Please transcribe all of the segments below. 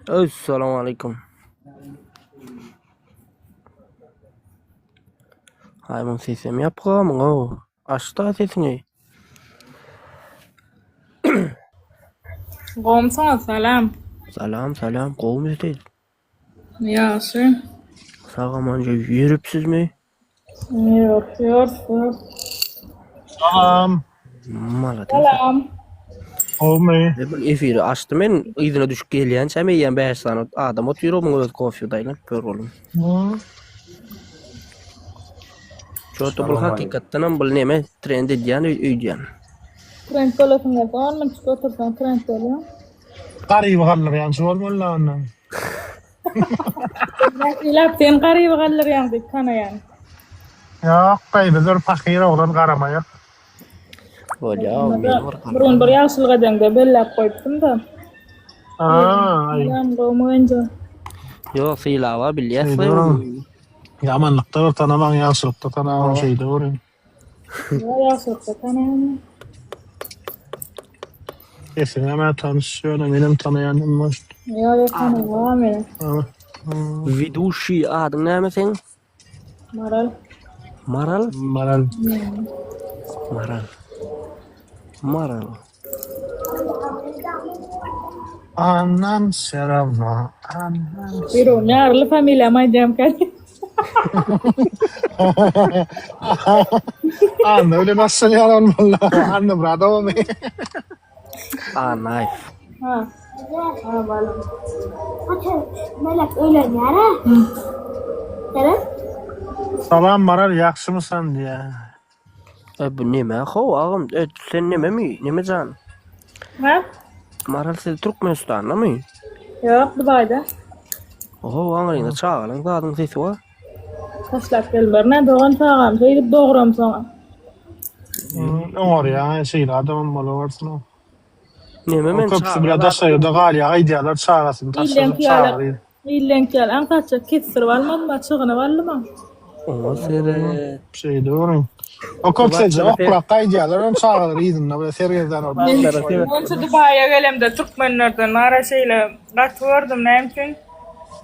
Essalamu aleýkum. Aý muň sesem ýapygamyň ow. Açda sesiňi. Gowmysyňyz salam. Salam salam gowmy siz? Ýagşy. Sag amanja ýörüpsizmi? Ýok, ýok, ýok. Salam. Malades. Salam. Gowmy? E, bir efiri açdy men yzyna düşüp gelýänçäm eýýäm 5 sany adam otyr omuň öz kofýada aýlanyp gör bolum. Çorta bul hakykatdanam bul neme trend edýän öýdýän. Trend bolasyň gelse 10 minutjyk otursaň trend bolýar. Garyby galdyrýançy bolmaly la ondan. Ilap sen garyby galdyrýaň diýip tanaýan. Ýok, gaýby dur pahyr oglan garamaýak. Bolýa, men bir Bir gün bir ýagşylyk edeňde belläp goýupdym-da. Aý. Salam, gowmy Genjo? Ýok, sylaba bilýäs. Ýamanlykda bir tanamaň, ýagşylykda tanamaň şeýle görüň. Ýok, ýagşylykda tanaýan. Sesiňem-ä tanyş, ýöne menem tanaýan hem boş. Ýok, ýok, tanaýan meni. Widuşi adyň näme seň? Maral. Maral? Maral. Maral. Maral. Anam seravno, anam. Ýüregim ýaryly familiýamy aýdýamka. Anna bilen başlanýar bolmaly. Anna Myradowamy? Annaýew. Ha. Ha, balam. Melek öýlenýär-ä. Seret. Salam Maral ýagşymysan diýýär. E bu neme how agam e sen nememi neme jan? Ha? Maral siz Türkmenistandamy? Ýok, Dubaýda. Oho aňryňda çagalaň zadyň sesi bar. Taşlap gelmerin-ä dogan çagam şeýdip dogramsoň. Oňarýaň şeýle adamam bolawersin. Neme men Köpüsi bile daşary ýurda galýar aýdýarlar çagasyny taşlajak çagaly. Illeňki ýaly aňsatja kesdirip almadym-a, çygynyp aldym-a. Oňa seret. Şeýle görüň. O köpseje oklap gaýdýarlar hem çagalary yzynda bile sergezdan bolup. Monça Dubaýa gelemde türkmenlerden ara şeýle gaty gördüm näme üçin?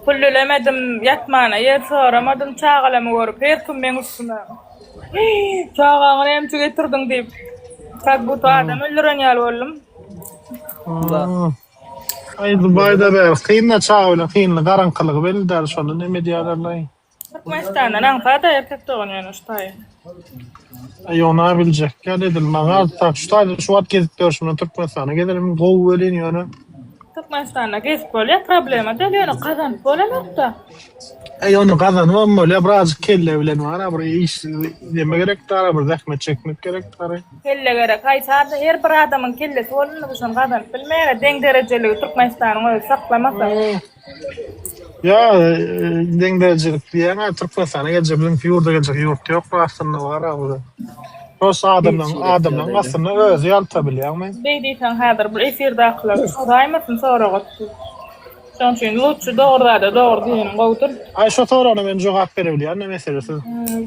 Pul dilemedim, ýatmana ýer soramadym, çagalamy görüp her kim meň üstüme Çagaňy näme üçin getirdiň diýip, kak buta adam öldüren ýaly boldum. Aý Dubaýda bäri kyn-da çaga bilen kynly garaňkylygy belli däl şonda neme edýärlerlaý. Türkmenistandan aňsat-a erkek dogan ýöne şu taýy. Aý ony biljek däl edil maňa tak şu taýda şu wagt gezip ýörşümden Türkmenistana gezelim gowy welin ýöne. Türkmenistanda gezip bolýar problema däl ýöne gazanyp bolanokda. Aý ony gazanybam bolýar birazjyk kelle bilen bar a bir iş neme gerek dara bir zähmet çekmek gerek dara. Kelle gerek haýsy adam her bir adamyň kellesi bolanda şony gazanyp bilmeýär deň derejeligi Türkmenistanyň özi saklamasa. Ýa deň derejelik diýýäň-ä Türkmenistana geljek biziňki ýurda geljek ýurt ýok aslynda bar a bu. Prosta adamlaryň adamlaryň aslynda özi ýalta bilýäňmi? Beý diýseň häzir bu efirdakylar soraýmasyn soraga tutup. Şoň üçin lutçy dogry zada dogry diýeniň gowudyr. Aý şo soragyna men jogap berebilýän-de meselesiz.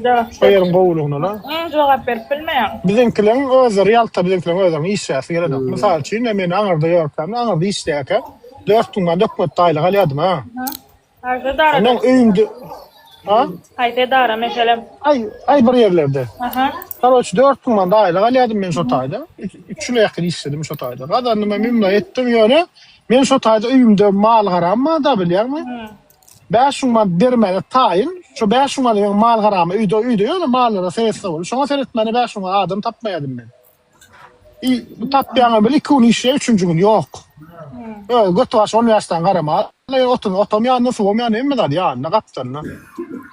Jogap Şo ýeriň gowulygyna-la. Jogap berip bilmeýäň. Biziňkileriň özleri ýalta biziňkileriň özleriniň işläsi gelenok. Mysal üçin men aňyrda ýörkäm aňyrda işleýärkäm 4000 manat hökümetde aýlyk alýardym ha. Haýsy edarada? Ondan öýümde Ha? Haýsy edara meselem? Aý, aý bir ýerlerde. Aha. Karoç 4000 manat aýlyk alýardym men şo taýda. 3 ýyla ýakyn işledim şo taýda. Gazandym hem ümle etdim ýöne men şo taýda öýümde mal garam bar da bilýäňmi? 5000 manat bermäge taýyn. Şo 5000 manat meň mal garamy öýde öýde ýöne mallara seretse bolýar. Şoňa seretmäne 5000 manat adam tapmaýardym men. I tapýaňam bir iki gün işleýär, üçünji gün ýok. Özi götbaş on bäşden garama. Otuň, otam ýanynda, suwam ýanynda, hemme zady ýanynda, gapdalynda.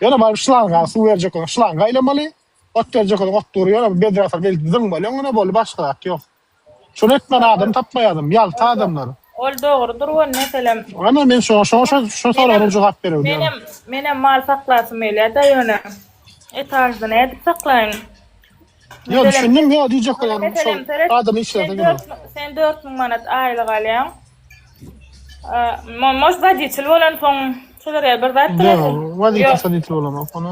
Ýöne baryp şlanga suw berjek bolsaň, şlanga aýlamaly. Ot berjek bolsaň, ot dur, ýöne bedre salyp eltip zyňmaly öňüne, boldy, başga zat ýok. Şony etmän adam tapmaýadym, ýalta adamlar. Ol dogrudyr ol meselem. Ana men şoňa şoňa şo şo soragyna jogap berebilýän. Menem menem mal saklasym gelýär-de ýöne etažda nädip saklaýyn? Ýok düşündim ýok diýjek bolýanym şol adam işlese gerek. Sen 4000 manat aýlyk alýaň. Может woditel bolansoň şolar ýaly bir zatdyr. Ýok woditel soditel bolamok ona.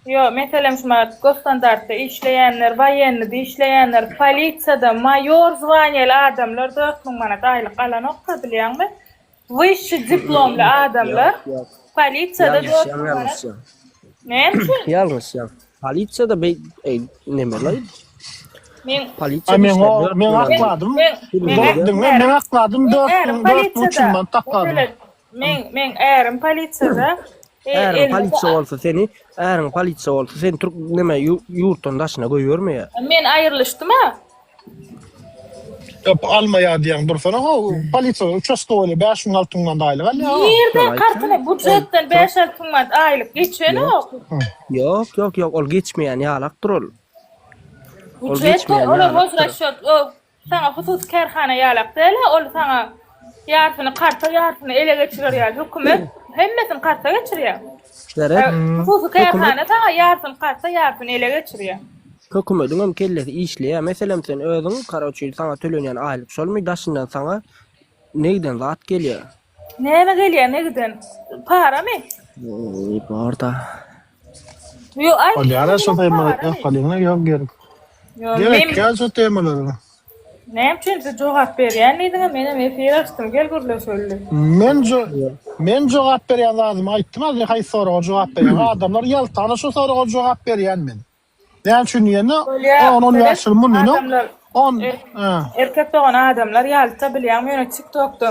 Ýok meselem şu manat gosstandartda işleýänler, woýennyda işleýänler, polisiýada maýor zwaniýaly adamlar 4000 manat aýlyk alanokka bilýäňmi? Wyşşi diplomly adamlar polisiýada Ýalňyşýaň, ýalňyşýaň. Näme üçin? Ýalňyşýaň. Polisiýada beý eý nemelaý. Men Polisiýa Men o men akladym. Diňle men akladym 4300 manat akladym. Men men ärim polisiýada. Äriň polisiýa bolsa seni, äriň polisiýa bolsa seni türk neme ýurtdan daşyna goýbermeýär. Men aýrylyşdym-a. Ýok, almaýar diýýäň dursana ho, polisiýa uçastkowyny 5000 6000 manat aýlyk alýar. Nirden kartyna budjetden 5-6 müň manat aýlyk geçenok. Ýok, ýok, ýok, ol geçmeýän ýalakdyr ol. Ol Budjet geçmeýän olar ýalakdyr. hozrasçot o saňa hususy kärhana ýalak däl-ä, ol saňa ýarsyny karta, ýarsyny ele geçirer ýaly hökümet hemmesini karta geçirýär. Seret, Hususy kärhana saňa ýarsyny karta, ýarsyny ele geçirýär. Hökümediňem kellesi işleýär. Meselem sen özüň karoçi saňa tölenýän aýlyk şolmy daşyndan saňa negden zat gelýär. Näme gelýär negden? Paramy? Eý borda. Ýok aýt. Bolýar şo temalar ýok ýok gerek. Gerek ýa şo temalara. Näme üçin siz jogap berýän diýdiňiz menem efir açdym gel gürleşeli. Men jo men jogap berýän zadymy aýtdym az haýsy soraga jogap berýän adamlar ýaltana şo soraga jogap berýän men. Näme üçin diýende, Bolýa, on, on bäş ýyl mundan öň, adamlar, on, er, hä. erkek dogan adamlar ýalyta bilýäňmi ýöne TikTokda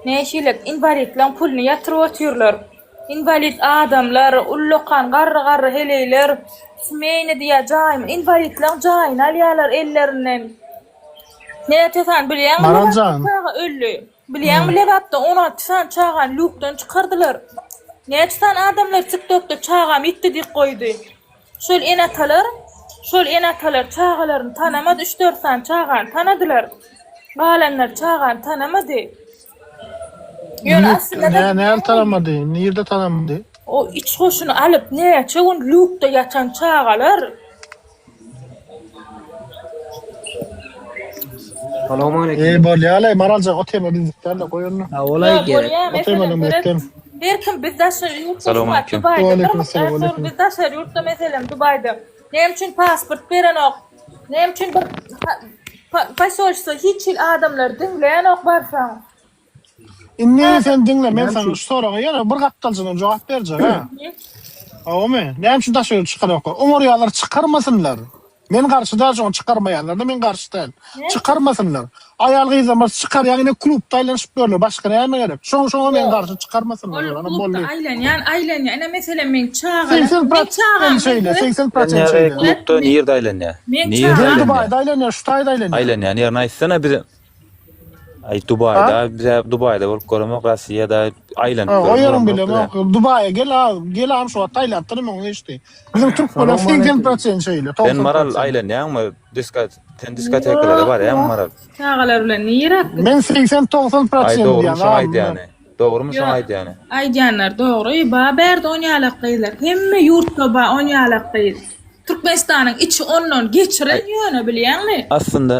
nähili inwalidleň puluny ýatyryp otyrlar. Inwalid adamlar, ullakan garry-garry heleýler smeýni diýýär jaýymy, inwalidleň jaýyny alýarlar ellerinden. Näçe sany bilýäňmi Maral Lebapda jan. çaga öldi. Bilýäňmi Lebapda 16 sany çagany lýukdan çykardylar. Näçe sany adamlar TikTokda çagam ýitdi diýip goýdy. Şol ene-atalar, şol ene-atalar çagalaryny tanamady, üç-dört sany çagany tanadylar. Galanlar çagany tanamady. Ýöne aslynda Nä, näl tanamady? Nirde tanamady? O iç goşuny alyp näçe gün lýukda ýatan çagalar. Salowmaleýkim. Eý bolýa-laý Maraljan o tema bizlik däl-de goý ony. Sag bolaý gerek. O tema bizlik Her kim biz daşary ýurtda Salowmaleýkim. Dubaýda Waleýkim salam, waleýkim. Biz daşary ýurtda meselem Dubaýda. Näme üçin pasport berenok? Näme üçin bir posolstwo hiç hili adamlary diňleýänok barsaň? Indi sen diňle, men saňa şu soraga ýene bir gapdaljyndan jogap berjek, ha. Hawamy? Näme üçin daşary ýurt çykaranoklar? Oňarýanlar çykarmasynlar. Men garşy däl şoňa çykarmaýanlarda men garşy däl. Çykarmasynlar. Aýal gyzlarymyz çykarýan ine klubda aýlanyşyp ýörler. Başga näme gerek? Şoň şoňa men garşy çykarmasynlar. Ol Ýöne klubda boldy. aýlanýan, aýlanýan. Ine meselem meň çagalarym, 80 meň prosent çagam şeýle, 80 prosent Näme şeýle. klubda nirde aýlanýar? Meň Nirde çagam- Men aýlanýar? Dubaýda aýlanýar, şu taýda aýlanýar. Aýlanýan ýerini aýtsana bize. Aý Dubaýda bize Dubaýda bolup göremok, Rossiýada aýlanyp O ýeriň göremok bilemok. bize. Dubaýa gel, a, gel am şu wagt Tailanddan hem oňa geçdi. Biziň türkmenler 80% şeýle, Sen Maral 90%. aýlanýaňmy? Disko sen diskotekalara barýaňmy Maral? Çagalar bilen nirä? Men 80-90% Aý dogrymy diýýän. şoň aýdýany? Dogrymy şoň aýdýany? Aýdýanlar dogry, ba bärde onýalak gyzlar. Hemme ýurtda ba onýalak gyz. Türkmenistanyň içi ondan geçiren ýöne bilýäňmi? Aslynda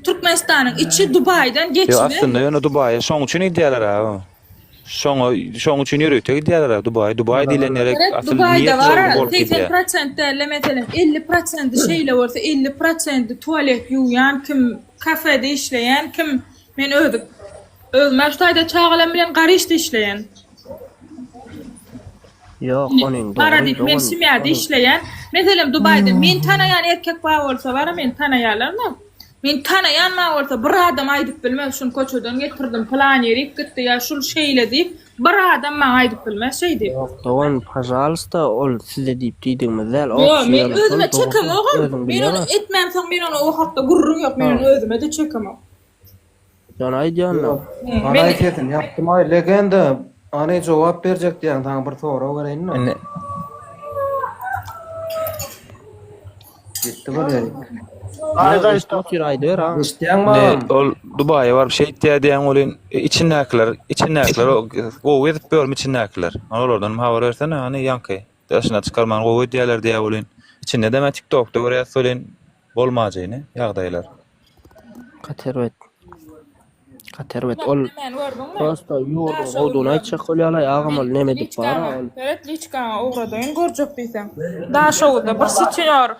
Türkmenistanyň içi Dubaýdan Ýok geçiren. aslynda ýöne Dubaýa şoň üçin gidýärler ha. Şoňa şoň üçin ýörite gidýärler ha Dubaý. Dubaý diýlen ýere Seret asyl Dubaýda niýet bar şol bolup 80 gidýär. prosent däl-de meselem 50 prosenti şeýle bolsa 50 prosenti tualet ýuwýan kim kafede işleýän kim men özüm özüm şu taýda çagalarym bilen garyşda işleýän. Ýok, onuň Gara dogry diýip men dogan. simýada işleýän. Meselem Dubaýda men tanaýan erkek bar bolsa bara meni tanaýarlar-da. Men tanaýan bar bolsa bir adam aýdyp bilmez şuny köçeden getirdim pylan ýerik gitdi ýa şul şeýle diýip bir adam maňa aýdyp bilmez şeý diýip. Ýok dogan pažalsta ol size diýip diýdigimiz däl. Ýok men özüme çekemogam. Men ony etmämsoň men ony o hakda gürrüň ýok men ony özüme-de çekemok. Sen aýdýan-da. Hanaý sesini ýapdymaý legenda hany jogap berjek diýýäň saňa bir sorag bereýinmi? Indi Gitdi bir ýerik. Aýda Eşidip otyr aýdyber ha. Eşitýäňmi Indi agam? ol Dubaýa baryp şeýtýär diýýäň welin içindäkiler içindäkiler gowy gezip ýörmi içindäkiler. Hany olardan hem habar bersene hany ýaňky daşyna çykarman gowy edýärler diýýär welin içinde-de men TikTokda görýäs welin bolmajyny ýagdaýlar. Gaty erbet. Gaty erbet. Ol prosta ýurduň gowdugyny aýtjak bolýarlaý agam ol neme edip bar ol. Seret liçkaňa ugradaýyn görjek diýseň. Daşoguzda bir sutenýor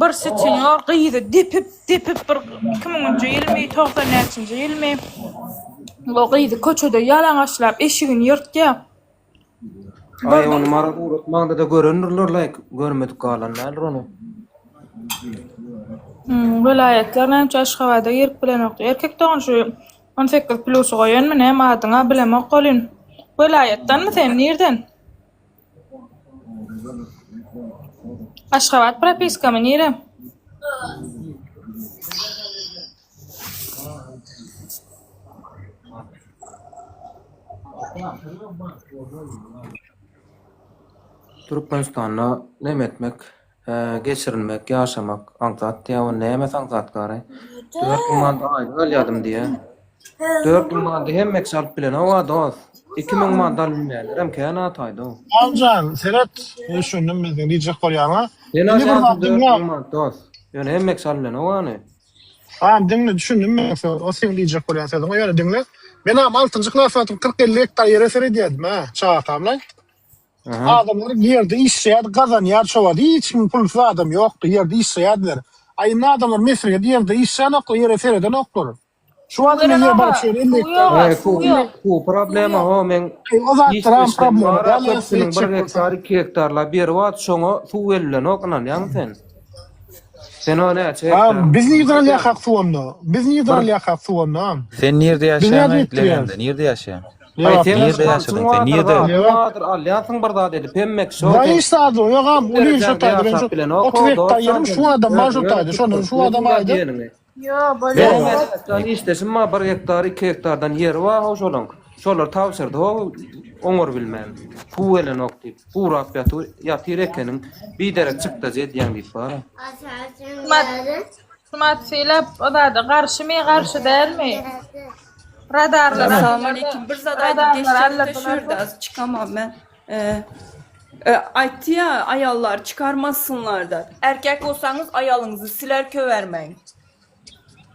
bir sutenýor gyzy depip depip bir iki müňünji ýylmy togsan näçinji ýylmy. O gyzy köçede ýalaňaçlap eşigini ýyrtýar. Aý ony Mara ugratmaňda-da görendirler laýk görmedik galan däldir ony. Hmm, welaýatlar näme üçin Aşgabada girip bilenok? Erkek dogan şu 18 plusy goýanmy näme adyňa bilemok welin. Welaýatdanmy sen nirden? Aşgabat propiskamy nire? Türkmenistanda neme etmek, geçirinmek, ýaşamak aňsat diýýär, o nämesi aňsat gary? 4000 manat aýlyk alýadym diýýär. 4000 manady hemme kişi alyp bilenok-a dost. 2000 manat alyp bilmeýänlerem kän ataýda. Agamjan seret düşündim men seň diýjek bolýaňa. Sen Indi bir alýarsyň zat 4000 diňle. manat dost. Ýöne hemme kişi alyp bilenok ony. Agam diňle düşündim men sen o seň diýjek bolýan sözüňe ýöne diňle. Men agam altynjy klas wagtym 40-50 gektar ýere seredýärdim hä çagakamlaý. Adamlar ýerde işleýärdi gazanýar şo wagt hiç kim pulsuz adam ýokdy ýerde işleýärdiler. A indi adamlar mesirgedi ýerde işlänoklar ýere seredenoklar. Şu wagt men ýere baryp şeýle 50 gektar. Eý suw suw problema ho meň O zatlaram işdeşlerim problema bar däl köpüsiniň bir gektar iki gektarlap ýeri bar şoňa suw berilenok ynanýaňmy sen? Sen o näçe Ha, gektar? biz nirden alýakak suw onda? Biz nirden alýakak suw onda? Sen nirde Biz ýaşaýaň nädip aý etdirýäs? legenda? Nirde ýaşaýaň? Aý sen Nirde halçyň ýaşadyň sen? bardyr, Nirde? zadyň bardyr, alýansyň bir zat edip hemme kişi o Zaý sen iş zady ýok am, uly şo derejäňde taýda men ýaşap şu bilenok 30 o gektar dost ýerim sen şu adam bar şo özüňe taýda, şondan şu adam tutdurdyň aýda. diýeniňi. Ýo, bolýar. Benim Ermenistan işdeşim bar, bir gektar, iki gektardan ýeri bar ho şolaň. Şolar tabşyrdy ho oňar bilmän. Suw gelenok diýip, gurap ýatyr, ýatyr ekeniň, biderek çykdajy edýäň diýip bar. Şumat, şumat Sylap o zada garşymy, garşy dälmi? Radarlara Assalamu aleýkum. Bir zat aýdyp radarlara geçjekde şu allatdylar. ýerde az çykamam men. Ee, e, aýtdy ýa aýallar çykarmasynlar da. Erkek bolsaňyz aýalyňyzy siler köwermäň.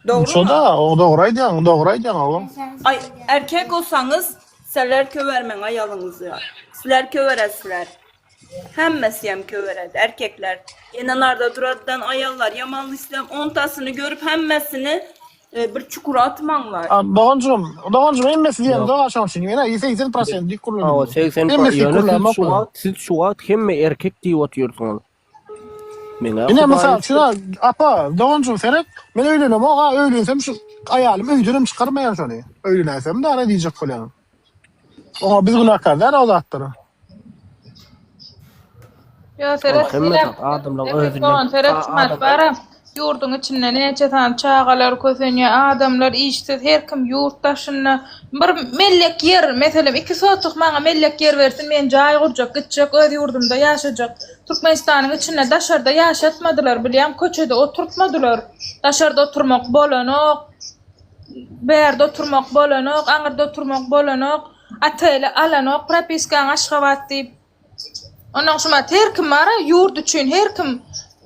Dogrymy? Şo-da, o dogry aýdýaň, dogry aýdýaň oglum. Aý, erkek bolsaňyz seler köwermäň aýalyňyzy. Sizler köweresizler. Hemmesi hem köweredi erkekler. Ýene narda duraddan aýallar ýamanly isläm ontasyny görüp hemmesini e, bir çukura atmaňlar. A, doganjygym, doganjygym hemmesi diýen doga şoň üçin. Ýöne 80 prosent dik Hawa, gürledim. 80 Hemmesi dik ýöne siz gürlämok şu bular. wagt siz şu wagt hemme erkek diýip otyrsyňyz. Meňä Ine Hudaý mysal üçin ha, apa, doganjygym seret, men öýlenemok ha, öýlensem şu aýalym öýdenem çykarmaýan şony. Öýlenäýsem dara diýjek bolýan. Oňa biz günäkär däl o zatlara. Ýo seret Hemme Sylap zat adamlaň Erkek özünden. dogan seret A- şumat adam- bara ýurduň içinde näçe sany çagalar kösenýär adamlar işsiz her kim ýurt daşynda bir mellek ýer meselem iki sotuk maňa mellek ýer bersin men jaý gurjak gitjek öz ýurdumda ýaşajak Türkmenistanyň içinde daşarda ýaşatmadylar bilýäň köçede oturtmadylar daşarda oturmak bolanok bärde oturmak bolanok aňyrda oturmak bolanok otele alanok propiskaň Aşgabat diýip Onnoň şumat her kim bara ýurt üçin her kim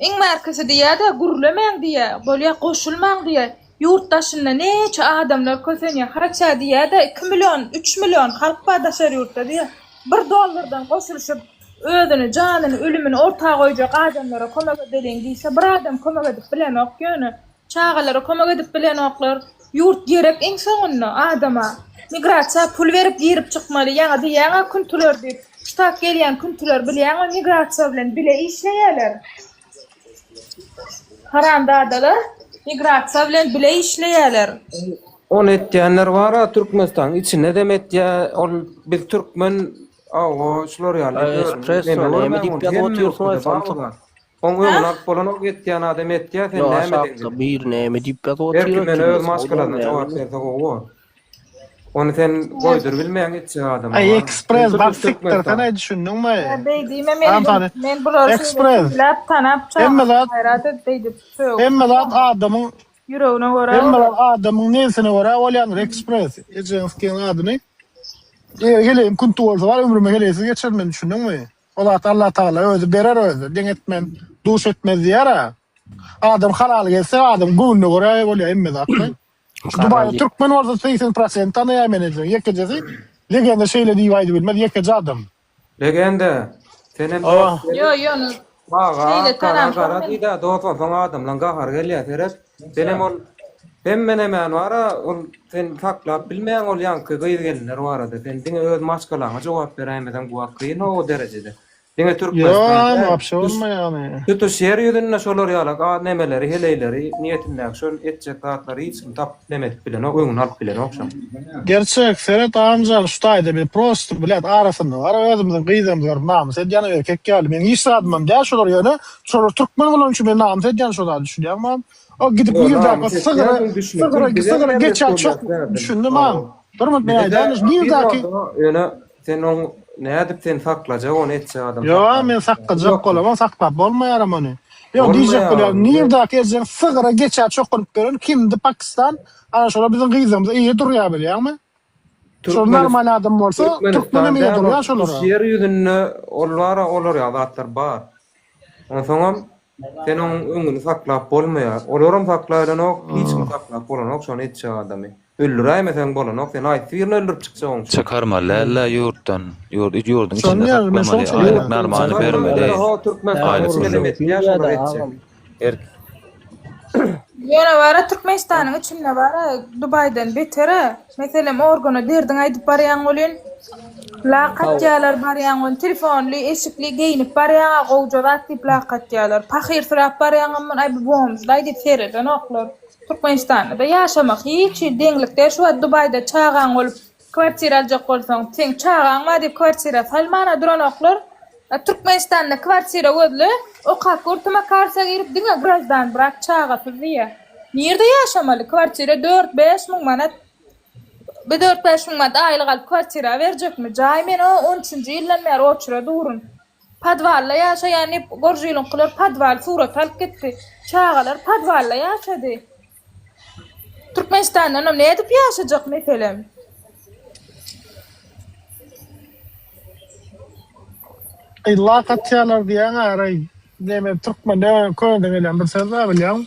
iň bärkisi diýýä-de gürlemäň diýýä, bolýa goşulmaň diýýä. Ýurt daşynda näçe adamlar kösenýä, haça diýýä-de iki million, üç million halk bar daşary ýurtda diýýä. Bir dollardan goşulyşyp özüni, janyny, ölümini orta goýjak adamlara kömek edeliň diýse bir adam kömek edip bilenok ýöne. Çagalara kömek edip bilenoklar. Ýurt gerek iň soňunda adama. Migrasiýa pul berip girip çykmaly. Ýaňy diýýäňä küntiler diýip. Ştat gelýän küntiler bilýäňmi migrasiýa bilen bile işleýäler. Haramzadalar migrasiýa bilen bile işleýäler. Ony etýänler bara Türkmenistanyň içindedem etýä ol biz türkmen awa şular ýaly Espresso näme diýip ýazyp otyrsyň samsyk. Oň öňüni alyp bolanok etýän adam etýä sen Ýok näme aşakda deňjek. bir näme diýip ýazyp Her otyr kim ýöne kimde öz maşgalasyna sowdan jogap näme. berse gowy bor. Ony sen goýdur bilmeýäň etjek adama. Aý bar. ekspres Sen bar tutuş sikdir sen Türkmenistan. aý düşündiňmi? Beý diýme men Amsany men bulary şeýle ekspres synlap tanap hemme çaga zat gaýrat et beýdip sögüp hemme zat adamyň ýüregine görä hemme bolar. zat adamyň nebsine görä bolýandyr ekspres ejeňiz kiň adyny eger heleýim künti bolsa bar ömrümi heleýsiz geçirin men düşündiňmi? O zat Allatagala özi berer özi, deň etmen, duş etmez diýer-ä. Adam halal gezse, adam göwnüne görä bolýar hemme zat. Şu Dubaýda türkmen bolsa 80 prosent tanaýar meni diýseň, ýekejesi Legenda şeýle diýip aýdybilmez, ýekeje adam. Legenda, senem Hawa. dost Ýo, ýöne Aga, şeýle ak gara tanamsoň gara men diýdä, dost bolsaň adamlaň gahary gelýär, seret. Senem ol. Hemme nämäni bara ol sen saklap bilmeýäň ol ýaňky gyz gelinler barada sen diňe öz maşgalaňa jogap beräýmeseň bu wagt kyn o derejede. Diňe Türkmenistan Ýok, däl, wapşe tutuş bolmaýar. tutuş ýer ýüzünde şolar ýalak a nemeleri heleýleri niýetindäki şol etjek zatlary hiç kim tapyp neme edip bilenok öňüni alyp bilenok şoň. Gerçek seret agamjan şu taýda biz prosto blät arasynda bar özümiziň gyzlarymyzy görüp namys edýän erkek ýaly meň hiç zadymam däl şolar ýöne şolar türkmen bolany üçin men namys edýän şo zady düşünýäňmi o gidip Ýo nirdäki namys sygyra etýänsiň düşünip sygyra dur bizem sygyra erbet geçen bolýas çok däl düşündim agam hawa bir minut men bizede aýdaýyn gyz nirdäki bolsa ýöne sen oň nädip seni saklajak ony etjek adam Ýok saklap men saklajak ýok bolamok saklap bolmaýaram ony. Ýok diýjek bolmaýar bolýan nirdäki ejeň sygyra geçä çokunyp beren kimdi Pakistan ana şolar biziň gyzlarymyza eýe durýar bilýäňmi? Şol normal adam bolsa türkmenem Türkmenistan eýe däl durýar ol şolara. tutuş ýer ýüzünde ol bara olar ýaly zatlar bar. Onsoňam sen oň öňüni saklap bolmaýar. Olaram saklaýlanok, hiç kim saklap bolanok şony etjek adamy. Öldüräýmeseň bolanok, sen haýsy birini öldürip çykjak oň üçin. Çykarmaly däl-le ýurtdan. Ýurt ýurduň Şony içinde ýaly men şoň saklamaly. üçin Aýlyk diýýän. normany Çykarmaly bermeli. ho Türkmenistanyň Aýlyk içinde puluny. etýär şolar etjek. Erk Ýöne bara Türkmenistanyň içinde bara Dubaýdan betere. Meselem organa derdiňi aýdyp barýaň welin lak atýarlar barýaň welin telefonly eşikli geýnip barýaňa gowja zat diýip lak atýarlar. Pahyrsyrap barýaňam aý bu bomžlaý diýip seredenoklar. Türkmenistanda-da ýaşamak hiç hili deňlik däl. Şu wagt Dubaýda çagaň bolup kwartira aljak bolsaň, seň çagaň bar diýip kwartira salmana duranoklar. A Türkmenistanda kwartira gözle, okap gör Tmakarsa girip diňe grajdan brak çagasyz diýýä. Nirde ýaşamaly? Kwartira dört-bäş müň manat. Bir dört-bäş müň manat aýlyk alyp kwartira berjekmi? Jaý men o on üçünji ýyldan bäri oçura durun. Podwalda ýaşaýan diýip gorjylyňkylar podwal surat alyp gitdi. Çagalar podwalda ýaşady. Türkmenistandanam nädip ýaşajak meselem. Eý lak atýarlar diýýäň araý neme türkmende köneden gelýän bir söz bar bilýäň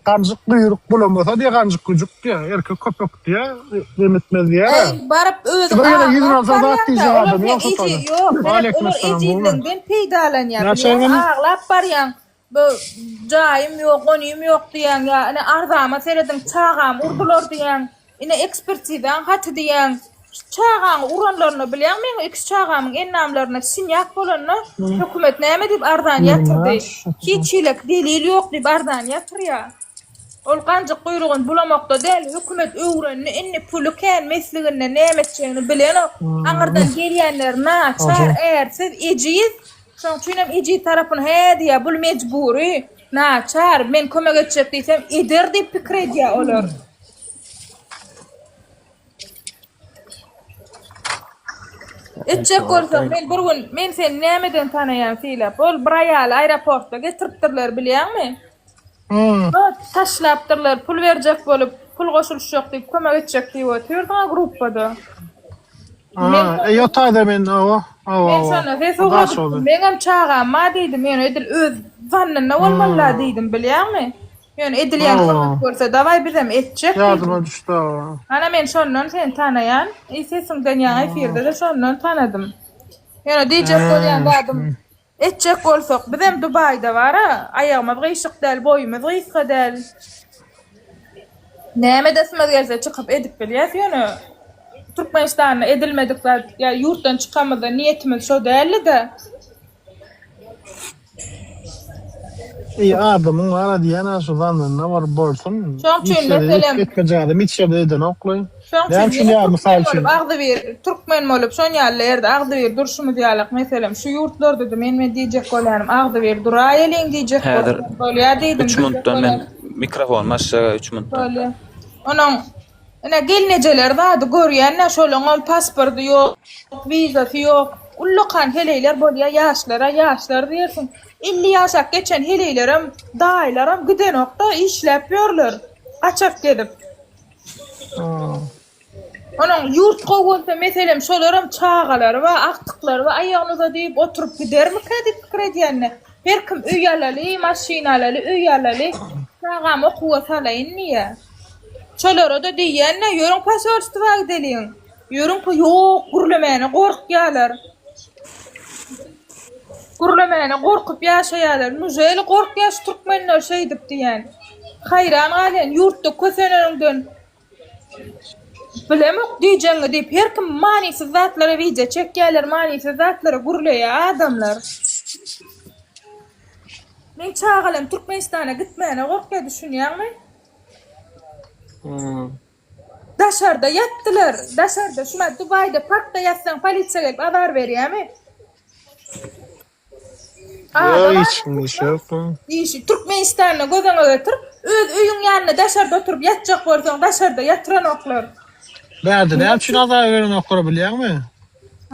ganjyk guýruk bulamasa diýýär ganjyk güjük diýýär erkek köpek diýýär dem etmez diýýär. Eý baryp özüň Bir gezek ýüzüni aglap alsaň zat barýaňda diýjek olar adam seň ýok şo eji taýda. ýok seret olar Waleýkim ejizligiňden peýdalanýar Näçe bilýäňmi gelin? aglap barýaň Bu jaýym ýok, onym ýok diýýäň ýa ine arzama serediň çagamy urdular diýýäň, ine ekspertizaň haty diýýäň. Şu çagaňy uranlaryny bilýäň meň ikisi çagamyň endamlarynda sinýak bolanda hökümet näme diýip arzany ýatyrdy. Hiç hilek delil ýok diýip arzany ýatyrýar. Ol ganjyk guýrugyny bulamakda däl, hökümet öwrendi indi puly kän mesliginde näme etjegini bilenok. Aňyrdan gelýänler naçar, ärsiz, ejiz. Şoň üçinem ejiz tarapyny hä diýýär, bul mejbury, naçar, men kömek etjek diýsem eder diýip pikir edýär olar. Etjek bolsaň men bir gün men seni nämeden tanaýan Sylap, ol bir aýaly aeroportda getiripdirler bilýäňmi? Taşlapdyrlar pul berjek bolup, pul goşulyşjak diýip kömek etjek diýip otyrdyň-a gruppada. Ha, e, ýok taýda men awa, awa, Men awa. şonda ses O daş ugradypdym. oldy. Meňem çagam bar diýdim. Ýöne edil öz zannynda bolmaly-la diýdim, bilýäňmi? Ýöne edilýän Awa. kömek görse, dawaý bizem etjek diýdim. Ýadyma düşdi awa. Ana men şondan seni tanaýan. I sesiňden ýaňy efirde-de şondan tanadym. Ýöne diýjek bolýan zadym, Etjek bolsak bizem Dubaýda bara, aýagymyz gyşyk däl, boýumyz gysga däl. Näme edesimiz gelse çykyp edip bilýäs ýöne Türkmenistanda edilmedik zat ýa ýurtdan çykamyzda niýetimiz şo däldi-de. Eý adamyň bara diýýän-ä şu zandynda bar bolsun. Şoň üçin Hiç ýerde meselem etmejek adam hiç ýerde edenokly. Şoň Näme üçin üçin ýene ýa mysal türkmen üçin. bolup agzybir türkmen bolup şon ýaly ýerde agzybir durşumyz ýalak meselem şu ýurtlardada men men diýjek bolýanym agzybir duraýalyň diýjek Häzir bolýan bolýa diýdim 3 diýjek minutdan men bolýan mikrofonymy açjaga 3 minutdan. bolýa. Onuň ine gelnejeleri zady görýän-dä şolaňam pasporty ýok wizasy ýok ullakan heleýler bolýa ýaşlara ýaşlar diýersiň 50 ýaşap geçen heleýlerem daýylaram gidenokda işläp ýörler gaçak gezip. Onuň ýurt gowy bolsa meselem şolaram çagalary bar, agtyklary bar aýagyny uzadyp oturyp gidermikä diýip pikir edýände. Her kim öý alaly, maşyn alaly, öý alaly, çagamy okuwa salaýyn diýýär. Şolara-da diýýän-de, ýörüň posolstwa gideliň. Ýörüň po ýok, gürlemäne gorkýarlar. Gürlemäne gorkup ýaşaýarlar. Nujeli gorkýar şu türkmenler şeýdip diýýän. Haýran galýan ýurtda köseneniňden bilemok diýjegiňi diýip her kim manysyz zatlara wideo çekýärler manysyz zatlara gürleýär adamlar. Meň çagalarym Türkmenistana gitmäne gorkýar düşünýäňmi? Daşarda ýatdylar daşarda şumat Dubaýda parkda ýatsaň polisiýa gelip azar berýärmi? Ýok hiç kim işi ýok. Işi Türkmenistanda göz öňüne getir. Öz öýüň ýanynda daşarda oturyp ýatjak bolsaň daşarda ýatyranoklar. Bärde näme üçin azar berenoklar bilýäňmi?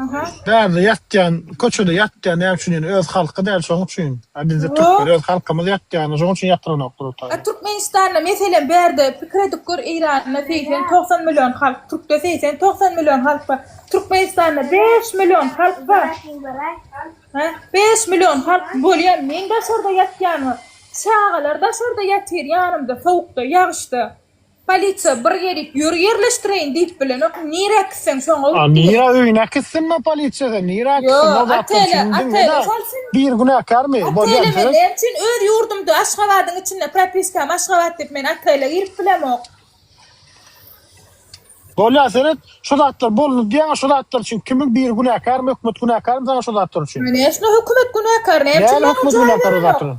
Aha. Bärde ýatýan, köçede ýatýan näme üçin ýöne öz halky däl şoň üçin. A bizde türkler öz halkymyz ýatýan şoň üçin ýatyranoklar o taýda. A Türkmenistanda meselem bärde pikir edip gör Eýranda 80 90 million halk, Türkde 80 90 million halk bar. Türkmenistanda 5 million halk bar. Hä? 5 million halk bolýar, men daşarda ýatýanmy? Çagalar daşarda ýatyr ýanymda sowukda, ýagyşda. Polisiýa bir gelip ýör ýerleşdireýin diýip bilenok, nirä äkitseň şoňa A git diýýär. nirä öýüne äkitsinmi polisiýa sen nirä äkitsin Ýok, o zatlar otele, üçin otele diňle-de salsyn. bir günäkärmi bolýar Otele men seret. näme üçin öz ýurdumda Aşgabadyň içinde propiskam Aşgabat diýip men otele girip bilemok. Bolýar seret şu zatlar boldy diýýäň şu zatlar üçin kimiň biri günäkärmi hökümet günäkärmi saňa şu zatlar üçin. Koneşno hökümet günäkär näme üçin Näme maňa hökümet jaý günäkär o berenok. zatlara?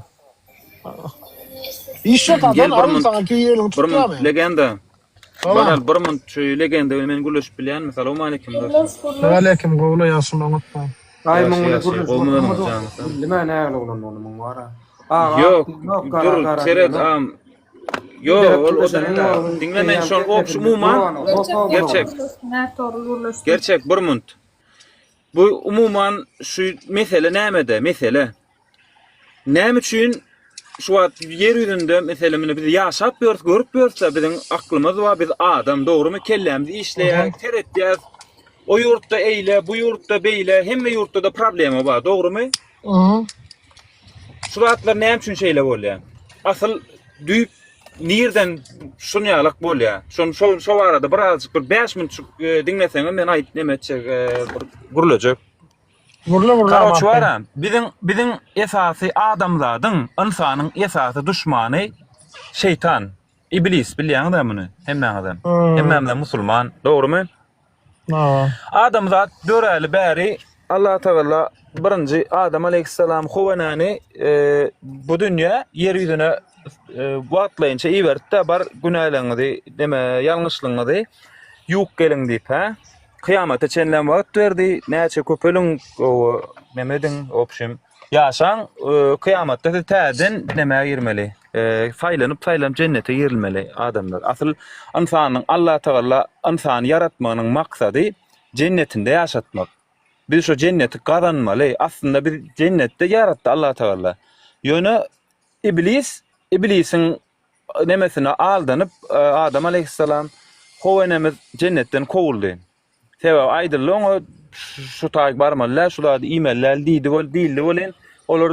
Iş yok Gel adam bir alın munt. sana ki elini Bir tutýarmy? munt legenda. Baba. Banal bir munt şu legenda bilen men gürleşip bilýänmi? Salowmaleýkim dost. Aleyküm gowula ýagşy oňatma. Aý Ýagşy muň bilen ýagşy. gürleşip Gowmy oturmaz onuň o. janyňyz sag. Bildim-ä nähili bolandygyny muň bar-a. Aga Ýok, ýok gara dur gara seret diýenok. am. Ýok, Biderek ol o gürleşeniň däl. ol Diňle men eýýäm şol obşi gepleşildi. umuman Duranok, gerçek. Nädogry gürleşdim. Gerçek bir munt. Bu umuman şu mesele nämede? Mesele. Näme üçin şu wagt ýer ýüzünde meselem indi biz ýaşap ýörüs, görüp ýörüs-de biziň aklymyz bar, biz adam, dogrumy? Kellämiz işleýär, seretýäs. O ýurtda eýle, bu ýurtda beýle, hemme ýurtda-da problema bar, dogrumy? Şu zatlar näme üçin şeýle bolýar? Asyl düýp nirden şun ýalak bolýar? Şon şo şo barada birazjyk bir 5 minutjyk e, diňleseňiz men aýyp neme etjek, e, bir gürlejek. Gürle gürle Karoç Amatly. bara, biziň biziň esasy adamzadyň, ynsanyň esasy duşmany şeýtan, iblis bilýäňiz-ä muny hemmäňizem. Hmm. Hemmämizem musulman, dogrumy? Ha. Adamzat döräli bäri Allah Tagala birinji Adam aleýhissalam How enäni e, bu dünýä ýer ýüzüne e, wagtlaýynça iberdi-de bar günäleriňizi, neme ýalňyşlygyňyzy ýuwup geliň diýip, hä? Kyýamata çenlem wagt berdi, näçe köpeliň, gowy neme ediň, obşim, ýaşaň, kyýamatda siz täzeden nämä girmeli, saýlanyp saýlanyp jennete girilmeli adamlar. Asyl ynsanyň Allatagala ynsany ýaratmagynyň maksady jennetinde ýaşatmak. Biz şo jenneti gazanmaly. Aslynda biz jennetde ýaratdy Allatagala. Ýöne iblis, iblisiň nemesine aldanyp Adam aleýhissalam How enemiz jennetden kowuldy. Sebäbi aýdyldy oňa şu taýy barmaly däl, şu zady iýmeli däl diýdi bol diýildi welin olar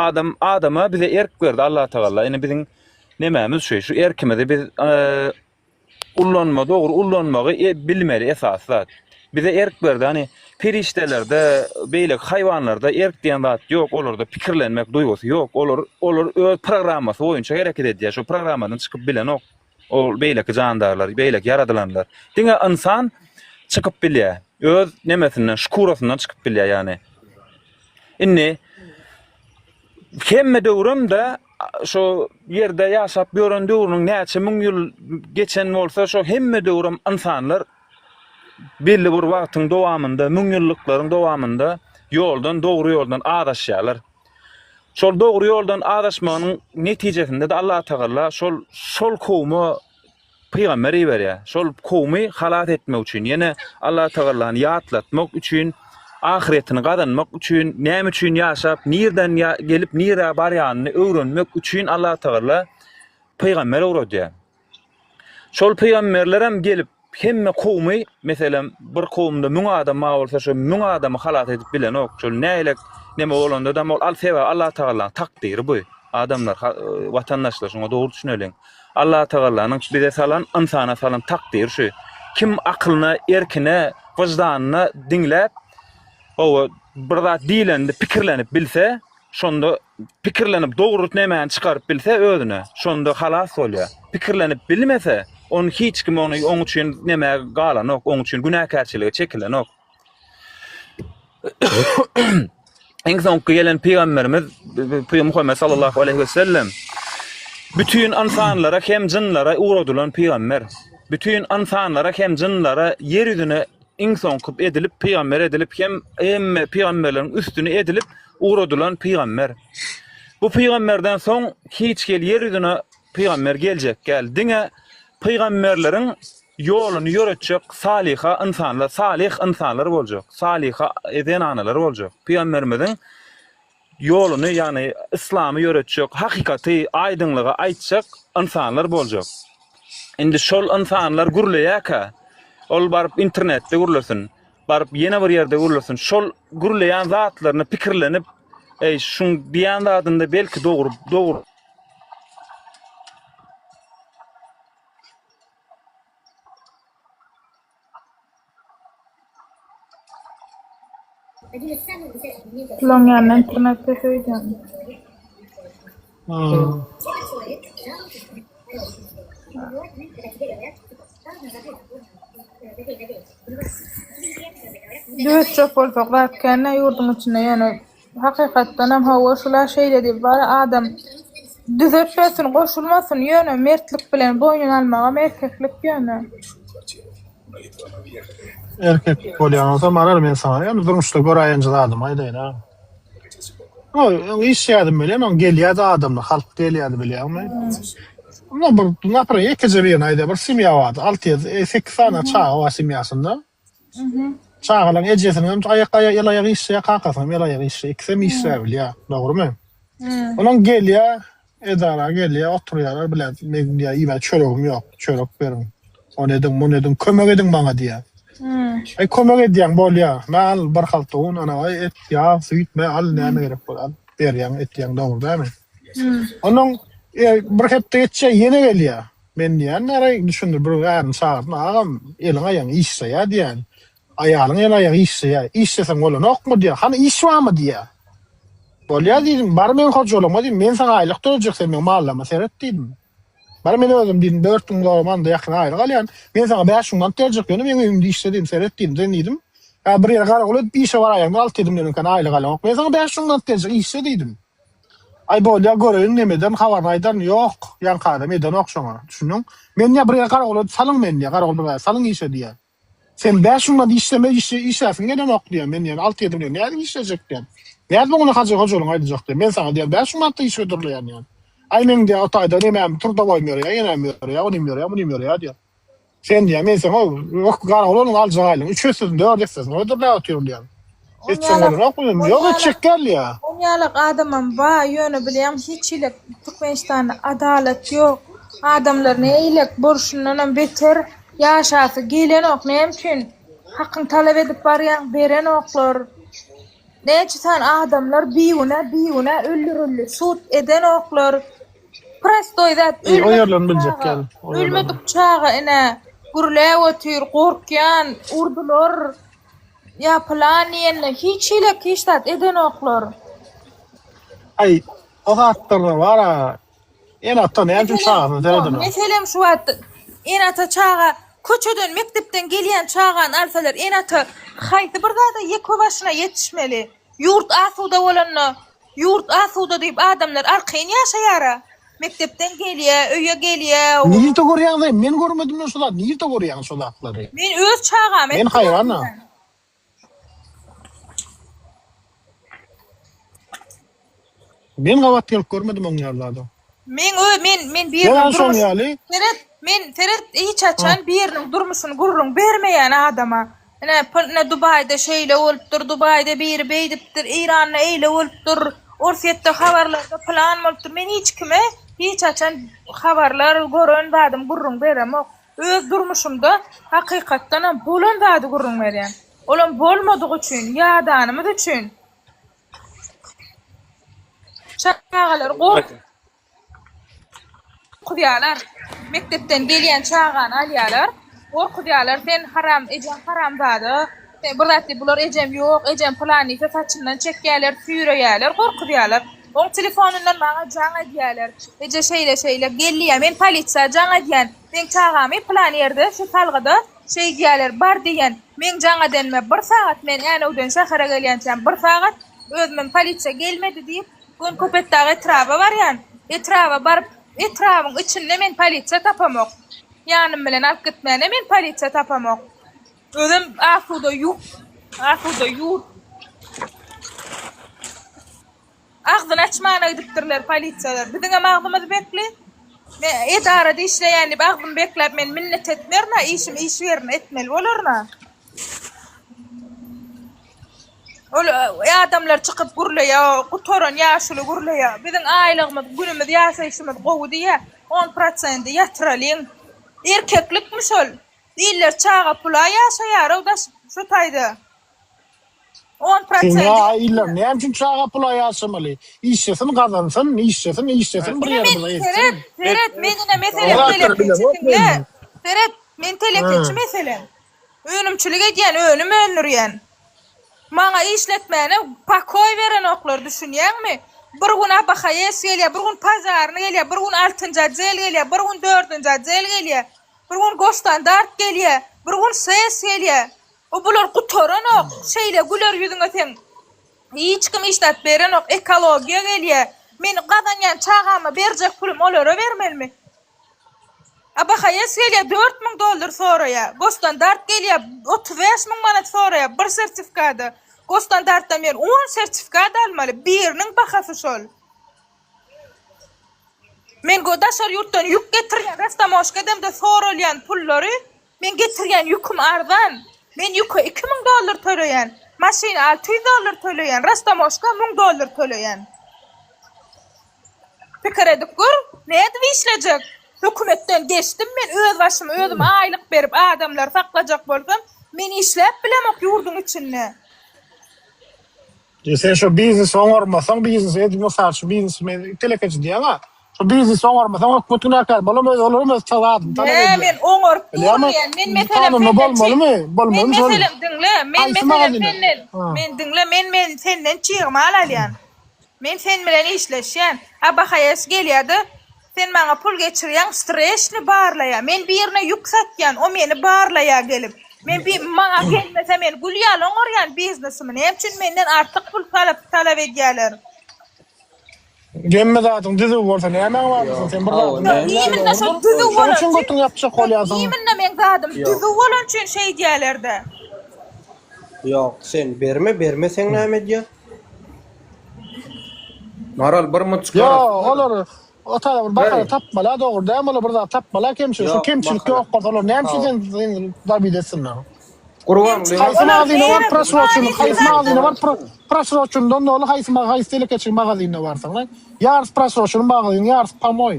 adam adama bize erk berdi Allatagala. Indi biziň nemämiz şu, şu erkimizi biz Ullanma dogry ullanmagy bilmeli esasy zat. Bize erk berdi hany perişdelerde beýleki haýwanlarda erk diýen zat ýok olarda pikirlenmek duýgusy ýok olar olar öz programmasy boýunça hereket edýär şo programmadan çykyp bilenok ol beýleki jandarlar beýleki ýaradylanlar diňe ynsan çykyp bilýär öz nemesinden şkurasyndan çykyp bilýär ýagny indi Hemme döwrem-de şo ýerde ýaşap ýören döwrüniň näçe müň ýyl geçen bolsa, şo hemme döwrem ynsanlar belli bir wagtyň dowamynda, müňýyllyklaryň dowamynda ýoldan, dogry ýoldan azaşýarlar. Şol dogry ýoldan azaşmagynyň netijesinde-de Allatagala şol şol kowuma Pygamber iberýär. Şol kowmy halas etmek üçin, ýene Allatagalany ýatlatmak üçin, ahyretini gazanmak üçin, näme üçin ýaşap, nirden gelip nirä barýanyny öwrenmek üçin Allatagala pygamber ugradýar. Şol pygamberlerem gelip hemme kowmy, meselem, bir kowumda 1000 adam bar bolsa, şo 1000 adamy halas edip bilenok. Şol nähilek neme bolanda-da ol al sebäbi Allatagalanyň takdyry bu. Adamlar, watandaşlar şuňa dogry düşüneliň. Allatagalanyň bize salan, ynsana salan takdyry şu. Kim akylyna, erkine, wyždanyna diňläp, hawa, bir zat diýlende pikirlenip bilse, Şonda pikirlenip dogry nämäni çykaryp bilse özüne, şonda halas bolýar. Pikirlenip bilmese, ony hiç kim ony oň üçin nämä galanok, oň üçin günäkärçilige çekilenok. Iň soňky gelen pygamberimiz Muhammet sallallahu aleyhi ve sellem bütün ynsanlara hem jynlara ugradylan pygamber. Bütün ynsanlara hem jynlara ýer ýüzüne iň soňky edilip pygamber edilip hem hemme pygamberleriň üstüni edilip ugradylan pygamber. Bu pygamberden soň hiç gel ýer ýüzüne pygamber geljek gel. Diňe pygamberleriň ýoluny ýöretjek salyha ynsanlar, salyh ynsanlar boljak, salyha zenanalar boljak. Pygamberimiziň ýoluny, ýagny yslamy ýöretjek, hakykaty, aýdyňlygy aýtjak ynsanlar boljak. Indi şol ynsanlar gürleýärkä, ol baryp internetde gürlesin, baryp ýene bir ýerde gürlesin, şol gürleýän zatlaryny pikirlenip, eý, şuň diýen zadynda belki dogry, dogry Bulaň ýanynda internet pes öýdýän. Düzetjek bolsak zat kän-ä ýurduň içinde ýöne Hakykatdanam hawa şula şeýle diýip bar adam düzetmesin goşulmasyn ýöne mertlik bilen boýnuna almagam erkeklik ýöne. Erkeklik bolýan bolsa maral men saňa ýöne durmuşda göräýenje zadymy aýdaýyn a. Öň işleýärdim welin oň gelýärdi adamlar halk gelýärdi bilýäňmi. Onda bir napra ýekeje birini aýdaý bir semýa bardy alty ýedi sekiz sany çaga bar semýasynda. Çagalaryň ejesiniň hem aýak aýak el aýagy işleýär, kakasynyň hem el aýagy işleýär. Ikisem işläp bilýär. Dogrumy? Onuň gelýär, edara gelýär, oturýarlar bilen. Men diýýär, iýmä çöregim ýok, çörek beriň. Ony ediň, muny ediň, kömek ediň maňa diýýär. Aý kömek edýäň bolýar. Mä al bir halta un, ana aý et, ýag, süýt, mä al näme gerek bol al. Berýäň, etýäň, dogry dälmi? Onuň bir hepde geçýär, ýene gelýär. Men diýýän näreý düşündir bir ärini çagyrdym agam eliň aýagyň işleýä diýýän aýalyň el aýagy işleýä işleseň bolanokmy diýýä hany iş barmy diýýä bolýa diýdim bar meň hojalygyma diýdim men saňa aýlyk tölejek sen meň mallaryma seret diýdim bar men özüm diýdim 4000 dollar manda ýakyn aýlyk alýan men saňa 5000 manat berjek ýöne meň öýümde işle diýdim seret diýdim sen diýdim hä bir ýere garawul edip işe baraýaňda 6-7 million aýlyk alaňok men saňa 5000 manat berjek işle diýdim Aý bolýa göreýin nemeden habaryny aýdaryn ýok ýaňky adam edenok şoňa düşündiň men diýä bir ýere garawul edip salyň meni diýä garawul bir zat salyň işe diýä sen 5000 manat işleme işe işläsiň gelenok diýä men diýä 6-7 million nädip işlejek diýä nädip oňa hajy hojalygyňy aýdajak diýä men saňa diýä 5000 manatda iş hödürleýän diýä aý meň diýä o taýda nemäm trudowoýym ýörýä ýenem ýörýä onym ýörýä munym ýörýä diýä Sen diýýär, men saňa garawul onuň aljak aýlygyň üç essesini, dört essesini hödürläp otyryn diýýär. Etseň bolanok muny, ýok etjek däl diýýär. On ýalak adamam ba, ýöne bilýäň hiç hili Türkmenistanda adalat ýok. Adamlar neýlek bolşundanam beter ýaşasy gelenok näme üçin hakyň talap edip barýaň berenoklar. Näçe sany adamlar bigünä bigünä öldürildi sud edenoklar. Prostoý zat Eý, o ýerlerini biljek ýaly. O ýerlerini. Ölmedik çaga ine gürläp otyr, gorkýan, urdular ýa pylan diýende hiç hili hiç zat edenoklar. Aý, o zatlarda bar-a. Ene-ata näme üçin çagasyna seredenok? Meselem şu wagt ene-ata çaga köçeden, mekdepden gelýän çagany alsalar ene-ata haýsy bir zada ýeke başyna ýetişmeli? Ýurt asuda bolanda Ýurt asuda diýip adamlar arkaýyn ýaşaýara. Mekdepden gelýä, öýe gelýä. Nirde görýäň sen? Men görmedim men şo zat. Nirde görýäň şo zatlary? Men öz çagamy Men haýran-a. Men gabat gelip görmedim oň ýaly zada. Men ö men men biriniň durmuş seret men seret hiç haçan biriniň durmuşyny gürrüň bermeýän adama. Ine pul ine Dubaýda şeýle bolupdyr, Dubaýda biri beýdipdir, Eýranda eýle bolupdyr, Orsýetde habarlarda pylan bolupdyr. Men hiç kime hiç haçan habarlar gören zadym gürrüň beremok. Öz durmuşymda hakykatdanam bolan zady gürrüň berýän. Olam bolmadygy üçin, ýadanymyz üçin. Çagalary gorkuzýarlar. Mekdepden gelýän çagany alýarlar. Gorkuzýarlar, sen haram, ejeň haramzada. bir zat diý, bular ejem ýok, ejem pylan diýse saçyndan çekýärler, süýreýärler, gorkuzýarlar. Oň telefonyndan maňa jaň edýärler. Eje şeýle şeýle gel diýýär. Men polisiýa jaň edýän. Meň çagamy pylan ýerde şu salgyda şeýdýärler, bar diýýän. Meň jaň edenime bir sagat, men Änewden şähere gelýänçäm bir sagat, özümem polisiýa gelmedi diýip, Gün Köpetdag etraba barýan. Etraba baryp, etrabyň içinde men polisiýa tapamok. Ýanym bilen alyp gitmäne men polisiýa tapamok. Özem asuda ýurt. Asuda ýurt. Agzyny açmana gidipdirler polisiýalar. Biziňem agzymyz bekli. Men edarada işleýän diýip agzymy bekläp men minnet etmerin-ä, işimi iş ýerinde etmeli bolaryn-a. Ol adamlar çykyp gürleýär, gutaran ýaşuly gürleýär. Biziň aýlygymyz, günümiz, ýaşaýşymyz gowy diýýär. On prosendi ýatyralyň. Erkeklikmi şol? Iller çaga pula ýaşaýar-ow daş şu taýda. On prosendi. Ýa iller näme üçin çaga pula ýaşamaly? Işlesin, gazansyn, işlesin, işlesin bir Ine ýerde men bir etsin. seret, seret, men ine meselem telekeçi diňle. Seret, men telekeçi meselem. Önümçilik edýän, önüm öndürýän. Maňa işletmäne pokoý berenoklar, düşünýäňmi? Bir gün ABHS gelýär, bir gün Pažarny gelýär, bir gün altynjy otdel gelýär, bir gün dördünji otdel gelýär, bir gün Gosstandart gelýär, bir gün SES gelýär. O bular gutaranok. Şeýle güler ýüzüňe seň hiç kim hiç zat berenok. Ekologiýa gelýär. Men gazanýan çagama berjek pulum olara bermelimi? ABHS gelýär 4000 dollar soraýar. Gosstandart gelýär 35000 manat soraýar bir sertifikada. Gosstandartdan men 10 sertifikat almaly. Biriniň bahasy şol. Men go daşary ýurtdan ýük getirýän, rastamoşka edemde soralýan pullary men getirýän ýüküm arzan. Men ýüke 2000 dollar töleýän. Maşyna 600 dollar töleýän, rastamoşka 1000 dollar töleýän. Pikir edip gör, nädip işlejek? Hökümetden geçdim men öz başyma özüm aýlyk berip adamlary saklajak bolsam, men işläp bilemok ýurduň içinde. Sen şo biznesi oňarmasaň biznes edip mysal şu biznes men telekeçi diýýäňa. Şo biznesi oňarmasaň hökümet günäkär bolam öz olaram öz zadyny talap Nä edýär. men oňaryp durun Bilýäňmi? diýýän. Men meselem Kanunda senden çig bolmalymy? men Bolmalymy şol? meselem diňle men Haýsy meselem magazyna? senden Ha. men diňle men men senden çig mal alýan. Men sen bilen işleşýän. ABHS gelýär-de, sen maňa pul geçirýäň, streçny barlaýar. Men birine ýük satýan, o meni barlaýar gelip. Men bi maňa gelmese men gül ýaly oňarýan biznesimi. Näme üçin menden artyk pul talap talap edýärler? Hemme zadyň düzüw bolsa nämäň barmysyň sen bir Hawa, zadyň näme näme Imенно şo dogrudyr? düzüw Şonuň bolan üçin üçin, götüňi ýapjak bolýarsyň. imенно meň zadym Ýok. düzüw bolan üçin şeýdýärler-de. Ýok, sen berme, bermeseň näme edýär? Maral bir mut Ýo, çykarar. olar o taýda bir bahana tapmaly, dogry däl, olar bir zat tapmaly kemçilik. Şo Ýok, kemçilik bahana. ýok bolsa olar näme üçin Hawa. sen seni zabit etsinler? Gurbanguly Haýsy Olar magazyna nirede baryp prosroçyny, manysyz haýsy zatlar. magazyna baryp prosroçyndan doly haýsy haýsy telekeçilik magazynyna barsaň, ýarysy prosroçyny magazynyň ýarysy pomoý.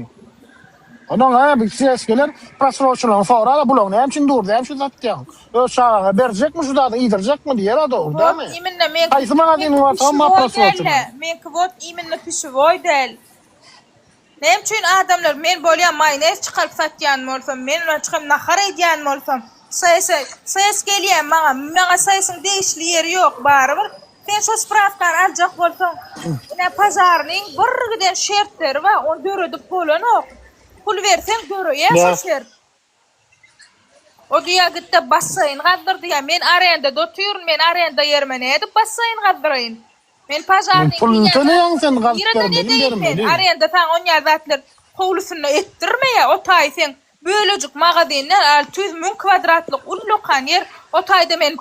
Onuň hä bir ses geler, prosroçylaryny sorar-a, bulaň näme üçin dur, näme üçin satýaň? Öz çagaňa berjekmi şu zady, iýdirjekmi diýer-a dogry Wot dälmi? iminne meňki Haýsy magazynyň meňki barsa hamma pişiwoý prosroçyny. däl-le, meňki wot iminne pişiwoý däl. Näme üçin adamlar men bolýa maýonez çykaryp satýan bolsam, men bilen çykyp nahar edýän bolsam, ses ses gelýä maňa, maňa sesiň degişli ýeri ýok barybir. Sen şo sprawkany aljak bolsaň, ine pažarnyň bir giden şertleri bar, ony döredip bolanok. Pul berseň döreýär şo şert. O diýýär gitde basseýn gazdyr diýýär. Men arendada otyryn, men arenda ýerime nädip basseýn gazdyraýyn? Men pažarnyň Puluny diýýän töleýäň sen gazyp nireden bermeli, edeýin men? bermeli. Arenda saňa onýa zatlar howlusynda etdirmeýär. O taý seň Bölejik magazin däl, 600 müň kwadratlyk ullakan ýer. O taýda men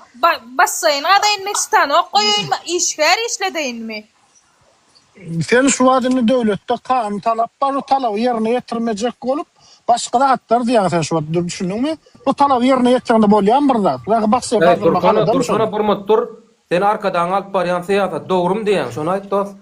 basseýn gazaýynmy, stanok goýaýynmy, işgär işledeýinmi? Sen şu wagt indi döwletde kanun talap bar, şu talaby ýerine ýetirmejek bolup, başga zatlar diýýäň sen şu wagt, düşündiňmi? Bu talaby ýerine ýetirende bolýan bir zat. Ýa basseýn Eý, gazdyrmak dursana, aladamy şol? dursana bir dur. Sen Arkadagyň alyp barýan syýasat dogrumy diýýäň, şony aýt dost.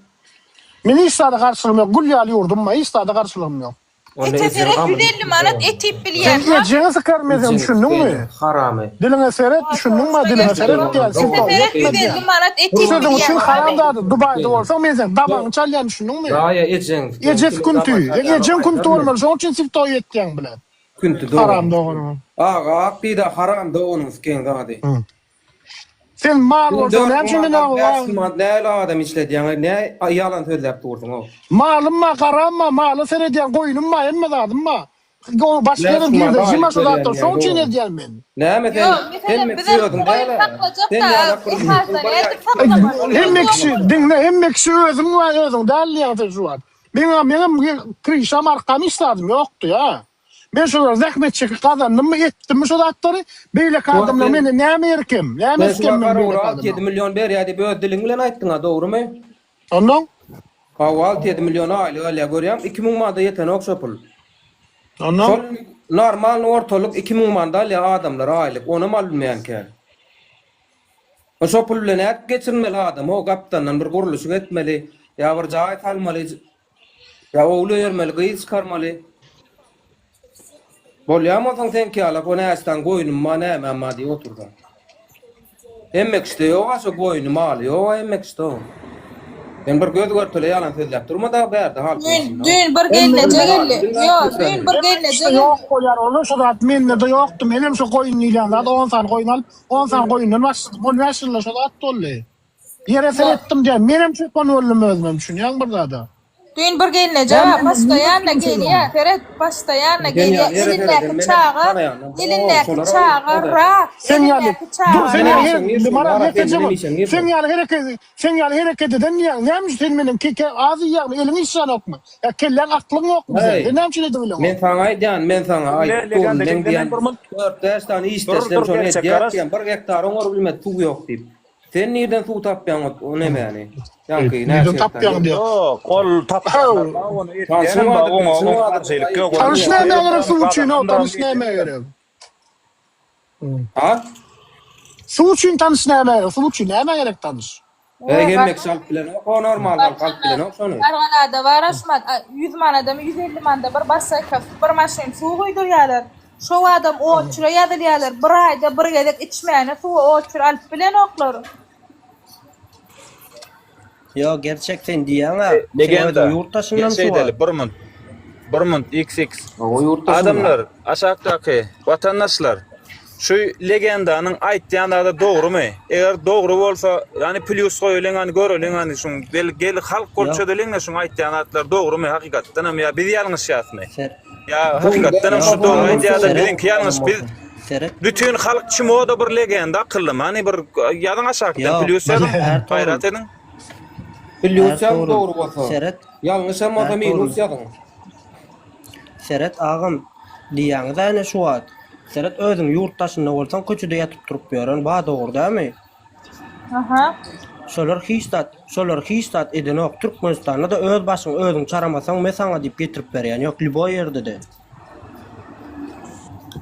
Men hiç zada garşylygym ýok, gül ýaly ýurdum bar, hiç zada garşylygym ýok. Onda Ete ejeň seret gamyny 150 manat et iýip Sen bilýän. ejeňi sykarmy sen Ejeňi düşündiňmi? sikeýin, haramy. Diliňe seret düşündiňmi diliňe seret diýýän Ete siltaw seret ýetme 150 diýýän. manat et Bu iýip sözüň üçin bilýän. haramzada Dubaýda bolsaň men seň dabaňy çalýan düşündiňmi? Daýa ejeň sikeýin. Ejesi künti. Seň ejeň künti bolmaly şoň üçin siltaw ýetýäň bile. Künti Haram doganyň. doganyň. Aga ak pida haram doganyň sikeýin zady. Sen mal bolsaň näme üçin meni 4000 manat näle adam işledýäň? Ne ýalan sözläp dursuň o? Malym bar, garam bar, mala seredýän, goýnum bar, hemme zadym bar. Başga ýerden girdeji bar şo zatlar, şoň üçin edýän men. Näme sen? Ýok, meselem Hemme bizem özüň goýun däl-ä. saklajak Sen da ýalak bir esasan nädip saklamaly? Hemme kişi, diňle, hemme kişi özüň we özüň däl diýýäň sen şu wagt. Meňem, meňem krişam arkam hiç zadym ýokdy ýa. Men şolary zähmet çekip gazandymmy, etdimmi şo zatlary, beýleki Şu wagt adamlar sen menden näme ýerkem, Sen näme şu iskem wagt men gara beýleki ugra 6-7 adamdan. million berýär diýip öz diliň bilen aýtdyň-a, dogrumy? Onnoň? Hawa, 6-7 million aýlyk alýar, görýäňmi? 2000 manada ýetenok şo pul. Onnoň? Şol normalny ortalyk 2000 manada alýar adamlar aýlyk, onam alynmaýan kän. Şo pul bilen nädip geçinmeli adam, o gapdandan bir gurluşyk etmeli, ýa bir jaý salmaly, Ýa ogul öýermeli, gyz çykarmaly. Bolýamy onsoň seňki ýalak o näçe goýnum bar, nämäm bar diýip otursaň. Hemme kişide ýog-a şo goýny, maly ýog-a hemme kişide o. Sen bir göz görtele ýalan sözläp durma dagy bärde halkyň Düýn, içinde. düýn bir gelneje geldi. Ýok, düýn bir gelneje Kişide geldi. ýok bolýar, olar şo zat mende-de ýokdy. Menem şo goýun diýilýän zat on sany goýun alyp, on sany goýundan başladym. On bäş ýylda şo zat boldy. Ýere seretdim diýýän. Menem çopan boldum özümem düşünýäňmi bir zada. Düýn bir gelneje bar, postoýanno gelýär, seret, postoýanno gelýär, elindäki çaga, elindäki çaga rak, Sen ýaly, elindäki dur çaga sen rak. ýaly, maral ýekeje bol. Sen ýaly hereket, sen ýaly hereket eden diýýäň. Näme üçin sen menden keke az iýýäňmi, eliň işlänokmy? Ýa kelläň aklyň ýokmy sen? Sen näme üçin edip bileňok? Men saňa aýdýan, men saňa aýdyp durun, men diýýän, dört-bäş sany işdeşlerim şony edýär diýýän, bir gektar oňar bilmedi, suw ýok diýip. Sen nirden suw tapýaň o nemäni? Ýaňky näçe Nirden tapýaň diýýär. Ýok, ol tapýanlar bar, ony edýänem bar, oňa garşylyk ýok. Tanyş nämä gerek suw üçin, o tanyş nämä gerek? Ha? Suw üçin tanyş nämä gerek? Suw üçin nämä gerek tanyş? Eý, hemme kişi alyp bilenok, o normal halk alyp bilenok şony. Gargalada bar aşmat, 100 manadamy, 150 manada bir bassaýka bir maşyn suw guýdurýarlar. Şo adam oçura ýazylýarlar, bir aýda bir gezek içmäne suwy oçur alyp bilenoklar. Ýok gerçek sen diýýäňä. Sen Legenda. özüň ýurt daşyndan Gel suwa. şeýdeli bir munt. Bir munt xx. O ýurt daşynda. Adamlar aşakdaky watandaşlar şu legendanyň aýtýan zady dogrumy? Eger dogry bolsa ýani plýus goýalyň hany göreliň hany şuň gel gel halk bolup Ýok. çözeliňle şuň aýtýan zatlary dogrumy hakykatdanam ýa biz ýalňyşýasmy? Ser Ýa hakykatdan hem şu dogry aýdýar-da Seret. biziňki ýalňyş biz Seret. bütin halk çimoda bir legenda akyllym hany bir ýazyň aşakdan Ýok. plýus ýazyň Ertugrul. gaýrat ediň. Plýus ýazyň Ertugrul. dogry bolsa. Seret. Ýalňyşam bolsa Ertugrul. minus ýazyň. Seret agam diýýäňiz ene şu wagt. Seret özüň ýurt daşynda bolsaň köçede ýatyp turup ýören ba dogry dämi? Aha. Şolar hiç zat, şolar hiç zat edenok. Türkmenistanda-da öz başyňy özüň çaramasaň me saňa diýip getirip berýän ýok lýuboý ýerde-de.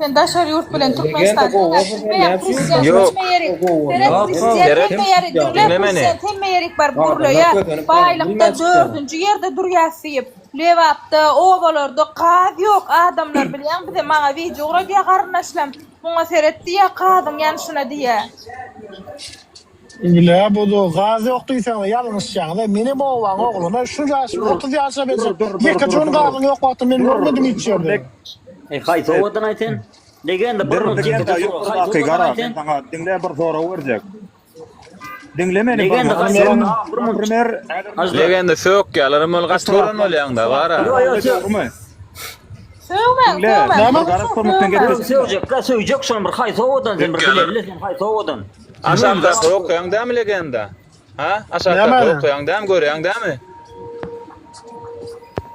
Sen daşary ýurt bilen Legenda Türkmenistan gowy bolsa sen näme üçin Ýok. hemme ýeri Gowy seret Ýok, prezident Seret. hemme ýeri diňle Diňle meni. prezident hemme ýerik baryp Adamlar gürleýär. kösenip galyp Baýlykda bilmän çykýar. dördünji ýerde durýas diýip. Lebapda obalarda gaz ýok adamlar bilýäň bize maňa wideo ugradýar garyndaşlam. Muňa seret diýýä gazyň ýanyşyna diýýä. Bile budu gaz ýok diýseňiz ýalňyşýaňyz menem obaň ogluny şu ýaşym 30 ýaşa berjek ýeke jon gazyň ýok wagty men görmedim hiç ýerde. E haýsy obadan aý sen? Legenda bir Dur munt legenda ýekeje ýok sorag haýsy daky obadan gara aý men sen? saňa diňle bir sorag berjek. Diňle meni bir Legenda munt. haýsy Sen obadan bir munt. naprimer Ajda. Legenda sökýärler hem ol gaty gören bolýaňda bara. Ýo ýo sök. dogrymy? Sögmäň Diňle sögmäň Näme? bir garaz kömekden Sög gepleşelim. sögjek la sögjek şony bir haýsy obadan sen bir Sökýärler. bileli sen haýsy obadan. Aşakdaky okaýaň dämi legenda? Ha? Aşakdaky Näme? okaýaň dämi görýäň dämi?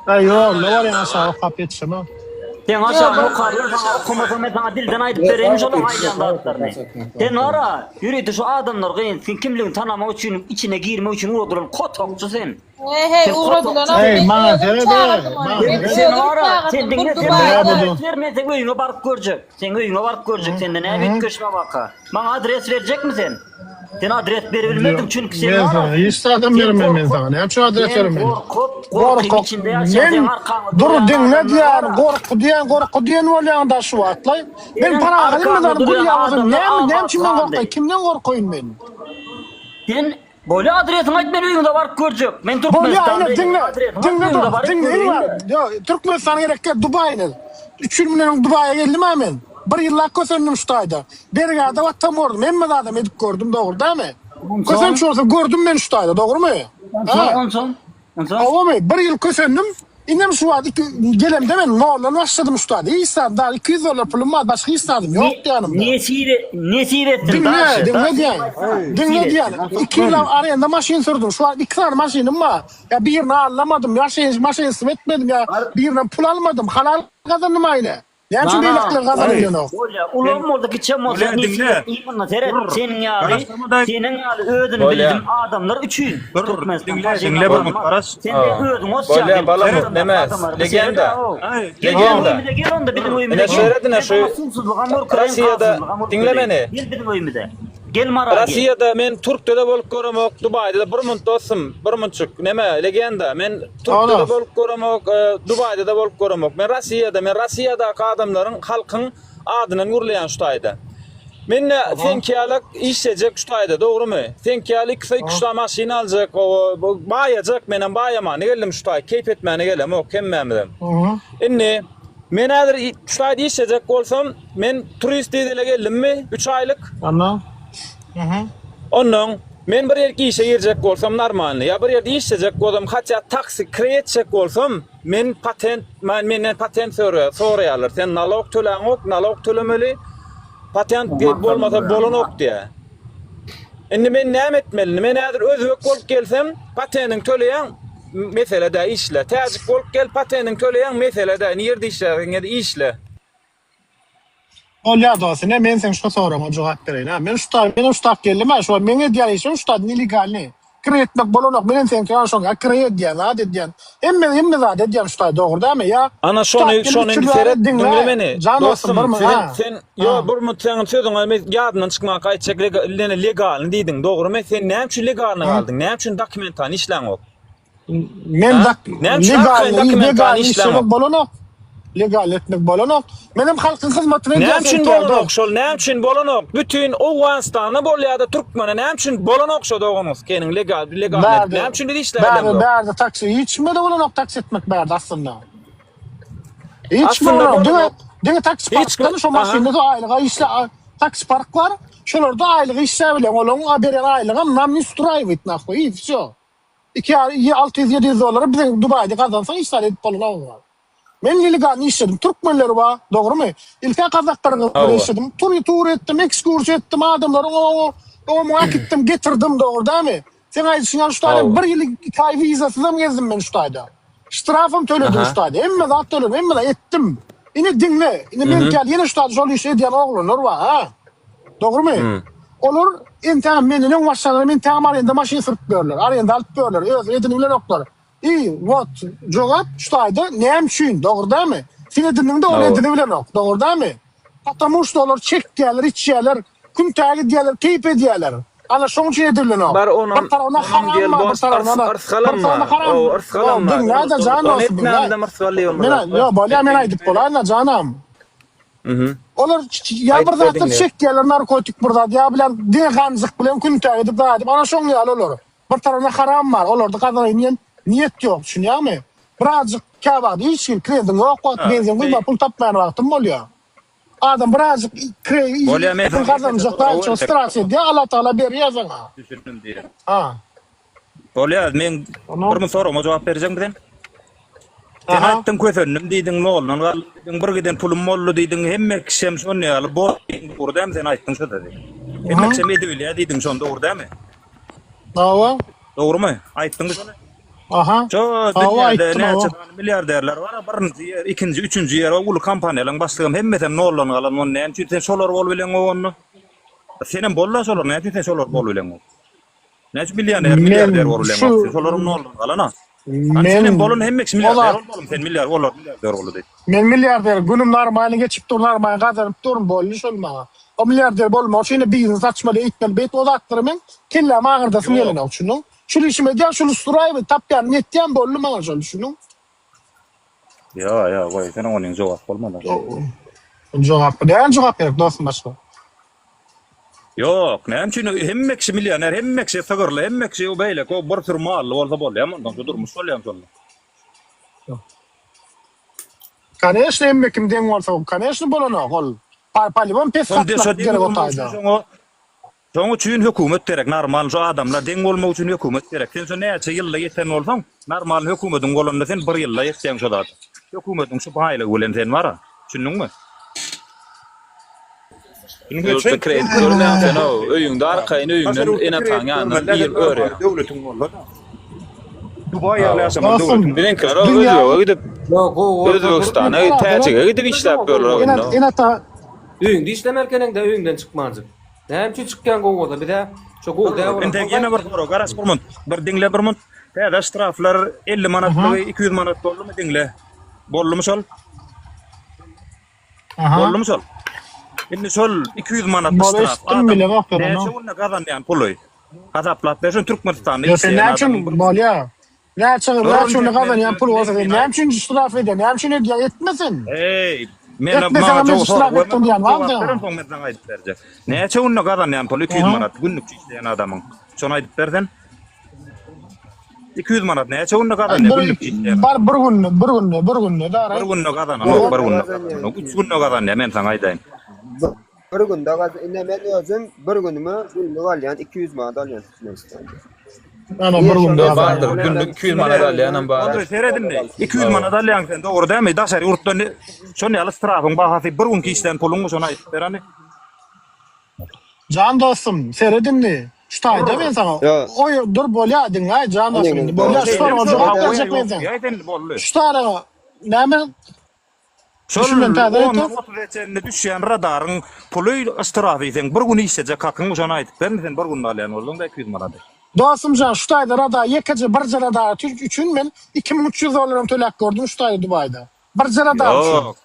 Aý ýok, ne barýaň aşagy okap ýetişemok. Sen aşagyny okarlar saňa okamasa men saňa dilden aýdyp bereýin şolaň aýdýan zatlaryny. Sen wara ýörite şu adamlar gyn sen kimligini tanamak üçin içine girmek üçin ugradylan kotakçy sen. Heý heý Sen ugradylanok Heý men maňa özüm seret çagyrdym eý, ony maňa men seret. Sen özüm wara sen çagyrdym diňle bir sen Näme Dubaýda bu? adres ber men seň öýüňe baryp görjek. Seň öýüňe baryp görjek sende näme üýtgeşme waka. Maňa adres berjekmi sen? Sen adres berebilmediň çünki sen Men wara sana hiç zadam sen bermen men gorkup sana. Näme üçin adres sen bermeli? gorkup gorkyň Gorkak içinde ýaşaýan men seň arkaňda dur durýan diňle adamlar diýýän, wara. gorky diýýän, gorky diýen bolýaň da şu wagtlaý. Men Seniň parahat arkaňda hemme zady gül durýan ýaly adamlar näme näme abat üçin men sandy. gorkaýyn? Kimden gorkaýyn men? Sen bolýa adresiňi aýt men öýüňize baryp görjek. Men Bolýa Türkmenistanda ine diňle, adresiňi aýt diňle öýüňize dur, baryp diňle göreýin. bar. Ýok, Türkmenistan gerek däl, Dubaýyny. 3 ýyl mundan öň Dubaýa geldim-ä men. Bir ýyllap kösendim şu taýda. Bergä-de batam gördüm, hemme zadam edip gördüm, dogry dälmi? Kösenç bolsa gördüm men şu taýda, dogrumy? Onsoň, onsoň, onsoň. Hawamy, bir ýyl kösendim. Indem şu wagt iki, gelemde men noldan başladym şu taýda. Hiç zat, daha 200 dollar pulum bar, başga hiç zadym ýokdy ýanymda. Nesip, nesip etsin Diňle, daşy. diňle diýýän. Diňle diýýän. Iki ýyllap arenda maşyn sürdüm. Şu wagt iki sany maşynym bar. Ýa birini allamadym, ýa şeýle maşynsyz etmedim, ýa birinden pul almadym. Halal gazandym aýna. Näme üçin beýlekiler gazanyp bilenok? Bolýa, ulam bolsa, kiçem bolsa, Bolýa, diňle. nesip imanyna seret, seniň ýaly, seniň ýaly özüni Bolýa. bildim adamlar üçin Dur, Türkmenistan diňle, paşyna diňle bir bolmaz. garaş. Sen de özüň osýaň, Bolýa, sen balam, adamlar, neme, adamlar, bu legenda. şeýle-dä, o. Aý, Gel biziň Legenda. öýümize, gel onda biziň öýümize Ine gel. şeýle dine Men şu saňa suwsuzlygam görkezeýin, Russiýada gazsyzlygam diňle görkezeýin. meni. Gel biziň öýümize. Gel Mara gel. Russiýada men Türkde-de bolup göremok, Dubaýda-da bir munt dostum, bir munçuk. Neme, legenda. Men Türkde-de bolup göremok, Dubaýda-da bolup göremok. Men Russiýada, men Russiýadaky adamlaryň, halkyň adyndan gürleýän şu taýda. Men-de seňki ýaly işlejek şu taýda, dogrumy? Seňki ýaly ikisi iki-üç maşyn aljak, baýajak, menem baýamana geldim şu taý, keýp etmäne gelemok hemmämizem. Indi men häzir şu taýda işlejek bolsam, Men turist dizele geldimmi 3 aýlyk? Ondan. Mhm. Ondan men bir ýerki işe girjek bolsam normalny, ýa bir ýerde işlejek bolsam, hatda taksi kireý etjek bolsam, men patent, men menden patent soraýarlar. Sen nalog töläňok, nalog tölemeli. Patent bolmasa bolanok diýýär. Indi men näme etmeli? Indi men häzir özbek bolup gelsem, patentiňi töleýäň, mesele däl, işle. Täjik bolup gel, patentiňi töleýäň, mesele däl, nirde işlärsiň, işle. Bolýar dos ine men seň şu soragyňa jogap bereýin ha. Men şu taý menem şu tak geldim ha şu wagt meň edýän işim şu taý nelegalnyý. Kireý etmek bolanok menem seňki ýaly şoň ýaly kireý edýän zat edýän. Hemme hemme zat edýän şu taý dogry dämi ýa Ana şu tak şony gelip şony üç indi ýyl bäri seret diňle diňle meni jan dostum dostum bir siziň ha. sen ýo Ha. bir minut seň sözüňe men ýadymdan çykmanka aýtjak legalny diýdiň dogrymy sen näme üçin legalny galdyň näme üçin dokumentany işläňok. Men Ha? Näme üçin arkaýyn legal dokumentany legal işläňok? işlemek bolanok. Legal etmek bolanok. Menem halkyň hyzmatyny Näme edýän üçin sen bolanok şol näme üçin bolanok? Bütin Owganystanda bolýada Türkmene näme üçin bolanok şo doganyňyz keniň legal legal Bärde, näme üçin biz bärde, işläbilemzok? bärde taksi hiç kime de bolanok taksi etmek bärde aslynda. Hiç kime Aslynda bolanok. Diňe, bolanok. diňe taksi Hiç parkdan kim şo aha. maşynda da aýlyga işle taksi park bar. Şolarda aýlyga işläbilen olaryň berýän aýlygam nam ne ustраивает nahуй и всё. Iki ýa 600-700 dollara biziň Dubaýda gazansaň hiç zat edip bolanok. Men nelegalny işledim. Türkmenler bar, dogrumy? Ilk-ä gazaklar bilen Hawa. işledim. Tur tur etdim, ekskursiýa etdim, adamlary oňa oňa äkitdim, getirdim, dogry dälmi? Seň aýdyşyň ýaly şu taýda Hawa. bir ýyl iki aý wizasyzam gezdim men şu taýda. Ştrafam töledim Aha. şu taýda. Hemme zat töledim, hemme zat etdim. Ine diňle, ine meňki ýaly ýene şu taýda şol işi edýän oglanlar bar, ha. Dogrumy? Olar entägem menden öň başlanlar, men tägem arenda maşyn sürüp ýörler, arenda alyp ýörler, özleri edinip bilenoklar. I, wot, jogap şu taýda näme üçin, dogry dälmi? Sen edindiňde ol Hawa. edinip bilenok, dogry dälmi? Patamu şto olar çekýärler, içýärler, küntä gidýärler, keýp edýärler. Ana şoň üçin edibilenok. Bar onam, Bir tarabynda onam haram gel bar, bir dost, tarabynda yrs, yrsgalam bir tarabynda bar. haram. O, yrsgalam Ýok, bar. diňle-de jan Ony dostum, diňle. etmänimizem yrsgally Men, bolmaz. ýok, bolýar, men aýdyp bolaýyn-da janam. Mhm. Olar ýa bir Aýdyp zatlar diňle. çekýärler, narkotik bir zat, ýa bilen diňe ganjyk bilen küntä gidip zat edip, ana şoň ýaly olar. Bir tarapynda haram bar, olarda gazanaýyn diýen niýet ýok, düşünýäňmi? Birazjyk käwagt hiç hili krediň ýok wagty benzin guýma pul tapmaýan wagtym bolýar. Adam birazjyk kredi Bolýar men pul gazanjak zat üçin stras edýär, Allatagala berýär saňa. Düşündim diýýär. Ha. Bolýar, men bir müň soragyma jogap berjeňmi sen? Sen aýtdyň kösendim diýdiň, noldan galdym diýdiň, bir giden pulum boldy diýdiň, hemme kişem şon ýaly bor diýdiň, dogry dälmi sen aýtdyň şo sözi? Hemme kişem edibilýär diýdiň şony, dogry dälmi? Hawa. Dogrumy? Aýtdyňmy şony? Aha. Şo Hawa dünýäde aýtdym, näçe hawa. sany milliarderler bar, birinji ýer, ikinji, üçünji ýer, o uly kompaniýalaryň başlygam hemmesem noldan galan, ony näme üçin sen şolar bolubileňok onda? Senem bol-da şolar, näme üçin sen şolar bolubileňok? Näçe millioner, Men milliarder bolup şu bileňok? Şolaryň noldan galana. Hany men senem bolan hemme kişi o milliarder zat bolmalym, sen milliar, olar milliarder boldy diýip. Men milliarder günüm normalny geçip dur, normalny gazanyp durun, boldy şol maňa. O milliarder bolmak üçin ine biznes açmaly, eýtmeli, beýtmeli o zatlary men kellämi agyrdasym Ýok. gelenok, düşündiň? Şul işimi edýän, şul usturaýmy, tapýanym ýetýän boldy maňa şol, düşündiň? Ýok, ýok, goý, seniň onyň jogap bolmady. Jogap, näme jogap gerek dostum başga? Ýok, näme üçin hemme kişi millioner, hemme kişi sygyrly, hemme kişi beýleki o bir sürü mally bolsa bolýamy ondan şu durmuş bolýamy şonda? Koneşno hemme kim deň bolsa koneşno bolanok ol. Pa, polibom pes Şonda şo gatlak deň gerek o bolmak üçin taýda. şoňa şoň üçin hökümet gerek. Normal şu adamlar deň bolmak üçin hökümet gerek. Sen şo näçe ýylda ýeten bolsaň, normal hökümediň bolanda sen bir ýylda ýetýäň şo zada. Hökümediň şu baýlygy bilen sen bara. Düşündiňmi? Ýurtda kredit görmeýäň sen o öýüňde arkaýyn öýüňden ene-ataň ýanyndan ir örýäň. Döwletiň bolsa-da. Dubaý ýaly ýaşamaly Dostum, döwletiň. Biziňkiler o Dünýä Özbege gidip, Ýok, gowy bolsa Özbegistana, Täjige gidip işläp ýörler o Ene, indi. ene-ata Öýüňde işlemerkeniňde öýüňden çykmanjyk. Näme üçin çykýaň gowy bolsa bize şo gowy däl bolan. Entek ýene bir sorag garaş bir munt. Bir diňle bir munt. Täze ştraflar 50 manatlygy 200 manat boldumy diňle. Boldumy şol? Aha. Boldumy şol? Indi şol 200 manatlyk Bol ştraf eşitdim adam bilemok ben näçe onu. günde gazanýan puly? Hasaplap bersin Türkmenistanda Ýa sen işleýän näme adamyň üçin bir bolýa? Näçe Dur näçe günde entek men gazanýan pul bolsa sen men näme üçin ştraf edýän? Näme üçin edýän? Etme sen. Eý, men Etmeseň maňa hem men jogap ştraf goýma, etdim diýen jogap bar beren saňa. soň men saňa aýdyp berjek. Näçe günde gazanýan puly 200 Aha. manat günlükçi işleýän adamyň? Şony aýdyp ber sen. 200 manat näçe günde gazanýar Bir, günlükçi işleýän? bar bir günde, bir günde, bir günde Bir dara. günde gazananok, bir günde gazananok. 3 günde gazanýar, men saňa aýdaýyn. Bir günde gaz ine men özüm bir günüme günlük alýan 200 manat alýan Türkmenistanda. Ana bir günde Ýok bardyr, gazanýar. günlük 200 manat alýanam Onda bardyr. seret indi. 200 manat alýaň sen, dogry dälmi? Daşary ýurtda ne şon ýaly strafyň bahasy bir günki işlän puluňmy şony aýdyp ber hany. Jan dostum, seret indi. Şu taýda men saňa Ýa. oý dur bolýa diňläý jan dostum indi bolýa şu soraga jogap berjek men saňa. Şu soraga näme Şol Düşünmän täze ondan aýtdyň. otuza çenli düşýän radaryň puly yştrafy seň bir gün işlejek hakyň şony aýdyp bermi sen bir günde alýan bolsaňda 200 manady. Dostumjan şu taýda radar ýekeje birje radar üçin men 2300 dollaram töläp gördüm şu taýda Dubaýda. Birje radar üçin. Ýok.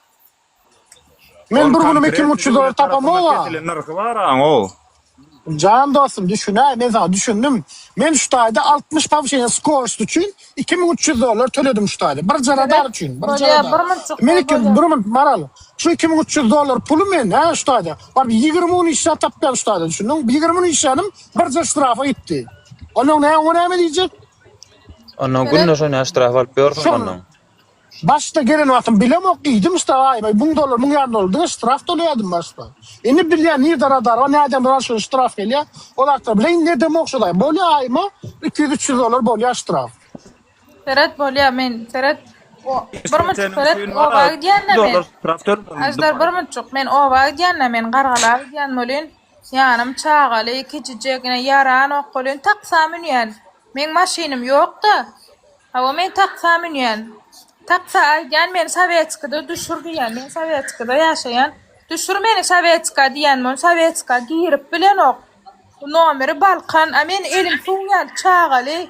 Men Ol bir günüm konkretny 2300 dollar döwlet tarapyndan tapamog-a. kesilen nyrhy bar aň o. Jan dostum düşünäý men saňa düşündim. Men şu taýda 60 powşeniýa skorost üçin 2300 dollar töledim şu taýda. Birje radar Seret, üçin, birje bolýa radar. bir munçuk Men bol iki bolýa. bir minut Maral. Şu 2300 dollar puly men hä şu taýda. Baryp 20 gün işläp tapýan şu taýda düşündiň? 20 gün işlänim birje ştrafa gitdi. Ondan näme o näme diýjek? Ondan Seret, günde şonýa ştraf alyp ýörsüň Şol ondan. Başda gelen wagtym bilemok iýdim ştraf aýma müň dollar müň ýarym dollar diňe ştraf tolýadym başda. Indi bilýän nirde radar bar näden raşoý ştraf gelýä o zatlar bilen indi edemok şo zat bolýa aýma 200-300 dollar bolýa ştraf. Seret bolýa men seret o bir munçuk Seniň seret üçin oba bar gidýän-de men. dollar ştraf töledim Ajdar bir munçuk men oba gidýän-de men Gargala gidýän welin ýanym çagaly kiçijek ine ýaranok welin taksa münýän. Meň maşynym ýok-da. Hawa men taksa münýän. Taksa aýdýan meni Sowetskide düşür diýýän. Men Sowetskide ýaşaýan. Düşür meni Sowetska diýýän men Sowetska girip bilenok. Nomeri Balkan, a men elim suw ýaly çagaly.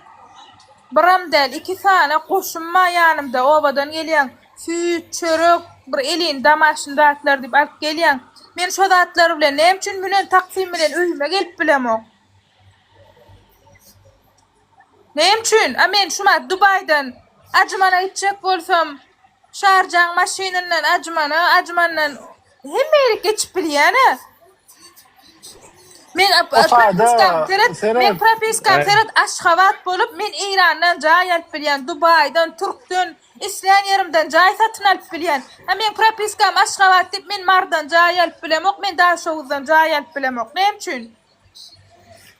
Biram däl, iki sany goşum bar ýanymda, obadan gelýän. Süýt, çörek, bir elin damaşyn zatlar diýip alyp gelýän. Men şo zatlar bilen näme üçin münen taksim bilen öýüme gelip bilemok. Näme üçin? A men şumat Dubaýdan Ajmana gitjek bolsam, Şarjaň maşynyndan Ajmana, Ajmandan hemme ýere geçip bilýän-ä. Men O taýda propiskam seret, men seret. propiskam seret Aşgabat bolup, men Eýrandan jaý alyp bilýän, Dubaýdan, Türkden, islän ýerimden jaý satyn alyp bilýän. A meň propiskam Aşgabat diýip, men Marydan jaý alyp bilemok, men Daşoguzdan jaý alyp bilemok. Näme üçin?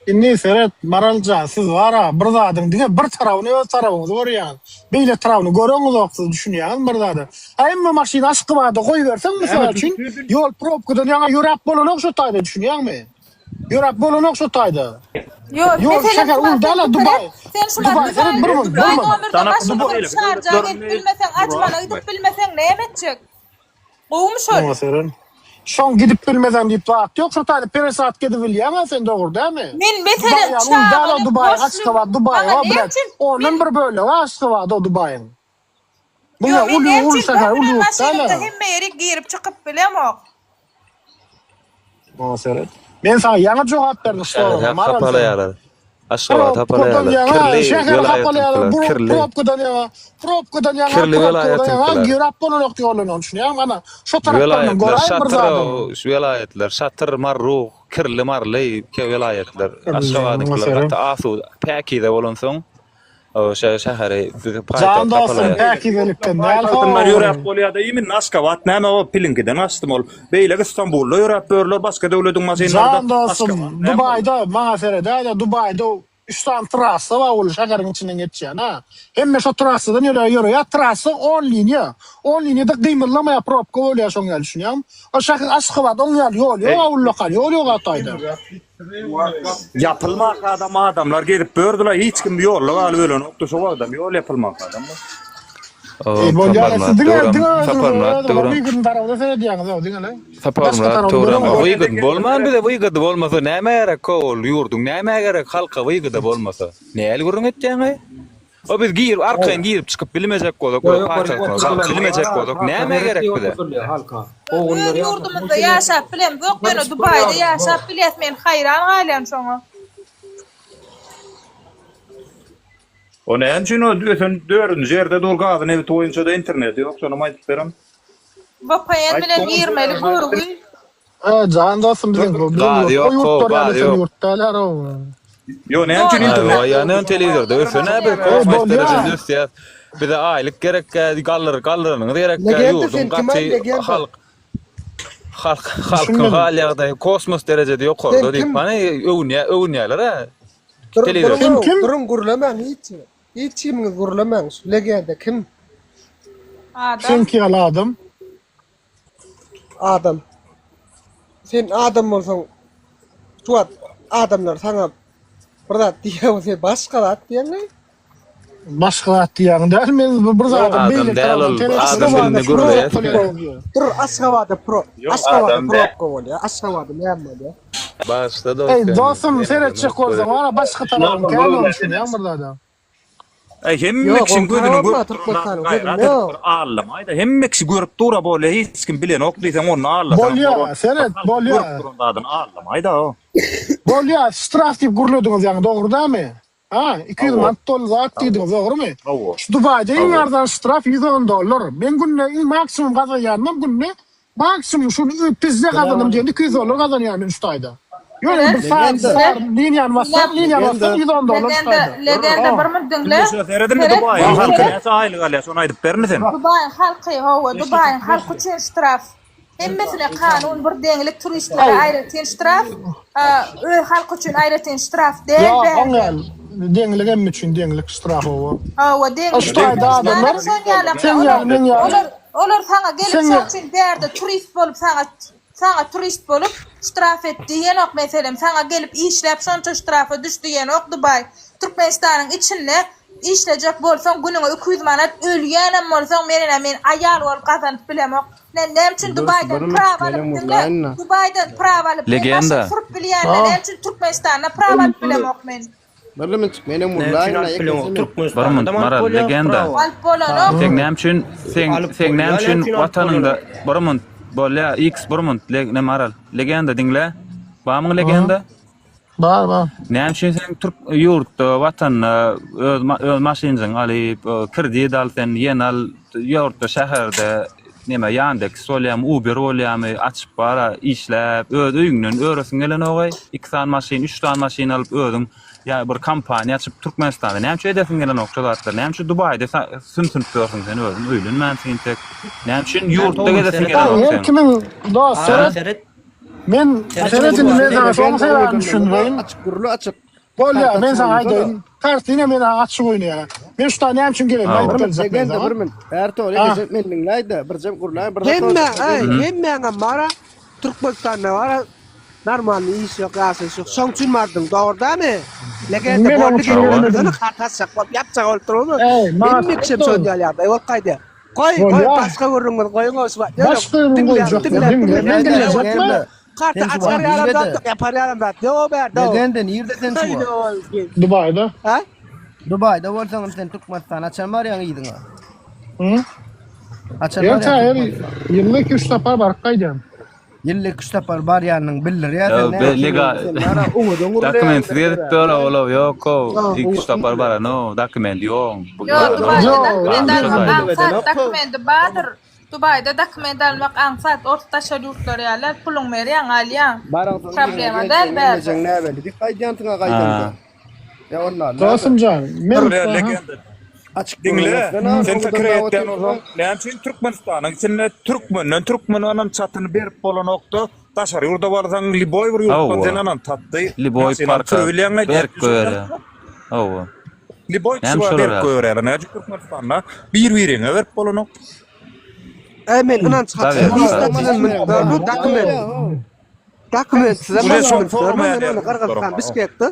Indi seret Maral jan siz bara bir zadyň diňe bir tarabyny öz tarabyňyzy görýäňiz. Beýle tarabyny göreňizok siz düşünýäňizmi bir zada. A hemme maşyny Aşgabada goýberseň mysal üçin ýol probkadan ýaňa ýöräp bolanok şo taýda düşünýäňmi? Ýöräp bolanok şo taýda. Ýok, Ýol meselem şäher şumat uly sen däl-a pikir Dubaý. et, sen şumat Dubaý seret Dubaý bir mun bir Dubaý mun. nomerde maşyn sürüp Şarja gelip bilmeseň Ajmana gidip bilmeseň näme etjek? Gowumy şol? Muňa seren. Şoň gidip bilmezem diýip zat ýok. Şo taýda peresat edip bilýäň-ä sen dogry dälmi? Men meselem Dubaý ýaly uly däl o çagaly Dubaý, goşly Aşgabat Dubaý maňa o näme bilen. üçin Ondan men bir bölegi Aşgabat o Dubaýyň. Ýok Muňa men uly näme uly üçin şäher bir uly bilen ýurt maşynymda däl-ä. hemme ýere girip çykyp bilemok. Muňa seret. Men saňa ýaňy jogap berdim şu Şäheri soragyňa Maral sen. hapalaýarlar. Aşgabat Probkadan hapalaýarlar. ýaňa Kirli şäheri hapalaýarlar. welaýatyňkylar, kirli. Probkadan ýaňa, probkadan ýaňa, Kirli probkadan ýaňa welaýatyňkylar. ýöräp bolanok ýolundan düşünýäňmi? Ana, şo taraplaryndan Welaýatlar göräý bir şatyr, zadyny. şu welaýatlar şatyr, Marruh, kirli, marly ke welaýatlar. Kirli, Aşgabadyňkylar meselem. gaty asuda, päkize bolansoň. O şä- şäheri bizi Jan paýtagt dostum tapalaýar. päkizelikden däl Paýtagtyndan ho. ýöräp bolýada imin Aşgabat näme o piliňkiden gaçdym ol. Beýleki Stambulda ýöräp börler başga döwlediň maşynlarda Jan dostum Aşgabat näme ol. Dubaýda maňa seredäýdä Dubaýda üç sany trassa bar ol şäheriň içinden geçýän ha. Hemme şo trassadan ýöräp ýöreýär. Trassa on liniýa. On liniýada gymyldamaýar probka bolýar şoň ýaly düşünýäňmi? O şäher Aşgabat oň ýaly ýol ýok a ullakan ýol ýok a taýda. Ýapylmaka adam adamlar gezip bördüler hiç kim ýolda galyp ölenokdy şo wagtam ýol ýapylmaka adamlar. O Eý bolýar siz Saparmyrat diňe Döwran, diňe özüňiz Saparmyrat özüňiz Döwran. wygodny tarapyna seredýäňiz o diňe le. Başga Saparmyrat tarapyny Döwran göreňok. wygodny bolman bize wygody bolmasa nämä gerek ho ol ýurduň nämä gerek halka wygoda bolmasa. Näli gürrüň etýäňaý? O biz girip arkaýyn girip çykyp bilmejek bolsak, Ýok, o ýok, paýtagtymyza galyp bilmejek bolsak nämä gerek bize? Halka. Öz ýurdumyzda ýaşap bilemzok ýöne Dubaýda ýaşap bilýäs men haýran galýan şoňa. O näme üçin o ösen dördünji ýerde dur gazy nebiti boýunça-da interneti ýok şonam aýdyp berem. VPN bilen Aýt girmeli görgü. E, jan dostum biziň bu biziň Gaz ýurt, o ýok, ho, ýurtlar ýaly gaz ösen ýok. ýurt däl her o. Ýo näme üçin Ýok. internet Aý, ýa näme telewizorda ösen hä biz E, kosmos bolýa. derejede ösýäs. Bize aýlyk gerekkä, galdyr galdyranyňyz gerekkä, Legenda ýurduň sen kim gaty aý legenda? halk halk halkyň Düşünmedim. hal ýagdaýy kosmos derejede ýokarda Sen diýip, kim? hany öwünýä öwünýäler hä. Dur, Telewizor. Sen duruň, kim? duruň gürlemäň hiç. Hiç kimiňiz gürlemäň. Şu legenda kim? Adam. Seňki ýaly adam. Adam. Sen adam bolsaň şu wagt adamlar saňa bir zat diýýän bolsa başga zat diýýäňmi? Başga zat diýýäň däl men bir zady Adam beýle däl ol, tarapdan adam dilinde gürleýär. Dur Aşgabatda pro Aşgabatda probka bolýar. Aşgabatda näme bolýar? Başda dost. Ey dostum seretjek bolsaň wara başga tarapyň kän bolsun bir zada. Äý hemme Ýok, kişiň oň gözüni tarapyna görüp duran Türkmenistanyň gaýrat gözünde edip ýok. bir allamaýda hemme kişi görüp dura bolýa hiç kim bilenok diýseň onda allasaň Bolýa, bolar. seret, Halkyň bolýa. görüp duran zadyny allamaýda o. Bolýa, ştraf diýip gürlediňiz ýaňy dogry dämi? Ha, 200 Hawa. manat dollar zat diýdiňiz dogrymy? Hawa. Şu Dubaýda iň Hawa. arzan ştraf 110 dollar. Men günde iň maksimum gazanýanymam günde Maksimum şuny pizde gazandym diýende 200 dollar gazanýar men şu taýda. Ýöne bir sar sar liniýany bassam, liniýany bassam 110 dollar şu Legenda, taýda. legenda bir minut diňle. Indi seredin Dubaýyň halky näçe aýlyk alýar şony aýdyp bermi sen? Dubaýyň halky, hawa, Dubaýyň halky üçin ştraf. Hemmesine kanun bir deňlik turistlere aýratyn ştraf, öz halky üçin aýratyn ştraf däl Ýok, bärde. oň ýaly deňlik hemme üçin deňlik ştraf hawa. Hawa, deňlik. Şu taýda adamlar sen ýaly men ýaly Olar saňa gelip şoň üçin bärde turist bolup saňa saňa turist bolup ştraf et diýenok meselem saňa gelip işläp şonça ştrafa düş diýenok Dubaý Türkmenistanyň içinde işlejek bolsaň günüňe 200 manat ölýänem bolsaň men ine men aýal bolup gazanyp bilemok men näme üçin Dubaýdan prawa alyp diňle Dubaýdan prawa alyp men maşyn sürüp bilýände näme üçin Türkmenistanda prawa alyp bilemok men. Birleminçik menem Näme üçin urlaýyn alyp bileňok? Türkmenistanda Türkmenistanda Birmint alyp Maral bolýar legenda. prawa. Alyp bolanok. Seň näme üçin seň Alyp seň näme bolýar, üçin näme üçin alyp watanyňda bolanok? birmint bolýa x birmint le ne Maral legenda diňle. Barmyň legenda? Bar bar. Näme üçin sen türk ýurtda watanda öz öz maşynjyňy alyp kredit al sen ýen al ýurtda şäherde neme Yandex bolýamy Uber bolýamy açyp bara işläp öz öýüňden öresiň gelenogaý iki sany maşyn üç sany maşyn alyp özüň ýa bir kompaniýa açyp Türkmenistanda näme üçin edesiň gelenok şo zatlary näme üçin Dubaýda sümsünip ýörsüň sen özüň öýlenmänsiň entek näme üçin ýurtda gezesiň gelenok Her seň kimiň dost Ara seret seret. men Seret seret indi men saňa şoň sebäbini düşündireýin. Açyk gürle açyk. Bolýar men saňa aýdaýyn. Kartina men saňa açyk oýnaýar. Men şu taý näme üçin gelenimi aýdyp berjek men Legenda saňa. bir min. Ertuğrul Ha. gece men diňläýde birjem gürläý bir Hemme, aý, hemmäňem bara Türkmenistanda bara normalny iş ýok, ýaşaýyş ýok. Şoň üçin bardyň, dogry dämi? Legenda Men oň boldy üçin gelip gelemedim. karta açjak bolup, ýapjak bolup durmy? Eý, maňa Hemme kişem şon ýaly ýagdaý bolup gaýdýar. Goý, goý, Bolýar. başga gürrüňiňizi goýuň o şu wagt. Ýöne Başga gürrüň diňläp, goýjak. diňläp, Diňle, diňläp, men diňläp diňlejekmi? oturma. Karta Sen şu açar wagt ýalam zat nirede? ýok, ýapar ýalam zat ýok o bärde. Legenda nirde sen şu wagt? Dubaýda. Ha? Dubaýda bolsaňam sen Türkmenistana haçan barýaň yzyňa? Hı? Haçan Her barýaň her Türkmenistana? ýylda 2-3 sapar baryp gaýdýan. Ýylda 2-3 sapar barýanyň bildirýär sen Ýa, be- legal dokumentsiz gezip dur ola ýok o 2-3 sapar barano dokument ýok. Ýok, Dubaýda Ýok, dokument almak ýok. aňsat, dokumenti bardyr. Dubaýda dokument almak aňsat, ors daşary ýurtlar ýaly, puluň berýäň, alýaň. Baraňsoň Problema däl bärde. Geljegiň näbelli diýip gaýdýansyň-a gaýdanda. Ya ondan. Dostumjan, men Dur, legenda. Açyk Diňle, sen pikir etýän bolsaň, näme üçin Türkmenistanyň içinde türkmenden türkmene ynam çatyny berip bolanokda, daşary ýurda barsaň, liboý bir ýurtdan Hawa. sen ynam tatdy. Liboý parka berk goýberýär. Hawa. Liboý Näme kişi şolar berk ýaly? goýberýärler. Näme üçin Türkmenistanda bir-biriňe berip bolanok? Ey men inanç Tabii, haçan hiç tabii. zaten bu dokument. Dokument size Ulan maşyn şol soramaýan men onu ýerler Gyrgyzystan soraman. Bişkekde.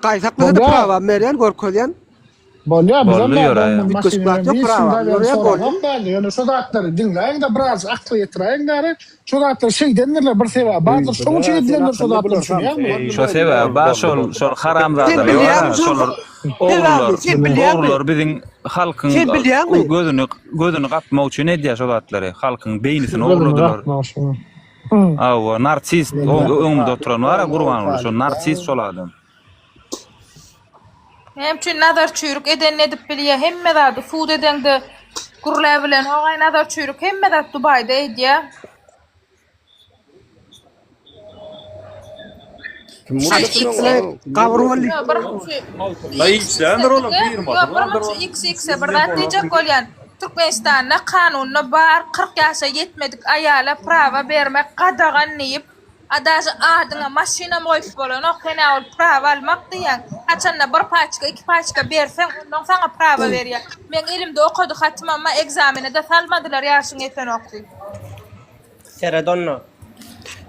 Gaýsak bize de Bolýar. prawa berýän görkezýän. Bolýar, bizem Boldy bar, ýöräýen. ondan Üýtgeşik maşyn zat bilen ýok, hiç prawa kimden ýörýär boldy. soramok bärde. Ýöne şu zatlary diňläýiň-de, biraz akla ýetiräýiň bäri. Şu zatlar şeýdendirler bir sebäbi bardyr. Şoň üçin edilendir şu zatlar düşünýäňmi? Şo sebäbi bar şol şol Sen haramzadalar bar bilýäňmi şol şolar sebäbi ogrular sen bilýäňmi? ogrular biziň halkyň Sen bilýäňmi? gözüni gözüni gapmak üçin edýär şo zatlary halkyň beýnisini Gözüni ogurladylar. gapmak üçin. Hawa narsist öňümde oturan bar Gurbanguly şo narsist şol adam. Näme üçin Nazar çüýrük edenini edip bilýä hemme zady sud edeňde gürläbilenok aý Nazar çüýrük hemme zat Dubaýda edýä. Kim vurdu? Gabyr boldy. La işländir olam firmasy Ýok, bir munça XX-e bir zat diýjek bolýan. Türkmenistanda kanunda bar 40 ýaşa ýetmedik aýala prawa bermek gadagan diýip, a daže adyňa maşynam goýup bolanok, sen-ä ol prawa almak diýýäň. Haçanda bir paçka, iki paçka berseň, onnoň saňa prawa berýär. Meň elimde okady hatymam bar, ekzamene-de salmadylar ýaşyň ýetenok diýip. Seret onda.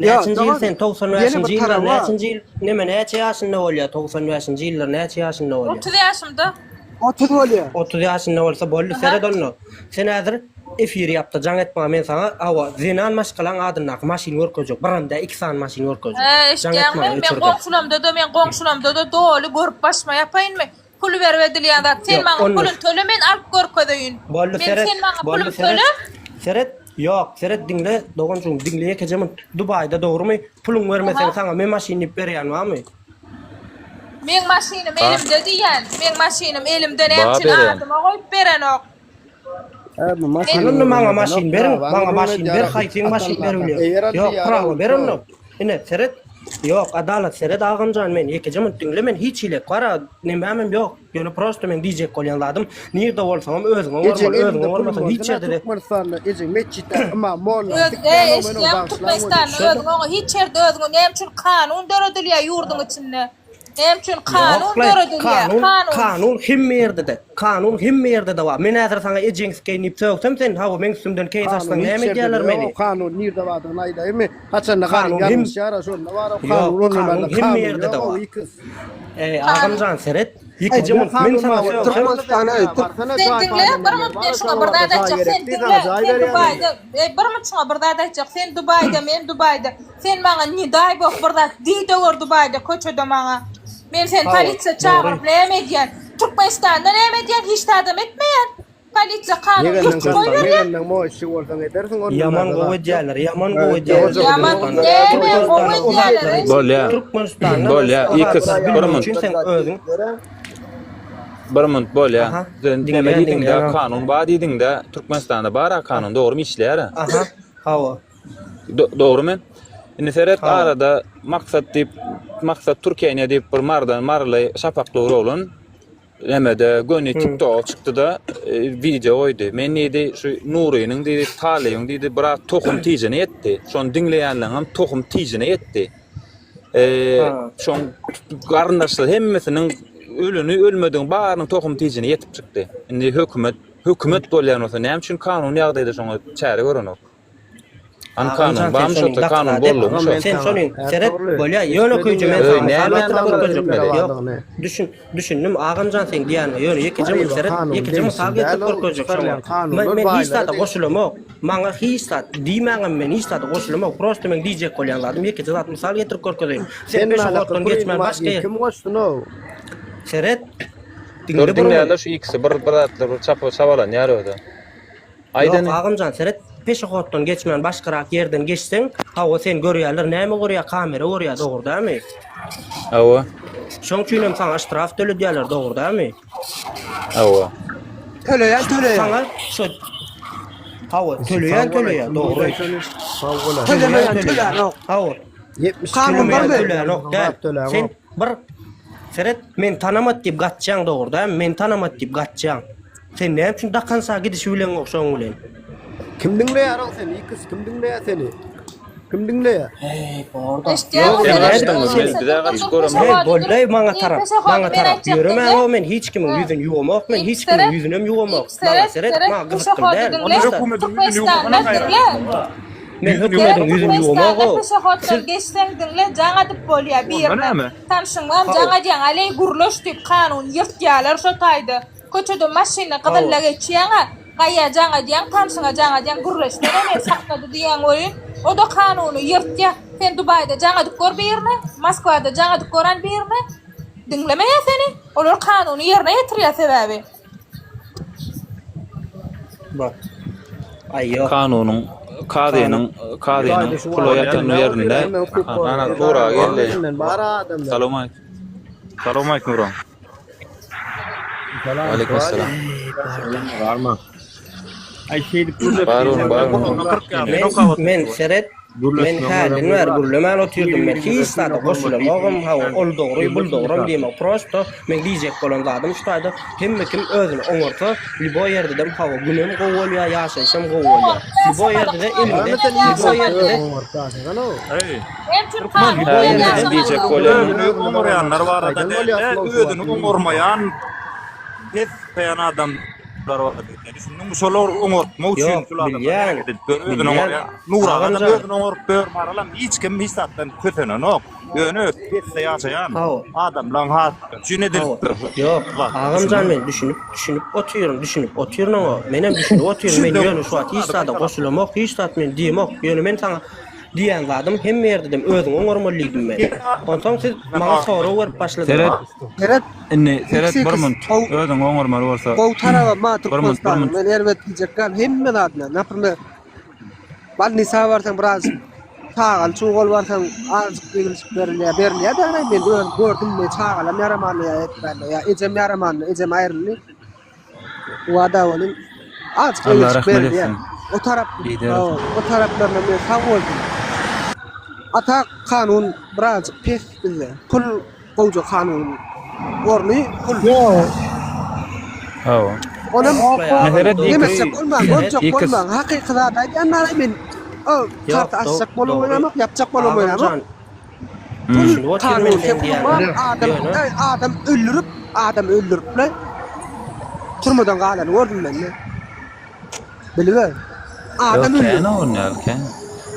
Ýa, Näçinji ýyl dogan, sen ýene bir 95-nji ýyllar taraby bar. näçinji ýyl neme näçe ýaşynda bolýar 95-nji ýyllar näçe ýaşynda bolýar? 30 ýaşymda. 30 bolýar. 30 ýaşynda bolsa boldy Aha. seret onda. Sen häzir efir ýapda jaň et maňa men saňa hawa zenan maşgalaň adyndaky maşyn görkezjek biram däl iki sany maşyn görkezjek. He, Jaň et eşitýäňmi? maňa Men öçürde. goňşulamda-da, men goňşulamda-da doly görüp başyma ýapaýynmy? Pul berip edilýän zat. Sen Ýok, maňa onda puluny töle men alyp görkezeýin. Boldy Men seret sen maňa boldy pulumy seret töle. seret ýok seret diňle doganjygym diňle ýekeje munt Dubaýda dogrymy puluň bermeseň Aha. saňa men maşyn diýip berýän barmy. Meň maşynym Ba. elimde diýýän. Meň maşynym elimde näme Ba üçin berýän. adyma goýup berenok. Abi Sen maşyny onda maňa öwrenok, maşyn beriň, prawaňy maňa maşyn ber, öwrenýär, haýsyň maşyn atalaka. berilýär? Eýer aldy Ýok, ýara prawa ber onda. uçar. Ine, seret. Ýok, Adalat, seret agamjan, men ýekeje munt diňle, men hiç hili gara nemämem ýok. Ýöne prosto men diýjek bolýan zadym, nirde bolsaňam özüňe Ejeň bolmaly, elinde özüňe puluň bolmasaň bolsa hiç nä ýerde-de Türkmenistanda ejeň metjitde ymam molla Öz, dikýän eý, o meniň eşitýäňmi bagyşlaň Türkmenistanda bolýar. özüň oňa hiç ýerde özüňe näme üçin kanun döredilýär ýurduň içinde? Näme üçin kanun Ýok-laý, döredilýär? kanun, Kanun. kanun hemme ýerde-de, kanun hemme ýerde-de bar. Men häzir saňa ejeň sikeýin diýip sögsem, sen hawa meň üstümden keýs Kanun açsaň hiç näme ýerde-de edýärler ýok. meni? Kanun nirde bardygyny aýdaýynmy? Haçanda garyp Kanun hem ýalňyşýar-a şonda bar o Ýok, kanun ondan kanun bärde hemme kanun ýerde-de ýok o bar. ikiz. Eý, Kanun. agamjan seret, Eý, ýekeje Ne munt, men kanun saňa bar? sögsem, Türkmenistana, eý, Türk Barsana Sen jaý diňle, paýlan bir ýer munt bar men şoňa şuňa bir barda zat jaý aýtjak. gerek Sen diý diňle, saňa jaý sen berýärler. Dubaýda, eý, bir munt şuňa bir zat aýtjak. Sen Dubaýda, men Dubaýda. Sen maňa ne daý bok bir zat diý-de gör Dubaýda köçede maňa. Men seni hawa, polisiýa dogry. çagyryp näme edýän? Türkmenistanda näme edýän? Hiç zadam etmeýän. Polisiýa kanun Ýegendiň ýyrtyp bolsaň, goýberýär. ýegendiň moýşi bolsaň edersiň ondan Ýaman bärde gowy zat ýok. edýärler, ýaman gowy Evet, edýärler ojagyny Ýaman Türkmenistanda. näme gowy Türkmenistanda o edýärler zatlary, eý? Bolýa. Türkmenistanda Bolýa. o Ikiz zatlary bir bilmek munt. üçin sen özüň Bir munt bolýa. Aha, Sen neme diňleýän, diýdiňdä diňleýän. kanun bar diýdiňdä Türkmenistanda bar-a kanun dogrymy işleýär-ä. Aha, hawa. Dogrymy? Indi seret Hawa. arada Maksat diýip Maksat Türkiýene diýip bir Marydan Maryly şapakly bir oglan nemede göni TikToka çykdy-da wideo goýdy. Men diýdi şu Nurynyň diýdi Talybyň diýdi biraz tohum tijine ýetdi. Şony diňleýänleriňem tohum tijine ýetdi. Şoň garyndaşlary hemmesiniň öleni ölmedigiň barynyň tohum tijine ýetip çykdy. Indi hökümet hökümet bolýan bolsa näme üçin kanuny ýagdaýda şoňa çäre görenok? Hany kanun barmy şo ta kanun boldugymy şo. Sen şony seret bolýa ýöne köýje men Öý saňa näme mysal getirip görkezjek etmedi? ýok düşün düşündim agamjan seň diýýäniňe ýöne ýekeje muny seret ýekeje mysal getirip görkezjek şoňa men men hiç zada goşulamok maňa hiç zat diýmäňem men hiç zada goşulamok prosta meň diýjek bolýan zadym ýekeje zat mysal getirip görkezeýin sen peşehoddan geçmän başga ýer Kim goşsun-ow? Seret Dur diňle bir diňleýärler şu ikisi bir bir zatlar bir çapa çabalanýar özi. Ýok agamjan seret peşehoddan geçmän başgarak ýerden geçseň hawa seni görýärler näme görýär kamera görýär dogry dälmi? Hawa. Şoň üçinem saňa ştraf töledýärler dogry dälmi? Hawa. Töleýän töleýän. Saňa şo Hawa töleýän töleýär dogry. Tölemeýän tölänok. Hawa. Kanun barmy? Tölänok däl. Sen bir. Seret, meni tanamat diýip gaçýaň dogry dämi? Meni tanamat diýip gaçýaň. Sen näme üçin dakansa gidişi bileňok şoň bilen? Kim diňleýär ol seni? Ikisi kim diňleýär seni? Kim diňleýär? Heý, borda. Eşitýäňmi Sen seret? gaçdyňmy? Men bize gaçyp göremok. Heý, boldaý maňa tarap, maňa tarap ýöremäň-ow men hiç kimiň Ha. ýüzüni ýuwamok men Ilk hiç kimiň seret, ýüzünem ýuwamok. ilk Maňa seret, seret, seret, maňa gyzykly peşehody däl. diňle. Türkmenistanda diňle. Men Seret, hökümediň ýüzüni Türkmenistanda ýuwamok-ow. peşehoddan Siz geçseň diňle, jaň adyp bolýar Onda birine. näme? Tanşyň bar, jaň edýäň, aleý gürleş diýip kanun ýyrtýarlar şo taýda. Köçede maşynda gyzylla Hawa. geçýäň-ä, gaýa jaň edýäň, tanşyňa jaň edýäň, gürleşsene meni saklady diýýäň welin, o-da kanuny ýyrtýar. Sen Dubaýda jaň edip gör birine, Moskwada jaň edip gören birine, diňlemeýär seni. Olar kanuny ýerine ýetirýär sebäbi. Bak. Aý ýok. Kanunyň, kazynyň, kazynyň pula ýatan ýerinde Ana Burak geldi. Salam aýk. Salam aýk Nuran. Aleyküm selam. Barma. Ay şeýdip gürlep Bar oğlum, bar oğlum. Men, men seret, men hälden bäri gürlemän otyrdym, men hiç zada goşulamogam, hawa ol dogry, bul dogram diýemok, prosto meň diýjek bolan zadym şu taýda hemme kim özüni oňarsa, lýuboý ýerdedem hawa günem gowy bolýar, ýaşaýşam gowy bolýar. Lýuboý ýerde-de eliňde, lýuboý ýerde-de Hä, indi sen diýjek bolýanyň. Özüni oňarýanlar barada däl-de, özüni oňarmaýan pes saýan adamlar barada düşündiňmi? Şolar oňartmak üçin Ýok, şul adamlar bilýän, hereket edip ýör, özüni bilýän. oňarýan. Nuragadam Agamjan. özüni oňaryp ýör, Maralam hiç kim hiç zatdan kösenenok. Ýöne pesde ýaşaýan Hawa. adamlaň hatyry üçin Hawa. edilipdir. Ýok, Zat, agamjan düşündiňmi? men düşünip, düşünip otyryn, düşünip otyryn oňa. Menem düşünip otyryn. Men ýöne şu wagt hiç zada goşulamok, hiç zat men diýemok. Ýöne men saňa diýen zadym hemme ýerdedem özüňi oňarmaly diýdim men. Onsoň siz maňa sorag berip başladyňyz. Seret, Seret, indi seret bir X munt. gowy Özüňi oňarmaly bolsa. gowy taraba ma Bir munt, bir Türkmenistanyň. munt. Men erbet diýjek däl hemme zadyna. Naprimýer Balnisa barsaň biraz çagaly çugal barsaň azajyk egilşik berilýär, berilýär däl men özüm gördüm men çagalam ýaramandy ýa etmände ýa ejem ýaramandy, ejem aýryldy. Wada welin azajyk Allah egilşik rahmet berilýär. etsin. O tarap Gideris. o taraplaryna men sag bolsun. Ata kanun birazajyk pes bizde. Pul Gowja kanunyň orny pul. Ýok. Hawa. Onam Mesele neme etjek bolmaň, boljak X. bolmaň. Hakyky zat aýdýan nara men o karta açjak bolup oýnamok, ýapjak bolup oýnamok. Pul kanun sen adam adam öldürip, adam öldürip türmeden galany gördüm men. Biliber. Adam Ýok, öldü. kän oglan ýaly, kän.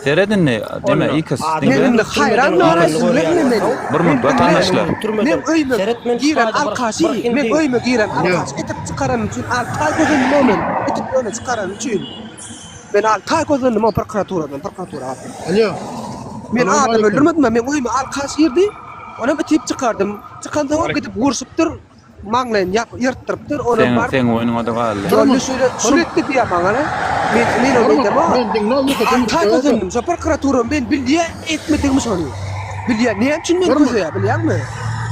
Seret indi, deme, X, Men diňle. indi haýran galaýsyn meni. Bir minut, watandaşlar. Men öýüme giren alkaşy, men öýüme giren alkaşy itip çykaranym üçin alty aý kösendim o men. Itip öýüne çykaranym üçin. Men alty aý kösendim o prokuraturadan, prokuratura gapydan. Alo. Men adam öldürmedim, men öýüme alkaş girdi. Onam itip çykardym. Çykansoň o gidip urşupdyr. Maňlaýyny ýap ýyrtdyrypdyr, onam Seň, baryp seň boýnuňa-da galdy. Boldy şeýle, şul etdi diýýär maňa-da. Men, men ony eýdemok. Men diňle ol ýeke Alty aý kösendim, şo prokuratura men bilýä etmedigimi şony. Bilýä, näme üçin meni köseýär bilýäňmi?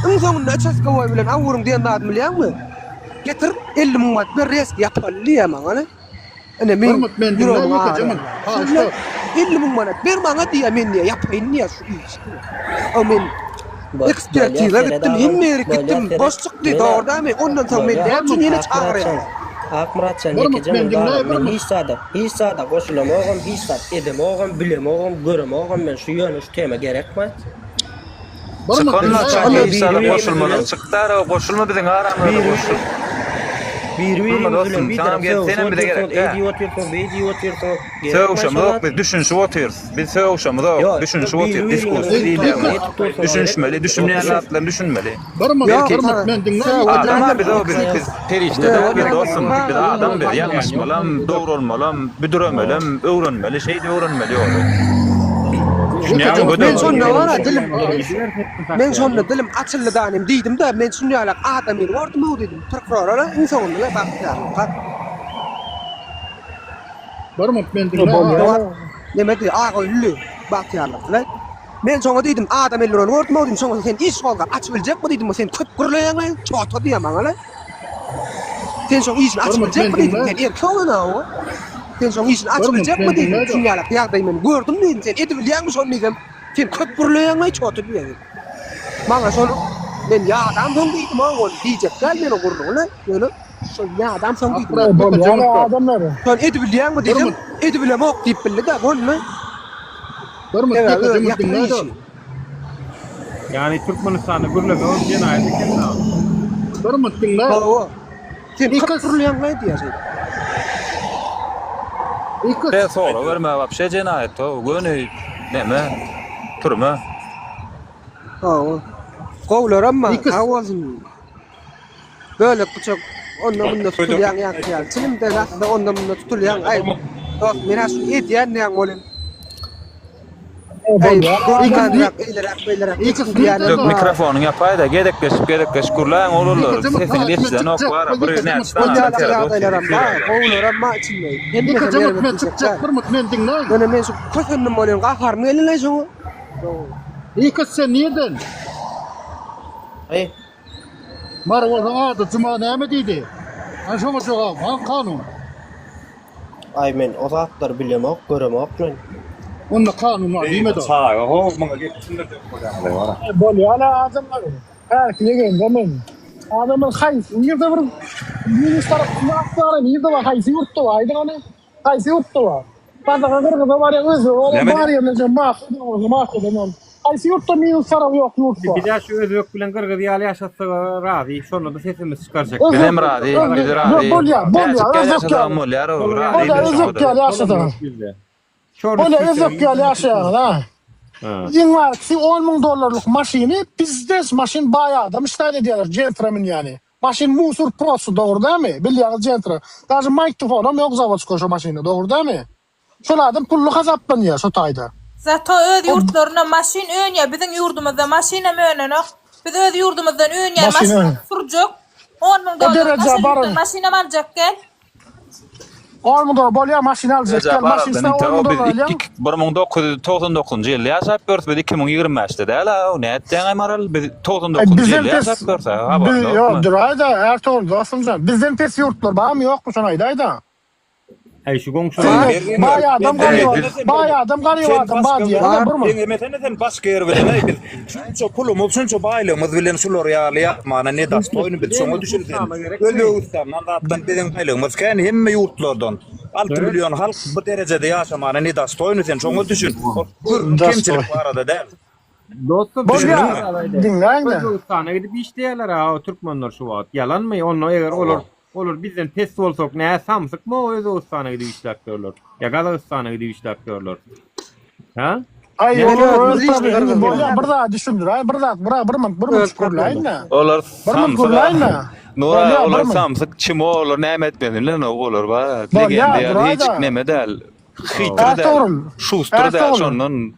Iň soňunda uçastkowoý bilen awuryň diýen zadyny bilýäňmi? Getir 50 000 manat ber reski ýapaly diýýär maňa-da. Ine men ýüregim agyrýar. Şunda 50 000 manat ber maňa diýýär, men diýýär, ýapaýyn diýýär şu işi. O men ekspertiza gitdim, hemme ýere gittim, boş çykdy, dogry dälmi? Ondan soň men näme üçin ýene çagyrýarlar? Akmyrat jan ýekeje mün galan men hiç zada hiç zada goşulamogam hiç zat edemogam bilemogam göremogam men şu ýöne şu tema gerekmi? Çykanlar çyk hiç zada goşulmadan çyk dara goşulma biziň aramyzda goşul. Biri Goşulma biriňiz dostum bilen bir saňam tarap gel sögüşip senem bize gerek otyrsyňyz, dä. eý diýip otyrsyňyz, beý diýip otyrsyňyz. Gerekmi şo Sögüşemizok zat? biz düşünişip otyrys. Biz sögüşemizok Ýok, düşünişip biri otyr biriňiziň diskussiýa toruny diýilýär. ýetip dursuňyz gerek. Düşünişmeli düşünýän zatlaryny düşünmeli. Ýok, Belki Men diňle adam a biz o biz biz perişde däl biz dostum biz adam biz ýalňyşmalam dogrulmalam büdüremelem öwrenmeli şeýdip öwrenmeli ýoly. Düşünýäňmi Men gödek? şonda bar-a dilim, men şonda dilim açyldy danym diýdim-de, men şun ýalak adamyny gördüm-ow diýdim. Prokurora iň soňunda bagtyýarlyk. Bir minut men diňle. Neme diýdi, aga öldi bagtyýarlyk bilen. Men şoňa diýdim, adam öldüreni gördüm-ow diýdim, şoňa sen iş gozgap açybiljekmi diýdim, sen köp gürleýäň-le, çota diýýär maňa-le. Sen şoň işini açyp biljekmi diýdim, sen erkek oglan-a. Sen şoň işini açyp biljekmi diýdim, şuň ýalak ýagdaýy men gördüm diýdim, sen edibilýäňmi şony diýsem, sen köp gürleýäň-aý çota diýýär. Maňa şol. Men ýadamsoň diýdim ha ony diýjek däl men o gürrüňini ýöne şol ýadamsoň diýdim. Bolýar adamlar. Sen edibilýäňmi diýsem edibilemok diýip bildi-de boldy. Bir mut Sebäbi ýeke özi jümüt ýatyr diňle-de. işi. Ýagny Türkmenistanda gürlemek jenaýat eken da. Bir mut diňle. Hawa. Sen 40 gürleýäňmi diýýär şeýdip. Iki. Be sorag berme wapşe jenaýat o göni neme türme. Hawa. Gowularam bar, sag bolsun. Bölek bıçak onda munda tutulýan ýaňky ýaly. Çilimden asla onda munda tutulýan. Aý, dost, men şu edýän näň bolýan. Aý, görmänräk, eýleräk, beýleräk geçsin diýýänler Dök bar. mikrofonyňy ýapaýda gezekleşip gezekleşip gürläň oglanlar sesiňiz eşidenok bara bir näçe Ol sany adam ýaly seredip otyr ýagdaýlaram bar, gowularam bar içinde. Iki Hemmesem jümüt erbet men diýjek çykjak däl. bir mut men diňläň. Ýöne men şu kösendim bolýan, gaharym geldi-le şoňa. Ikiz sen nirden? Aý. Mary bolsaň ady Juma näme diýdi? Ana şoňa jogap, ha kanun. Aý men o zatlary bilemok, göremok men. Onda kanun bar diýmedi. Çaga ho muňa gep düşündirjek bolýaňyz bara. Bolýala adamlar. Hälki legenda men. Adamlar haýsy nirde bir minus tarapynda akdara nirde bar haýsy ýurtda bar aýdyň hany. Haýsy ýurtda bar? Gazaga gyrgyza barýaň özbege barýaň bar ýerine mafiýa bolsa mafiýadan ol. Haýsy ýurtda minus tarapy ýok ýurt bar. Bizä şu özbek bilen gyrgyz ýaly ýaşatsaga razy, şonda-da sesimizi çykarjak. Bizem razy, biz razy. Bolýar, bolýar, Täjik özbek ýaşasagam ýaly. bolýar, razy Bolýar, biz özbek şoňa-da. ýaly ýaşasaň. Bolýar, özbek ýaly ýaşaýaňyz ha. Iň barkysy on müň dollarlyk maşyny pizdes maşyn baý adam işläp edýärler Gentra münýäni. Maşyn musur prosto dogry dälmi? Bilýäňiz Gentra. Daže maýktofonam ýok zawodskoý şo maşynda dogry dälmi? Şol adam pully hasaplanýar şo taýda. Zato öz ýurtlarynda maşyn önýär biziň ýurdumyzda maşynam önenok. Biz öz ýurdumyzdan önýän maşynam sürjek. On müň O dollar derejä daşary baran. ýurtdan maşynam aljak gel. 10 müň dollar bolýar maşyn aljak Derejä gel maşyn barardan sen 10 müň inte dollar biz alýaň. 1999-njy ýylda ýaşap ýörüs biz 2025-de däl-a nätdiňaý maral biz Ay 99-njy bizden ýylda pes ýaşap ýörüs habaryň biz ýokmy? ýok duraýda Ertugrul dostumjan bizden pes ýurtlar barmy ýokmy şony aýdaýda. Äý şu goňşular Sen baý adam Sen garyp baý adam garyp adam bar diýýär bir Sen emesene sen başga ýer bilen aý biz şunça pulumyz şunça baýlygymyz bilen şular ýaly ýatmana ne dastoýny biz şoňa düşün sen. Özbegistandan zatdan biziň baýlygymyz kän hemme ýurtlardan. 6 million halk bu derejede ýaşamana ne dastoýny sen şoňa düşün. Kemçilik barada däl. Dostum Bolýar diňläňde. Özbegistana gidip işleýärler ha o türkmenler şu wagt. Ýalanmy? Onda eger olar olar bizden pes bolsak nä samsykmy o Özbegistana gidip işläp ýörler. Ýa Gazagystana gidip işläp ýörler. Ha? Aý Men olar özümiz öz işleýäris. problemi bolýar bir zat düşündiräý bir zat bir bir minut bir minut gürläýin-de. Olar Bir minut samsyk gürläýin-de. Nura Bolýar bir olar minut. samsyk çimo olar näme etmesini bilenok olar bar. Legenda Bolýar ýaly hiç duraý-da. neme däl. Hytry däl. Ertugrul. Şustry däl Ertugrul. şondan.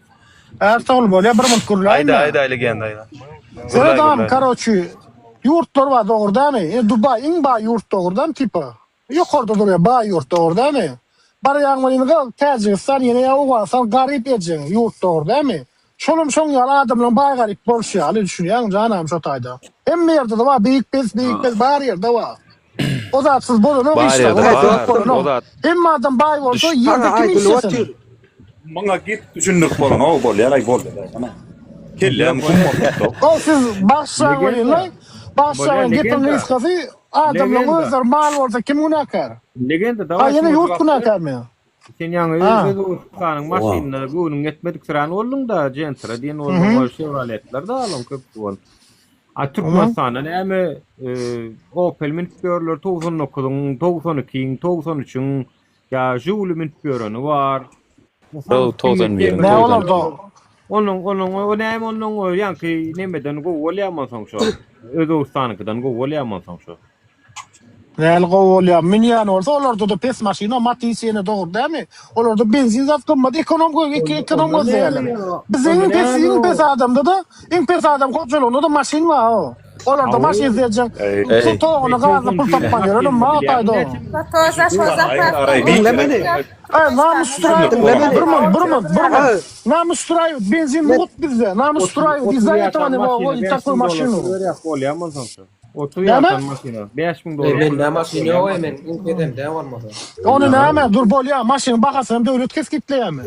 Ertugrul bolýar bir minut Aýda gürläýin-de. aýda legenda aýda. Gürläý Seredam gürläý. karoçi ýurtlar bar dogry dämi? E, Dubaý iň baý ýurt dogry dämi tipa? Ýokarda durýar baý ýurt dogry dämi? Barýaň welin gyz Täjigistan ýene ýa Owganystan garyp ejeň ýurt dogry dämi? Şolam şoň ýaly adamlaň baý garyp bolşy ýaly düşünýäňmi janam şo taýda. Hemme ýerde-de bar beýik pes beýik pes bar ýerde bar. O zatsyz bolanok Bar işler ýerde o zatsyz bar. O bolanok. zat Hemme adam baý bolsa düş. ýerde Saňa kim aýdylyp işlesin? otyr. Muňa gep düşündirip bolanok bolýar aý bolýar aý. Kelläm gum bolupdy. Ol siz bagşylaň Legenda. welin bagşylaň Bolýar gepiň legenda. gysgasy adamlaň Legenda. özleri mal bolsa kim günäkär? Legenda Ha dawaý ýene şuňa ýurt jogap ber. günäkärmi? Sen ýaňy Ha. Özbegistanyň maşynyna göwnüň ýetmedik syran bolduň-da, Gentra diýen bolduň, Mhm. ol Chevroletler-de olaň köpüsi bol. A Mhm. Türkmenistanda näme e, Opel münüp ýörler 99-yň, 92-iň, 93-iň ýa Žiguli münüp ýöreni bar. Ol 91-iň, Ne olarda? Onuň onuň o näme onuň o ýaňky nemeden gowy bolýarmy onsoň şo? Özbegistanyňkydan gowy bolýarmy onsoň şo? Näli gowy bolýar. Münýän bolsa olarda-da pes maşyn o Matiz ýene dogry dälmi? Olarda benzin zat gymmat ekonom ekonom gözleýärler. Bizde iň pes iň pes adamda-da iň pes adam hojalygynda-da maşyn bar o. Olarda maşyn serjeň pul toguny gazyna pul tapman ýörenem mat aýda o. Diňle meni. Aý namys straýwt Diňle meni. bir minut bir minut bir minut. Namys straýwt benzin mugt bizde. Namys straýwt iz-za этого не могу такую машину. Bolýarmy onsoň şo? 30 Näme? ýartan maşyna 5000 Ey dollar. mende maşyn ýok ey men iň pedemde bolmasa. Ony näme? Dur bolýa, maşynyň bahasyny hem döwlet kesgitleýärmi?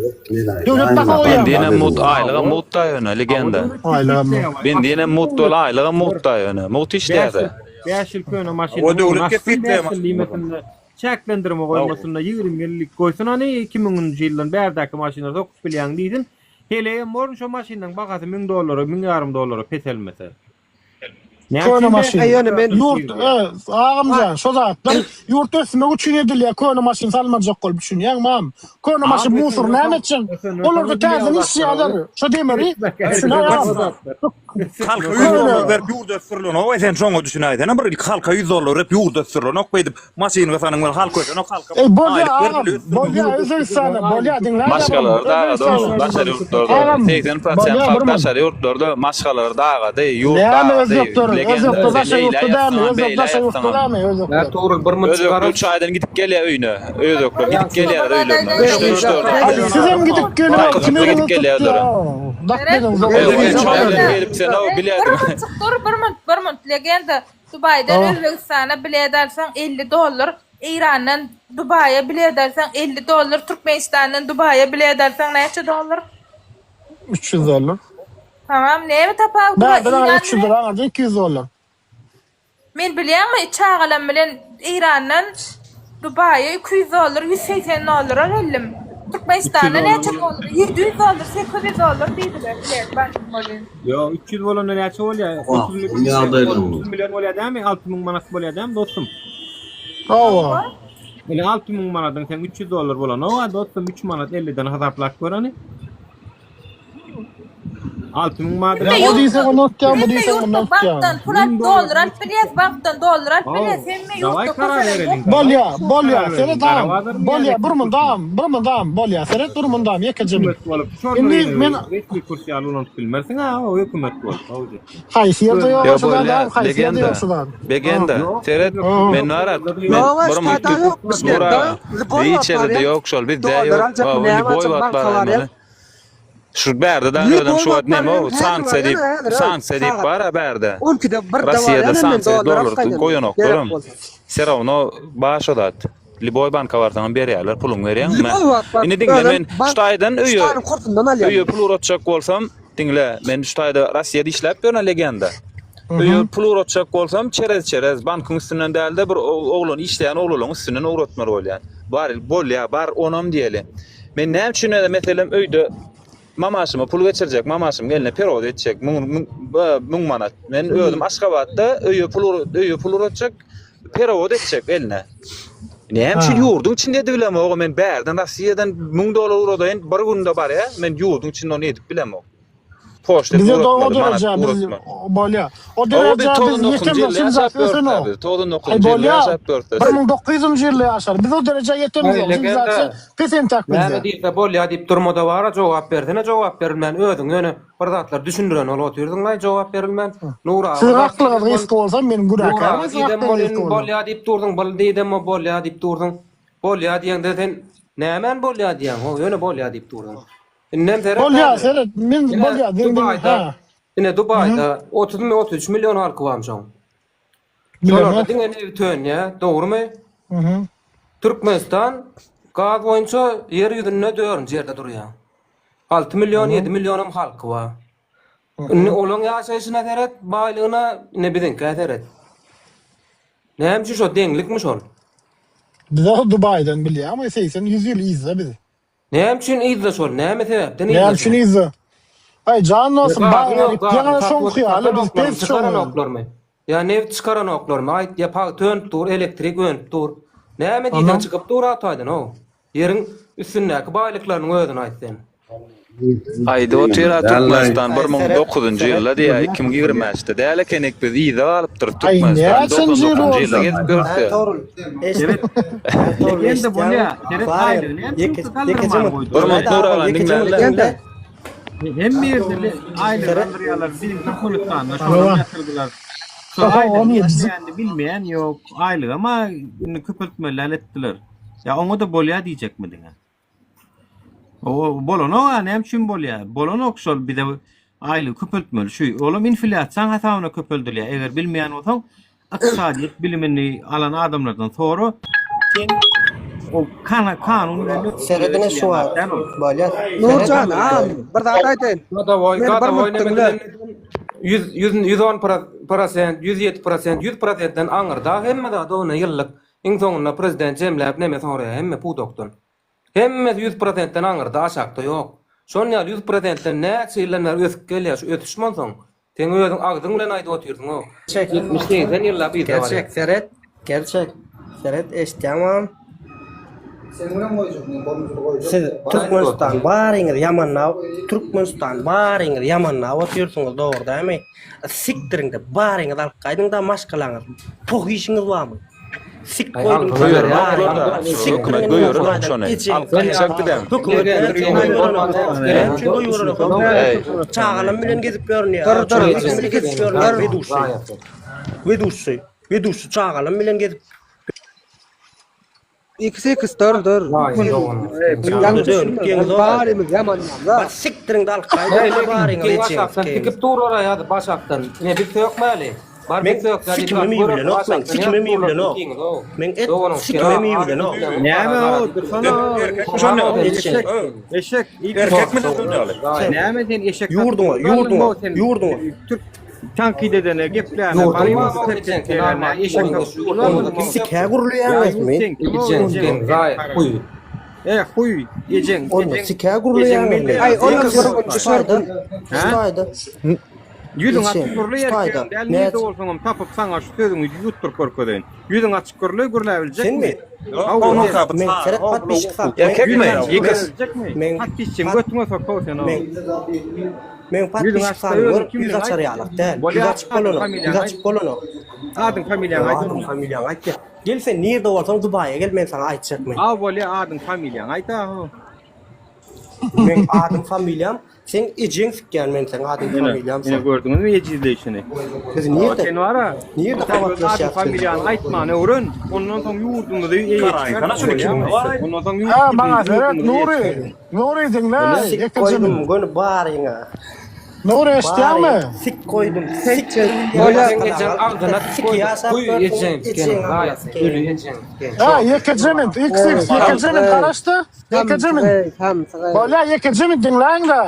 Döwlet baha goýýarmy? Benzinem mugt, aýlygam mugt da ýöne, legenda. Aýlygam mugt. Benzinem mugt bol, aýlygam mugt da ýöne. Mugt işleýär-de. 5 ýyl köne maşyn. O döwlet kesgitleýär maşyny. Çäklendirme goýmasynda 20 ýyllyk goýsun hany 2000-nji ýyldan bärdäki maşyna sokup bilýäň diýsin. Heleýem borun şo maşynyň bahasy 1000 dollara, 1000 ýarym dollara peselmese. Köne maşyn. Ýurt, e, agamjan, şo zatlar ýurt ösmek üçin edilýär, köne maşyn salmajak bolup düşünýäňmi agam? Köne maşyn musur näme etjek? Olarda täzeden işleýärler, şo demiri. Düşünäý agam. Halka 100 dollar berip ýurt ösdürilenok, sen şoňa düşünäýsene bir ilki halka 100 dollar berip ýurt ösdürilenok beýdip maşyn gysanyň bilen halk ösenok halka Ey bolýa aýlyk agam, berip bolýa Özbegistanda, bolýa diňle Maşgalalar dagady oglum, daşary ýurtlarda. Agam, 80% bolýa halk bir daşary ýurtlarda, maşgalalar dagady, ýurt Näme dagady. özbekler, Legenda, özbekler sen daşary eýlä ýurtda dämi, ýatsaňam, özbek beýlä daşary ýurtda ýatsaňam. dämi, özbekler. Ertugrul bir mün Özbekler çykaryp üç aýdan gidip gelýär öýüne. Özbekler gidip gelýärler öýlerine. Üçden üç dört Ay sizem gidip geliň, kim Gidip eliňi gelýärler. tutýar? Dak ediň, Özbek üç aýdan gelip sen o Bir bilýärdiň. minut dur, bir minut, bir minut. Legenda, Dubaýdan Özbegistana bilet alsaň 50 dollar, Eýrandan Dubaýa bilet alsaň 50 dollar, Türkmenistandan Dubaýa bilet alsaň näçe dollar? 300 dollar. Tamam, näme tapawudy bar Bärden aňa Eýran 300 bilen? dollar, aňardan 200 dollar. Men bilýäňmi çagalam bilen Eýrandan Dubaýa 200 dollar, 180 dollara geldim. Türkmenistanda näçe dollar? 700 dollar, 800 dollar diýdiler bilet bardym welin. Ýok, 300 bolanda näçe bolýar? 30 million, 30 million bolýar dämi? 6000 manat bolýar dämi dostum? Hawa. Ine 6000 manadyň sen 300 dollar bolanok, dostum 3 manat 50-den hasaplap gör hany. 6000 manat. Hemme O diýse ýurtda, ony utýan, bu hemme diýse ýurtda mundan utýan. bankdan pul alyp dollar alyp bilýäs, bankdan dollar alyp bilýäs, hemme Daway ýurtda karar köselen bereliň. ýok. Bolýa, bolýa, Karar seret bereliň. agam. Garabazarmy ýa Bolýa, bir resmi mundam, bir mundam, bolýa, seret bir mundam, ýekeje hökümet min. bolup, şol Indi bir men resmi kurs ýaly ulanyp bilmersiň ha, o hökümet bolup. Howja. haýsy ýerde ýok Ýo şu zat bolýa, agam, haýsy ýerde legenda. ýok şu zat. Legenda. Seret, men bar, men Ýok, bir ştada mün ýok, Nur Bişkekde aga. Lüboý Hiç wagt ýerde barýar. ýok şol, bizde Dollar ýok. aljakmy, Indi näme boý aljak, wagt banka bar barýar. indi. Şu bärde da Lüboý özem şu wagt wagt näme barýar, o häzir sanksiýa barýar, diýip, häzir, sanksiýa diýip sagat. bar-a bärde. 12-de 1-de Rossiýada barýan, men sanksiýa dollar alyp dollar gaýdýan, gerek goýanoklarym. bolsa. Все равно bar şo zat. Lüboý banka barsaňam berýärler, puluňy berýäň. Lüboý wagt bar, Indi diňle özem men bank şu taýdan öýe ştaryň kursundan alýan. öýe pul ugratjak bolsam, diňle men şu taýda Rossiýada işläp ýörün legenda. Öýe pul ugratjak bolsam, çerez-çerez bankyň üstünden däl-de bir oglan işleýän oglanlaryň üstünden ugratmaly bolýan. Bar bolýa, bar onam diýeli. Men näme üçin meselem öýde mamaşyma pul geçirjek, mamaşym geline perewod etjek, müň, müň manat. Men özüm Aşgabatda öýe pul öýe pul ugratjak, perewod etjek eline. Näme üçin ýurduň içinde edibilemok, men bärden Rossiýadan 1000 dollar ugradaýyn, bir günde barýar, men ýurduň içinde ony edip bilemok. Poçta Bize edip do o ugratmaly, manat dereje biz ugratma. bolýa. O O biz dereje biz 99-njy ýetemok, ýylda siz ýaşap zat ösenok. görüpdä biz, Aý 99-njy ýylda bolýa. ýaşap görüpdä. 1900-njy ýylda ýaşar. Biz o derejä ýetemizok. Aý Siz legenda. zatsa pes entäk Näme bizde. diýse bolýa diýip durmada bara jogap bersene jogap berilmän özüň ýöne bir zatlar düşündiren bolup otyrdyňlaý jogap berilmän Nur aga Siziň zat aklyňyz diýdem gysga bolsa men Nur günäkär aga men siziň diýdem aklyňyz bolýan gysga bolsa. bolýa diýip durdyň bol diýdem bolýa diýip durdyň bolýa diýeňde sen nämäni bolýa diýýäň ho ýöne bolýa diýip durdyň indem seret Bolýa häzir seret men ine bolýa diň diň Dubaýda ha. ine Dubaýda 30 33 million halky barmyş oň Şolarda Bilemok. diňe nebit önýär, dogrumy? Mhm. Türkmenistan gaz boýunça ýer ýüzünde dördünji ýerde durýar. 6 million, 7 millionam halky bar. Indi olaň ýaşaýşyna seret, baýlygyna, indi biziňkä seret. Näme üçin şo deňlikmi şol? Bize Dubaýdan bilýäňmi 80 100 ýyl yzda biz. Näme üçin yzda şol? Näme sebäpden yzda Näme üçin şol? yzda? Aý jan dostum, Gazyň baý ýok, garyp gazyň ýaňa satlyp şoňky ýaly biz sataňoklarmy, pes şoňa. çykaranoklarmy? Ýa nebit çykaranoklarmy? Aýt, ýa pagta önüp dur, elektrik önüp dur. Näme diýseň Ondan çykyp dur ataýdan how. Ýeriň üstündäki baýlyklarynyň özüni aýt sen. Aýdyp otyr-a Türkmenistan Aý bir müň seret, dokuzynjy seret. ýylda diýýär, 2025 de däl ekenik biz yza galypdyrys Aý Türkmenistan näçenji ýyl 99-njy ýylda bolsa? gezip görse. Ertugrul, eşit. Seret. Ertugrul Legenda bolýa. eşitýäňmi? Seret Baýyr, aýlygy näme üçin ýeke ýekeje galdyrman minut. goýdular? Bir minut Diňle Nur agam, agany ýekeje minut diňläli. diňle. Hemme ýerde le- aýlyk Seret. galdyrýarlar. Biziň Türkmenistanda Hawa. şolam ýatyrdylar. Şol Oho, aýlygyň ony ýetjek. ýatmaýanyny bilmeýän ýok. Aýlygam-a indi köpeltmeli däl etdiler. Ýa oňa-da bolýa diýjekmidiň-ä? O bolanok-a näme üçin bolýar? Bolanok şol bize aýlygy köpeltmeli şu. Olam inflýasiýaň hasabyna köpeldilýär. Eger bilmeýän bolsaň, ykdysadyýet bilimini alan adamlardan sora. Sen o kana kanun bilen Seredine şu wagt bolýar. Nurjan, agam, bir zat aýdaýyn. Godowoý, Meni bir godowoý minut neme diňle. bilen 100 100 110 prosent, 107 prosent, 100 prosentden aňyrda hemme zat ony ýyllyk iň soňunda prezident jemläp neme soraýar hemme pudakdan. Hemmesi 100 prosentden aňyrda aşakda ýok. Şon ýaly 100 prosentden näçe ýyldan bäri ösüp gelýär şu ösüş bolsaň seň özüň agzyň bilen aýdyp otyrsyň-ow. Gerçek. 70-80 ýyllap yza barýar. Gerçek seret. Gerçek. Seret eşitýäňmi agam? Seň bilen goýjak men bolmasa goýjak. Siz Türkmenistan baryňyz ýamanlap Türkmenistan baryňyz ýamanlap otyrsyňyz dogry dälmi? Sikdiriňde baryňyz alyp gaýdyňda maşgalaňyz poh işiňiz barmy? Sik goýdum Hökümet goýberenok şony. Alyp gaýtjak bizem. Hökümet näme üçin goýberenok? Çagalam bilen gezip ýörün ýa. Çagalam bilen gezip ýörün weduşy. Weduşy. Weduşy çagalam bilen gezip X X dur dur. Barymyz ýaman ýaman. Sikdiriňde alyp gaýdyň baryňyz ejeňiz. Başakdan tikip dur ora ýa-da başakdan. Ine biz sökmäli. Bar Men biz sökmäli. sikimim iyi bilenok men sikimim iyi bilenok. Men et sikimim iyi bilenok. Näme o dursana. Şonda Eşek. Eşek. Erkek mi dünýäli? Näme sen eşek? Ýurduňa, ýurduňa, ýurduňa. Türk tankyt edene gepläne eşek. Sikä gurulýaňyzmy? E huy ejeň. Onda sikä gurulýaňyzmy? Ay olam bir Şaýda. Şaýda. Ýüzüň açyk gürle erkegiň däl nirde bolsaňam tapyp saňa şu sözüňi ýutduryp görkezeýin. Ýüzüň açyk gürle gürläbiljekmi? Senmi? Men seret podpisçik sap. Erkekmi? Ýeke. Men podpisçiň götüňe sok how sen. Men Men podpisçik sany görüp ýüz açar ýalak däl. Ýüz açyp bolanok. Ýüz açyp bolanok. Adyň familiýaňy aýt. Adyň familiýaňy aýt. Gel sen nirde bolsaň Dubaýa gel men saňa aýtjak men. A bolýa adyň familiýaňy aýt a. Meň adym familiýam Seň ejeň sikýän men seň adyň familiýam Ine gördüňizmi ejizleýşini. Biz nirde? Sen bara nirde gabatlaşýas? Adyň familiýany aýtmany öwren. Ondan soň ýurdumyzy eýe çykar. Ondan soň Ha maňa seret Nury. Nury diňle. Sik goýdum göni baryňa. Nury eşitýäňmi? Sik goýdum. Sik. Ejeň agzyna sik ejeň ejeň. Ha ýekeje minut. X X ýekeje minut garaşda. Ýekeje min. Bolýa ýekeje min diňläň-de.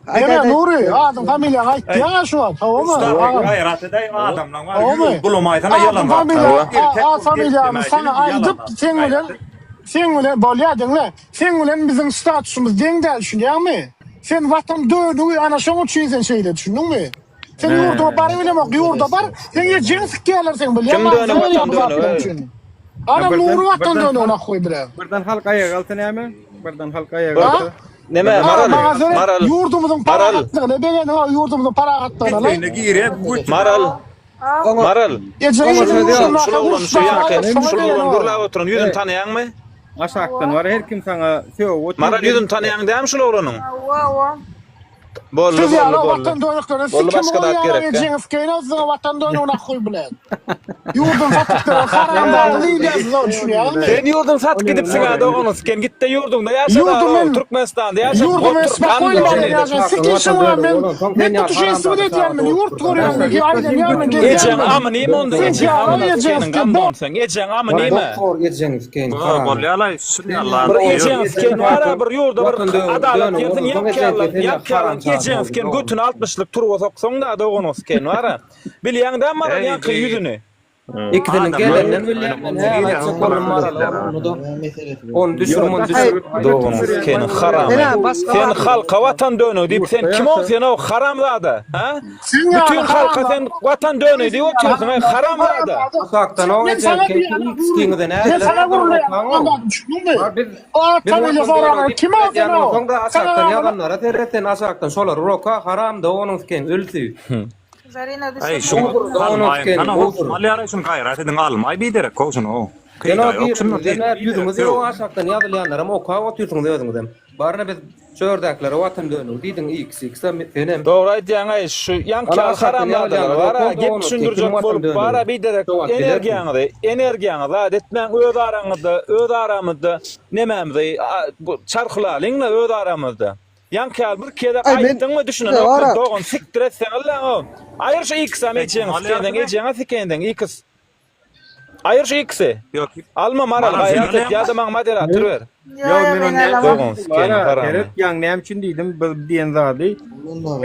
Ýene Nury, adyň familiýaňy aýtýaň-a şu wagt, hawamy? Gaýrat edeý adamlaň bar. Bulamaýsana ýalan zat. At familiýamy saňa aýdyp, seň bilen seň bilen bolýa diňle. Seň bilen biziň statusymyz deň däl, düşünýäňmi? Sen watan dönügi, ana şoň üçin sen şeýle düşündiňmi? Sen ýurduňa barybilemok, ýurda bar, seň ejeňi sikýärler seň bilýäňmi? Kim dönük watan dönügi? Ana Nury watan dönügi nahhuý bile. Birden halk aýaga galsa näme? Birden halk aýaga galsa. Neme Maral? Maral. Ýurdumyzyň parahatlygyna begenip, ýurdumyzyň parahatlygyna. Etegine girýär, Maral. Maral. Şul oglan şu ýaňky, şul oglan gürläp oturan ýüzüni tanaýaňmy? Aşakdan bar her kim saňa sögüp otyr. Maral ýüzüni tanaýaň dämi şul oglanyň? Hawa, hawa. Boldy, Siz boldy, ýaly boldy. watan dönükleri Boldy, sikim başga zat goýýalar gerek däl. ejeňiz keýin siziň watan dönügini ahwy bilen. Ýurduny satyp beren haramzada diýilýär siz ony düşünýäňizmi? Sen ýurduňy satyp gidipsiň-ä doganyň siken gitde ýurduňda ýaşa Ýurdumy da men Türkmenistanda ýaşa Ýurdumy men otur spokojno gandym barýan seni. ýaşaýan sik işim bar men men tutuş institut edýän men ýurt görýän men aýlanýan men gezýän Ejeň men. amy nime onda Sen ejeň ýalan amyna ejeň sikeniň siken gandym bok. sen ejeň amy nime? Doktor ejeň siken haram. Bolýalaý Bir ejeň siken bara bir ýurda bir adalat gelsin ýapýarlar ýapýarlar ejeň siken götüne altmyşlyk turba soksaň da doganyň siken bara bilýäň dämi maral ýaňky ýüzüni. Ikisiniň gelenden bilýän men hä aýtjak boldum marala ony-da ony düşür muny düşür. Doganyň sikeniň haramy sen halka watan dönügi diýip sen kim ol sen o haramzada ha Bütün halka sen watan dönügi diýip otyrsyň aý haramzada. Uzakdan o Men sana ejeň diýýän, ikiňize Men nädeler sana gürleýän, düşündiňmi? Biz At biz familiýa watan soragan dönügi kim diýip o sen edýän o? bolsaň-da Sana aşakdan ýazanlara seret sen aşakdan şolary roka haram doganyň siken ölsi. Zarina Aý düşün. şuňa Doganyň siken almaý. Alýar şuny gaýrat ediň almaý biderek how şuny. Sen o biriňizem ýüzüňiz ýok aşakdan ýazylýanlaram okap otyrsyňyz özüňizem. Baryna biz şu ýerdäkilere watan dönügi diýdiň xx-em senem. Dogry aýdýaň-aý şu ýaňky Ana aşakdan haramzadalar ýazylýanlar bara okan gep doganyň düşündirjek kim watan bolup dönügi. bara biderek Jogap bilersiň. energiýaňyzy energiýaňyzy zat etmäň öz araňyzda öz aramyzda nemämizi çarhylalyňla öz aramyzda. Ýaňky ýaly bir gezek Aý men aýtdyňmy düşünenok Ara. dogan sikdir etseňizläň o. Aýyr şu X-am ejeňi sikenseň ejeňe sikenseň X. Aýyr şu X-i. Ýok. Alma Maral Maral sen gaýrat et ýa-da maňa moderator ber. Ýok men ony näme Dogan sikeniň Ara, haramy. seret ýaň näme üçin diýdim bu diýen zady.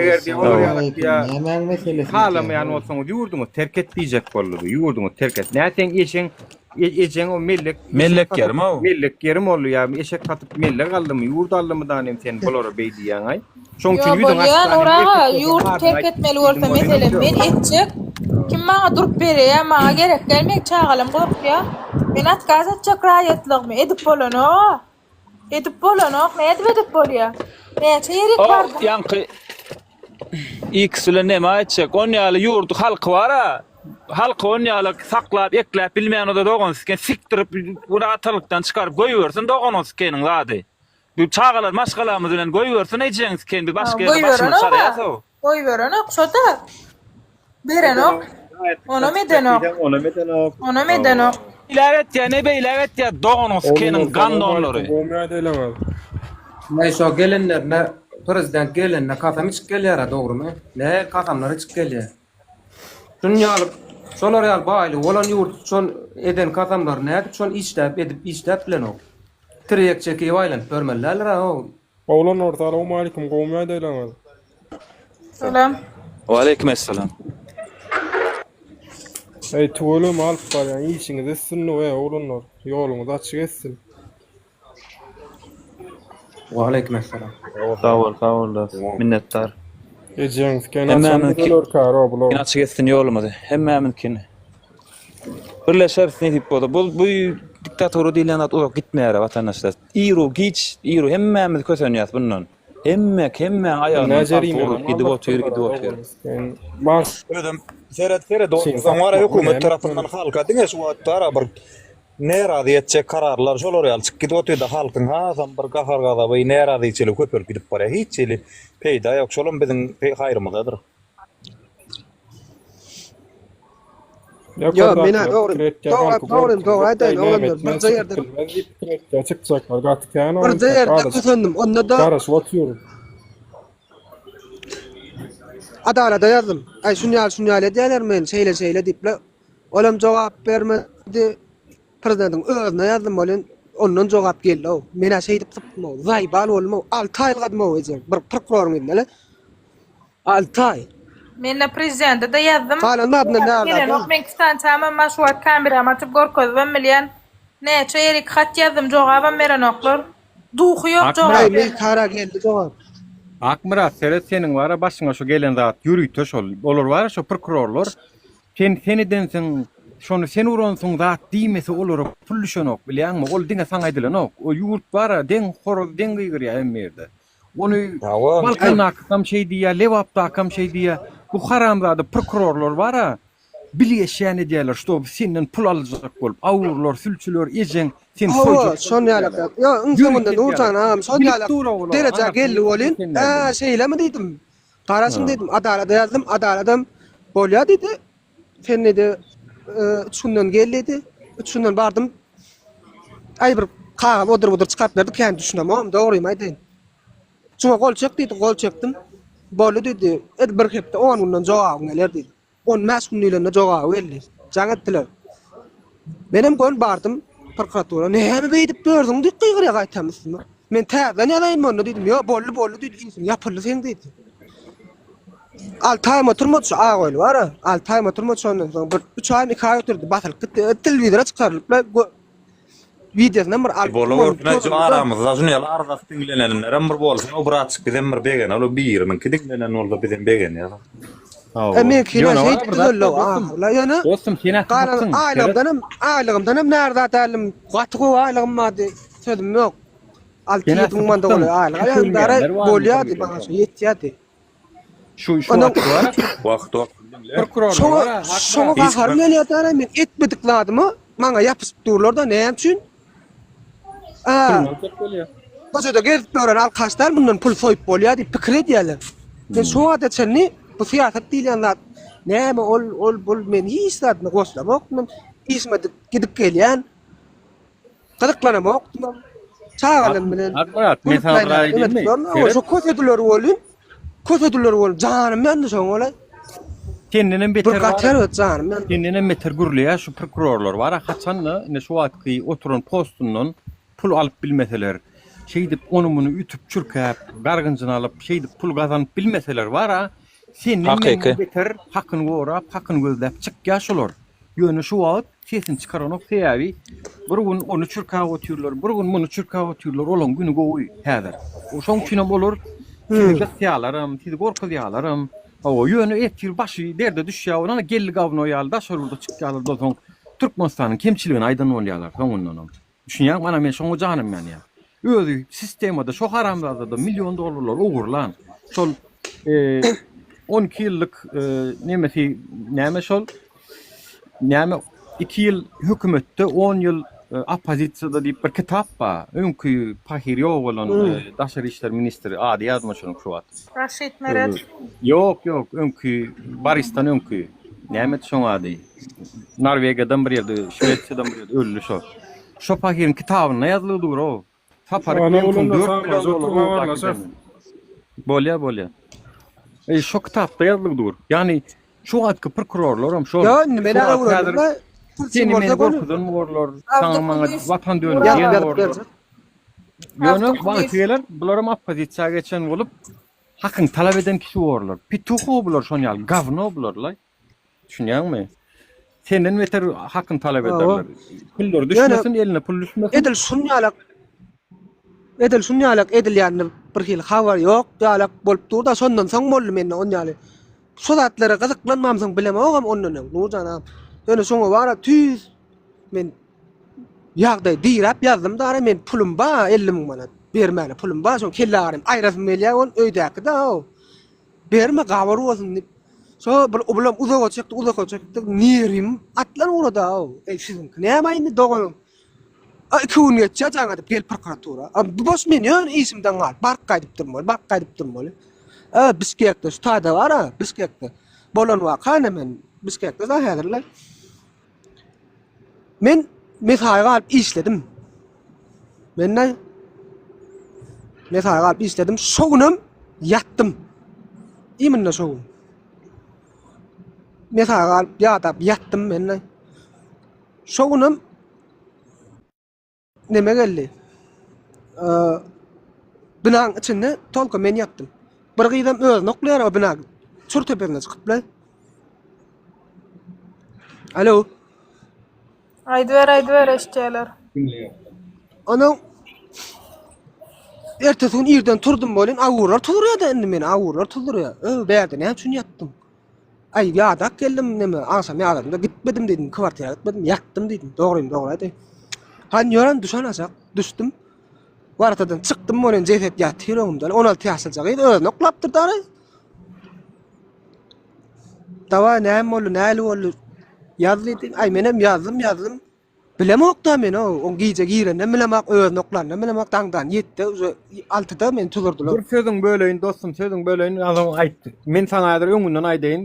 Eger diýen olar ýaly diýä halamaýan bolsaňyz ýurduňyzy terk et diýjek boldy bu. Ýurduňyzy terk et. Nä seň eşeň ejeň o mellek Mellek ýerim ow. Mellek ýerim boldy ýa eşek satyp mellek aldymy, ýurt aldymy da nem sen bulara beý diýýäň aý. Şoň Ýo üçin ýüzüň bolýa açyk Nur erkek aga bolsaň ýurdy adyňy terk aýt etmeli diýdim bolsa bolýa meselem men etjek kim maňa durup bereýä maňa gerek däl meň çagalam gorkýa men otkaz etjek raýatlygymy edip bolanoga edip bolanok nädip edip bolýa näçe ýerik O bardym. ýaňky X bilen neme aýtjak on ýaly ýurdy halky bara halky on ýaly saklap ekläp bilmeýän oda dogan siken sikdirip bir atalykdan çykaryp goýbersin doganyň sikeniň zady. Bu çagalar maşgalamyz bilen goýbersin ejeň siken bir başga ýerde başymyzy Goýberenok-a. çaraýas-ow. Goýberenok şo-da. Berenok. Onam edenok. Onam edenok. Onam edenok. Beýläk etýär ne beýläk etýär doganyň sikeniň gandonlary. Näý şo gelenlerine prezident gelenine kasam içip gelýärä dogrymy? Nähili kasamlar içip gelýär? Şun ýaly şolar ýaly baýlygy bolan ýurt şol eden kasamlaryny nädip şol işläp edip işläp bilenok? Tirýek çekip aýlanyp ýörmeli däldir-ä o. Oglanlar salowmalikim gowmy ýagdaýlaryňyz. Salam. Waleýkim essalam. Eý tüweleme alyp barýan işiňiz üstünlik eý oglanlar ýoluňyz açyk etsin. Waleýkim essalam. Sag bol sag bol dos. Minnetdar. Ejeňiz ken açan Hemmämiz güzel örkär o bular. açyk etsin ýolumyzy. Hemmämizinkini. Birleşeris nesip bolsa. Bu bu diktatura diýilýän zat uzak gitmeýär watandaşlar. Iru giç, iru hemmämiz kösenýäs bundan. Hemme hemmäň aýagyndan palta urup gidip otyr, gidip otyr. Özem seret seret otursaň wara hökümet tarapyndan halka diňe şu wagt bara bir närazy etjek kararlar şolar ýaly çykyp gidip otyrda halkyň hasam bir gahar gazaby närazyçylygy köpelip gidip barýar. Hiç hili peýda ýok şolam biziň haýrymyzadyr. Ýok, men-ä dogry, dogry, dogry, dogry aýdaýyn, oglanlar, birje ýerde Çykjaklar gaty kän Birje ýerde kösendim, onda-da Garaşyp otyryn. Adalada ýazdym. Aý, şun ýaly, şun ýaly edýärler meni, şeýle, şeýle diýip-le. Olam jogap bermedi. Prezidentiň özüne ýazdym welin, ondan jogap geldi-ow. Men-ä şeýdip sypdym-ow, zaýbal boldum-ow, alty aý ylgadym-ow ejem, bir prokuroryň yzynda-le. Alty aý. Mende prezidente-de ýazdym. Galan zadyndan Jogap näme gelenok. Meň kwitansiýamam bar şu wagt kameramy açyp görkezibem bilýän. Näçe ýerik hat ýazdym jogabam berenoklar. Duhy ýok jogap Aý bermäge. Meýkara geldi jogap. Akmyrat seret seniň bara başyňa şu gelen zat ýörite şol olar bara şo prokurorlar sen sen edensiň şony sen uransyň zat diýmese olara pul düşenok bilýäňmi ol diňe saňa aýdylanok o ýurt bara deň horoz deň gygyrýa hemme ýerde Ony Balkandakysam şeý diýýär, Lebapdakam şeý diýýär. Bu haramzada prokurorlar bar-a, bilgeşýän edýärler, ştoby senden pul aljak bolup, awurlar, sülçüler, ejeň seni Hawa, soýjak şon bolup ýalak. edýärler. Ýok, iň soňunda Ýörite Nurjan edýärler. agam şon Bilip ýalak dur-a olar, derejä anasyny geldi welin, sen Ä, nädip? şeýlemi diýdim. Garaşyň Ha. diýdim, adalada ýazdym, adaladam bolýa diýdi. Sen diýdi, üç günden gel diýdi. Üç günden bardym. Aý bir kagyz odur-budur çykaryp berdi, kän düşünemogam, dogrymy aýdaýyn. Şuňa gol çek diýdi, gol çekdim. Boldy diýdi, edil bir hepde, on günden jogabyň geler diýdi. On bäş gün diýlende jogaby geldi. Jaň etdiler. Menem göni bardym prokuratura. Näme beýdip ýördüň diýip gygyrýar gaýtam üstüme. Men täzeden ýazaýynmy onda diýdim. Ýok, boldy, boldy diýdi, işiň ýapyldy seň diýdi. Alty aýam oturmady şu Agoýly bar-a. Alty aýam oturmady şondan soň bir üç aýmy iki aý oturdy, basylyp gitdi. Telewizora çykarylyp-la wideosynam bir alyp Bola görsün şu aramyzda şuny ýaly arzasy diňlenenlerem bir bolsun o bratçyk bizem bir begeneli biriniňki diňlenen bolsa bizem begenýäs. E meňki Ýöne şeýdip bar bir zat düzeldi bar, dostum. ahyrla ýöne Dostum sen galan haksyň. Seret. aýlygymdanam aýlygymdanam närza däldim. Gaty gowy aýlygym bardy. Sözüm ýok. 6-7 müň manda golaý aýlyk alýardym. Dara bolýardy maňa şo ýetýärdi. Şu şu Ondan wagt bar. Wagt wagt diňle. Prokurorlar Şoňa bar, hak şoňa bar. gaharym gelýär dara men etmedik zadyma maňa ýapyşyp durlar-da näme üçin? A. Pulundan köp bolýar. Köçede gezip ýören alkaşlar mundan pul soýup bolýar diýip pikir edýärler. Men şu wagta çenli bu syýasat diýilýän zat näme ol ol bul men hiç zadyna goşulamokdym. Işime gidip gelýän. Gyzyklanamokdym. Çagalarym bilen. Akmyrat, men saňa bir aýdaýynmy? Şo kösediler welin, kösediler welin janym ýandy şoň ola. Sendenem beter Bir gaty erbet janym ýandy. Sendenem beter gürleýär şu prokurorlar bar-a haçanda indi şu wagtky oturan postundan pul alyp bilmeseler, şeýdip ony-muny ütüp çürkäp, gargynjyny alyp, şeýdip pul gazanyp bilmeseler bar-a, senden Hakyky. beter hakyny gorap, hakyny gözläp çykýar şolar. Ýöne şu wagt sesini çykaranok sebäbi bir gün ony çürkäp otyrlar, bir gün muny çürkäp otyrlar, olaň güni gowy häzir. Şoň üçinem olar sizi gysýarlaram, sizi gorkuzýarlaram. Hawa, ýöne ertir başy derde düşýär, onam geldi gawno ýaly daşary ýurda çykýarlar da soň Türkmenistanyň kemçiligini aýdan bolýarlar soňundanam. Düşünýäňmi? Ana men şoňa janym ýanýar. Özi sistemada şo haramzadada million dollarlar ogurlan. Şol 12 ýyllyk nemesi näme şol? Näme 2 ýyl hökümetde 10 ýyl oppozisiýada diýip bir kitap bar. Öňki pahyr ýok bolan daşary işler ministri ady ýadyma düşenok şu wagt. Raşid Meredow. Ýok, ýok, öňki Borisdan öňki. Nämedi şoň ady? Norwegiýadan bir ýerde, Şwesiýadan bir ýerde öldi şo. Şo pahyryň kitabynda ýazylygy dur-ow. Sapar Ana Ekmenkowyň oglanlar 4 sag million boluň, dollar oturyň ogurlap habarlaşarys. gidenini. Bolýa, bolýa. E, şo kitapda ýazylygy dur. Ýagny şu wagtky prokurorlaram şol. Ýa indi men Şu wagt öwrendim häzir la. Pul Seni bolsa meni göni. gorkuzan borlar, saňa maňa watan dönüp Ýazyp diýen ýazyp borlar. berjek. Ýöne wagty geler, bularam oppozisiýa geçen bolup, hakyny talap eden kişi borlar. Pituho bular şon ýaly, gawno bular-laý. Düşünýäňmi? Senden beter hakyny talap ederler. Pullary düşmesin, eline pul düşmesin. Edil şun ýalak Edil şun ýalak edilýänini bir hili habar ýok ýalak bolup dur-da, şondan soň boldy mende on ýaly. Şu zatlara gyzyklanmamsoň bilemogam ondan öň, Nurjan agam. Ýöne şoňa bara tüýs men ýagdaý diräp ýazdym dara men pulum ba 50 müň manat bermäne pulum ba şoň kelle agyrym aýrasym gelýär ol öýdäki-da o. Berme gabar bolsun diýip. Şo bir bulam uzaga çekdi, uzaga çekdi. Nerim atlan ugrady-ow. Eý siziňki näme indi doganyň? A iki gün geçýär jaň edip gel prokuratura. A bu boş men ýöne işimden galyp baryp gaýdyp durmaly, baryp gaýdyp durmaly. A Bişkekde şu taýda bar-a, Bişkekde. Bolan waka ine men Bişkekde da häzirler. Men mesaýy galyp işledim. Men ne mesaýy galyp işledim. Şo günem ýatdym. Iminne şo gün. Mesaýy galyp ýadap ýatdym men ne. Şo günem neme geldi. Ee, binaň içinde tolko men ýatdym. Bir gyzam özüni oklaýar o bina çür tepesine çykyp le. Alo. Aýdyber, aýdyber eşitýärler. Onuň ertesi gün irden turdum bolin awurlar turdurýar indi meni awurlar turdurýar. Öý bärde näme üçin ýatdyň? Aý ýadak geldim neme agşam ýadadym-da gitmedim diýdim kwartira gitmedim ýatdym diýdim dogrymy dogry aýdaýyn. Han ýören düşen aşak düşdüm. Waratadan çykdym bolin jeset ýatyr öňümde. 16 ýaşlyja gyz özüni oklapdyr dary. Dawaý näme boldy näli boldy ýaz diýdi. Aý menem ýazdym ýazdym. Bilemok-da men o, oň gije gireninem bilemok, özüni oklanynam bilemok, daňdan ýetde uje altyda meni tuzurdylar. Bir sözüň böleýin dostum, sözüň böleýin, onsoň aýt. Men saňa häzir öňünden aýdaýyn,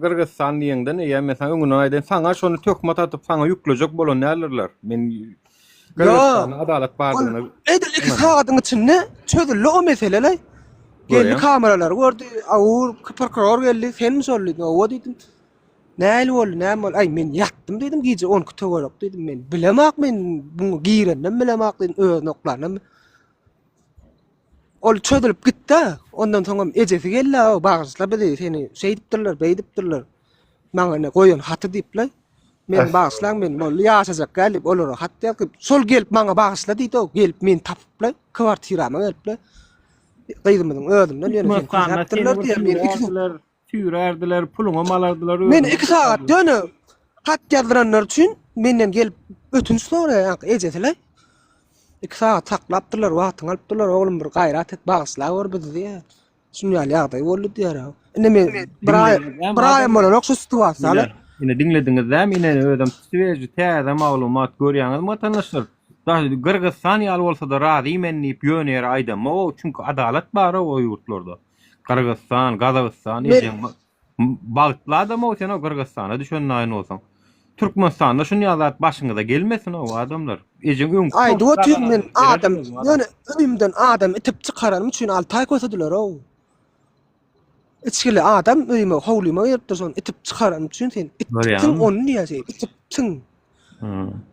Gyrgyzystan diýeňden eýýäm men saňa öňünden aýdaýyn, saňa şony töhmet atyp saňa ýüklejek bolan däldirler. Men Gyrgyzystanda adalat bardygyna Edil 2 sagadyň içinde çözüldi o mesele-le. Geldi kameralary gördi, awur prokuror geldi, senmi şol diýdi, owa diýdim. Nähili boldy, näme boldy? Aý, men ýatdym diýdim, gije 12 töwerek diýdim men. Bilemok men buňa gireninem bilemok diýdim, özüni oklanam. Ol çözülip gitdi. Ondan soňam ejesi geldi, o bagyşla bizi, seni şeýdipdirler, beýdipdirler. Maňa ne goýan haty diýipler. Men bagyşlaň men boldy ýaşajak gel diýip olara hat ýazyp, şol gelip maňa bagyşla diýdi, o gelip meni tapyplar, kwartirama gelipler. Gyzymyzyň özünden ýöne seni kösäpdirler diýýär, meni iki Süýrärdiler, puluňam alardylar Men iki sagat ýöne hat ýazdyranlar üçin menden gelip ötünç soraýar ýaňky ejesi-le. Iki sagat saklapdyrlar, wagtyňy alypdyrlar, oglum bir gaýrat et, bagyşla gör bizi diýýär. Şuny ýaly ýagdaý boldy diýýär. Indi men bir aý bir aýam bolanok şu situasiýaly. Ine diňlediňiz dämi? Ine özem sveži täze maglumat görýäňizmi watandaşlar? Daşy Gyrgyzystan ýaly bolsa-da razy men diýip ýöne ýere aýdamok, çünki adalat bar-ow o ýurtlarda. Gyrgyzystan, Gazagystan ejeň bagtly adam-ow sen-ow Gyrgyzystana düşen naýyn bolsaň. Türkmenistanda şunýa zat başyňyza gelmesin o adamlar. Ejeň öňki Aýdyp otyryn men adam ýöne öýümden adam itip çykaranym üçin 6 aý kösediler-ow. Içgili adam öýüme howlyma giripdir şony itip çykaranym üçin sen itipsiň ony diýýär sen itipsiň.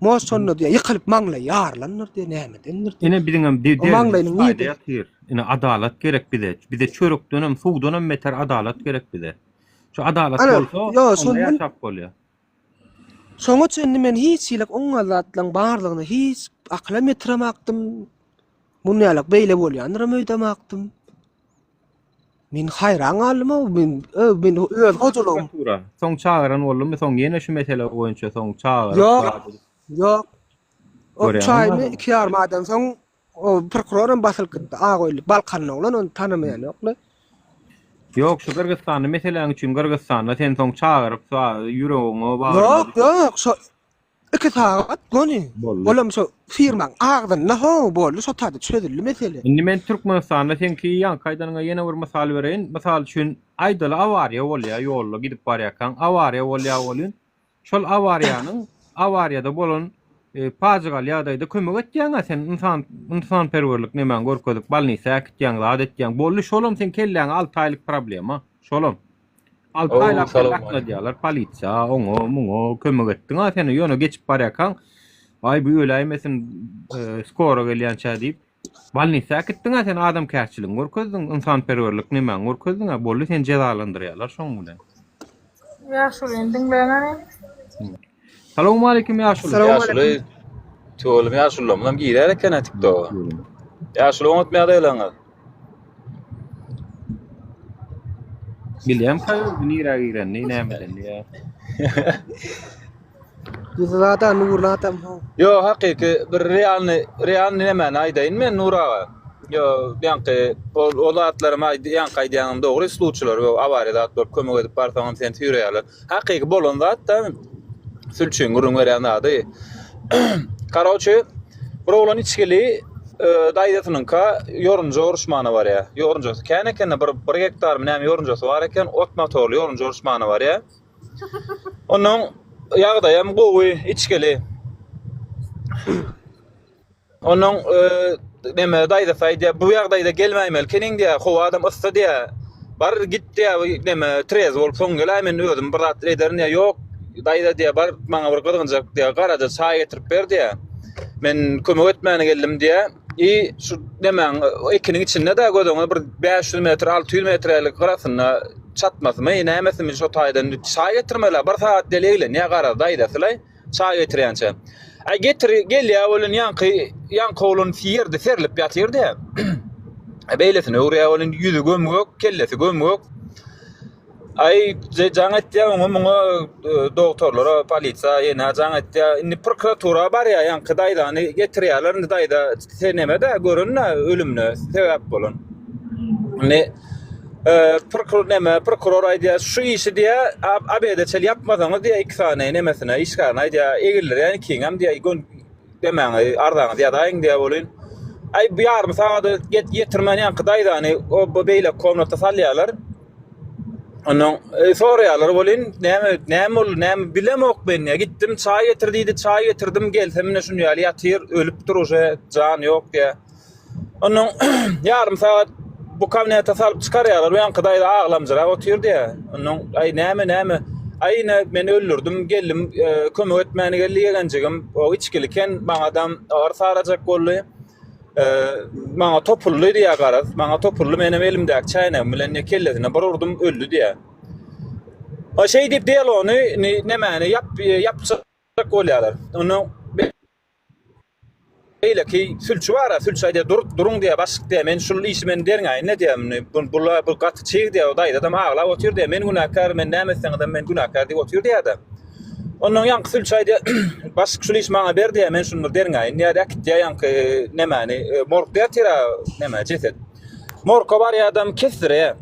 Moş şonda diýýär ýykylyp maňlaýy ýarylandyr diýýär nämedendir diýýär. Ine biziňem O maňlaýynyň nirde? ýatyr. Ine adalat gerek bize. Bize çörekdenem suwdanam beter adalat gerek bize. Şu adalat Ana, bolsa ýo, onda şondan ýaşap bolýar. Şoňa çenli men hiç hili oňňal zatlaryň barlygyny hiç akylam ýetiremakdym. Munýalak beýle bolýandyram öýdemakdym. Men haýran galdym-ow, men ö, men öz hojalygym. Prokuratura. Soň çagyran boldumy, soň ýene şu mesele boýunça soň çagyryp Ýok, zat edip. ýok. O Görýäňmi çaýymy adamy? iki ýarym aýdan soň o prokuroram basylyp gitdi. Ak öýli Balkanly oglan, ony tanamaýan ýokly. Ýok, şu Gyrgyzystanda meseläň üçin Gyrgyzystanda seni soň çagyryp, ýüregiňe, bagryňa Ýok, düşüp. ýok, şo Iki sagat göni. Boldy. Olam şo firmaň agzynda ho boldy şo taýda çözüldi mesele. Indi men Türkmenistanda seňki ýaňky aýdanyňa ýene bir mysal bereýin. Mysal üçin aýdaly awariýa bolýar ýolda gidip barýarkaň awariýa bolýar welin şol awariýanyň awariýada bolan pajygaly ýagdaýda kömek etýäňä sen ynsan ynsanperwerlik nemäňi görkezip bolnisa äkitýäň zat etýäň boldy şolam seň kelläňe alty aýlyk problema şolam. Alty Ow, aýlap seni salam aleýkum. sakladýarlar polisiýa, oňa, muňa kömek etdiň-a sen, ýöne geçip barýarkaň, aý bu öläýmesin, e, skoro gelýänçä diýip, bolnisa äkitdiň-a sen, adamkärçiligiňi görkezdiň, ynsanperwerlik nemäňi görkezdiň-a, boldy seni jezalandyrýarlar şoň bilen. Ýaşulyny diňläň hany. Salowmaleýkim ýaşuly. Ýaşuly, tüweleme ýaşulularymyzam girer eken-ä TikToka. Ýaşuly oňatmy ýagdaýlaryňyz? Bilýän kaýoldy nirä girenini, nämedenini ýa. Ýüzüzada nurly adam ho. Ýo hakyky bir realny realny nemäni aýdaýyn men Nur aga. Ýo ýaňky ol o zatlaram aýdy ýaňky aýdýaňam dogry sluçylar ýo awariýa zat bolup kömek edip barsaňam seni süýreýärler. Hakyky bolan zat-da sülçüň gürrüň berýän zady. Karoçe bir oglan içgili daýzasynyňka ýorunja oruşmana barýar. Ýorunjasy kän eken-de bir bir gektarmy näme ýorunjasy bar eken, ot motorly ýorunja oruşmana barýar. Onuň ýagdaýam gowy, içgili. Onuň neme daýzasy aýdýar, bu ýagdaýda gelmäýmeli ekeniň diýýär, howa adam yssy diýýär. Bar git diýýär, bu neme trez bolup soň geläý men özüm bir zat ederin diýýär. Ýok, daýza diýýär, bar maňa bir gyzgynjak diýýär, garaja çaý getirip ber diýýär. Men kömek etmäne geldim diýýär. I şu nemäň ekiniň içinde-de göz öňüne bir 500 metr, 600 metr ýaly gyrasynda çatmasymy, nämesimi şo taýdan çaý getirmeli. Bir sagat diýeli eglenýär garaz daýzasy-laý. Çaý getirýänçä. Aý getir gelýä welin ýaňky ýaňky oglan ýerde serlip ýatyrdy. Beýlesini öwürýä welin ýüzi göm-gök, kellesi göm-gök. Aý jaň etýä oňa muňa e, dogtorlara, polisiýa ýene jaň etýä. Indi prokuratura barýa ýaňky daýzany getirýärler. Indi daýza sen neme-de görün-de ölümine sebäp bolan. Indi Prokuror näme, prokuror aýdýar, şu işi diýýär, obeda çenli ýapmasaňyz diýýär, iki sany nemesine, işgärine aýdýar, egildirýän ikiňem diýýär, gön demäňi, arzaňyzy ýazaýyň diýýär welin. Aý, bu ýarym sagada ýetirmän ýaňky daýzany o beýleki komnata salýarlar. Ondan e, soraýarlar welin, näme, näme boldy, näme bilemok men diýýär. Gitdim, çaý getir diýdi, çaý getirdim, gelsem ine şuny ýaly ýatyr, ölüpdir uje, jan ýok diýýär. Ondan ýarym sagat bu kabinete salyp çykarýarlar. Bu ýaňky daýza aglamjyrap otyr diýýär. Ondan aý näme näme? Aý ine men öldürdim, geldim, e, kömek etmäne geldi ýegenjigim. O içgili eken, maňadam agyr sarajak boldy. E, maňa topuldy diýýär garaz. Maňa topuldy, menem elimdäki çäýnegim bilen ne kellesine bir urdum, öldi diýýär. A şeý diýip delony nemäni ýap ýapjak bolýarlar. Ondan Beýleki sülçi bar-a, sülçi aýdýar, dur, duruň diýýär, başlyk diýýär, men şul işi men derňäýin-le diýýär, muny, bu, bula, bu gaty çyg diýýär, o daýzadam aglap otyr diýýär, men günäkär, men näme etseňizem men günäkär diýip otyr diýýär-de. Onnoň ýaňky sülçi aýdýar, başlyk şul işi maňa ber diýýär, men şuny bir derňäýin diýýär, äkitýär ýaňky nemäni, morgda ýatyr-a neme, jeset. Morga barýar-adam kesdirýär.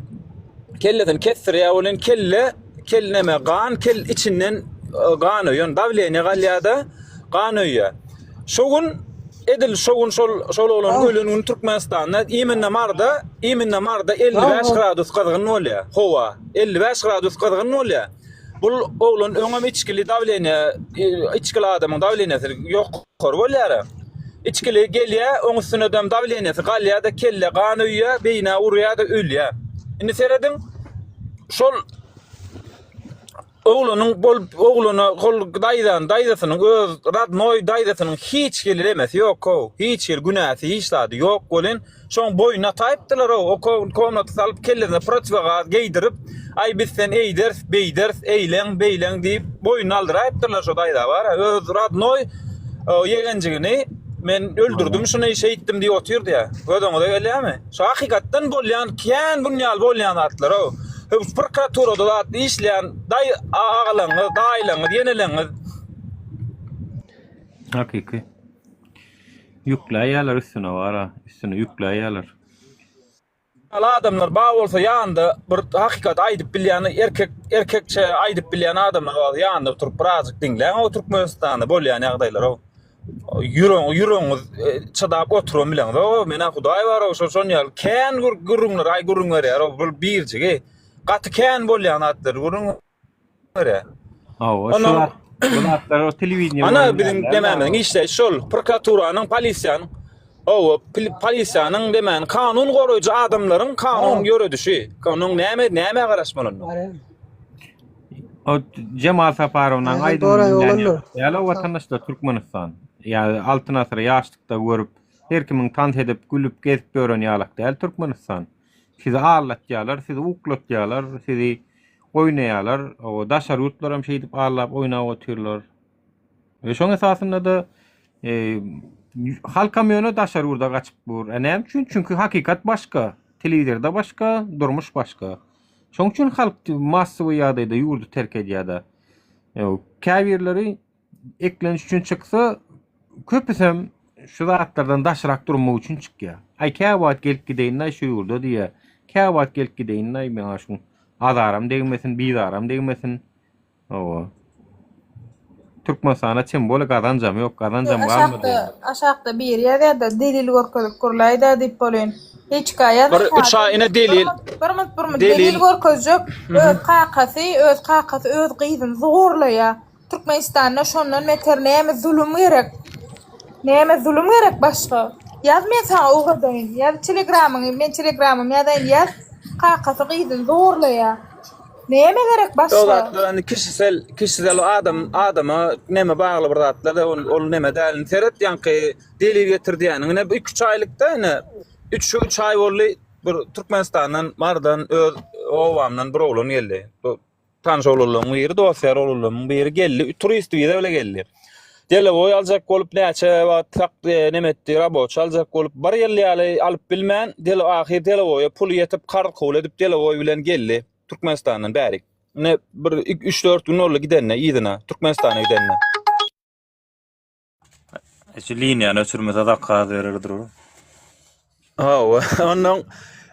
Kellesini kesdirýär welin kelle, kel neme, gan kel içinden gan öýen, dawleniýe galýar-da, gan öýýär. Şo gün edil şo gün şol şol oglan ölen gün Türkmenistanda iminne Maryda iminne Maryda 55 gradus gyzgyn bolýar. Howa 55 gradus gyzgyn bolýar. Bul oglan öňem içgili dawleniýe içgili adamyň dawleniýesi ýokary bolýar. Içgili gelýär, oň üstünedem dawleniýesi galýar-da kelle gan öýýär, beýnä urýar-da ölýär. Indi serediň, şol oglanyň bol oglana hol daýzan daýzasynyň öz radnoý daýzasynyň hiç hili remesi ýok-ow, hiç hili günäsi hiç zady ýok welin, Şoň boýnuna ataýypdylar-ow, o komnata salyp kellesine protiwogaz geýdirip, aý biz sen eýderis, beýderis, eýleň, beýleň diýip boýnuna aldyraýypdyrlar şo daýza bar-a, öz radnoý ýegenjigini men öldürdim şuny, şeýtdim diýip otyr diýýär. Göz öňüňize gelýärmi? Şo hakykatdan bolýan, kän bun ýaly bolýan zatlar-ow. Prokuraturada zat işleýän daý agalaňyz, daýylaňyz, ýeneleňiz. Hakyky. Ýükläýýärler üstüne bara, üstüne ýükläýýärler. Ýaly adamlar bar bolsa ýanynda bir hakykaty aýdyp bilýän erkek erkekçe aýdyp bilýän adamlar bar ýanynda oturyp birazjyk diňläň o Türkmenistanda bolýan ýagdaýlary ýüregiň ýüregiňiz çydap oturan bileňzok menä hudaý bar şo şon ýaly kän gürrüňler aý gürrüň berýär o bir birjigi gaty kän bolýan zatlary gürrüň görä. Hawa, şu zat, bu zatlar o telewideniýe Ana biziň demämiziň işleýşi şol, prokuraturanyň, polisiýanyň, hawa, polisiýanyň demäni kanun goraýjy adamlaryň kanun ýöredişi. Onuň näme nämä garaşmaly onda? O Jemal Saparowyň aýdymy Ýaly watandaşlar Türkmenistan. Ýa Altyn asyry ýaşlykda görüp, her kimiň tans edip, gülüp, gezip ýören ýalak däl Türkmenistan. Sizi aldatýarlar, sizi uklatýarlar, sizi oýnaýarlar. O daşary ýurtlaram şeýdip allap oýnap otyrlar. We şoň esasynda-da e, halkam ýöne daşary ýurda gaçyp dur. E näme üçin? Çünki hakykat başga, telewizorda başga, durmuş başga. Şoň üçin halk massowy ýagdaýda ýurdy terk edýär-de. E, käbirleri Eklenç üçin çyksa, köpüsem şu zatlardan daşrak durmak üçin çykýar. Aý käwagt gelip gideýin-aý şu ýurda diýýär. Käwagt gelip gideýin-aý maňa şuň azaram degmesin, bizaram degmesin. Hawa. Türkmenistanda çem bole gazanjam ýok, gazanjam galmady. Aşakda, aşakda biri ýazýar-da, delil görkezip gürläý-dä diýip bolýan. Hiçka ýaz. Bir üç aý ine delil. Bir minut, bir minut. Delil görkezjek. Öz kakasy, öz kakasy öz gyzyny zorlaýar. Türkmenistanda şondan beter näme zulum gerek? Näme zulum gerek başga? Ýaz men saňa ugradaýyn. Ýaz telegramyňy, men telegramymy ýazaýyn ýaz. Kakasy gyzyny zorlaýar. Näme gerek O başga? zatlar indi kişisel, kişisel adam adama neme bagly bir zatlar da ol, ol neme däl. Seret ýaňky delil getir diýýäniň ine 2-3 aýlykda ine 3 3 aý boldy bir Türkmenistandan Marydan öz obamdan bir oglan geldi. Bu Tanyş oglanlaryň biri, dost-ýar oglanlarymyň biri geldi, turist wiza bile geldi. Delowoý aljak bolup näçe wagt sak neme etdi, raboçy aljak bolup bir ýyl ýaly alyp bilmän, delo ahyr delowoýa puly ýetip karz kabul edip delowoý bilen geldi Türkmenistandan bärik. Ine bir 3-4 gün boldy gidenine yzyna Türkmenistana gidenine. Şu liniýany öçürmese zakaz berer durur. Hawa, ondan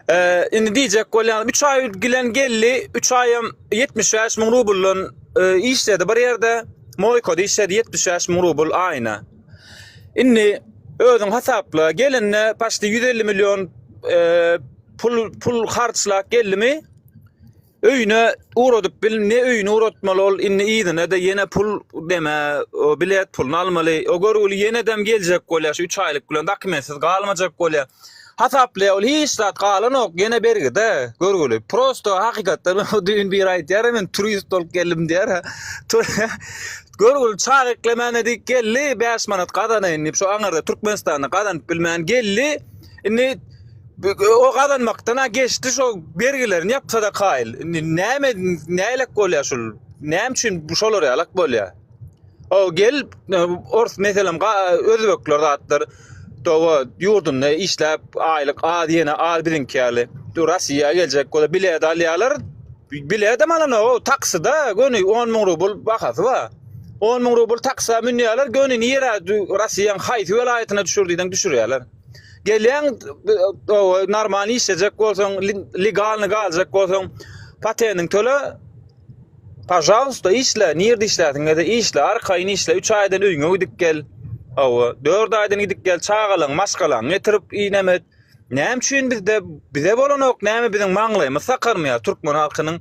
e, indi diýjek bolýan 3 aý bilen geldi, 3 aýam 75 müň rubldan e, işledi bir ýerde, Moýkada işledi 75 müň rubl aýyna. Indi özüň hasapla, gelende paçti 150 million e, pul pul harçlap geldimi? Öýüne ugradyp bil, ne öýüne ugratmaly ol indi yzyna-da ýene pul deme, bilet puluny almaly. O görgüli ýenedem geljek bolýar şu üç aýlyk bilen dokumentsiz galmajak bolýar. Hasaplaýar ol hiç zat galanok ýene bergide görgüli. Prosto hakykatdan düýn biri aýtýar men turist bolup geldim diýär. Görgüli çaga eklemäne diýip geldi 5 manat gazanaýyn diýip şu aňyrda Türkmenistanda gazanyp bilmän geldi. Indi O gazanmakdan-a geçdi şo bergilerini ýapsa-da kaýyl. Indi näme nälik bolýar şul? Näme üçin bu şolar ýalak bolýar? O gel ors meselem özbekler zatlar dowa ýurdunda işläp aýlyk az ýene az biziňki ýaly. Russiýa geljek bolsa bilet alýarlar. Biledem alanok, taksida göni 10 müň rubl bahasy bar. 10 müň rubl taksa münýärler, göni nirä Russiýanyň haýsy welaýatyna düşür diýseň düşürýärler. Gelýäň normal işlejek bolsaň, legalny galjak bolsaň, patentiň töle. Pažalsta işle, nirde işläsiň gelse işle, arkaýyn işle, 3 aýdan öýüňe gidip gel. Hawa, 4 aýdan gidip gel, çagalaň, maşgalaňy getirip inem et. Näme üçin bizde bize bolanok näme biziň maňlaýymyz sakarmy ýa türkmen halkynyň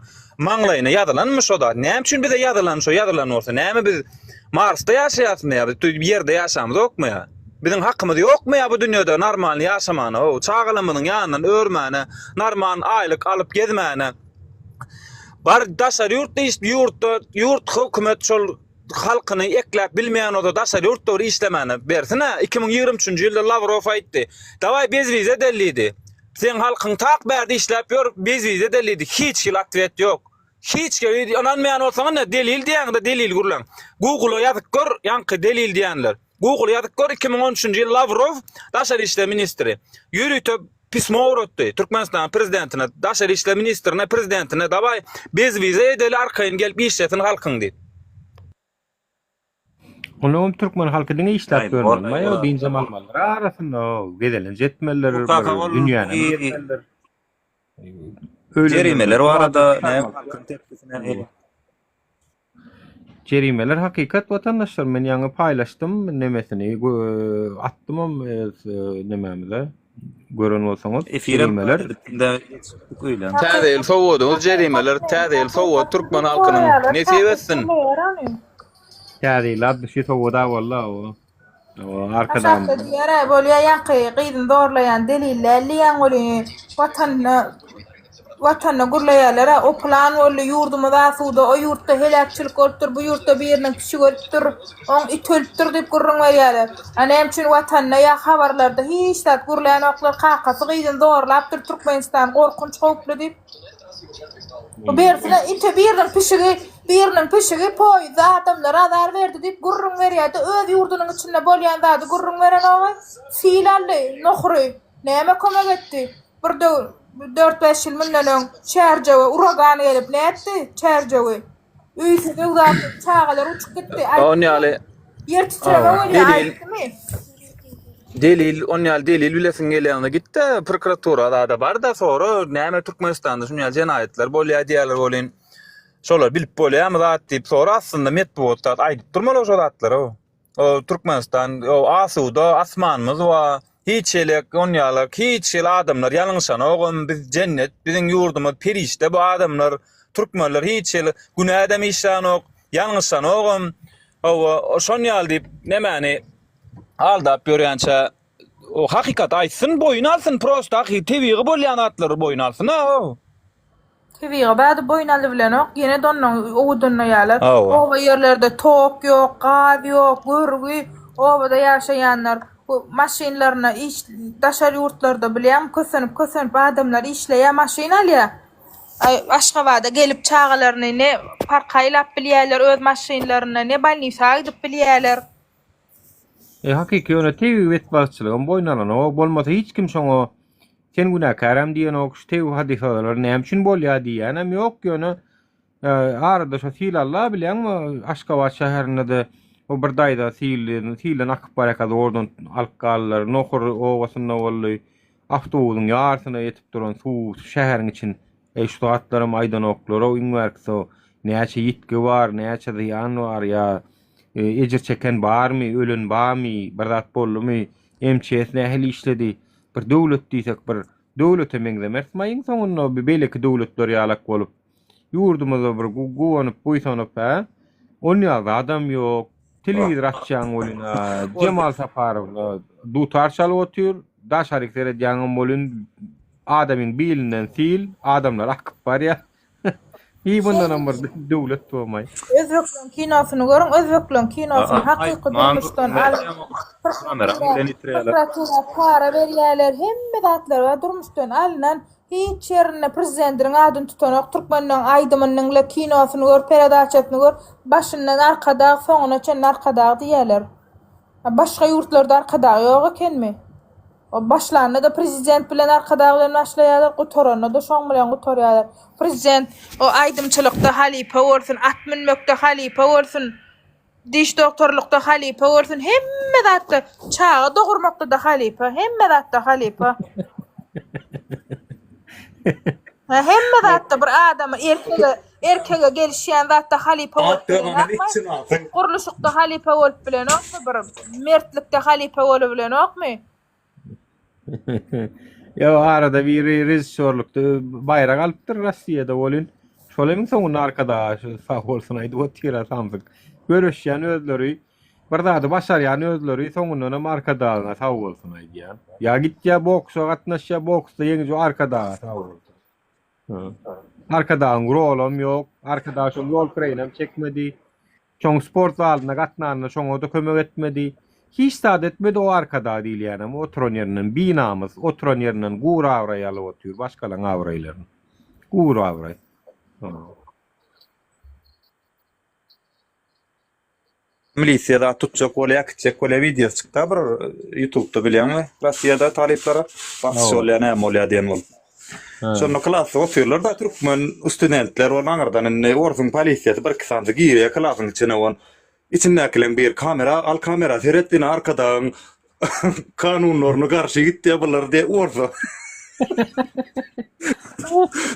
maňlaýyna ýazylanmy şo zat? Näme üçin bize ýazylan şo ýazylan bolsa näme biz Marsda ýaşaýasmy ýa biz ýerde ýaşamyzokmy ýa? Biziň hakymyz ýokmy ýa bu dünýede normalny ýaşamana o çagalarymyzyň ýanyndan örmäne normal aýlyk alyp gezmäne Bar daşary ýurtda iş ýurtda ýurt hökümet şol halkyny ekläp bilmeýän bolsa daşary ýurtda bir işlemäne bersin-ä. 2023-nji ýylda Lawrow aýtdy. Dawaý bez wiza edeli diýdi. Seň halkyň tak bärde işläp ýör, bez wiza edeli diýdi. Hiç hili otwet ýok. Hiç hili ynanmaýan bolsaň ine delil diýýäňde delil gürläň. Google-a ýazyp gör ýaňky delil diýenler. Google ýazyp gör 2013-nji ýyl Lawrow daşary işler ministri ýörite pismo ugratdy Türkmenistanyň prezidentine, daşary işler ministrine, prezidentine dawaý bez wiza edeli arkaýyn gelip işlesin halkyň diýip. Onam türkmen halky diňe işläp ýörmeli. Maýa dynjam almalydyr arasynda gezelenç etmelidir, bir dünýäni gezmelidir. Jerimeler barada näme halkyň tepkisi nähili? Jerimeler hakykat watandaşlar men ýaňy paýlaşdym nemesini atdymam nemämize gören bolsaňyz jerimeler Täze ýyl sowgadyňyz jerimeler täze ýyl sowgady türkmen halkynyň nesip etsin. Täze ýyl adly sowgada boldy o. Aşakda diýer-ä, bolýa ýaňky gyzyny zorlaýan delil däl diýýäň welin, watanyna watanyna gürleýärler-ä, o pylan boldy, ýurdumyz asuda, o ýurtda heläkçilik bolupdyr, bu ýurtda biriniň pişigi ölüpdir, oň iti ölüpdir diýip gürrüň berýärler. A näme üçin watanyna ýa habarlarda hiç zat gürlänoklar, kakasy gyzyny zorlapdyr, Türkmenistan gorkunç howply diýip. Bu bersine ite biriniň pişigi, biriniň pişigi poýuzda adamlara azar berdi diýip gürrüň berýärdi. Öz ýurdunyň içinde bolýan zady gürrüň berenok-aý. Sil aldy, nohury. Näme kömek etdi? Bir döwür, dört-bäş ýyl mundan öň Çärjewe uragan gelip nätdi Çärjewi? Öýsüz öwzatly çagalar uçup gitdi. On ýaly Ýer titreme bolýar, aýtdymy? Delil, on ýaly delil bilesiň gelýände git-de prokuratura zada bar-da sora, näme Türkmenistanda şuny ýaly jenaýatlar bolýar diýýärler welin, şolar bilip bolýarmy zat diýip sora aslynda metbugat zat aýdyp durmaly şo zatlary. O Türkmenistan o asuda asmanymyz bar. Hiç elek on ýalak hiç hili adamlar ýalňyşanogam biz jennet biziň ýurdumyz perişde bu adamlar türkmenler hiç hili günädem işlänok ýalňyşanogam hawa şon ýaly diýip nemäni aldap ýörýänçä o hakykaty aýtsyn boýun alsyn prosta hakyky tebigy bolýan zatlary boýun alsyn a. Tebigy zady boýun alybilenok, ýene-de ondan owudanlaýarlar. Hawa. Oba ýerlerde tok ýok, gaz ýok, görgi, obada ýaşaýanlar bu maşynlaryna iş daşary ýurtlarda bilýäňmi kösenip kösenip adamlar işleýär maşyn alýar. Aý Aşgabada gelip çagalaryny ne parka aýlap bilýärler öz maşynlarynda ne bolnisa gidip bilýärler. E hakyky ýöne tebigy betbagtçylygam boýun alanok, bolmasa hiç kim şoňa Sen günäkärem diýenok, şu tebigy hadysalar näme üçin bolýar diýýänem ýok, ýöne arada şo sil alla bilýäňmi, Aşgabat şäherinde-de o bir daýza sil silden akyp barýarka zordan alyp galdylar, Nohur obasynda boldy, awtobusyň ýarsyna ýetip duran suw şäheriň için, eý şu zatlaram aýdanoklar-ow iň bärkisi o näçe ýitgi bar, näçe zyýan bar ýa ejir çeken barmy, ölen barmy, bir zat boldumy, MÇS nähili işledi, Bir döwlet diýsek bir döwlete meňzemerismi iň soňunda bir beýleki döwletler ýalak bolup ýurdumyza bir guwanyp buýsanyp hä onýa zadam ýok telewizor açýaň welin Jemal Saparow dutar çalyp otyr daşaryk seredýäňem welin adamyň bilinden sil adamlar akyp barýar Hiý bundanam bir döwlet bolmaý. Özbekleň kinosyny görüň özbekleň kinosyny hakyky durmuşdan alyp prokuratura para berýäler hemme zatlar bar durmuşdan alynan hiç ýerinde prezidentiniň adyny tutanok türkmenleň aýdymyny diňle kinosyny gör peredaçasyny gör başyndan arkadag soňuna çenli arkadag diýýäler başga ýurtlarda arkadag ýok ekenmi. O başlanda-da prezident bilen arkadag bilen başlaýarlar, gutaranda-da şoň bilen gutarýarlar. Prezident o aýdymçylykda halypa bolsun, at münmekde halypa bolsun, diş dogtorlukda halypa bolsun, hemme zatda, çaga dogurmakda-da halypa, hemme zatda halypa. Hä, hemme zatda bir adama erkege erkege gelişýän zatda halypa bolup bilenokmy? Gurluşykda halypa bolup bilenokmy bir? Mertlikde halypa bolubilenokmy? Ýa arada biri režissýorlykda baýrak alypdyr Rossiýada welin, şol hem soňunda Arkadaga şu sag bolsun aýdyp otyr-a samsyk. Göreşýän özleri, bir zady başarýan özleri, soňundanam Arkadagyňa sag bolsun aýdýar. Ýa gitýär boksa gatnaşýar, boksda ýeňiji Arkadaga sag bolsun. Arkadagyň rolam ýok, Arkadag şoň ýol kireýinem çekmedi. Şoň sport zalyna gatnanda şoňa-da kömek etmedi. Hiç zat etmedi o Arkadag diýilýänem oturan ýerinden binamys, oturan ýerinden gury abraý alyp otyr başgalaň abraýlaryny. Gury abraý. Milisiýa zat tutjak bolýa äkitjek bolýa wideosy çykda bir ýutubda bilýäňmi Rossiýada talyplara basyş bolýa näme bolýa diýen bolup. Şonda klasda otyrlar-da türkmen studentler bolup aňyrdan indi orsuň polisiýasy bir iki sanysy girýär klasyň içine on içindäkileň biri kamera al kamera seret ine arkadagyň kanunlaryna garşy gitýär bular diýip orsa.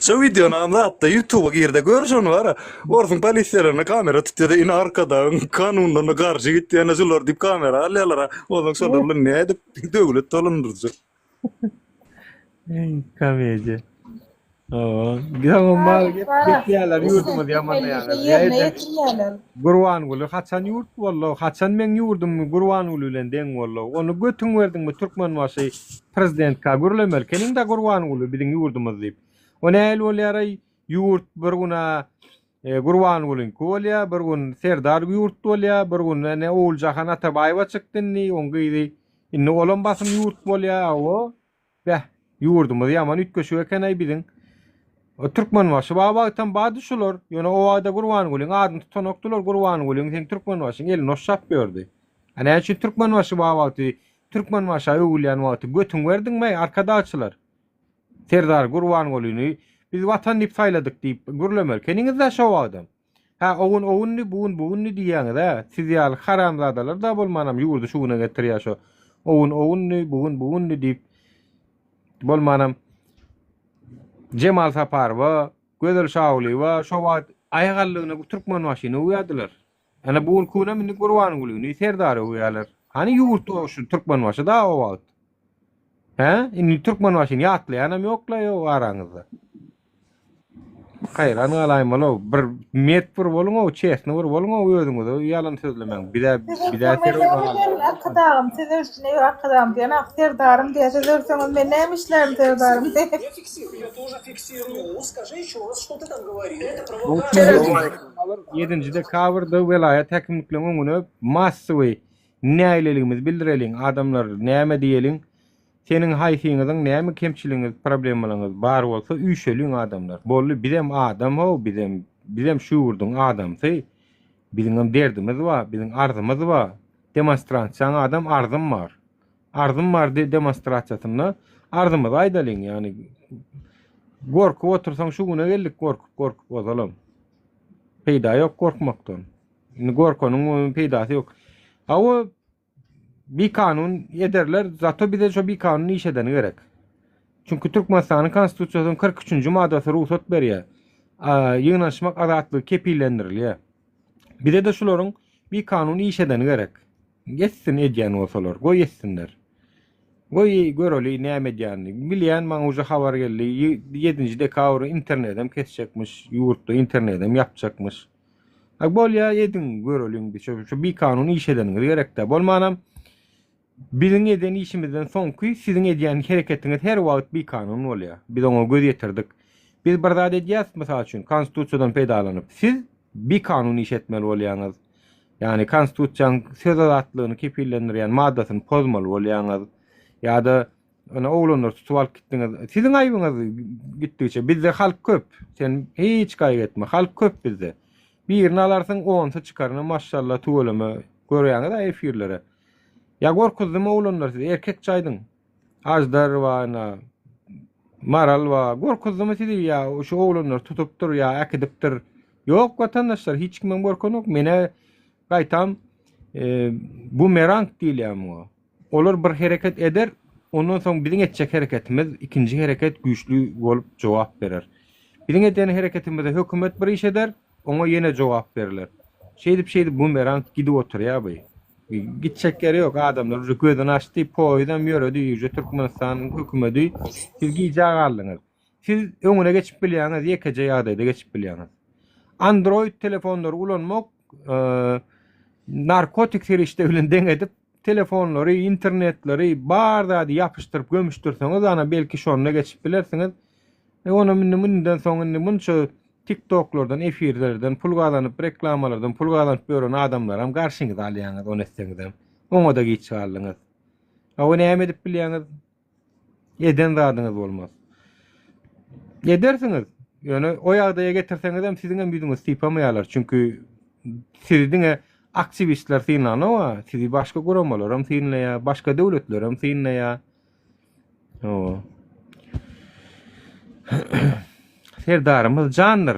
Şo wideony zatda ýutuba girde gör şony bara. Orsuň polisiýalaryna kamera tutýar-da ine arkadagyň kanunlaryna garşy gitýän şular diýip kamera alýarlar. Onsoň şolar bilen nädip döwlet dolandyrjak. Komediýa. Hawa. Soňam mal gep gepýärler ýurdumyzy ýamanlaýarlar. Ýerine ýetirýärler. Gurbanguly haçan ýurt boldy? Haçan meň ýurdum Gurbanguly bilen deň boldy? Ony götüň berdiňmi Türkmenbaşy prezidentka gürlemeli ekeniňdä Gurbanguly biziň ýurdumyz diýip. O nähili bolýaraý ýurt bir gün-ä Gurbangulyňky bolýar, bir gün Serdar ýurt bolýar, bir gün ene Oguljahan Atabaýewa çykdy indi, oň gyzy. Indi olam basym ýurt bolýar, hawa. Beh, ýurdumyz ýaman üýtgeşik eken-aý biziň. O Türkmenbaşy bar wagtam bardy şular. Ýöne o wagta Gurbangulyň adyny tutanokdylar, Gurbangulyň seň Türkmenbaşyň elini oşşap ýördi. A näme üçin Türkmenbaşy bar wagty, Türkmenbaşa öwülýän wagty götüň berdiňmi-aý, arkadagçylar? Serdar Gurbangulyny biz watan diýip saýladyk diýip gürlemeli ekeniňiz-dä şo wagtam. Hä, o gün o gündi, bu gün bu gündi diýýäňiz-ä. Siz ýaly haramzadalar-da bolmanam ýurdy şu güne getirýär şo. O gün o gündi, bu gün bu gündi diýip bolmanam Jemal Saparowa, Gözel Şagulyýewa şo wagt aýagallygyna Türkmenbaşyny öwýärdiler. Ene bu günki günem indi Gurbangulyny, Serdary öwýärler. Hany ýurt o şu Türkmenbaşy da o wagt. Hä? Indi Türkmenbaşyny ýatlaýanam ýok-la ýok araňyzda. Haýran galaýmaly-ow. Bir mert bir boluň-ow, çesny bir boluň-ow özüňize ýalan sözlemäň. Bizä bizä Arkadagym siz ölsün eý arkadagym diýen ak serdarym diýä siz ölseňiz men näme işlärin serdarym diýä. Ýedinji dekabrda welaýat häkimlikleriniň öňüne massowy nägileligimizi bildireliň, adamlar näme diýeliň, seniň haýsyňyzyň näme kemçiligiňiz, problemalaryňyz bar bolsa üýşeliň adamlar. Boldy bizem adam how bizem bizem şu ýurduň adamsy, biziňem derdimiz bar, biziň arzymyz bar. Demonstrasiýaň adam arzym bar. Arzym bar demonstrasiýasynda arzymyzy aýdalyň ýagny gorkup otursaň şu güne geldik gorkup gorkup ozalam. Peýda ýok gorkmakdan. Indi gorkanyň peýdasy ýok. Hawa bikanun ederler zato bize şo bikanun iş edeni gerek. Çünki Türkmenistanyň Konstitusiýasynyň 43-nji maddasy rugsat berýär. Ýygnanyşmak azatlygy kepillendirilýär. Bize-de şularyň bikanun iş edeni gerek. Etsin edýän bolsalar, goý etsinler. Goý göreli näme edýänini. Bilýän maňa uje habar geldi. Ýedinji dekabr internedem kesjekmiş, ýurtda internedem ýapjakmyş. A bolýa ediň göreliň biz şo şu bikanun iş edeniňiz gerekdä. Bolmanam biziň eden işimizden soňky siziň edýän hereketiňiz her wagt bikanun bolýa. Biz oňa göz ýetirdik. Biz bir zat edýäs mysal üçin konstitusiýadan peýdalanyp siz bikanun iş etmeli bolýaňyz. Ýagny konstitusiýanyň söz azatlygyny kepillendirýän maddasyny pozmaly bolýaňyz. Ýa-da ine oglanlary tutup alyp gitdiňiz. Siziň aýbyňyz gitdigiçe. Bizde halk köp. Sen hiç gaýgy etme. Halk köp bizde. Birini alarsyň, onsy çykar. Ine maşşallah tüweleme. Görýäňiz-ä efirlere. Ýa gorkuzdymy oglanlar sizi? Erkekçe aýdyň. Aždar bar ina. Maral bar. Gorkuzdymy sizi ýa şu oglanlar tutupdyr ýa äkidipdir. Ýok watandaşlar hiç kimem gorkanok. Menä gaýtam e, bumerang diýilýär muňa. Olar bir hereket eder, ondan soň biziň etjek hereketimiz ikinji hereket güýçli bolup jogap berer. Biziň eden hereketimize hökümet bir iş eder, oňa ýene jogap beriler. Şeýdip şeýdip bumerang gidip oturýar bu. Gitjek ýeri ýok adamlar uje gözüni açdy poýuzam ýöredi uje Türkmenistanyň hökümedi siz gijä galdyňyz. Siz öňüne geçip bilýäňiz ýekeje ýagdaýda geçip bilýäňiz. Android telefonlary ulanmak narkotik serişde bilen deň edip telefonlary, internetleri bar zady ýapyşdyryp gömüşdirseňiz ana belki şonda geçip bilersiňiz. E onam indi mundan soň indi munça TikToklardan, efirlerden pul gazanyp, reklamalardan pul gazanyp ýören adamlaram garşyňyza alýaňyz ony etseňizem. Oňa-da giç galdyňyz. Hawa näme edip bilýäňiz? Eden zadyňyz bolmaz. Edersiňiz. Ýöne o ýagdaýa getirseňizem siziňem ýüzüňizi sypamaýarlar. Çünki sizi diňe aktiwistler synlanok-a, sizi başga guramalaram synlaýar, başga döwletlerem synlaýar. Hawa. Serdarymyz jandyr.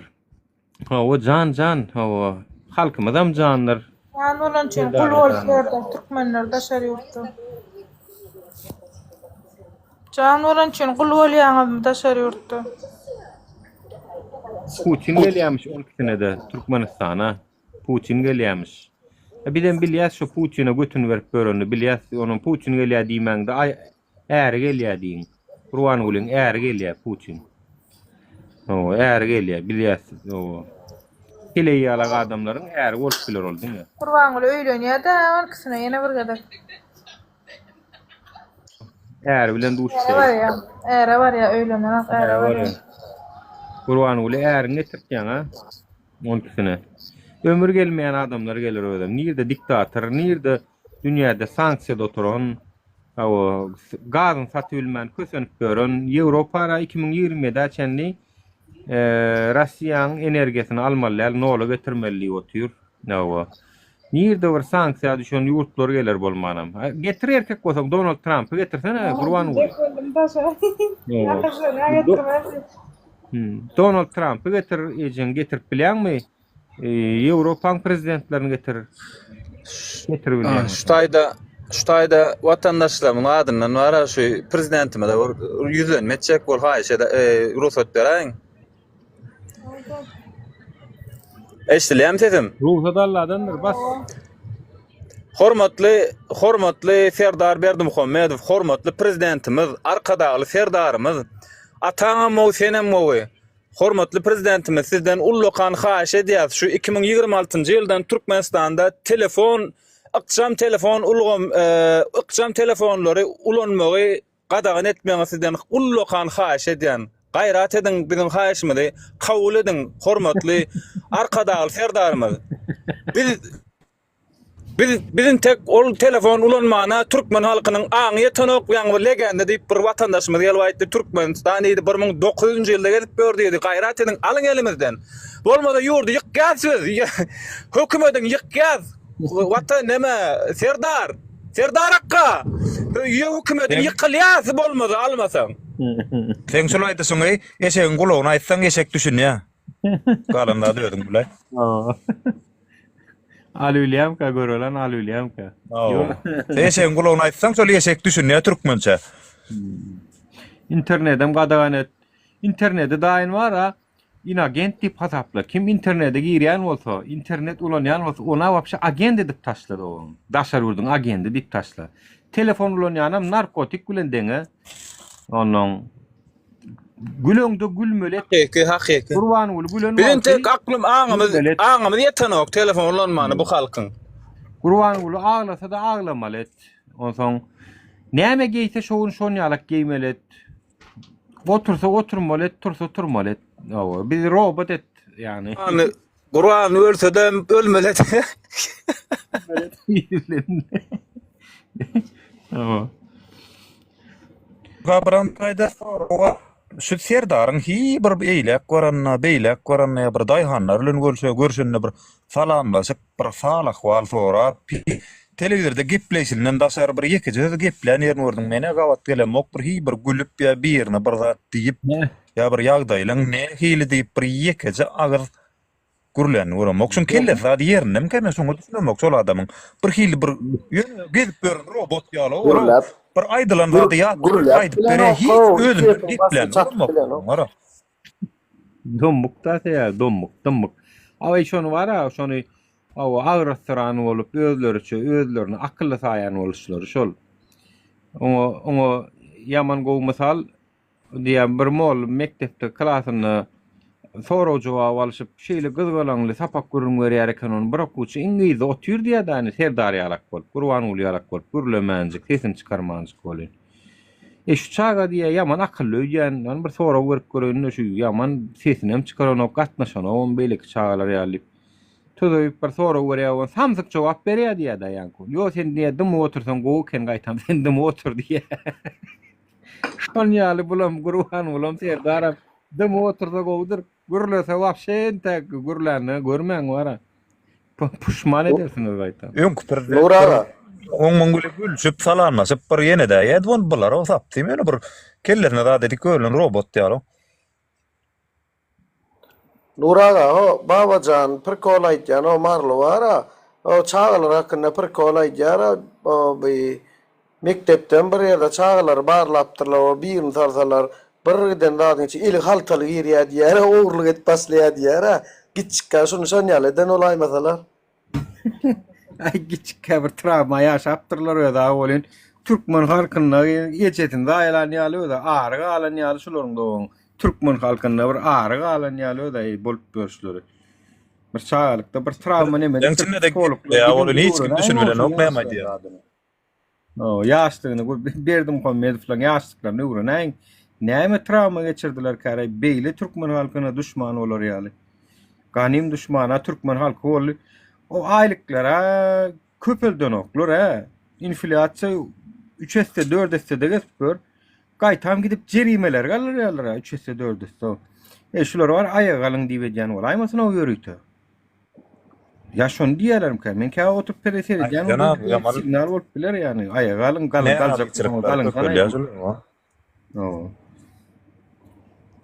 Hawa jan jan hawa. Halkymyzam jandyr. Jan bolan üçin gul bolup ýörler türkmenler daşary ýurtda. Jan bolan üçin gul bolýaňyzmy daşary ýurtda? Putin gelýämiş on ikisine-de Türkmenistana. Putin gelýämiş. E bizem bilýäs şu Putine götüni berip ýörenini bilýäs. Onuň Putin gelýär diýmäňde aý äri gelýär diýiň. Gurbangulyň äri gelýär Putin. Hawa, äri gelýär bilýäs. Hawa. Heleý ýalak adamlaryň äri bolup biler ol diňe. Gurbanguly öýlenýär-dä on ikisine ýene bir gezek. Äri bilen Äre duşuşýar. barýar. Äre barýar öýlenenok äre Äre barýar. barýar. Gurbanguly äriňi getirtýäň a. On ikisine. Ömür gelmeýän adamlar geler özem. Nirde diktator, nirde dünýäde sanksiýada oturan, hawa, gazyny satybilmän kösenip ýören, Ýewropara 2027-ä çenli Russiýanyň energiýasyny almaly däl, nola getirmeli diýip otyr. Hawa. Nirde bir sanksiýa düşen ýurtlar geler bolmanam. Getir erkek bolsaň Donald Trampy getirsene Gurbanguly. Donald Trampy getir, ejeň getirip bilýäňmi? Ýewropaň prezidentlerini getir. Getir bilýäňmi? Şu taýda şu taýda watandaşlarymyň adyndan bara şu prezidentimize bir ýüzlenme etjek bol haýyş ede rugsat beräýiň. Eşidilýärmi sesim? Rugsat Alladandyr, bas. Hormatly hormatly Serdar Berdimuhamedow, hormatly Prezidentimiz, Arkadagly Serdarymyz, ataňam gowy, senem gowy. Hormatly Prezidentimiz sizden ullakan haýyş edýäs, şu 2026-njy ýyldan Türkmenistanda telefon, ykjam telefon ulgam, ykjam telefonlary ulanmagy gadagan etmegiňizi sizden ullakan haýyş edýän. Gaýrat ediň biziň haýyşymyzy kabul ediň hormatly Arkadagly Serdarymyz. Biz biz biz intek ol telefon ulanmana türkmen halkynyň aňy ýetenok ýaňy bir legenda diýip bir watandaşymyz gelip aýtdy Türkmenistan diýdi 1900-nji ýylda gezip ýör diýdi gaýrat ediň alyň elimizden. Bolmasa ýurdy ýykýas biz hökümediň ýykýas. Watan neme Serdar Serdar akga Öýe hökümediň ýykylýasy bolmasa almasaň. Seň şul aýdyşyňy eşegiň gulagyna aýtsaň eşek düşünýä. Galan zady özüň biläý. Alülýämkä görelen alülýämkä. Sen eşegiň gulagyna aýtsaň şol eşek düşünýä türkmençe. Internedem gadagan et. Internede daýyn bar-a. Inagent diýip hasapla. Kim internede girýän bolsa, internet ulanýan bolsa, ona wapşe agent edip taşla dogan. Daşary ýurduň agendi diýip taşla. Telefon ulanýanam narkotik bilen deňe. Ondan güleňde gülmeli et. Hakyky, hakyky. Gurbanguly gülen Biziň wagty tek aklym aňymyz gülmeli et. aňymyz ýetenok telefon ulanmana bu halkyň. Gurbanguly aglasa-da aglamaly et. Onsoň näme geýse şo gün şon ýalak geýmeli et. Otursa oturmaly et, tursa turmaly et. Hawa, bizi robot et ýagny. Gurban Gurban ölse-de ölmeli et. Hawa. Gabran taýda soraga şu Serdaryň hi bir eýläk baranyna, beýläk baranyna ýa bir daýhanlar bilen görşe görşende bir salamlaşyp, bir hal-ahwal sorap, telewizorda gepleýşinden daşary bir ýekeje söz geplän ýerini gördüň. Men-ä gabat gelemok bir hi bir gülüp ýa birine bir zat diýip, ýa bir ýagdaýlaň nähili diýip bir ýekeje agyz gürlänini göremok. Şuň kellesi zady ýerindemikä men şoňa düşünemok şol adamyň. Bir hili bir ýöne gezip ýören robot ýaly Gürläp. Bir aýdylan zady ýat Gürläp aýdyp berýär hiç özünden geplänini göremok. Gara. Dommuk da seýär, dommuk, dymmyk. Aý şony bar-a, şony. Hawa, agrassyran bolup, özleriçe özlerini akylly saýan boluşlary şol. Oňa, oňa ýaman gowy mysal diýýän bir mollum mekdepde klasynda sorag-jogap alşyp, şeýle gyzgalaňly sapak gürrüň berýär eken, ony bir okuwçy iň yzda otyr diýýär-de, indi Serdar ýalak bolup, Gurbanguly ýalak bolup, gürlemänjik, sesini çykarmanjyk welin. E şu çaga diýýär, ýaman akylly öýdýän, ony bir sorag berip göreýin-de, şu ýaman sesinem çykaranok, gatnaşanogam beýleki çagalar ýaly diýip. Tözegip bir sorag berýär, ony samsyk jogap berýär diýýär-de ýaňky. Ýo, sen diýýär, dymyp otursaň gowy eken gaýtam, sen dymyp otur diýýär. Şon ýaly bulam Gurbangulam Serdaram dymyp otursa gowudyr. Gürlese wapşe entäk gürlänini görmäň wara. Puşman edersiňiz gaýtam. Öňki prezident Nur aga. Oň muň bile gülşüp salamlaşyp bir ýene däýýärdi ony bular o sapsym ýöne bir kellesine zat edip görlen robot ýaly. Nur aga ho Babajan prikol aýtýan o Marly bara o çagalar hakynda prikol aýdýara o bi mekdepden bir ýerde çagalary barlapdyrlar o birini salsalar bir giden zadyň içi eli haltaly girýä diýýär ogurlyk edip başlaýa diýýär giçjikkä şuny şon ýaly eden bolaýmasalar. Aý giçjikkä bir trawma ýaşapdyrlar öz-a welin türkmen halkynda ejesini zaýalan ýaly öz-a ary galan ýaly şularyň dogan türkmen halkynda bir ary galan ýaly öz-a bolup ýörüşleri. Bir çagalykda bir trawma neme Öňkünde de ýa ol hiç kim düşünibilenok näme aýdýar. Ýaşlygyny Berdimuhamedowlaryň ýaşlyklaryny öwrenäýiň. Näme trawma geçirdiler käre beýle türkmen halkyna duşman bolar ýaly. Ganym duşmana türkmen halky boldy. O aýlyklara köpeldenoklar hä. Inflýasiýa 3 esse 4 esse-de gezip gör. Gaýtam gidip jerimeleri galdyrýarlar ha 3 esse 4 esse. E şular bar aýaga galyň diýip edýän bolaýmasyn o ýörite. Ýa şony diýýärlermikä? Men käwagt oturyp pere seredýän Aýdýan bolýan, ýaman signal bolup biler ýagny. Aýaga galyň, galyň, galjak bolsaňyz galyň köpelýär şular. Hawa.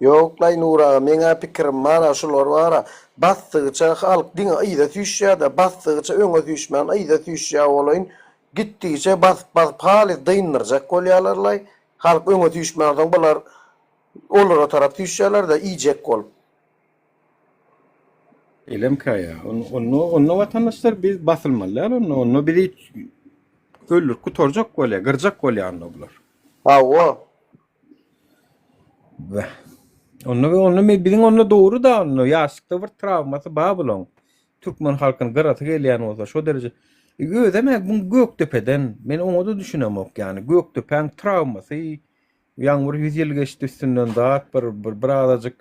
Ýoklaý Nur aga meňä pikirim bara şular bara basdygyça halk diňe yza süýşýädä basdygyça öňe süýşmän yza süýşýä bolaýyn gitdigiçe basyp basyp halys dyndyrjak bolýalarlaý halk öňe süýşmänsoň bular olara tarap süýşýäler-de iýjek bolup. Elemkä ýa. Onda onda watandaşlar biz basylmaly däl onda. Onda bizi öldürip gutarjak bolýar, gyrjak bolýar onda bular. Hawa. Beh. Onda onda men biziň onda dogry da onda ýaşlykda bir trawmasy bar bulaň. Türkmen halkyny gyrasy gelýän bolsa şo dereje. Özem bu Gökdepeden men oňa-da düşünemok ýany Gökdepäň trawmasy ýaňy bir 100 ýyl geçdi üstünden zat bir bir birazajyk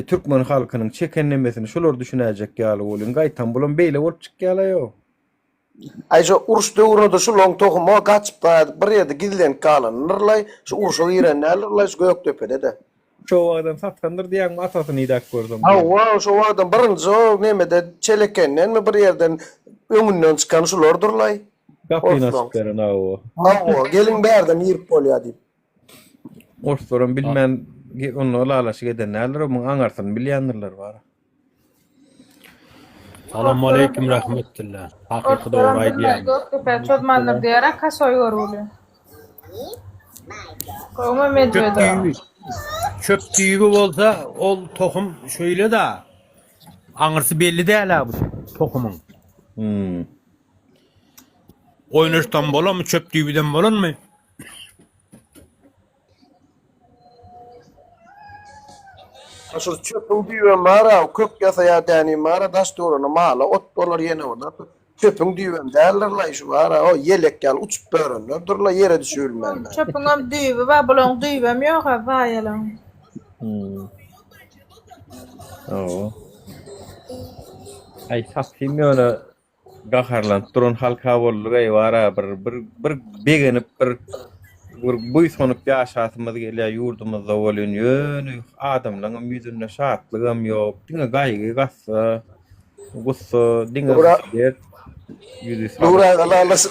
Türkmen halkynyň çeken nemesini şular düşünäýjek ýaly bolýan. Gaýtam bulam beýle bolup çykýala ýo. Aý şo uruş döwrünede şulaň tohumy gaçyp gaýdyp bir ýerde gizlenip galanydyrlaý, şu urşa giren däldirlaý şu Gökdepede-de. Şo wagtam satgandyr diýýäňmi atasyny idäp görsem. Hawa şo wagtam birinji o nemede Çelekendenmi bir ýerden öňünden çykan şulardyrlaý. Gapyny açyp beren hawa. Hawa geliň bärden girip bolýa diýip. Orslaram bilmän onda ylalaşyk eden däldir, muň aňarsyny bilýändirler bara. Salam aleýkum rahmetullah. Hakyky dogry aýdýaň. Gökdepe çozmandyr diýer-ä kasoý görgüli. Gowmy Medwedow? Çöp düýbi bolsa ol tohum şeýle-da. Aňyrsy belli däl-ä bu tohumyň. Hmm. Oýnaşdan bolanmy, çöp düýbiden bolanmy? Şol çöpüň düýbem bar-a, kök ýasaýar dänim bar-a, daş durany mala ot bolar ýene bir zat. Çöpüň düýbem däldir-laý şu bar-a, o ýelek ýaly uçup ýörenlerdir-laý ýere düşübilmän. Çöpüňem düýbi bar, bulaň düýbem ýok-a zaýalaň. Hawa. Aý satgym ýöne Gaharlanyp duran halka boldugeý wara bir bir bir begenip bir bir buýsanyp ýaşasymyz gelýär ýurdumyzda welin ýöne adamlaňam ýüzünde şatlygam ýok diňe gaýgy gassa gussa diňe Nura dert ýüzi Nur salyk. aga lalaş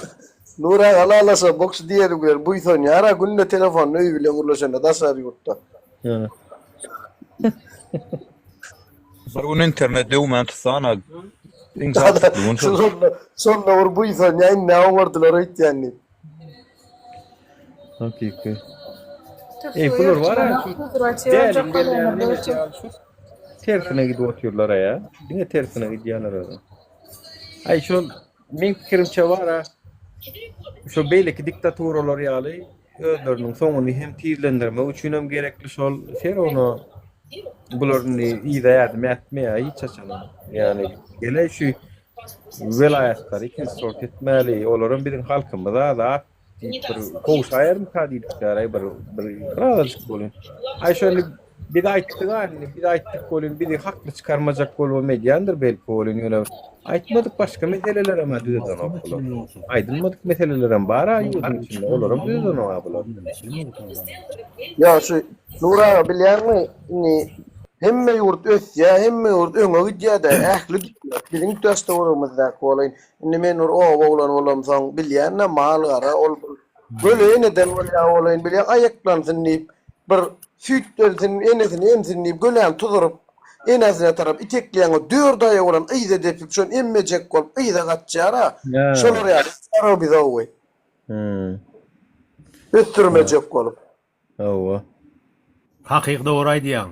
Nur aga lalaşa bokçy diýeli bilen buýsanýar-a günde telefonda öýi bilen gürleşende daşary ýurtda. Bir gün internet döwmän tutsana. Iň şatlykly gün şol. Şonda şonda bir buýsanýar indi oňardylar öýtýän diýip. Hakyky. Ey bular var ya şu däliň gelýän nemesi ýaly şu tersine gidip otyrlar ya. Diňe tersine gidýärler özü. Aý şol meň pikirimçe bara şo beýleki diktaturalar ýaly özleriniň soňuny hem tizlendirmek üçinem gerekli şol ser ona bular indi yza ädim ätmeýär hiç haçanam. Ýagny gele şu welaýatlary ikinji sort etmäli olaram biziň halkymyz-a zat diýip bir gowşaýarmyka diýdikdäraý bir bir birazajyk bolun. Aý şony biz aýtdyk-a indi biz aýtdyk welin bizi hakly çykarmajak bolubam edýändir belki welin ýöne aýtmadyk başga meselelerem-ä düzedenok bular. Aýdylmadyk meselelerem bar-a ýurduň içinde olaram düzedenok-a bular. Ýa şu Nur aga bilýäňmi indi hemme ýurt ösýä hemme ýurt öňe gidýädä ähli döwlet biziň daş-töweregimizdäki bolaýyn Indi men bir oba oglany bolamsoň, bilýän-dä, mal-gara ol bir göle eneden bolýar bolaýyn, bilýäň, aýaklansyn diýip, bir süýt bersin, enesini emsin diýip, göläni tuzuryp, enesine tarap itekleýäň, o dört aýagy bilen yza depip, şony emmejek bolup, yza gaçýar-a. Şolar ýaly starobizowy. Ösdürmejek bolup. Hawa. Hakyky dogry aýdýaň.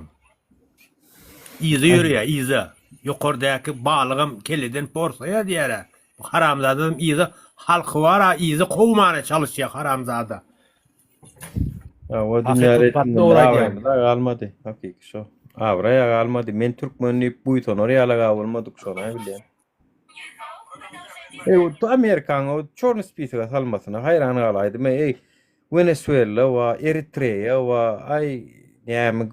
Yza ýörýä yza. Ýokardäki balygam kelleden porsaýa diýärä. Bu haramzadam yza halky bara yza kowmana çalyşýa haramzada. Hawa dünýä Hakyky gaty reýtinginde dogry aýdýaň. abraýymyz-a galmady. Hakyky şo. Abraý-a galmady. Men türkmen diýip buýsanar ýaly-ga bolmadyk şony-a bilýän. Eý, o Amerikanyň o çorny spisoga salmasyna haýran galaýdym. Eý, Wenesuela wa, Eritreýa wa, aý, näme,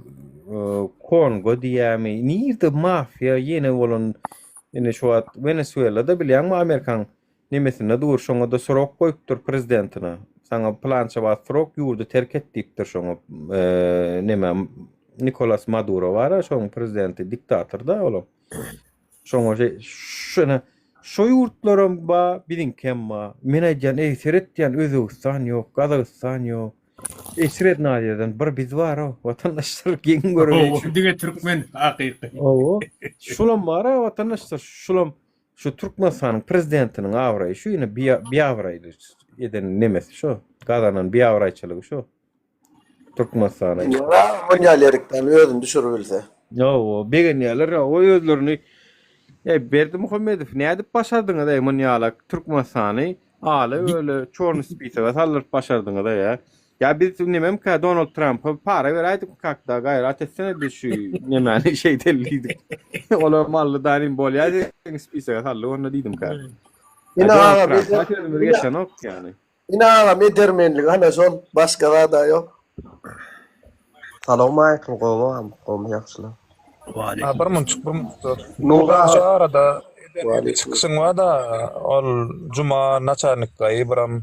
Kongo diýýämi, nirde mafiýa ýene bolan, indi şu wagt Wenesuela-da bilýäňmi Amerikanyň nemesinde dur, şoňa-da srok goýupdyr prezidentine. Saňa pylança wagt srok, ýurdy terk et diýipdir şoňa, neme, Nikolas Maduro bar-a, şoň prezidenti, diktator-da olam. Şoňa şeý, şuna şo ýurtlaram ba, biziňkem ba. Men aýdýan, eý, seret diýýän, Özbegistan ýok, Gazagystan ýok. Eý, Srednýa Aziýadan bir biz bar-ow, watandaşlar, geň görüň. Hawa, diňe türkmen hakyky. Hawa, şulam bar-a, watandaşlar, şulam şu Türkmenistanyň prezidentiniň abraýy şu ýene biabraýly eden nemesi şo, gazanan biabraýçylygy şo. Türkmenistana. Onýa lerikden özüni düşüribilse. Hawa, begenýärler o özlerini. Eý, Berdimuhamedow, nädip başardyňyz eý munýalak Türkmenistany ala öle çorny spisoga saldyryp başardyňyz eý. Ýa biz nememkä Donald Trampa para beräýdik kakda gaýrat etsene biz şu nemäni şeýdeli diýdik. Olar mally danym bolýa diýen spisoga saldyk onda diýdimkä. Ine Donald aga Trampa sözümiz geçenok ýany. Ine agam edermenlik ana şol başga zada ýok. Salowmaleýkim gowy gowmy ýagşylar. Ha bir munçuk bir munçuk dur. Nurly Şu aga. arada eden çykyşyň bar-da ol Juma naçarnik daýy biram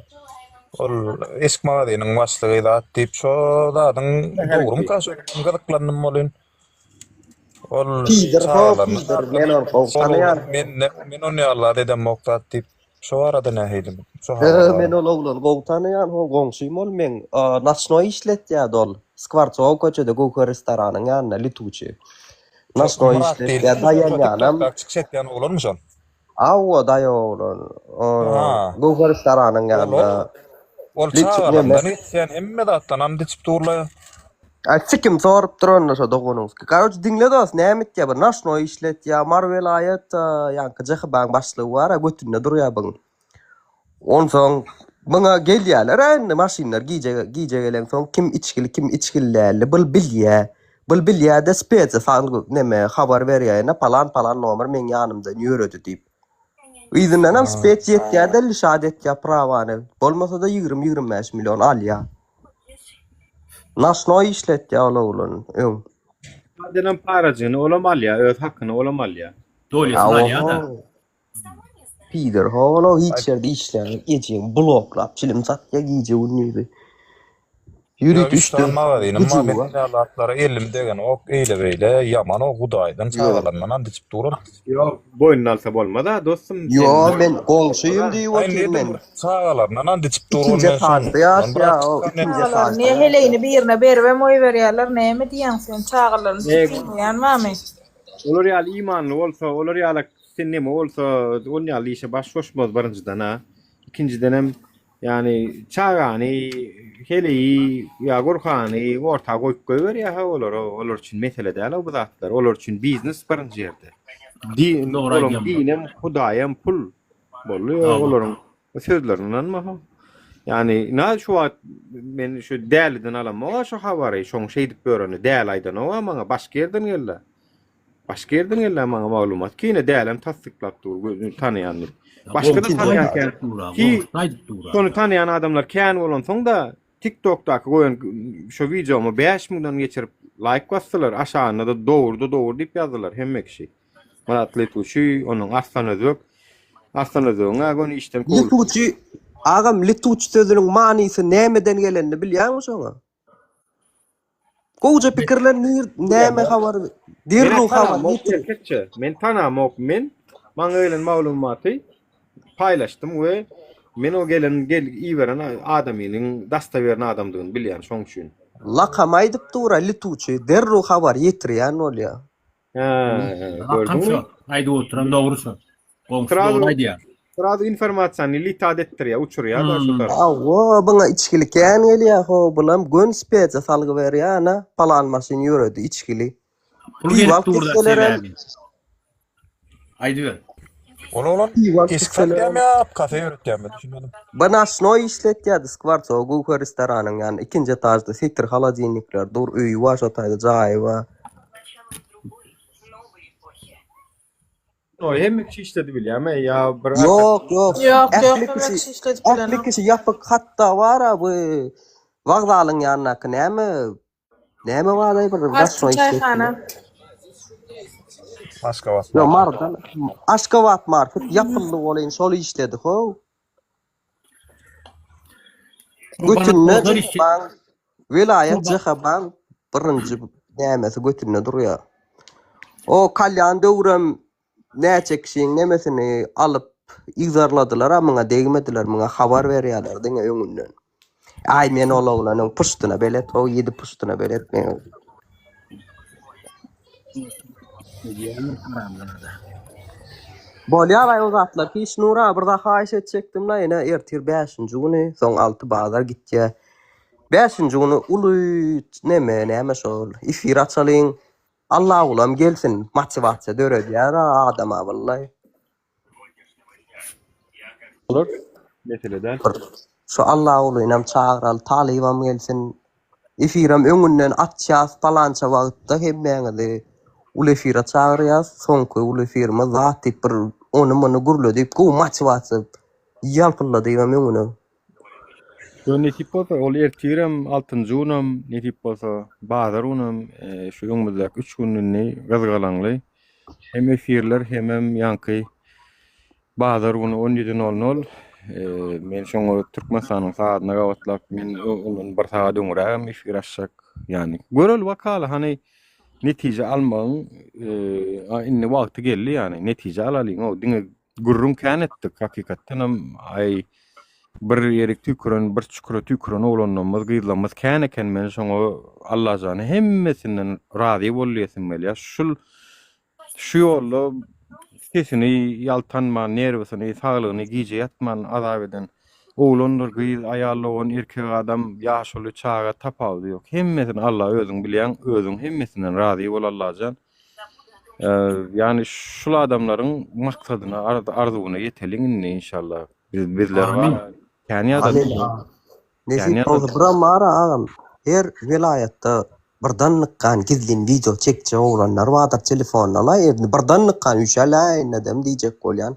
ol eşik magazynyň başlygy zat diýip şo zadyň dogrumyka şo gyzyklandym welin. Ol Pidr ho çagalaryny pidr men ony gowy tanaýan. Men men ony ýaly zat edemok zat diýip Şo barada nähili? Şo He, habar men barada. ol oglany gowy tanaýan, ho goňşym ol meň. Noçnoý işletýärdi ol. Skwarcowa köçede Göwher restoranyň ýanynda, lituçi. Şo Noçnoý Myrat işletýär, diýilýän şo daýanýanam. TikTokdaky çykyş etýän oglanmy şol? Hawa, daýaw oglan. Ha. Göwher restoranyň Ol ýanynda. ol Liçi neme? çagalaryndan içýän hemme zatdan and içip durlaý. Aý sikim sorup dur onda şo doganyňky. Garoç diňle dos näme etýä bir naşnoý işletýä Mary welaýat ýaňky JHB-iň başlygy bar-a götünde durýa byň. Onsoň byňa gelýäler-ä indi maşynlar gije gije gelensoň kim içgili kim içgili däldi byl bilýä. Byl bilýä-de spesa salgy neme habar berýä ine palan palan nomer meň ýanymdan ýöredi diýip. Yzyndanam spes ýetýä-de lişat etýä prawany. Bolmasa-da 20-25 million alýa. Naşnoý işletýär ol oglan öň. Adenem parajyny olam alýar, öz hakyny olam alýar. Dolýasyny alýar-da. Pidor howala hiç ýerde işlänok ejeň bloklap çilim satýar gije gündizi. Ýa Ýörite üç sany üçden magazynym bar, güjügi men bar. ýaly zatlara elim degenok, eýle-beýle, ýaman o hudaýdan çagalaryndan and içip duran. Ýok, boýnuna alsa bolmaz-a dostum, sen Ýo men goňşyýym diýip Aý otyryn nedir men. bir çagalaryndan and içip duran Ikinji men etažda şondan ýaşýa biraz o çyksan ikinji Çagalaryny etažda ýaşýa. heleýini birine beribem goýberýärler näme diýýäň sen çagalaryny Eý, sypdyrmaýan barmy. olar ýaly imanly bolsa, olar ýaly sen neme bolsa, on ýaly işe baş goşmaz birinjiden-ä. Ikinjidenem Ýagny çagany, heleýi ýa gurhany orta goýup goýberýär-hä olar, olar üçin mesele däl-ow bu zatlar. Olar üçin biznes birinji ýerde. Din, Dogry olaň aýdýaň. dinem, hudaýam pul. Boldy olaryň sözlerine ynanma ho. Ýani na şu wagt men şu däliden alamok şu habary, şoň şeýdip ýöreni däli aýdanok maňa başga ýerden geldi. Başga ýerden geldi maňa maglumat ki ine dälem tassyklap dur tanaýan diýip. Başga-da tanaýan kän. Ki şony tanaýan adamlar kän bolansoň-da TikTokdaky goýan şo wideoma 5000-den geçirip laýk basdylar, aşagynda-da dogruda dogry diýip ýazdylar hemme kişi. Myrat Letuçy, onuň Arslan Özbek. Arslan Özbegiň-ä göni işden kowlupdyr. Letuçy, agam letuç sözüniň manysy nämeden gelenini bilýäňmi şoňa? Gowja pikirlen nir näme habar derrew habar ýetir. Erkekçe, men tanamok men maňa gelen maglumaty paýlaşdym we men o gelen gel iberen adamynyň dastawerny adamdygyny bilýän şoň üçin. Lakam aýdyp dura lituçy derrew habar ýetirýän bolýa. Hä, Lakam gördüňmi? şo. Aýdyp oturan dogry şo. Goňşy dogry aýdýar. Srazu informasiýany litat etdirýär, uçurýar-da şu tarap. Hawa, buňa içgili kän gelýär how, bulam göni spesiýa salgy berýär, ana, palan maşyn ýöredi içgili. Pul Piwo gelip alyp dur-da gitselerem, sebäbi. Aýdyber. Ol oglan piwo alyp eşik gitselerem. satýarmy ýa kafe ýöretýärmi düşünmedim. Banaşnoý işletýärdi Skwarcowa Göwher restoranyň ýanynda ikinji etažda setir holodilnikler dur, öýi bar şo taýda jaýy bar. O hemme kişi işledi bilýärmi ýa bir Ýok, ýok. Ýok, ýok, Ähli hemme kişi, kişi işledip ähli bilenok. kişi ýapyk hatda bar-a bu wokzalyň ýanyndaky näme näme bardaý bir Altyn daşma işletdiler. çaýhana. Aşgabat Ýok, market. Marydan Aşgabat market ýapyldy welin şol işledi how. Götünde Ozal işçi- Bank, welaýat JH Bank birinji nämesi götünde durýar. O kalýan döwrem näçe kişiň nemesini alyp yzarladylar, a muňa degmediler, muňa habar berýärler diňe öňünden. Aý men ol oglanyň puştuna belet, o ýedi puştuna belet men. Bolýar-aý o zatlar. Hiç Nura bir zat haýyş etjekdim-la, ýene ertir bäşinji güni, soň alty bazar gitýär. Bäşinji güni uly neme, näme şol, efir açalyň. Allagulam gelsin, motiwasiýa döredýär-a adama wallay. Bolar. Mesele däl. Şu Allahulynam çagyraly talybam gelsin. Efirem öňünden açýas palança wagtda hemmäňizi uly efire çagyrýas. Soňky uly efirimiz zat diýip bir ony muny gürledip gowy motiwasiýa ýalpyldadybam öňüne. Ýo nesip bolsa ol ertirem altynjy günem nesip bolsa bazar günem şu öňümizdäki üç gün indi gyzgalaňly hem efirler hemem ýaňky Bazar güni on ýedi nol nol men şoňa Türkmenistanyň sagadyna gabatlap men ondan bir sagat öňrägem efir açjak. Ýagny göreli bakaly hany netije almagyň indi wagty geldi ýagny netije alalyň o diňe gürrüň kän etdik hakykatdanam aý bir ýerik tüýküren bir çukura tüýküren oglanlarymyz gyzlarymyz kän eken men şoňa Allajana hemmesinden razy bol diýesim gelýär şul Şu ýolda sesini ýaltanman, nerwisini, saglygyny gije ýatman azap eden oglandyr, gyz, aýal dogan, erkek adam, ýaşuly, çaga tapawudy ýok. Hemmesini Alla özüň bilýäň, özüň hemmesinden razy bol Allajan. Ýagny şul adamlaryň maksadyna, arzuwyna ýeteliň indi inşallah. Biz bizler Amin. bar. Kän ýadadyk. Kän Nesip bolsa ýadadyk. biram bar agam. Her welaýatda birden nykgan gizlin wideo çekjek oglanlar bardyr telefonda la indi birden nykgan üşäläýinedem diýjek bolýan.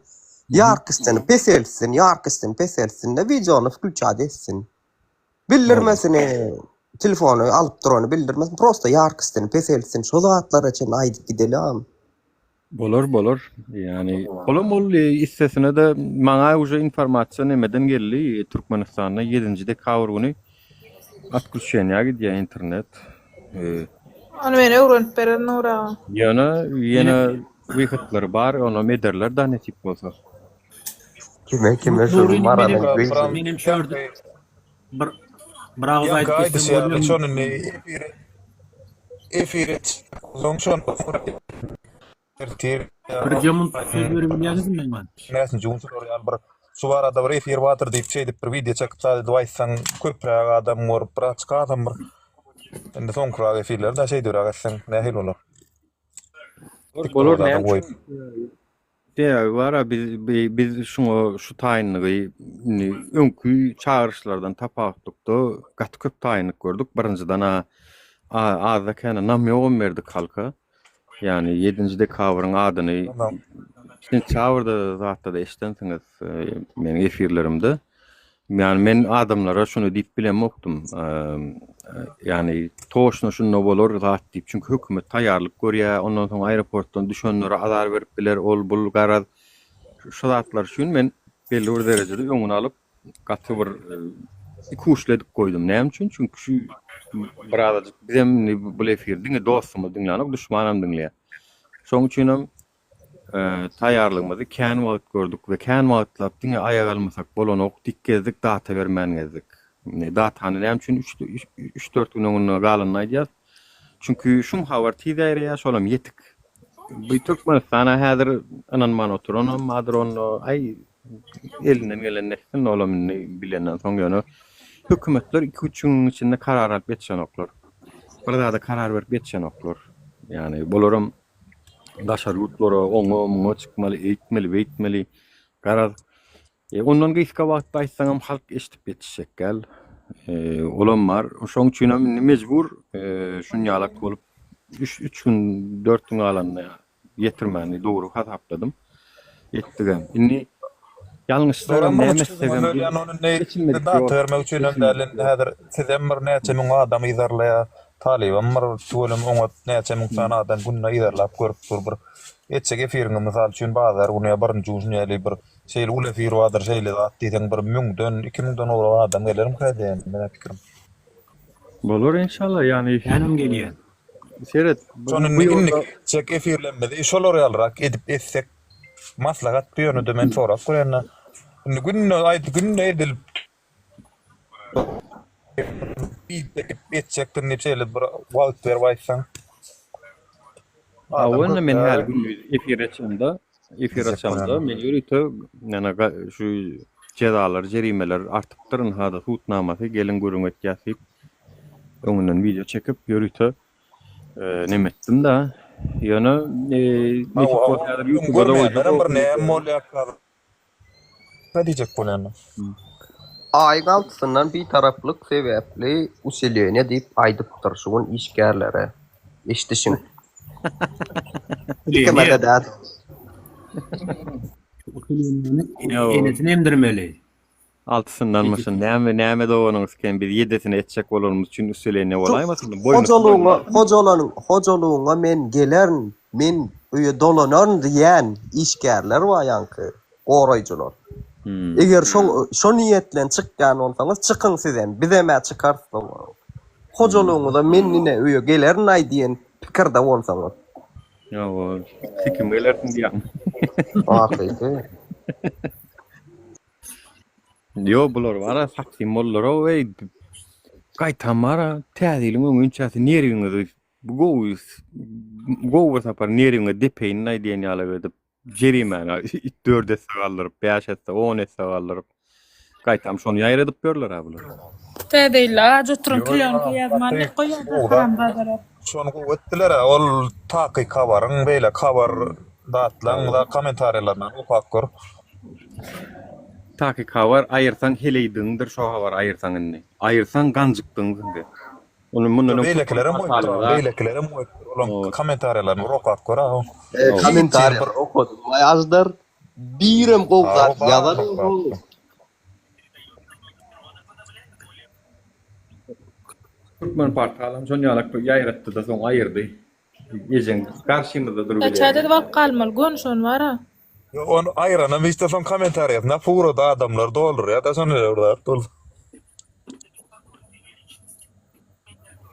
Ýarkistini peseltsin, ýarkistini peseltsin-de wideony wklýuçat etsin. Bildirmesini telefony alyp durany bildirmesin prosta ýarkistini peseltsin şo zatlara çenli aýdyp gideli agam. Bolar bolar. Ýani olam ol issesine-de maňa uje informasiýa nemeden geldi. Türkmenistanda ýedinji dekabr güni otklýuçeniýa gidýär internet. Ony men öwrenip bererin Nury aga. Ýöne ýene wyhodlary bar, onam ederler da nesip bolsa. Kime kime şu Nuryny Maralyň menem gyzy. menem şu ýerde bir bir agyz Ýaňky aýdyp aýdyşy geçsem ýaly bolýarmy? şony indi efire efire çyksaň şony ertir Birje munt söz berebilýäňizmi maňa? Näçinji gün şular ýaly bir şu barada bir efir bardyr diýip şeýdip bir wideo çekip zat edip aýtsaň köpräk adam görüp bir açyk adam bir indi soňkurak efirleri-de şeýdibräk etseň nähili bolar? Bolar TikTok-a näme goýup. üçin? Sebäbi bar-a biz biz şuňa şu taýynlygy indi öňki çagyryşlardan tapawutlykda gaty köp taýynlyk gördük. Birinjiden-ä azda-kände namýogam berdik halka. Ýagny ýedinji dekabryň adyny sentýabrda zatda-da eşidensiňiz meniň efirlerimde. Ýagny men adamlara şuny diýip bilemokdym. Ýagny toşna şunda bolar zat diýip. Çünki hökümet taýýarlyk görýär. Ondan soň aeroportdan düşenlere azar berip biler, ol bul garaz. Şu zatlar üçin men belli bir derejede öňüni alyp gaty bir ikuçly edip goýdum. Näme üçin? Çünki şu birazajyk bizem indi bu efiri diňe dostumyz diňlänok, duşmanam diňleýär. Şonuň üçinem Taýýarlygymyzy kän wagt gördük we kän wagtlap diňe aýak almasak bolanok, dik gezdik, data bermän gezdik. Indi datany näme üçin üç-dört gün öňünde galanyny aýdýas. Çünki şum habar tiz ýaýraýar, şolam ýetik. Bu Türkmenistana häzir ynanman oturanam bardyr onda, aý elinden gelenini etsin, olam indi bilenden soň ýöne hökümetler iki-üç günüň içinde karar alyp ýetişenoklar. Bir zada karar berip ýetişenoklar. Ýagny bularam daşary ýurtlara oňa muňa çykmaly eýtmeli beýtmeli garaz e, ondan gysga wagtda aýtsaňam halk eşidip ýetişjek däl e, olam bar şoň üçinem indi mejbur e, şunýalak bolup üç üç gün dört gün galanda ýetirmäni dogry hasapladym etdigem indi Ýalňyşsagam näme etsegem geçilmedik ýol. Data bermek üçin hem däl indi häzir sizem bir näçe müň adam yzarlaýar talybam bir tüweleme oňat näçe müň sany adam günde yzarlap görüp dur bir etjek efiriňi mysal üçin bazar güni ýa birinji gün ýaly bir şeýle uly efir bardyr şeýle zat diýseň bir müňden 2000-den gowrak adam gelermikä diýýän meň pikirim. Bolar inşallah ýagny. Menem gelýän. Seret Şony indi indiki etjek efirlerimizi şolar ýalyrak edip etsek Maslahat bu ýönede men sorap görende. Indi günde aýt günde edilip etjekdim diýip şeýle bir wagt berip aýtsaň. Hawa indi men häli gündiz efir açamda, efir açamda men ýörite ýana şu jezalar, jerimeler artypdyr, ynha-da sud namasy geliň gürrüň etýäs diýip öňünden wideo çekip ýörite Neme etdim da. Ýöne nesip bolsa häzir ýutubada goýjak. Bir näme bolýarka? Ne diýjek bolýan? Aýyň altysyndan bitaraplyk sebäpli usileniýe diýip aýdypdyr şu gün işgärlere. Eşdişiň. Ikimede däl. Usileniýäni enesini emdirmeli. Altysyndanmyşyn. Näme näme doganyňyz eken biz ýedisini etjek bolanymyz üçin usileniýe bolaýmasyn? Boýny Hojalygyňa hojalanyň hojalygyňa men gelerin, men öýe dolanaryn diýýän işgärler bar ýaňky goraýjylar. Eger şo şo niýet bilen çykýan bolsaňyz çykyň sizem, bizem-ä çykarys soňra. Hojalygyňyza men ine öýe gelerin-aý diýen pikirde bolsaňyz. Ýoga, sikim gelersiň diýýäň. Hakyky. Ýo bular bara saksim boldular eý. Gaýtam bara täze ýylyň öňünçäsi nerwiňizi bu gowy gowy bir sapar nerwiňe depeýin aý diýen ýaly edip jerimäni 4 esse galdyryp, 5 esse, 10 esse galdyryp gaýtam şony ýaýradyp ýörler-ä bular. Täze ýylda aç oturan klýonka ýazman dek goýýarlar haramzadalar. Şony gowy etdiler-ä ol takyk habaryň beýleki habar zatlaň kommentariýalaryndan okap gör. Takyk habar aýyrsaň heleýdigiňdir şo habary aýyrsaň indi. Aýyrsaň ganjykdygyňsyň sen. Ony mundan öň Beýlekilerem goýupdyr, beýlekilerem goýupdyr. Olaň kommentariýalaryny bir okap gör-ä. Kommentariýalary okadym aý Aždar. Birem gowy zat ýazan ýok. Türkmen portalam şon ýalak bir ýaýratdy-da soň aýyrdy. Ejeň garşymyzda durup Çat edip alyp galmaly göni şony bara. Ýok ony aýranam işte soň kommentariýasyna purada adamlar doldurýada şony bir zat bolsa.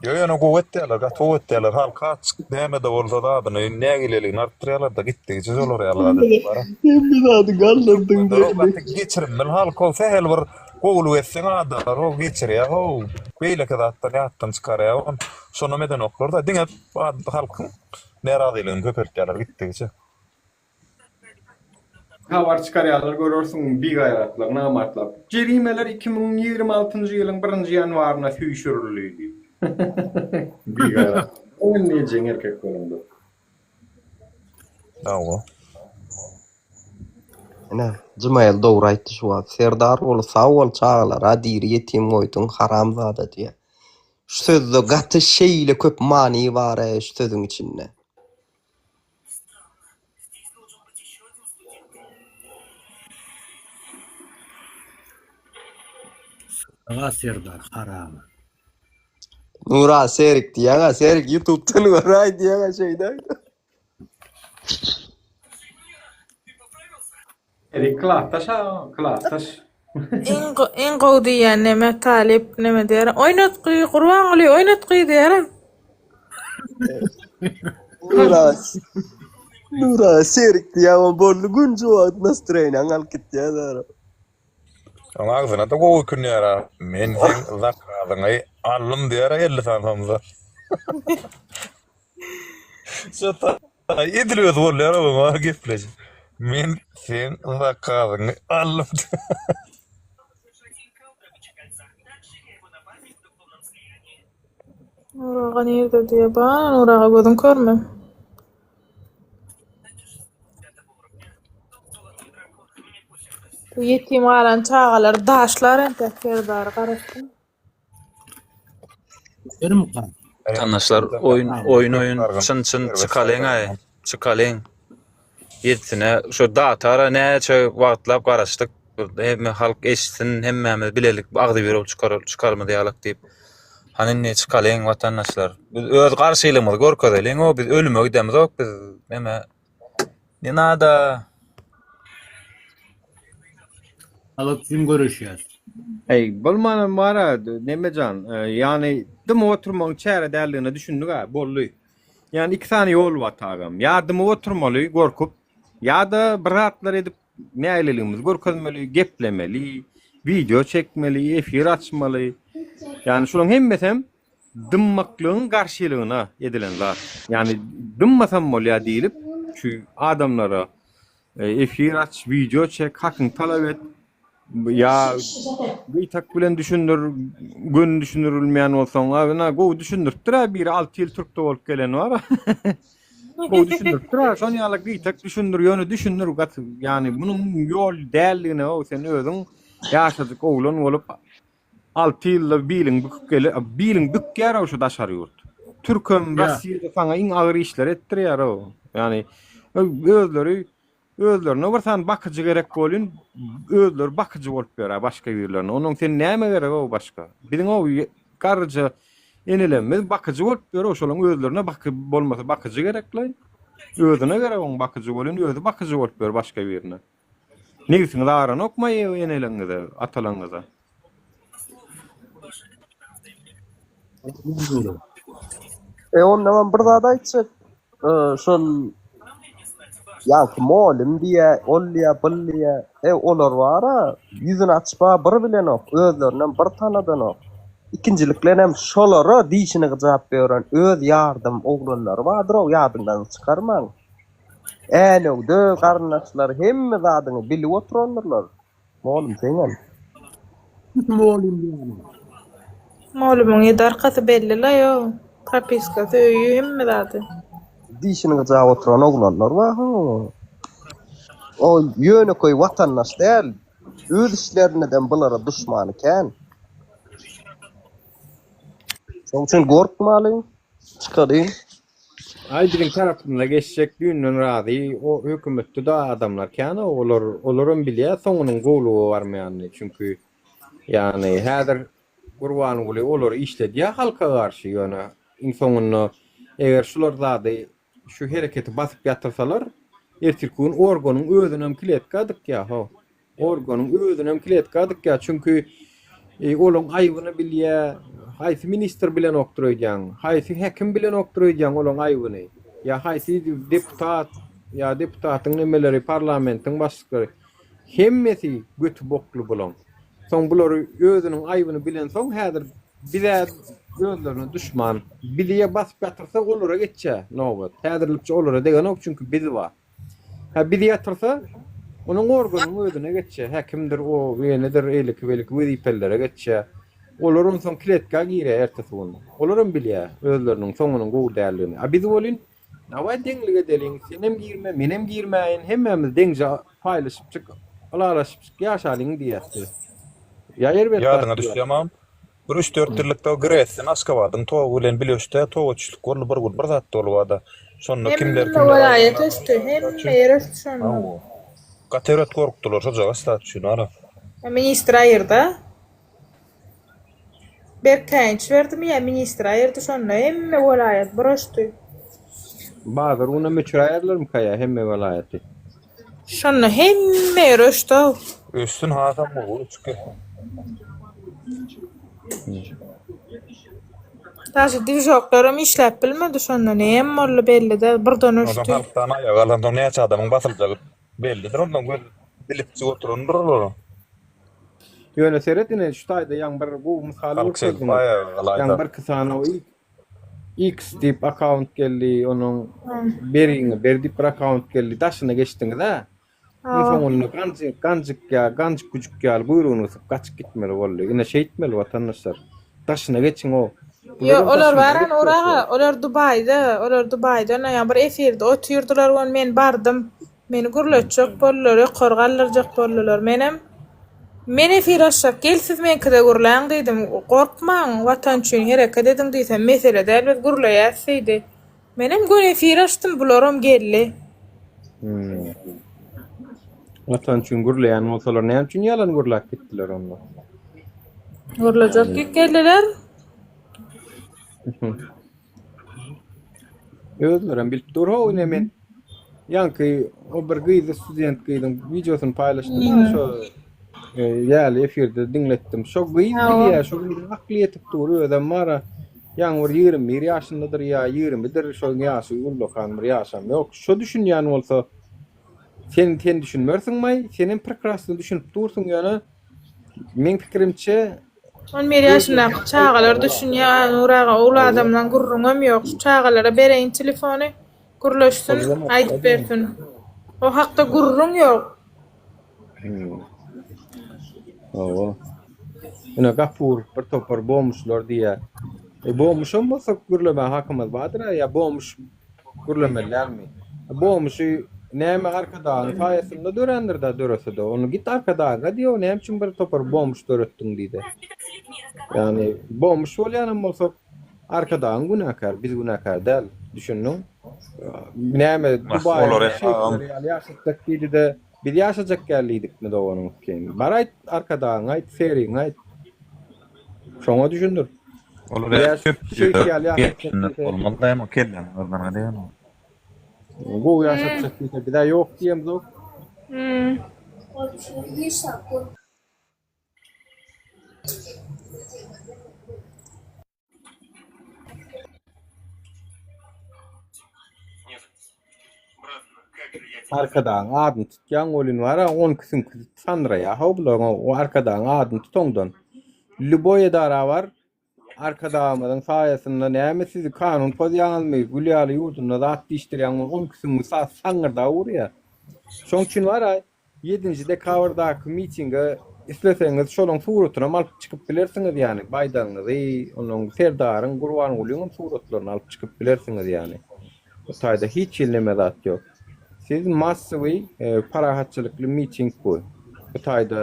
Ýok ýöne gowy etýärler gaty gowy etýärler halka açyk nämede bolsa zadyny nägileligini artdyrýarlarda gitdigiçe şolar ýaly zat edip bara. Hemme zady galdyrdyň Gaty geçirimli halk ol sähel bir gowulyk etseň adamlar hol geçirýär how beýleki zatdan ýatdan çykarýar ony şonam edenoklarda diňe halkyň närazylygyny köpeltýärler gitdigiçe. Habar çykarýarlar görersiň bigaýratlar namartlap. Jerimeler 2026-njy ýylyň birinji ýanwaryna süýşürildi diýip. Bigaýrat. Indi ejeň erkek bolanda. Hawa. Ine, Jmail dogry aýtdy şu wagt. Serdar bol, sag bol çagalara diri ýetim goýduň haramzada diýýär. Şu sözde gaty şeýle köp many bar-eý şu sözüň içinde. Saga Serdar haram. Nura Serik diýýäň-ä, Serik ýutubdan göräý diýýäň-ä şeýdäý. Erik klasdaş a, klasdaş. Iň iň gowy diýýän neme talyp neme diýer. Oýnatgy Gurbanguly oýnatgy diýer. Nura Nura Serik diýýäň boldy günje wagt nastroýeniýaň alyp gitýär zara. Oň agzyna-da gowy ökünýär-ä. Men seň zakazyňy aldym diýer-ä 50 sany somsa. Şo taý edil özi bolýar oňa gepleşip. Men seň zakazyňy aldym. Nuraga nirde diýýär. Bar Nuraga gözüň körmi? Bu ýetim galan çagalar daşlar entek Serdar garaşsyn. Watandaşlar oýun oýun oýun çyn çyn çykalyň aý çykalyň. Ýetsine şu datara näçe wagtlap garaşdyk. Hemme halk eşitsin hemmämiz bilelik agzybir bolup çykar çykarmyz ýalak diýip. Hany indi çykalyň watandaşlar. Biz öz garşylygymyzy görkezeliň o biz ölüme gidemizok biz neme ne nada. Halk üçin göreşýäs. Eý, bolmanam bar-a, Nemejan, ýagny dymyp oturmagyň çäre däldigine düşündik-ä, boldy. Ýagny iki sany ýol bar tagam. Ýa dymyp oturmaly, gorkup, ýa-da bir zatlar edip nägileligimizi görkezmeli, geplemeli, wideo çekmeli, efir açmaly. Ýagny şularyň hemmesem dymmaklygyň garşylygyna edilen zat. Ýagny dymmasam bolýar diýlip, şu adamlara Efir aç, wideo çek, hakyňy talap et. Ýa gyýtak bilen düşündir, göni düşündirilmeýän bolsaň, a ina gowy düşündiripdir-ä biri 6 ýyl türkde bolup gelen bar. Gowy düşündiripdir-ä, şon ýaly gyýtak düşündir, ýöne düşündir gaty, ýagny munuň ýol däldigine o sen özüň ýaşajyk oglan bolup 6 ýylda biliň büküp gele, biliň bükýär-ow şu daşary ýurt. Türkem, Russiýada saňa iň agyr işleri etdirýär-ow. Ýagny özleri özlerine bir sany bakyjy gerek bolýn, özleri bakyjy bolup ýör-ä başga birlerine. Onuň sen näme gerek-ow başga? Biziň-ow garryja enelerimiz bakyjy bolup ýör-ow, şolaryň özlerine baky bolmasa bakyjy gerek-laý. Özüne gerek oň bakyjy bolýn, özi bakyjy bolup ýör başga birine. Nebsiňiz aranokmy eneleriňize, atalaryňyza? E ondanam bir zat aýtjak. E, şol ýaňky molim diýä, ol diýä, bul diýä. E olar bara ýüzüni açyp-a bir bilenok, özlerinem bir tanadanok. Ikinjiliklenem şolara dişini gyjap ýören öz ýardam oglanlary bardyr-ow ýadyňdan çykarmaň. Änewde garyndaşlary hemme zadyňy bilip oturandyrlar. Molum seňem. Molum diýýäniň. Molumyň ýedi arkasy belli-la ýo. Propiskasy, öýi, hemme zady. Dişini gyjap oturan oglanlar bar ho. O ýönekeý watandaş däl. Öz işlerindedem bulara duşmany kän. Şoň üçin gorkmalyň. Çykalyň. Aý biziň tarapymyza geçjek düýnden razy o hökümetde-de adamlar kän-ow olar olaram bilýär soňunyň gowulyga barmaýanyny çünki ýagny häzir Gurbanguly olary işledýär halka garşy ýöne iň soňunda eger şular zady şu hereketi basyp ýatyrsalar ertirki gün organyň özünem kletka dykýar how. Organyň özünem kletka dykýar, çünki olaň aýbyny bilýär, haýsy ministr bilenokdyr öýdýäň, haýsy häkim bilenokdyr öýdýäň olaň aýbyny, ýa haýsy deputat, ýa deputatyň nemeleri, parlamentiň başlyklary, hemmesi göti bokly bulaň. Soň bulary özüniň aýbyny bilensoň häzir biz-ä özlerine duşman, bizi ýa basyp ýatyrsa olara geçýär nobat, häzirlikçe olara degenok çünki biz bar. Hä bizi ýatyrsa, onuň organyň özüne geçýär. Häkimdir, o ýenedir, eýleki-beýleki wezipelilere geçýär. Olar onsoň kletka girýär ertesi gün. Olaram bilýär özleriniň soňunyň gowy däldigini. A biz welin. Dawaý deňlik edeliň, senem girme, menem girmäýin, hemmämiz deňje paýlaşypjyk, ylalaşypjyk ýaşalyň diýýäs biz. Ýa erbet zat Ýadyňa diýýäs. düşýämam? Bir üç-dört ýyllykda Gresden Aşgabadyň togy bilen bilöşde toga düşlük boldy bir gün bir zat bolubada. Şonda kimler Hemme kimler welaýat aýdymlar öçdi, hemme ýer öçdi şonda. Hawa. Gaty erbet gorkdular şojagaz zat üçin ara. Ministr aýyrda. Berk käýinç berdimi ýa ministr aýyrdy şonda hemme welaýat bir öçdi. Bazar günem öçüräýerlermika ýa hemme welaýaty? Şonda hemme ýer öçdi-ow. Öçsün hasam gowy öçüp gelsin. Daşy dwižoklaram işläp bilmedi şonda näme boldy belli däl birden Onsoň öçdi. halkdan aýaga galansoň näçe adamyň basyljagy bellidir ondan göz dilipjik oturandyr olar. Ýöne seret ine şu taýda ýaň bir gowy mysaly Halk şeýdip görkezdiňiz. aýaga galaýsa. Ýaň birki sany o ilk X diýip akkaunt geldi, onuň beriňi ber diýip bir akkaunt geldi. Daşyna geçdiňiz-ä. Iň soňunda ganjyk, ganjyk ýa ganjyk güjük ýaly guýrugyny gysyp gaçyp gitmeli boldy. Ine şeýtmeli watandaşlar. Daşyna geçiň o. Ýok, olar bar Nur aga, olar Dubaýda, olar Dubaýda, ýa bir efirde otyrdylar, ony men bardym. Meni gürletjek boldular, ýokary galdyrjak boldular. Menem, Men efir açjak, gel siz meňkide gürläň diýdim. Gorkmaň, Watan üçin hereket ediň diýsem, mesele däl, biz gürleýäs diýdi. Menem göni efir açdym, bularam geldi. Watan üçin gürleýän bolsalar näme üçin ýalan gürläp gitdiler onda? Gürlejek diýip geldiler. Özlerem bilip dur how ine men ýaňky o bir gyzy student gyzyň wideosyny paýlaşdym ha şo e, ýaly efirde diňletdim. Şo gyz bilýär, şo gyzyň akly ýetip dur, özem bara ýaňy bir 21 ýaşyndadyr ýa 20-dir, şo ýaşy ullakan bir ýaşam ýok. Şo düşünýän bolsa sen sen düşünmersiňmaý, senem prekrasno düşünip dursuň ýöne meň pikirimçe 11 ýaşyndaky çagalar düşünýär Nur aga uly adamlaň gürrüňem ýok şu çagalara bereýin telefony gürleşsin aýdyp bersin o hakda gürrüň ýok. Hawa. Ine Gapur bir topar bomuşlar diýýär. E bomuşam bolsa gürlemäge hakymyz bardyr-a ýa bomuş Gürlemeli dälmi? Bomuşy näme Arkadagyň saýasynda dörändir-dä dörese-de. Ony git Arkadaga diý, näme üçin bir topar bomş döretdiň diý-de. Ýagny bomş bolýanam bolsak Arkadagyň günäkär, biz günäkär däl. Düşündiň? Näme Dubaýda şeýhler ýaly ýaşatjak diýdi-de, biz ýaşajak ýaly diýdikmi doganyň üçin. Bar aýt Arkadagyňa aýt, Seriňe aýt. Şoňa düşündir. Olar Ýa şeýh ýaly ýaşatjak diýse. Bolmaz daýym o kelläň gyzlaryna degen ol. Gowy ýaşatjak diýse bizä ýok diýemzok. Arkadagyň adyny tutýaň welin bar-a onki süňki sandyraýar how bularyň o Arkadagyň adyny tutaňdan. Lýuboý edara bar Arkadagymyzyň saýasynda näme siz kanun pozýaňyzmy gül ýaly ýurdunda zat diýişdirýäň onki süňňi saňňyrdap urýar. Şoň üçin bar-a Ýedinji dekabrdaky mitinge isleseňiz şolaň suratynam alyp çykyp bilersiňiz ýany baýdagyňyzy onuň Serdaryň Gurbangulyňam suratlaryny alyp çykyp bilersiňiz ýany bu taýda hiç hili neme zat ýok siz massowyý parahatçylykly miting bu bu taýda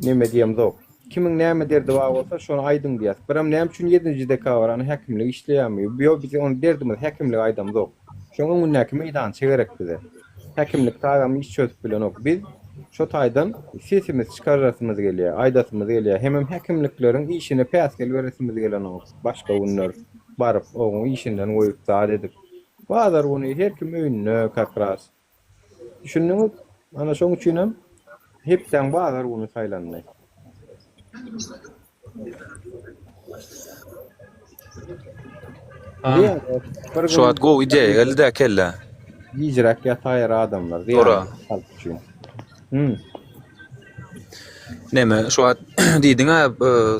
Neme diýemzok. Kimiň näme derdi bar bolsa şony aýdyň diýýäs. Birem näme üçin ýedinji dekabr hany häkimlik işleýärmi? Ýok biz ony derdimizi häkimlige aýdamzok. Şoň öňündäki meýdança gerek bize. Häkimlik tagam iş çözüp bilenok. Biz şo taýdan sesimizi çykarasymyz gelýär, aýdasymyz gelýär. Hemem häkimlikleriň işine päsgel beresimiz gelenok. Başga günler baryp oň işinden goýup zat edip. Bazar güni her kim öýünde kak raz. Düşündiňiz? Ana şoň üçinem hepdäň bazar güni saýlandy. Şu wagt gowy ideýa geldi-dä kellä. Gijräk ýataýar adamlar zyýan halk üçin. Hmm. Neme şu wagt diýdiň-ä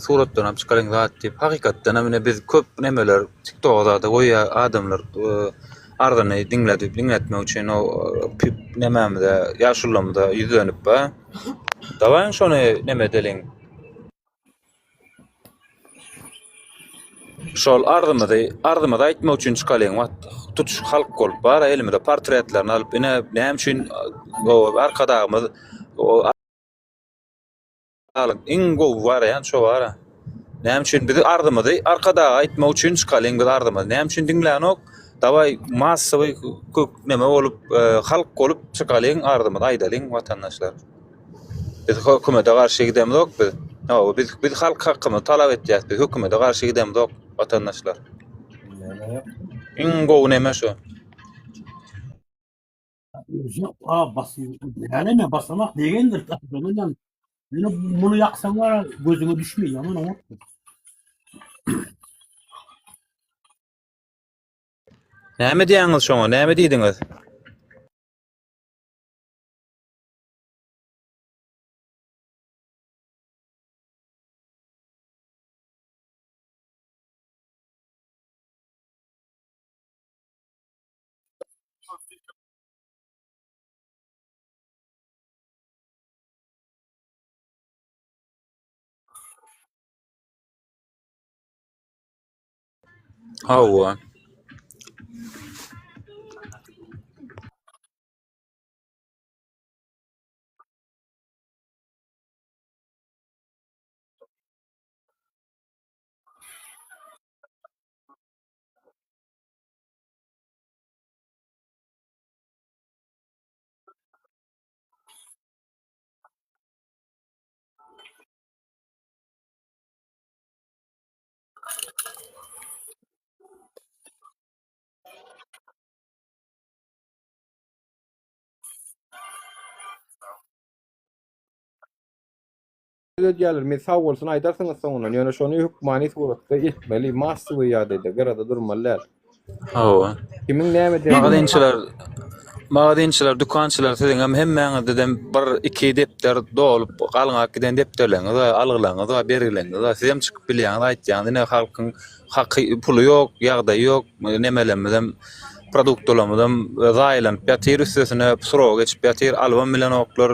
suratdanam çykaryň zat diýip. Hakykatdanam ine biz köp nemeler TikToka zada goýýar adamlar arzyny diňledip diňletmek üçin o nemämize ýaşulamyza ýüzlenip ba. Dawaýyň şony neme edeliň. Şol arzymyzy arzymyzy aýtmak üçin çykalyň. Tutuş halk bolup bara elimize portretlerini alyp ine näme üçin Arkadagymyz Alyň iň gowy wariant şo bara. Näme üçin biz arzymyzy Arkadaga aýtmak üçin çykalyň biz arzymyzy. Näme üçin diňlänok? Daway massowy kök neme bolup halk bolup çykalyň arzymyzy aýdalyň watandaşlar. Biz hökümete garşy gidemzok biz. Hawa biz biz halk hakymyzy talap etýäs biz hökümete garşy gidemzok watandaşlar. Iň gowy neme şu. Ýok, a bas, näme basamak degendir. Ýöne muny ýaksaň bar, gözüňe düşmeýär, ýaman oňatdyr. Näme diýýäňiz şoňa? Näme diýdiňiz? Hawa. Edýärler, men sag bolsun aýdarsyňyz soňundan, ýöne şony hökmany suratda etmeli, massowy ýagdaýda, gyrada durmaly däl. Hawa. Kimiň näme eden Magazinçiler, magazinçiler, dükançylar siziňem hemmäňizdedem bir, iki depder dolup galňap giden depderleriňiz bar, algylaryňyz bar, bergileriňiz bar. Sizem çykyp bilýäňiz, aýtýaňyz, ine halkyň haky, puly ýok, ýagdaýy ýok, nemelermizem, produktalarymyzam zaýalanyp ýatyr, üstesine srogy geçip ýatyr, alybam bilenoklar.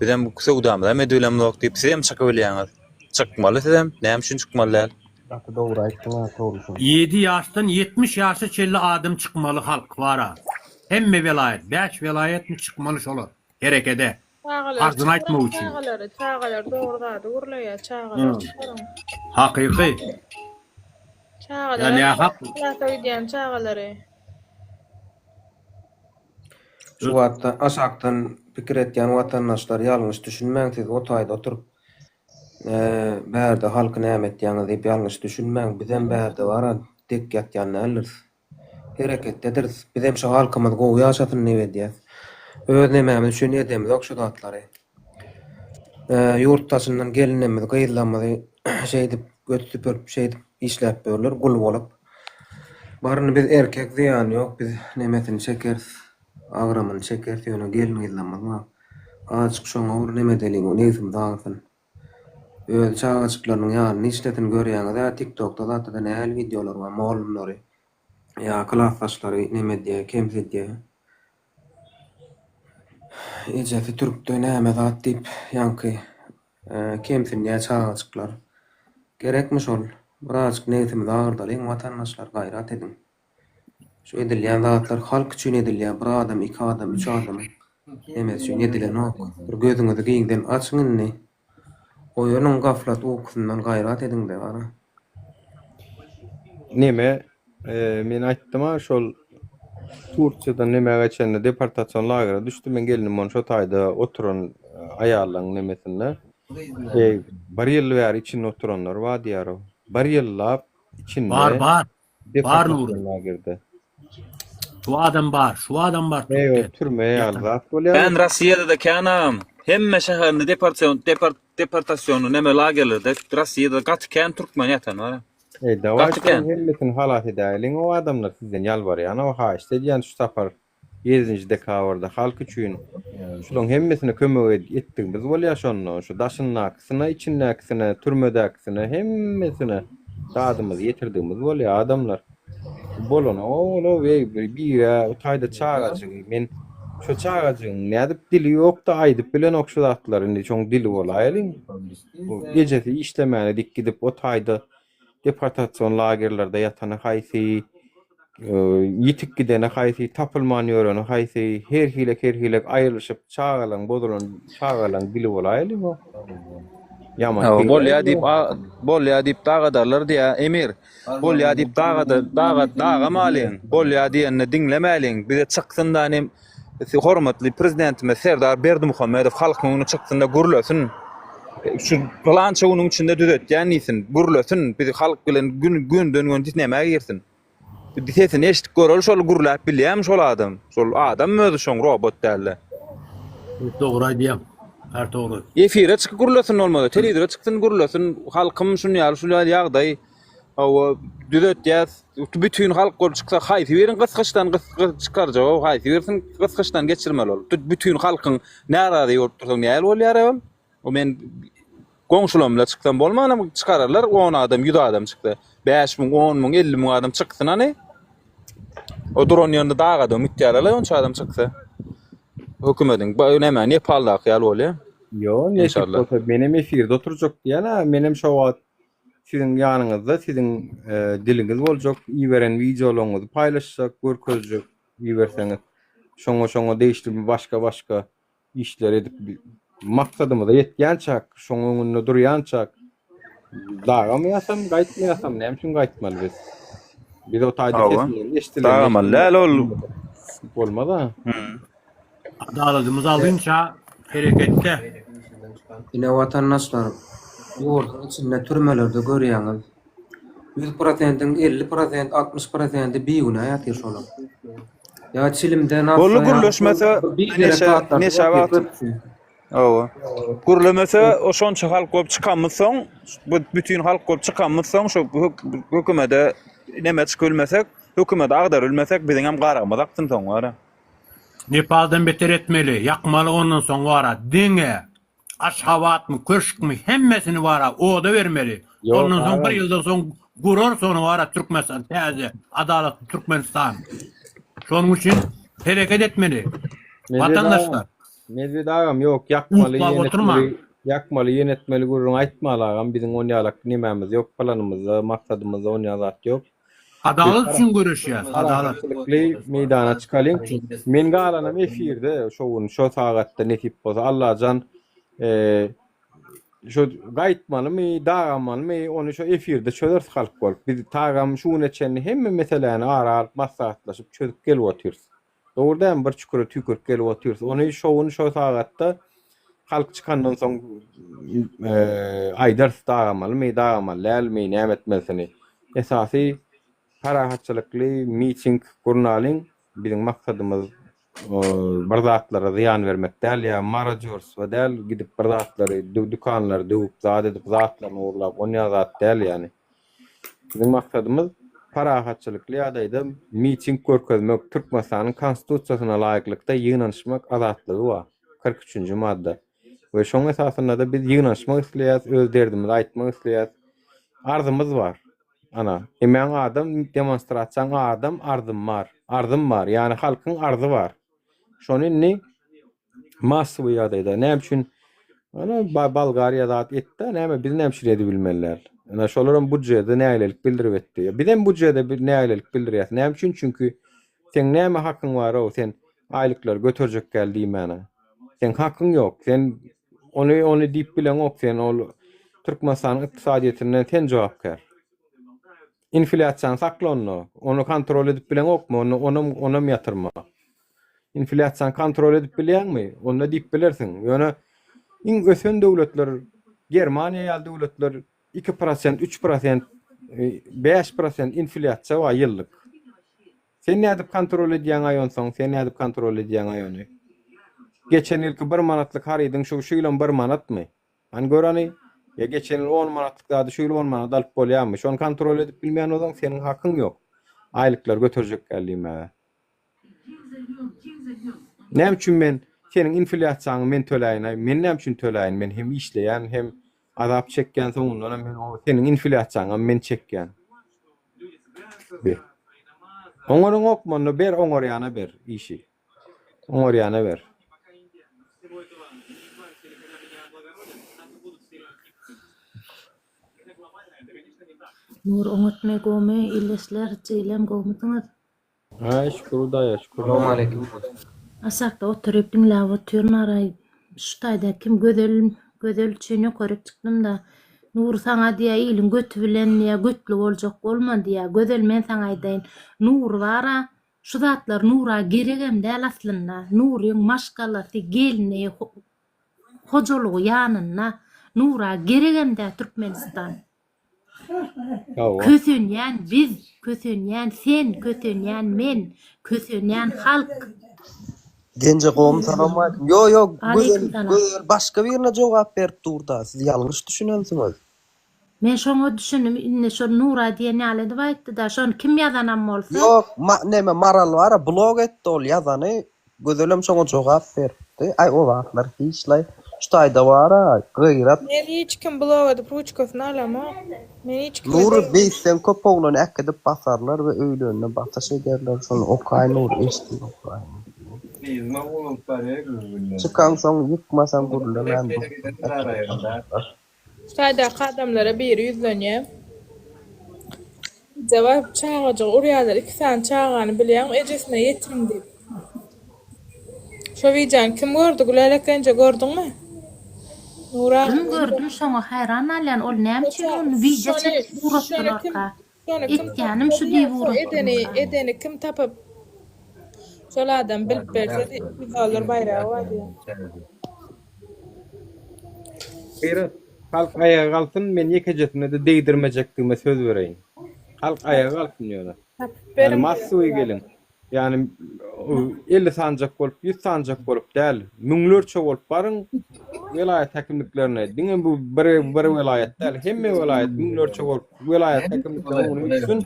Bizem söwdamyzam edibilemzok diýip sizem çykybilýäňiz. Çykmaly sizem, näme üçin çykmaly däl? Gaty dogry aýtdyň a Togrusyň. Ýedi ýaşdan 70 ýaşa çenli adam çykmaly halk bara. Hemme welaýat, 5 welaýatmy çykmaly şolar herekede. Çagalary Arzyny aýtmak çykaryň üçin. çagalary çagalar dogry zady gürleýär çagalary çykaryň. Hakyky. Ýa Çagalary nähak. klasa gidýän çagalary. Şu wagtda aşakdan pikir etýän watandaşlar ýalňyş düşünmäň siz o taýda oturyp bärde halky näme etýäňiz diýip ýalňyş düşünmäň bizem bärde bara dek ýatýan däldiris hereketdediris bizem şu halkymyz gowy ýaşasyn diýip edýäs öz nemämiz üçin edemizok şu zatlary ýurt daşyndan gelinlerimizi gyzlarymyzy şeýdip göt süpürip şeýdip işläp ýörler gul bolup Baryny biz erkek zyýany ýok biz nemesini çekeris agramyny çekeris ýöne gelin gyzlarymyz bar azajyk şoňa bir neme edeliň nebsimiz agyrsyn öz çagajyklarynyň ýanynda işlesin görýäňizä tiktokda zatda nähili wideolar bar mollumlary ýa klasdaşlary neme edýä kemsidýä ejesi türkde näme zat diýip ýaňky Kemsinýär çagajyklar. Gerekmi şol? Birazjyk nebsimizi agyrdalyň watandaşlar gaýrat ediň. Şu edilýän zatlar halk üçin edilýär bir adam iki adam üç adam nemesi üçin edilenok. Bir gözüňizi giňden açyň indi. Oýanyň gaflat ukusyndan gaýrat ediňde gara. Neme men aýtdym-a şol Turkiýadan nemä geçende deportasion lagere düşdi men gelnim ony şo taýda oturan aýallaň nemesinde eý bir ýyl bäri içinde oturanlar bar diýýär o bir ýyllap içinde Bar bar. Bar Nury. deportasion lagerde. Şu adam bar, şu adam bar Eý o Türkde. türme ýaly Ýatan. zat bolýar. Kän Rossiýada-da kän agam. Hemme şäherinde deportasion deport deportasionly neme lagerlerde Rossiýada gaty kän türkmen ýatan bar. Eý dawaý Gaty şolaň kän. hemmesini halas edäýeliň o adamlar sizden ýalbarýan o haýyşt edýän şu sapar ýedinji dekabrda halk üçin şulaň hemmesine kömek etdigimiz bolýar şonda şu daşyndakysyna içindäkisine türmedäkisine hemmesine dadymyzy ýetirdigimiz bolýar adamlar bolany ol eý birä o taýda çagajygy men şo çagajygyň nädip dili ýokda aýdyp bilenok şu zatlary indi şoň dili bolaýalyň ejesi işlemäne dik gidip o taýda deportasion lagerlerde ýatany haýsy? Ýitip gideni haýsy, tapylman ýöreni haýsy, her hilek her hilek aýrylyşyp çagalaň bozulan çagalaň dili bolaýaly bu. Ýaman Hawa, peýda bolýa edýär. diýip, bolýa diýip dagadarlar diýýä, Emir. Bolýa diýip dagada, daga, dagamalyň. Bolýa diýende diňlemäliň. Bize çyksyn da nem hormatly prezidentimiz Serdar Berdimuhamedow halkyň öňüne çyksyn da gürlesin. Şu pylança günüň içinde düzetýän diýsin, gürlesin. Bizi halk bilen gün günden-gün nämä girsin. Sesini eşidip göreli şol gürläp bilýämi şol adam. Şol adammy özi şoň robot dälde. Dogry aýdýaň. Her dogry. Efire çykyp gürlesin bolmasa, telewizora çyksyn gürlesin. Halkym şun ýaly şul ýaly ýagdaý. Hawa düzetýäs. Bütin halk bolup çyksa haýsy birini gysgyçdan çykarjak o haýsy birisini gysgyçdan geçirmeli ol. Bütin halkyň närazy bolup dursa näl bolýar ol? O men goňşularym bilen çyksam bolmanam çykararlar 10 adam 100 adam çyksa. 5000 10 müň 50 müň adam çyksyn hany. O duran ýerinde dag adam gitýärler onça adam çyksa. Hökümetiň bu näme Nepaldaky ýaly bolýar. Ýo, nesip İnşallah. bolsa menem efirde oturjak diýýän-ä, menem şo wagt siziň ýanyňyzda siziň e, diliňiz boljak, iberen wideolaryňyzy paýlaşjak, görkezjek iberseňiz. Şoňa şoňa degişli başga başga işleri edip maksadymyza ýetýänçäk, şoň öňünde durýançak dagamaýasam, gaýtmaýasam, näme üçin gaýtmaly biz? Biz o taýda Hawa. sesimiz eşdilen. Dagamaly däl ol. Bolmaz-a. Adaladymyz alynça hereketde. Ine watandaşlar, ýurduň içinde türmelerde görýäňiz. Ýüz prosentiň 50 prosent, 60 prosenti bigünä ýatyr şolar. Ýa çilimden Boldy assa ýa gürleşmese biderek neşe zatlar neşe ýatyr wagt. köpüsi. Hawa. Gürlemese o şonça halk bolup çykamyz soň, bu bütin halk bolup çykamyz soň şu hökümede neme çykyp bilmesek, hökümede agdaryp bilmesek biziň hem garagymyz aksyn soň wara. Nepaldan beter etmeli, ýakmaly ondan soň wara diňe Aşgabatmy, köşkmi hemmesini wara oda bermeli. Ýok Ondan soň bir agam. ýyldan soň gurarys ony wara Türkmenistan täze adalatly Türkmenistan. Şonuň üçin hereket etmeli. Medwed agam, Watandaşlar. Medwed agam ýok ýakmaly Uklap ýen oturmaň. etmeli, ýakmaly ýen etmeli gürrüň aýtmaly agam biziň onýalak nemämiz ýok planymyzda maksadymyzda onýa zat ýok. Biz Adalat üçin göreşýäs, adalat. Parahatçylykly meýdana çykalyň. Men galanam efirde şo gün şo sagatda nesip bolsa Allajan şo gaýtmalymy dagamalymy ony şo efirde çözeris halk bolup. Biz tagam şu güne çenli hemme meseläni ara alyp maslahatlaşyp çözüp gelip otyrys. Dogry dälmi bir çüküre tüýkürip gelip otyrys. Ony şo gün şo sagatda halk çykandan soň aýdarys dagamalymy dagamaly dälmi näme etmelisini. Esasy parahatçylykly miting gurnalyň biziň maksadymyz bir zatlara zyýan bermek däl ýa marodýorstwo däl gidip bir zatlary dükanlary döwüp zat edip zatlaryny ogurlap onýa zat däl ýany. Biziň maksadymyz parahatçylykly ýagdaýda miting görkezmek, Türkmenistanyň Konstitusiýasyna laýyklykda ýygnanyşmak azatlygy bar, 43-nji madda. We şoň esasynda-da biz ýygnanyşmak isleýäris, öz derdimizi aýtmak isleýäris. Arzymyz bar. Ana, emäň adam, demonstrasiýaň adam arzym bar. Arzym bar, ýagny halkyň arzy bar. Şony indi Massowy ýagdaýda näme üçin ana Bolgariýa zat etdi näme biz näme üçin edibilmeli däl. Ana şolaram budjede nägilelik bildirip etdi. Bizem budjede bir nägilelik bildirýäs. Näme üçin? Çünki seň näme hakyň bar-ow sen aýlyklary göterjek gel diýmäne. Seň hakyň ýok. Sen ony ony diýip bileňok sen ol Türkmenistanyň ykdysadyýetinden sen jogapkär. Inflýasiýany sakla onda. Ony kontrol edip bileňokmy? Onda onam onam ýatyrma. Inflýasiýany kontrol edip bilýäňmi? Onda diýip bilersiň. Ýöne iň ösen döwletler, Germaniýa ýaly döwletler 2 prosent, 3 prosent, 5 prosent inflýasiýa bar ýyllyk. Sen nädip kontrol edýäň-aý onsoň? Sen nädip kontrol edýäň-aý ony? Geçen ýylky bir manatlyk harydyň şu şu ýylam bir manatmy? Hany gör hany, ýa geçen ýyl on manatlyk zady şu ýyl on manat alyp bolýarmy? Şony kontrol edip bilmeýän bolsaň, seniň hakyň ýok aýlyklary göterjek däl diýmäge. Näme üçin men seniň inflýasiýaňy men töläýin-aý? Men näme üçin töläýin? Men hem işleýän, hem azap çekýän, soňundanam men o seniň inflýasiýaňam men çekýän. Be. Oňaryňokmy onda ber oňarýana ber işi. Oňarýana ber. Nur oňatmy gowmy ildeşler jilem gowmysyňyz. Aý şükür Hudaýa şükür. Salowmaleýkim. Aşakda oturyp diňläp otyryn araý şu taýda kim Gözel Gözel üçin ýokaryk çykdymda Nury saňa diýä iliň göti bilen diýä götli boljak bolma diýä Gözel men saňa aýdaýyn Nury bara şu zatlar Nura geregem däl aslynda Nuryň maşgalasy gelni hojalygy ýanynda Nura geregem däl Türkmenistan. Kösenýän biz, kösenýän sen, kösenýän men, kösenýän halk. Genje gowmy salowmaleýkim. Ýo ýo Gözel Aleýkum salam. Gözel başga birine jogap berip durda siz ýalňyş düşünensiňiz. Men şoňa düşündim indi şo Nura diýen ýaly edip aýtdyda şony kim ýazanam bolsa. Ýok ma neme Maral bara blok etdi ol ýazany Gözelem şoňa jogap beripdi. Aý o zatlar hiçlaý şu taýda bara gyrat. Men hiç kim blok edip ruçkasyny alamok. Men hiç kime Nury degmedim. beýtseň köp oglany äkidip basarlar we öýlerine basyş ederler şony okaý Nury eşdin okaý. Yzyna ulalyp barýar gün-günden. Çykaňsoň ýykmasaň gürlemän dursaň äkidip basarlar. Şaýdaky adamlara biri ýüzlenýär. Gije baryp çagajygy urýarlar, iki sany çagany bilýäňmi ejesine ýetiriň diýip. Şo wideony kim gördi Gülälek genje gördüňmi? Nura Gördüm gördüm şoňa haýran galýan ol näme üçin ony wideo çekip ugratdylarka etýänim şu diýip Edeni ugratdylarka. edeni kim tapyp şol adam bilip berse 200 dollar baýragy bar diýýär. Gyrat, halk aýaga galsyn, men ýekejesine-de degdirmejekdigime söz bereýin. Halk aýaga galsyn ýöne. Tapyp Ýani beriň massowy geliň. Ýani 50 sanjak bolup, 100 sanjak bolup däl, müňlerçe bolup baryň welaýat häkimliklerine. Diňe bu bir bir welaýat däl, hemme welaýat müňlerçe bolup welaýat häkimlikleriniň öňüne üstün.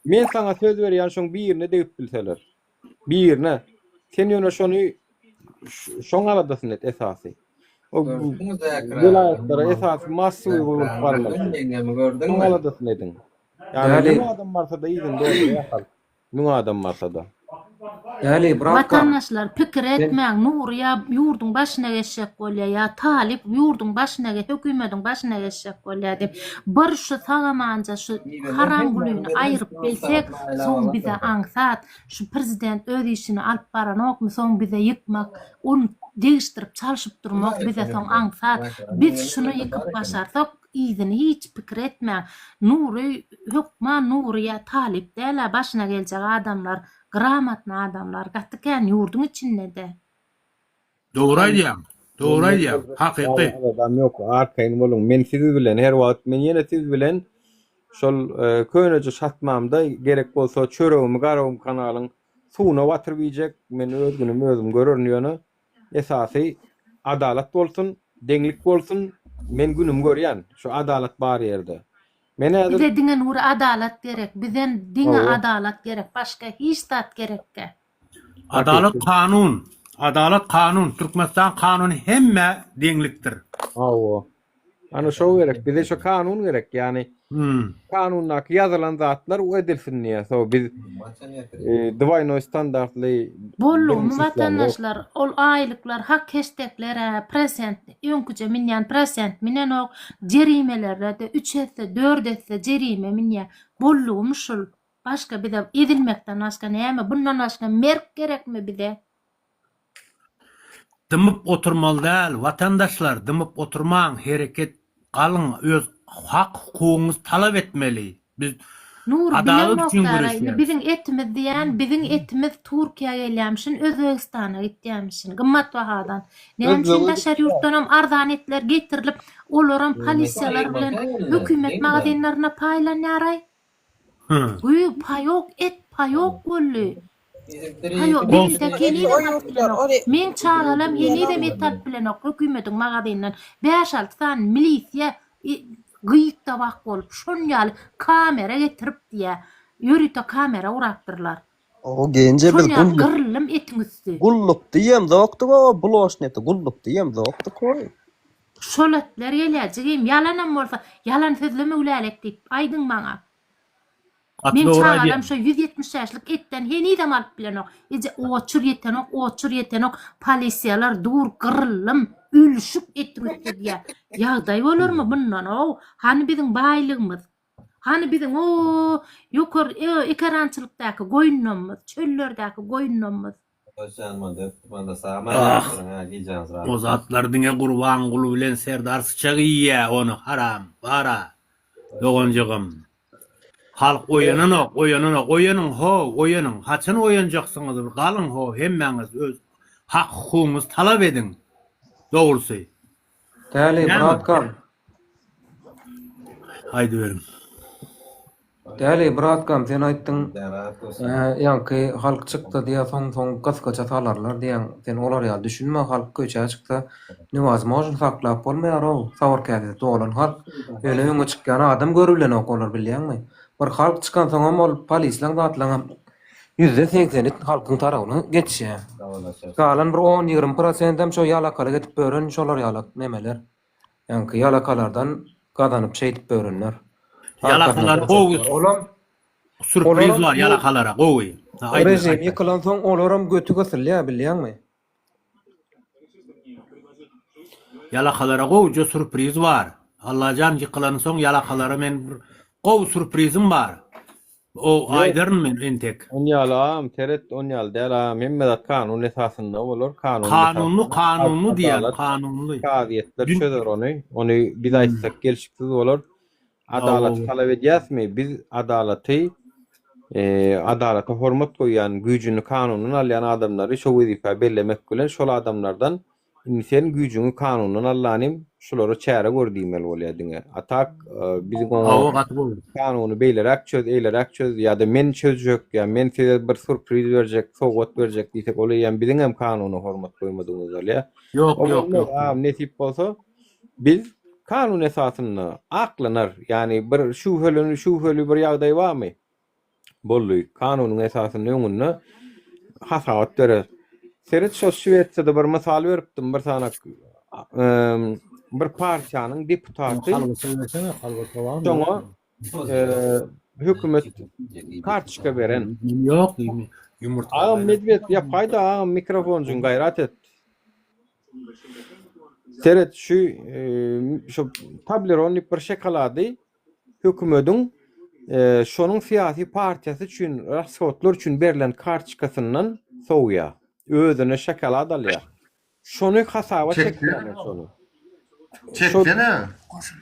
Men saňa söz berýän şoň birine degip bilseler. Birine. Sen ýöne şony şoň aladasyny et esasy. O welaýatlara esasy massowy bolup barmaly. Şoň aladasyny ediň. Ýani müň adam barsa-da yzyny doldurýar halk. Müň adam barsa-da. Däli, bratka. Watandaşlar pikir Sen etmäň Nury ýa ýurduň başyna geçjek bolýa ýa Talyp ýurduň başyna hökümediň başyna geçjek bolýa diýip bir şu sagamanja şu haramgulyny aýryp bilsek soň bize aňsat şu prezident öz işini alyp baranokmy soň bize ýykmak ony degişdirip çalşyp durmak bize soň aňsat biz şuny ýykyp başarsak yzyny hiç pikir etmäň Nury hökman Nury ýa Talyp dälä başyna geljek adamlar Gramotny adamlar gaty kän ýurduň içindede. Dogry aýdýaň. Dogry aýdýaň. Hakyky. Aladam ýok arkaýyn boluň men siz bilen her wagt men ýene siz bilen şol köneje çatmamda gerek bolsa çöregimi garagum kanalyň suwuna batyryp iýjek men öz günümi özüm görerin ýöne esasy adalat bolsun deňlik bolsun men günümi görýän şu adalat bar ýerde Men häzir Bize diňe Nury adalat gerek bizem diňe Hawa. adalat gerek başga hiç zat gerekgä. Adalat kanun. Adalat kanun. Türkmenistan kanuny hemmä deňlikdir. Hawa. Ana şo gerek. Bize şo kanun gerek. Ýagny kanundaky ýazylan zatlar u edilsin diýýär. So biz dwaýnoý standartly Boldugymy durmuş islämzok. watandaşlar ol aýlyklar hak heşteklerä prosent öňküje minýän prosent minenok jerimelerede üç esse dört esse jerime minýä boldugymy şul başga bize ezilmekden başga näme bundan başga merk gerekmi bize. Dymyp oturmaly däl watandaşlar dymyp oturmaň hereket galyň öz hak hukugyňyzy talap etmeli biz Nury adalat bileňok üçin dara indi göreşýäris. biziň etimiz diýän biziň etimiz Turkiýa gelýämişin Özbegistana gitýämişin gymmat bahadan näme üçin Özbege daşary ýurtdanam arzan etler getirilip olaram polisiýalar bilen hökümet magazinlerine paýlanýaraý Güý paýok et paýok boldy. Paýok biziňdäki henizem alyp bilenok. Meň çagalam henizem et alyp bilenok hökümediň magazyndan. Bäş-alty sany milisiýa gyýyk tabak bolup şon ýaly kamera getirip diýä. Ýörite kamera gurapdyrlar. O genje Şon biz ýaly gulluk gyryldym etiň üsti. gulluk diýemzokdyk o buloşneti gulluk diýemzokdyk oý. Şol etler gelýär jigim ýalanam bolsa ýalan sözleme Gülälek diýip aýdyň maňa. Gaty Meň dogry çagalam aýdýaň. şo 175 lik etden henizem alyp bilenok. Eje oçur ýetenok oçur ýetenok polisiýalar dur gyryldym ölüşip etiň üsti diýýär. Ýagdaý bolarmy bundan ow hany biziň baýlygymyz. Hany biziň o ýokary ekerançylykdaky goýunlarymyz, çöllerdäki goýunlarymyz? Ah, o zatlar diňe Gurbanguly bilen Serdar syçak iýýä ony haram, bara, doganjygym. Halk oýananok, oýananok, oýanyň how, oýanyň, haçan oýanjaksyňyz bir galyň how hemmäňiz öz hak hukugyňyzy talap ediň, dogrusy. Däli Näme? bratkam. Aýdyberiň. Däli bratkam sen aýtdyň ýaňky halk çyksa diýä soň soň gysgaça salarlar diýäň sen olar ýaly düşünme halk köçä çyksa newazmožno saklap bolmaýarow sabyr käsesi dolan halk ýöne öňe çykýan adam görübilenok olar bilýäňmi bir halk çykansoňam ol polislaň zatlaňam ýüzde segseni halkyň tarabyna geçýä galan bir on ýigrimi prosentem şo ýalakalyk edip ýören şolar ýalak nemeler Ýaňky ýalakalardan gazanyp şeýdip börenler. Ýalakalar gowy. Olam Sürpriz bar ýalakalara gowy. Režim ýykylansoň olaram göti gysylýar bilýäňmi? Ýalakalara gowja sürpriz bar. Allajan ýykylansoň ýalakalara men bir gowy sürprizim bar. O aýdaryn men entek. On ýaly agam seret on ýaly däl agam hemme zat kanun esasynda bolar kanun Kanunly kanunly diýýän kanunly. Kazyýetler çözer ony ony biz aýtsak gelşiksiz bolar. Adalaty talap edýäsmi biz adalaty adalata hormat goýýan güýjüni kanundan alýan adamlary şo wezipä bellemek bilen şol adamlardan Indi sen güýjüňi kanundan allanym, şulara çäre gör diýmeli bolýar diňe. A tak biziň oňa Hawa gaty gowy. kanuny beýleräk çöz, eýleräk çöz ýa-da men çözjek ýa men size bir surpriz berjek, sowgat berjek diýsek ol eýýäm biziň hem kanuna hormat goýmadygymyz bolýar. Ýok, O ýok, bolmaz ýok. agam nesip bolsa biz kanun esasynda aklanar. Ýagny bir şübhelen şübheli bir ýagdaý barmy? Boldy. Kanunyň esasynda öňünde hasabat berer. Seret şo Şwesiýada bir mysal beripdim bir sanak bir partiýanyň deputaty şoňa hökümet kartoçka beren. Ýok, ýumurtga. Agam Medwed ýapaýda agam mikrofonjyň gaýrat et. Seret şu şu Toblerone diýip bir şokolady hökümediň şonuň syýasy partiýasy üçin rashodlar üçin berlen kartoçkasyndan sowýar. Özüne şokolad alýar. Şony hasaba çekýärler şony. Çeksene.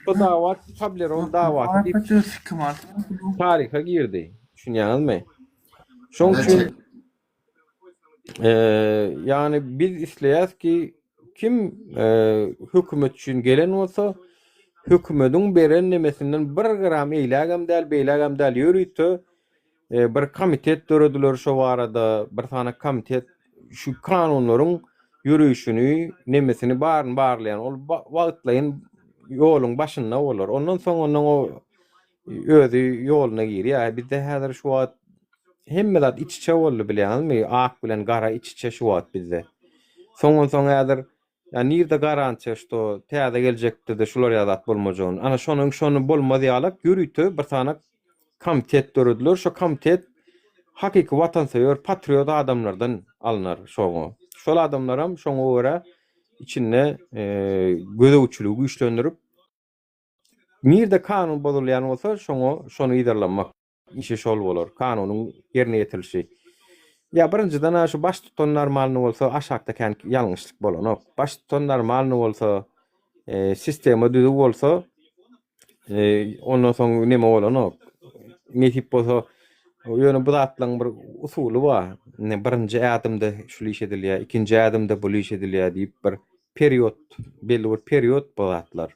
Şo dawa Toblerone dawasy diýip taryha girdi. Düşünýäňizmi? Şoň üçin Ýagny biz isleýäs ki, kim hökümet üçin gelen bolsa, hökümediň beren nemesinden bir gram eýlägem däl, beýlägem däl, ýörite bir komitet dörediler şo barada, bir sany komitet şu kanunlaryň ýöreýşini, nemesini baryny barlaýan, ol wagtlaýyn ýoluň başynda bolar. Ondan soň ondan o özi ýoluna girýär. Bizde häzir şu wagt hemme zat iç-içe boldy bilýäňizmi? Ak bilen gara iç-içe şu wagt bizde. Soňdan soň häzir ýa nirde garantiýa şto täze geljekde-de şular ýaly zat bolmajagyny. Ana şonuň şony bolmaz ýalak ýörite bir sany komitet dörediler. Şo komitet hakyky watansöýer, patriot adamlardan alnar şoňa. Şol adamlaram şoňa görä içinde gözegçiligi güýçlendirip Nirde kanun bozulýan bolsa, şoňa şony yzarlamak işi şol bolar. Kanunyň ýerine ýetirilişi. Ýa birinjiden-ä şu baştutan normalny bolsa aşakda kän ýalňyşlyk bolanok. Baştutan normalny bolsa, sistema düzüw bolsa, ondan soň neme bolanok. Nesip bolsa, ýöne bu zatlaryň bir usuly bar. Ine birinji ädimde şul iş edilýär, ikinji ädimde bul iş edilýär diýip bir period, belli bir period bu zatlar.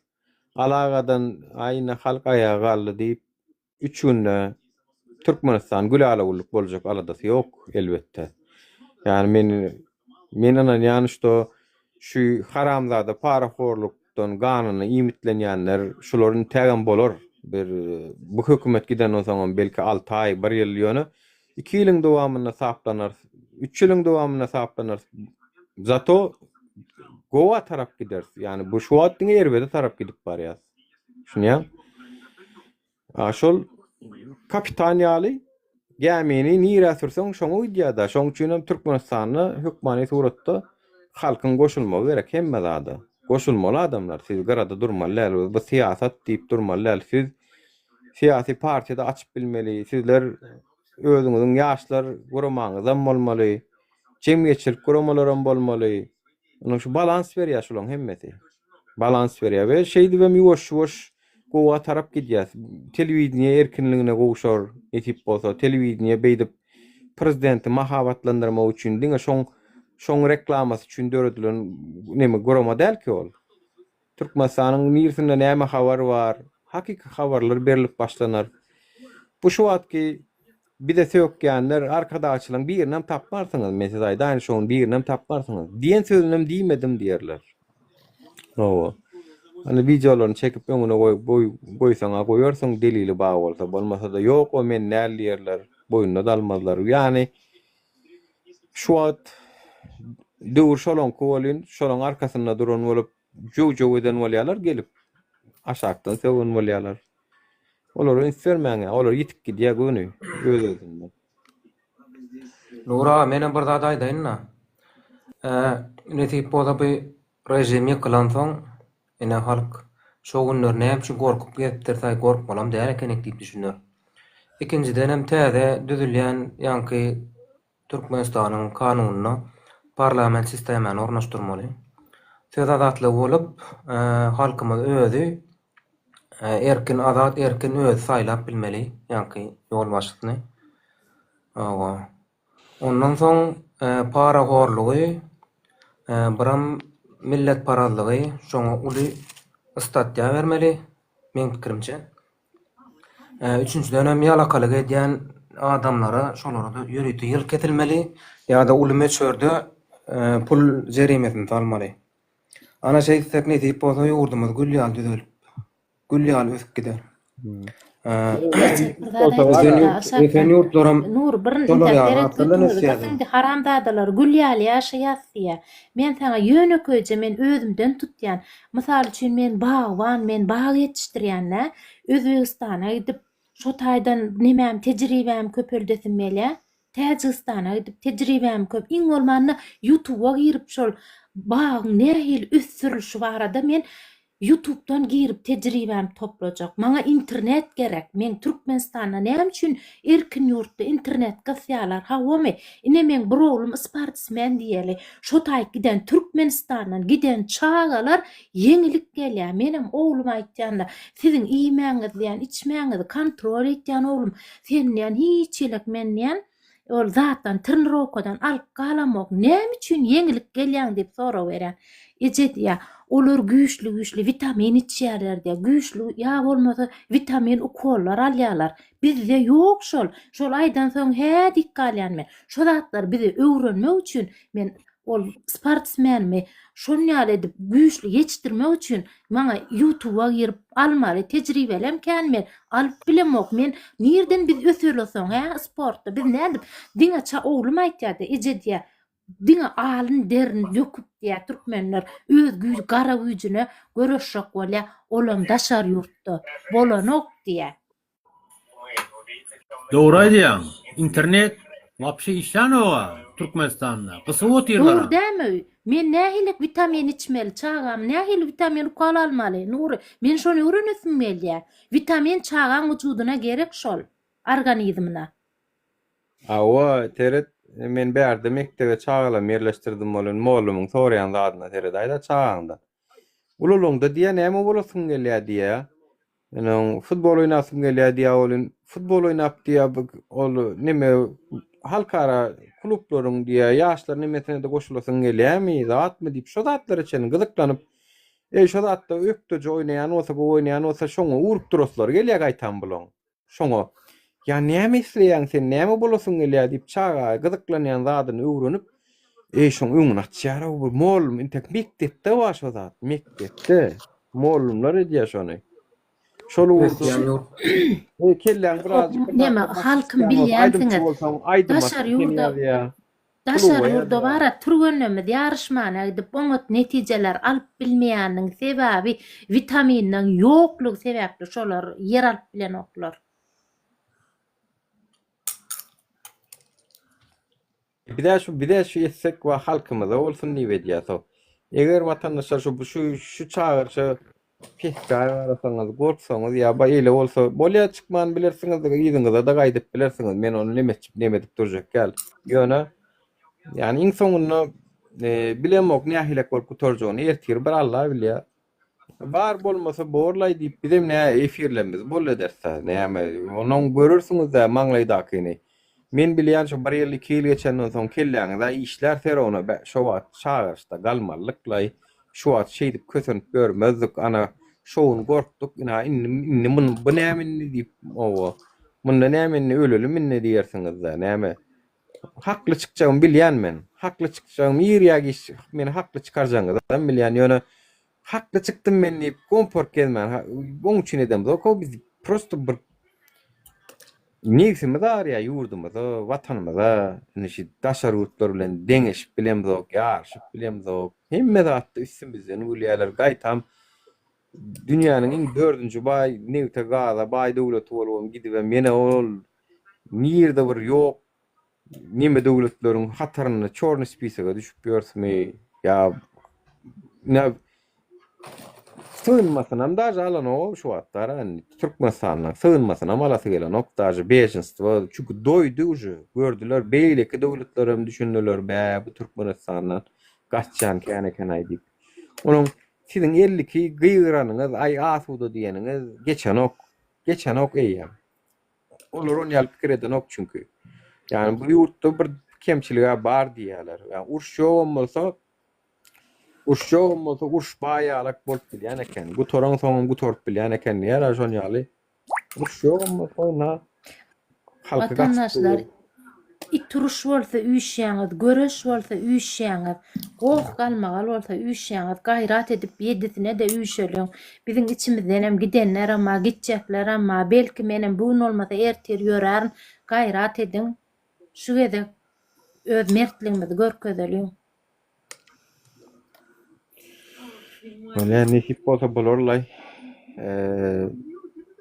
Alagadan aý ine halk aýaga galdy diýip üç günde Türkmenistan gülala-güllük boljak aladasy ýok elbetde. Ýani men men ynanýan şto şu haramzada parahorlukdan ganyna iýmitlenýänler şular intägem bolar bir bu hökümet gidenden soňam belki alty aý bir ýyl ýöne Iki ýylyň dowamynda saplanarys, üç ýylyň dowamynda saplanarys. Zato gowa tarap gideris. Ýagny bu şu wagt diňe erbede tarap gidip barýas. Düşünýäň? A şol kapitan ýaly gämini nirä sürseň şoňa gidýär-dä. Şoň üçin hem Türkmenistanda hökmany suratda halkyň goşulmagy gerek hemme zada. Goşulmaly adamlar. Siz gyrada durmaly däl. Bu syýasat diýip durmaly däl. Siz. Syýasy partiýa-da açyp bilmeli. Sizler özüňiziň ýaşlar guramaňyzam bolmaly. Jemgyýetçilik guramalaram bolmaly. Onuň şu balans berýär şularyň hemmesi. Balans berýär we şeýdibem ýuwaş-ýuwaş gowa tarap gidýäs. Telewideniýe erkinligine gowşar nesip bolsa. Telewideniýe beýdip prezidenti mahabatlandyrmak üçin diňe şoň şoň reklamasy üçin döredilen neme gurama däl ki ol. Türkmenistanyň nirsinde näme habar bar, hakyky habarlar berlip başlanar. Bu şu wagtky bize sökýänler arkadagçylaryň birinem tapmarsyňyz, men size aýdaýyn şoň birinem tapmarsyňyz. Diýen sözünem diýmedim diýerler. Hawa. Hany wideolaryny çekip öňüne goý goý goýsaňa goýarsyň delili bar bolsa, bolmasa-da ýok o men däl diýerler, boýnuna-da almazlar. Ýagny şu wagt döwür şolaňky welin, şolaň arkasynda duran bolup jöw-jöw eden bolýarlar gelip aşakdan sögen bolýarlar. Olara üns bermäň ýa, olar ýitip gidýär göni öz-özünden. Nury aga menem bir zat aýdaýynda. Nesip bolsa bu režim ýykylansoň ine halk şo günler näme üçin gorkup gezipdirsaý gorkmalam däl ekenik diýip düşüner. Ikinjidenem täze düzülýän ýaňky Türkmenistanyň kanunyna parlament sistemany ornaşdyrmaly. Söz azatlygy bolup halkymyz özi Erkin azat erkin özi saýlap bilmeli ýaňky ýolbaşçysyny. Hawa. Ondan soň parahorlugy biram milletparazlygy şoňa uly statýa bermeli meň pikirimçe. Üçünjidenem ýalakalyk edýän adamlara şolara-da ýörite ýyl kesilmeli ýa-da uly möçberde pul jerimesini salmaly. Ana şeýtsek nesip bolsa ýurdumyz gül ýaly düzelip, gül ýaly ösüp gider. Ösen ýurtlaram Nur bir şolar intäk ýaly seret zatlar bilen götüňizi ösýärler. gysyň haramzadalar gül ýaly ýaşaýas diýýä. Men saňa ýönekeýje men özümden tutýan. Mysal üçin men bagban men bag ýetişdirýän-dä. Özbegistana gidip şo taýdan nemäm tejribämi köpeldesim gelýä. Täjigistana gidip tejribäm köp iň bolmanda ýutuba girip şol bagyň nähili ösdürilişi barada men ýutubdan girip tejribämi toplajak maňa internet gerek meň Türkmenistanda näme üçin erkin ýurtda internet gysýalar hawamy ine meň bir oglum sportsmen diýeli şo taýyk giden Türkmenistandan giden çagalar ýeňilik gelýär menem ogluma aýtýanda siziň iýmäňiz diýýän içmäňizi kontrol etýän oglum Sen diýen hiç ýelek men diýen ol zatdan trnirowkadan alyp galamok näme üçin ýeňilik gelýäň diýip sorag berýän. Eje diýýär, olar güýçli güýçli witamin içýärler diýýär, güýçli ýa bolmasa witamin ukollar alýarlar. Bizde ýok şol. Şol aýdansoň hä diýip galýan men. Şo zatlary bize öwrenmek üçin men ol sportsmenimi şon ýaly edip güýçli ýetişdirmek üçin maňa ýutuba girip almaly tejribelem kän men alyp bilemok men nirden biz öselesoň hä sportda biz nädip diňe ça oglum aýtýardy eje diýýär diňe alyn derini döküp diýýär türkmenler öz güýj gara güýjüne göreşjek bolýar olam daşary ýurtda bolanok diýýär. Dogry aýdýaň. Internet wapşe işlänoga Türkmenistanda. Gysyp otyrlar. Dogry dämi? Men nähili witamin içmeli çagam nähili witamin ukol almaly Nury men şony öwrenesim gelýä. Witamin çagaň wujudyna gerek şol organizmine. Hawa, seret, men bärde mekdebe çagalamy ýerleşdirdim welin, mollumyň soraýan zadyna seredäý-dä çagaňdan. Ulalaňda diýýä, näme bolasyň gelýä diýýä. Meniň futbol oýnasym gelýär diýýär welin, futbol oýnap diýýär, ol neme halkara klublaryň diýýär, ýaşlar nemesine-de goşulasyň gelýärmi, zatmy diýip, şo zatlara çenli gyzyklanyp, eý, şo zatda ökdeje oýnaýan bolsa, gowy oýnaýan bolsa, şoňa urup duraslary gelýär gaýtam bulaň. Şoňa, Ýa näme isleýäň sen, näme bolasyň gelýär diýip, çaga gyzyklanýan zadyny öwrenip, eý, şoň öňüni açýar-ow bu mollum, intek mekdepde bar şo zat, mekdepde. Mollumlar edýär şony. Şol ugurda Ösýän ýurt. Eý, kelläň birazjyk bir Neme, zatdan başy halkym çykýan bolsa, aýdymçy bilýänsiňiz, bolsaň, aýdyma daşary seni ýurda ýazýar. Daşary Kluba ýurda ýazýar. bara türgenlerimiz ýaryşmana gidip oňat netijeler alyp bilmeýäniniň sebäbi witamininiň ýoklugy sebäpli şolar ýer alyp bilenoklar. Bizä şu bizä şu etsek we halkymyza bolsun diýip edýäs. Eger watandaşlar şu şu şu çagyryşa. Pespäl garasaňyz, gorksaňyz ýa ba eýle bolsa, bolýa çykman bilersiňiz, yzyňyza-da gaýdyp bilersiňiz. Men ony nemetjik nemedip durjak däl. Ýöne, ýagny iň soňunda bilemok nähilek bolup gutarjagyny, ertiri bir Alla bilýär. Bar bolmasa borlaý diýip bizem nä efirlerimizi bol ederis-dä, näme, onnoň görersiňiz-dä maňlaýdakyny. Men bilýän şo bir ýyl, iki ýyl geçenden soň kelläňiz-ä işlär serowna, bä, şo wagt çagyryşda galmalyklaý, şu wagt şeýdip kösenip ýörmezdik, ana, şo gün gorkduk, ynha indi, indi muny, bu näme indi diýip, oba, munda näme indi ölelim indi diýersiňiz-dä, näme. Hakly çykjagymy bilýän men. Hakly çykjagymy ir ýa giç meni hakly çykarjagyňyzam bilýän, ýöne hakly çykdym men diýip gomport gezmän, oň üçin edemzok-ow biz prosto bir nebsimiz agyrýar ýurdumyza, watanymyza, indi şu daşary ýurtlar bilen deňeşip bilemzok, ýaryşyp bilemzok, hemme zatda üstümizden gülýärler, gaýtam dünýäniň iň dördünji baý nebite gaza baý döwleti bolubam gidibem ýene ol nirde bir ýok neme döwletleriň hatarynda çorny spisoga düşüp ýörsmi ýa ne sygynmasynam daže alanok şu wagtlar indi Türkmenistandan sygynmasynam alasy gelenok daže beženstwo çünki doýdy uje gördüler beýleki döwletlerem düşündiler bä bu Türkmenistandan gaçýan kän ekenaý diýip onuň siziň 52 gygyranyňyz aý asuda diýeniňiz geçenok geçenok eýýäm Olar ony ýaly pikir edenok çünki. Ýagny bu ýurtda bir kemçilig-ä bar diýýärler. Ýagny uruş ýogam bolsa, uruş ýogam bolsa uruş bar ýalak bolup bilýän eken. Gutaran soňam gutaryp bilýän eken diýýärler şon ýaly. Uruş ýogam bolsa ynha halky gaçyp Watandaşlar dur. It uruş bolsa üýşýäňiz, göreş bolsa üýşýäňiz, goh-galmagal bolsa üýşýäňiz, gaýrat edip ýedisine-de üýşeliň. Biziň içimizdenem gidenlerem bar, gitjeklerem bar. Belki menem bu gün bolmasa ertir ýörärin. Gaýrat ediň, şu gezek öz mertligimizi görkezeliň. Bolýar nesip bolsa bolarlaý.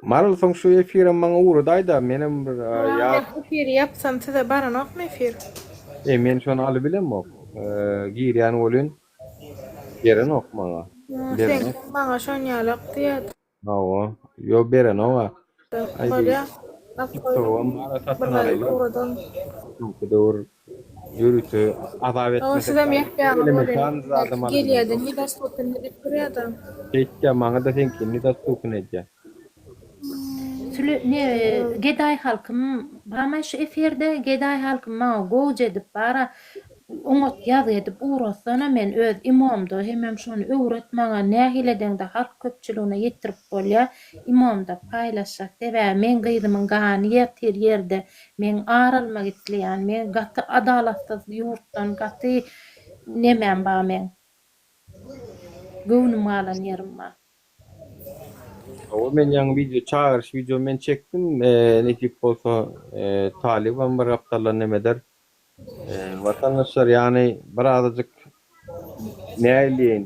Maral soň şu efirem maňa ugradaýda menem bir ýa. Men efiri ýapsam size baranokmy efir? E men şony alybilemok. Girýän welin berenok maňa. Seňkem maňa şonýalak diýýärdi. Hawa. Ýok berenok-a. Bolýa. Alyp goýdum. Bir gezek ugradan. Soňky döwür ýörite azap Hawa etmesek sizem ýapýaňyz elementar welin zadam belki alyp gelýäde bilemzok. nedostupny diýip durýada. Şeýtýä maňada seňkini nedostupny edýä. Süle ne gedaý halkym barmaý şu efirde gedaý halkym maňa gowja edip bara Oňat ýazgy edip ugratsana men öz imomda hemem şony öwret maňa nähili edeňde halk köpçüligine ýetirip bolýa imomda paýlaşjak sebäbi meň gyzymyň gany ýatyr ýerde meň ar almak isleýän men gaty adalatsyz ýurtdan gaty nemäm bar meň göwnüm galan ýerim bar. Hawa men ýaňy wideo çagyryş wideo men çekdim nesip bolsa talybam bir gapdaldan neme eder. Watandaşlar ýagny bir azajyk nähili diýeýin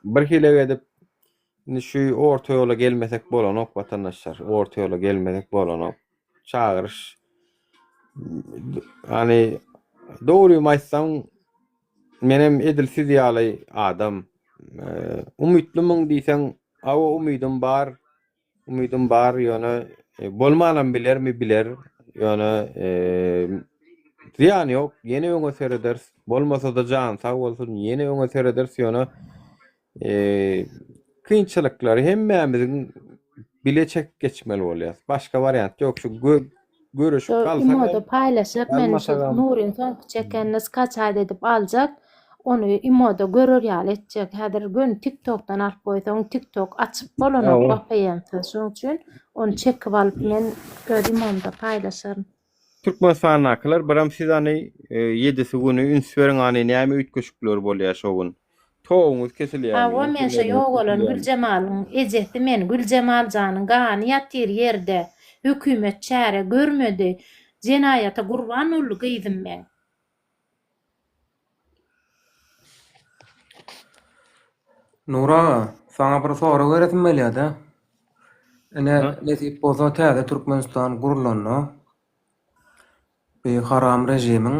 bir hilek edip indi şu orta ýola gelmesek bolanok watandaşlar orta ýola gelmesek bolanok çagyryş ýagny dogrymy aýtsam menem edil siz ýaly adam umytlymyň diýseň hawa umydym bar Umydym bar ýöne bolmanam bilermi biler ýöne zyýany ýok ýene öňe serederis bolmasada jany sag bolsun ýene öňe serederis ýöne kynçylyklary hemmämiziň bile çekip geçmeli bolýas başga wariant ýok şu Göreşip Şu galsagam, imoda paýlaşjak men şu galmasagam. Nuryň soňky çekenini skaçat edip aljak. Ony imoda görer ýaly etjek. Häzir göni tiktokdan alyp goýsaň tiktok açyp bolanok Hawa. vpn-siz. Şonuň üçin ony çekip alyp men öz imomda paýlaşaryn. Türkmenistandakylar biram siz any ýedisi güni üns beriň any näme üýtgeşikler bolýar şo gün. Toguňyz kesilýärmi? Hawa men şo ýogalan Güljemalyň ejesi men Güljemal janyň gany ýatyr ýerde hökümet çäre görmedi jenaýata gurban boldy gyzym meň. Nury aga, saňa bir sorag beresim gelýär-de. Ine, nesip bolsa täze Türkmenistan gurlanda, Bu haram režimiň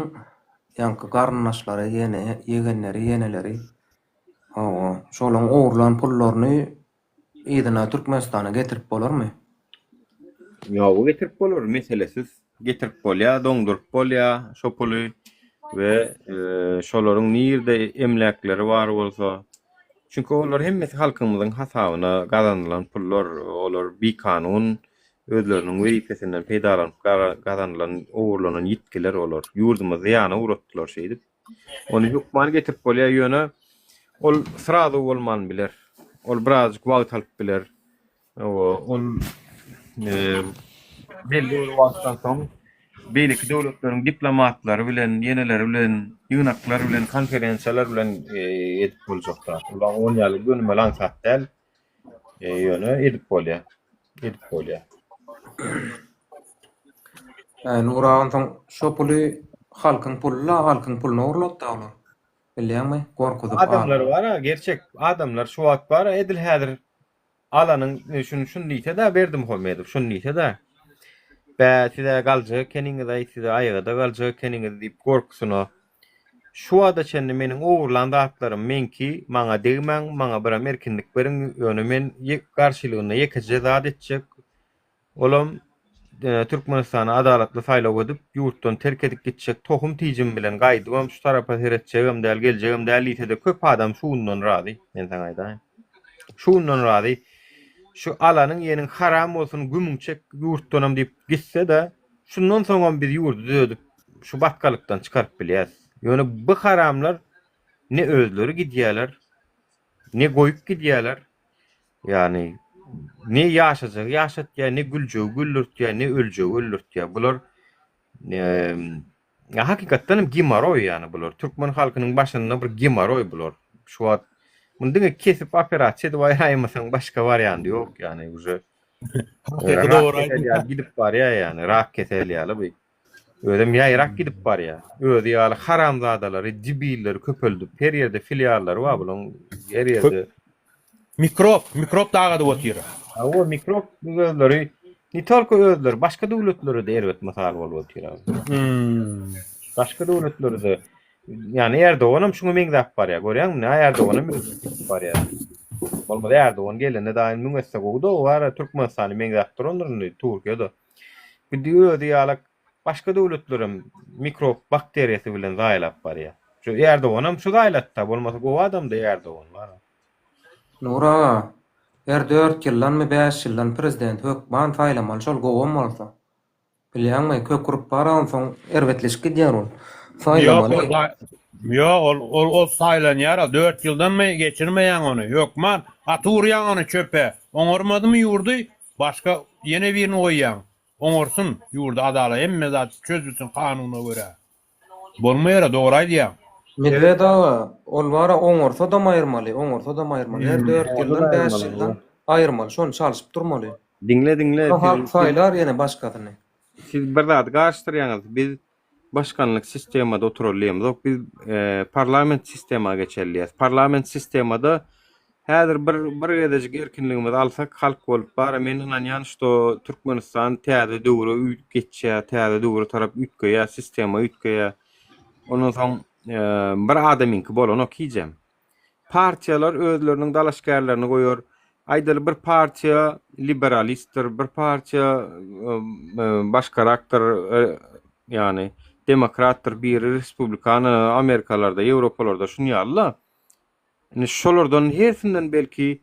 ýaňky garyndaşlary, ýene, ýegenleri, ýeneleri. Hawa, şolaň ogurlan pullaryny yzyna Türkmenistana getirip bolarmy? Ýoga getirip bolar, meselesiz getirip bolýar, doňduryp bolýar şo puly we şolaryň nirde emläkleri bar bolsa, çünki olar hemmesi halkymyzyň hasabyna gazanylan pullar, olar bikanun özleriniň wezipesinden peýdalanyp gazanylan, ogurlanan ýitgiler olar. Ýurdumyzy zyýana ugratdylar şeýdip. Ony hökman getirip bolýar, ýöne ol srazu bolman biler. Ol birazjyk wagt alyp biler. Ol belli bir wagtdan soň beýleki döwletleriň diplomatlary bilen, ýeneleri bilen, ýygnaklar bilen, konferensiýalar bilen edip boljak zat. Ol on ýaly gönümel aňsat däl. Ýöne edip bolýar. Edip bolýar. Nur aga onsoň şo puly halkyň puly-la, halkyň puluny ogurlapdy olar. Bilýäňmi? Gorkuzyp Adamlar bar-a, gerçek adamlar şu wagt bar-a edil häzir Alanyň şuny şuny diýse-de Berdimuhamedow şuny diýse-de, Bä, siz-ä galjak ekeniňiz-aý, siz-ä aýaga-da galjak ekeniňiz diýip gorkusyna, Şu wagta çenli meniň ogurlan zatlarym meňki, maňa degmäň, maňa biram erkinlik beriň, ýöne men garşylygynda ýekeje zat etjek, Olam Türkmenistana adalatly saýlaw edip, ýurtdan terk edip gitjek tohum-tijim bilen gaýdybam şu tarapa seretjegem däl, geljegem däl diýse-de köp adam şu günden razy, men saňa aýdaýyn. Şu günden razy. Şu alanyň ýeniň haram bolsun, gümüň çek ýurtdanam diýip gitse-de, şundan soňam biz ýurdy düzedip, şu batgalykdan çykaryp bilýäs. Ýöne bu haramlar ne özleri gidýäler, ne goýup gidýäler, Ýagny ne ýaşajagy ýaşatýar, ne güljegi güldürtýär, ne öljegi öldürtýär. Bular ýa hakykatdan hem gemoroý ýagny bular. Türkmen halkynyň başynda bir gemoroý bular. Şu wagt muny diňe kesip operasiýa edip aýraýmasaň başga wariandy ýok ýagny uje. Hakyky Rak dogry kesel aýdýaň. ýaly gidip barýar ýagny rak kesel ýaly bu. Özem ýaýrap gidip barýar. Özi ýaly haramzadalary, debilleri köpeldip, her ýerde filiallary bar bulaň, her ýerde. Mikrop, mikrop dagadyp otyr. Hawa, mikrop özleri, ne tolko özleri, başga döwletlere-de erbet mysal bolup otyr. Başga döwletlere-de, ýagny Erdoganam şuňa meňzäp barýar, görýäňmi, nä Erdoganam özüne çekip barýar. Bolmasa Erdogan gelende daýy müň esse gowy-da, o ara Türkmenistana meňzäp durandyr indi Türkiýe-de. Indi özi ýalak başga döwletlerem mikrop bakteriýasy bilen zaýalap barýar. Şu Erdoganam şu zaýalatda bolmasa gowy adamdy Erdogan bar. Nur aga, her dört ýyldanmy bäş ýyldan prezident hökman saýlamaly şol gowam bolsa. Bilýäňmi kök urup bar onsoň erbetleşip gidýär ol. Ýok, Saýlamaly. ol Ýok, ol ol ol saýlanýar, dört ýyldanmy geçirmeýäň ony. Hökman aty urýaň ony çöpe. Oňarmadymy ýurdy, Başga ýene birini goýýaň. Oňarsyn, ýurdy adala hemme zat çözülsin kanuna görä. Bolmaýara dogry aýdýaň. Medwed aga, ol bara oňarsadam aýyrmaly, oňarsadam aýyrmaly. Her dört ýyldan, bäş ýyldan aýyrmaly. Şony çalşyp durmaly. Diňle diňle Soň halk saýlar ýene başgasyny. Siz bir zady garyşdyrýaňyz. Biz başkanlyk sistemada oturaly diýemzok. Biz parlament sistema geçeli diýýäs. Parlament sistemada häzir bir bir gezejik erkinligimizi alsak halk bolup bara men ynanýan şto Türkmenistan täze döwre geçýär, täze döwre tarap üýtgeýär, sistema üýtgeýär. Ondan soň bir adamyňky bolanok hijem. Partiýalar özleriniň dalaşgärlerini goýar. Aýdaly bir partiýa liberalistdir, bir partiýa başgarakdyr, ýagny demokratdyr, biri respublikan, Amerikalarda, Ýewropalarda şun ýaly-da. Indi şolardan hersinden belki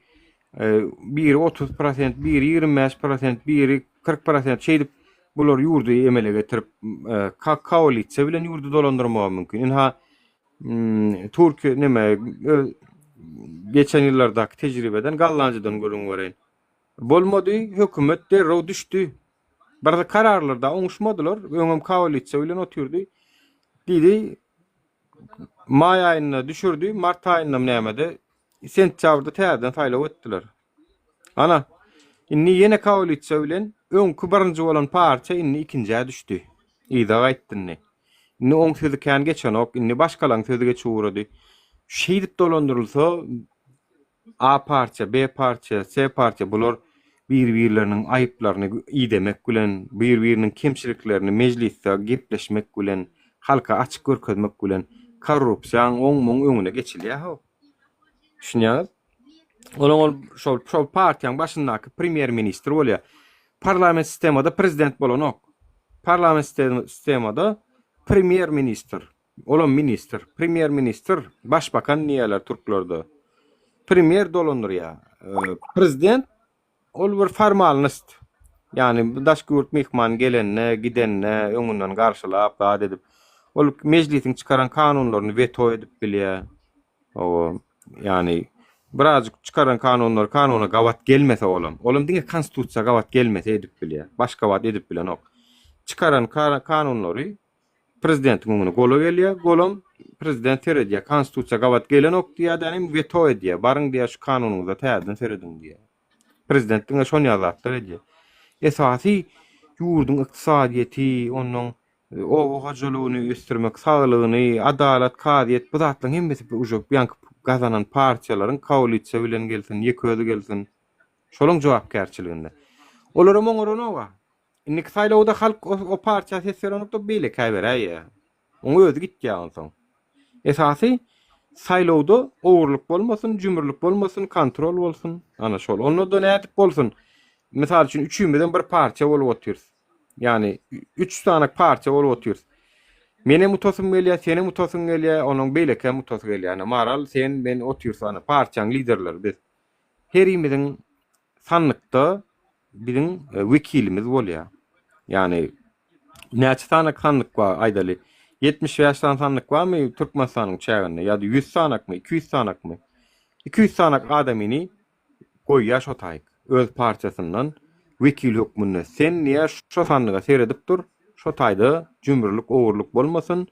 biri 30 prosent, biri 25 prosent, biri 40 prosent şeýdip bular ýurdy emele getirip, koalisiýa bilen ýurdy dolandyrmagy mümkin. Ynha Türkiýe neme geçen ýyllardaky tejribeden Gallanjadan gürrüň bereýin. Bolmady, hökümet derrew düşdi. Bir kararlarda oňuşmadylar. Öňem koalisiýa bilen otyrdy. Diýdi, maý aýynda düşürdi, mart aýynda nämede sentýabrda täzeden saýlaw etdiler. Ana, indi ýene koalisiýa bilen öňki birinji bolan partiýa indi ikinjä düşdi. Yza gaýtdy indi. Indi oň sözi kän geçenok, indi başgalaň sözi geçip ugrady. Şeýdip dolandyrylsa, A partiýa, B partiýa, C partiýa bular bir-birleriniň aýyplaryny idemek bilen, bir-biriniň kemçiliklerini mejlisde gepleşmek bilen, halka açyk görkezmek bilen korrupsiýaň oň-muň öňüne geçilýär-how. Düşünýäňiz? Onuň ol şol şol partiýanyň başyndaky premýer ministr bolýar. Parlament sistemada prezident bolanok. Parlament sistemada premýer ministr, olam ministr, premýer ministr, başbakan diýýärler türklerde. Premýer dolandyrýar. Prezident ol bir formalnost. Ýagny daşky ýurt myhman gelende, gidende öňünden garşylap, zat edip, ol mejlisiň çykaran kanunlaryny weto edip bilýär. Hawa, ýagny birazjyk çykaran kanunlary kanuna gabat gelmese olam, olam diňe konstitusiýa gabat gelmese edip bilýär. Başga wagt edip bilenok. Çykaran kanunlary prezidentiň öňüne gola gelýär, golam prezident seredýär, konstitusiýa gabat gelenok diýýär-de, weto edýär, baryň diýýär şu kanunyňyza täzeden serediň diýýär. Prezident diňe şon ýaly zatlar edýär. Esasy ýurduň ykdysadyýeti, onuň oba hojalygyny ösdürmek, saglygyny, adalat, kazyýet bu zatlaryň hemmesi uje ýaňky gazanan partiýalaryň koalisiýa bilen gelsin, ýeke özi gelsin, şolaň jogapkärçiliginde. Olaram oňaranok-a. Indiki saýlawda halk o partiýa ses berenok-da beýlekä beräýýär. Oň özi gitýär onsoň. Esasy saýlawda ogurlyk bolmasyn, jümrülik bolmasyn, kontrol bolsun. Ana şol. Onda-da nädip bolsun? Mysal üçin üçümizem bir partiýa bolup otyrys. Ýagny üç sany partiýa bolup otyrys. Menem utasym gelýär, senem utasyň gelýär, onuň beýlekem utasy gelýär. Ýagny Maral, sen, men otyrys ana partiýanyň liderleri biz. Herimiziň sandykda biziň wekilimiz bolýar. Ýagny näçe sany sandyk bar aýdaly? 75 sany sandyk barmy Türkmenistanyň çäginde ýa-da 100 sanakmy, 200 sanakmy? 200 sanak adamyny goýýar şo taýyk öz partiýasyndan wekil hökmünde. Sen diýýär şo sandyga seredip dur, şo taýda jümrülik, ogurlyk bolmasyn,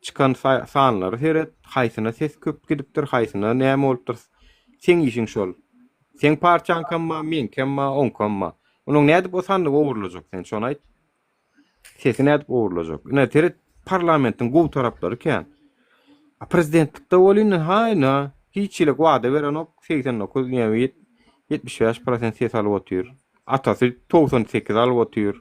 çykan sanlary seret, haýsyna ses köp gidipdir, haýsyna näme bolupdyr. Seň işiň şol. Seň partiýaňkam bar, meňkem bar, oňkam bar. Onuň nädip o sandygy ogurlajak sen şony aýt. Sesi nädip ogurlajak? Ine seret parlamentiň gowy taraplary kän. A prezidentlikde welin haýna hiç hili wada berenok 89 ýa 75 prosent ses alyp otyr. Atasy 98 alyp otyr.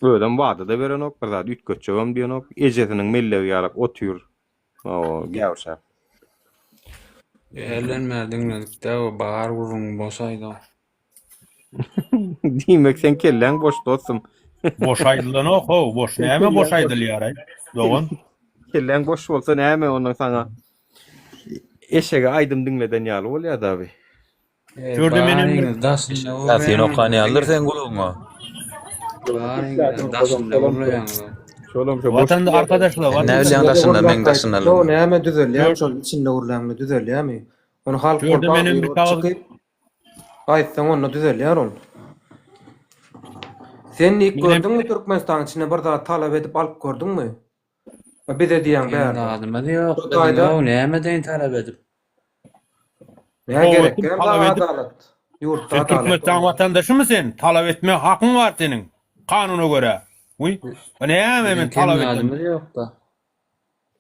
Özem wada-da berenok, bir zat üýtgetjegem diýenok. Ejesiniň mellegi ýalak otyr. Hawa, gäwşäp. Ellenmä diňledik-dä o bar gürrüňi boş aýdaň. Diýmek seň kelläň boş dostum. Boş aýdylanok how, boş näme boş aýdylýar-aý, dogan? Kelläň boş bolsa näme onda saňa eşege aýdym diňleden ýaly bolýar dabi. Şurada menem bir Daşynda Ýasin okan ýalydyr seň gulagyňa. Baryňyz daşynda gürleýäňiz. Şolam şo boş. Watanda arkadaşlar, Sen näme bilýäň daşynda, meň daşynda. Ýo näme düzelýär şol içinde gürläňde düzelýärmi? Ony halk Şurada bolup menem bir agyr kagyz çykyp aýtsaň onda düzelýär ol. Sen nik Menem gördüňmi Türkmenistanyň içinde bir zat talap edip alyp gördüňmi? Bize diýýäň bärde. Zadymyz ýok. Şu taýda Näme deýin talap edip. Näme gerek? Gowy, Näme talap edip- adalat? Ýurtda Sen adalat. Türkmenistan watandaşymy sen? Talap etme hakyň bar seniň. Kanuna görä. Wiý. Bu näme men Biziň talap kem etdim? zadymyz ýok-da.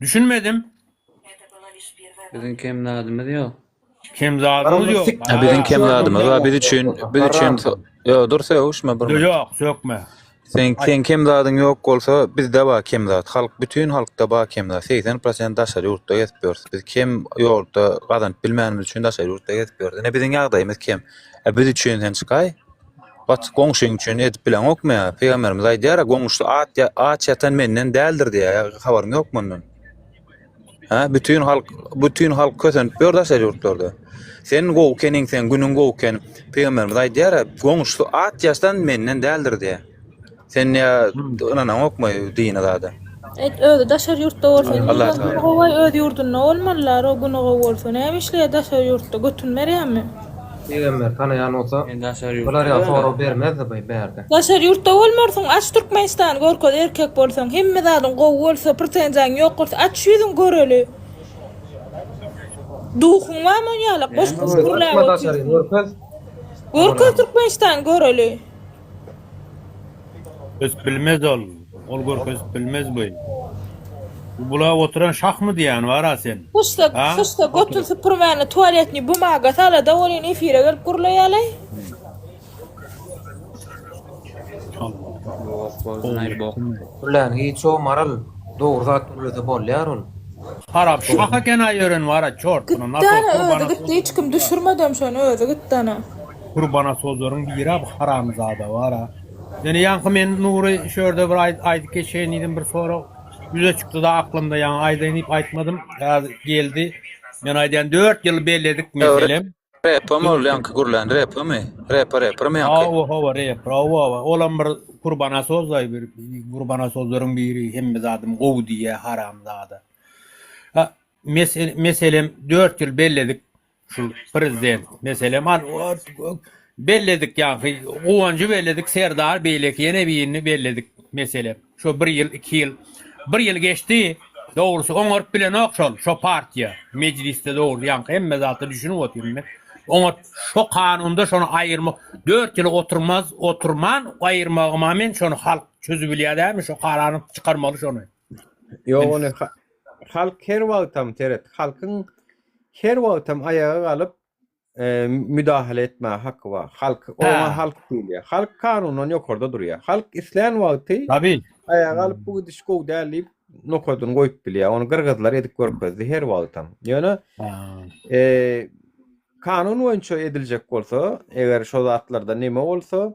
Düşünmedim. Biziň kem zadymyz ýok. Kem zadymyz ýok. Ha, biziň kem zadymyz bar. Biz üçin, biz üçin Ýo, dur sögüşme bir minut. Ýok, sökme. Sen sen kem zadyň ýok bolsa, bizde bar kem zat. Halk bütin halkda bar kem zat. 80% daşary ýurtda gezip ýörüs. Biz kem ýurtda gazanyp bilmänimiz üçin daşary ýurtda gezip ýörüs. Ine biziň ýagdaýymyz kem. E biz üçin sen çykaý. Bat goňşyň üçin edip bileňokmy ýa? Pygamberimiz aýdýar, goňşusy at aç ýatan menden däldir diýýär. Habaryň ýokmy ondan? Hä, bütin halk, bütin halk kösenip ýör daşary ýurtlarda. Sen gowy keniň, sen günüň gowy eken. Pygamberimiz aýdýar, goňşusy at ýaşdan menden däldir diýýär. Sen ýa ynanaňokmy dine zada? Et özi daşary ýurtda bolsa Allah nirä Tagala. gowy öz ýurdunda bolmalylar o güni gowy bolsa näme işleýär daşary ýurtda götün berýärmi? Pygamber tanaýan bolsa Men daşary ýurtda bular ýaly däl. sorag bermezdi bu bärde. Daşary ýurtda bolmarsyň aç Türkmenistany görkez erkek bolsaň hemme zadyň gowy bolsa pretenziýaň ýok bolsa aç ýüzüň göreli duhuň barmy onýalak boş Näme boş görkez? gürläp Açma daşaryny otyrsyň görkez. görkez Türkmenistany göreli. Görkezip bilmez ol. Ol görkezip bilmez bu. Bu bula oturan şahmy diýýän bar-a sen. Syçsa, Ha? syçsa götün süpürmäne tualetni bumaga salada welin efire gelip gürleýäleý. Bok bolsun aý bok. Gürlän hiç o maral dogry zat gürlese bolýar ol. Harap şah eken-a ýören bar-a çort. Gitdi ana özi gitdi hiç kim düşürmedem şony özi gitdi ana. Gurbanasozlaryň biri-ä bu haramzada bar-a. Ýöne ýaňky men Nury şu ýerde bir aýdyp geçeýin diýdim bir sorag ýüze çykdy-da aklymda ýaňy aýdaýyn diýip aýtmadym. Häzir geldi. Men aýdýan 4 ýyl belledik meselem. Repami ol ýaňky gürlän repami? Repa reprmi ýaňky? Hawa hawa reper hawa hawa olam bir Gurbanasozaý bir Gurbanasozlaryň biri hemme zadym gowy diýýä haramzada. Ha meselem 4 ýyl belledik Şu prezident meselem al belledik ýaňky Guwanjy belledik Serdar beýleki ýene birini belledik meselem şo bir ýyl iki ýyl bir ýyl geçdi dogrusy oňaryp bilenok şol şo partiýa mejlisde dogrusy ýaňky hemme zatda düşünip otyryn men oňat şo kanunda şony aýyrmak dört ýyl oturmaz oturman aýyrmagyma men şony halk çözübilýär dälmi şo karary çykarmaly şony. Ýok ony halk her wagtam seret halkyň Her wagtam aýaga galyp müdahale etmäge haky bar. Halk, oňa halk diýilýär. Halk kanundan ýokarda durýar. Halk islän wagty aýaga galyp bu gidiş gowy däl diýip nokadyny goýup bilýär. Ony gyrgyzlar edip görkezdi her wagtam. Ýöne kanun boýunça ediljek bolsa, eger şo zatlarda neme bolsa,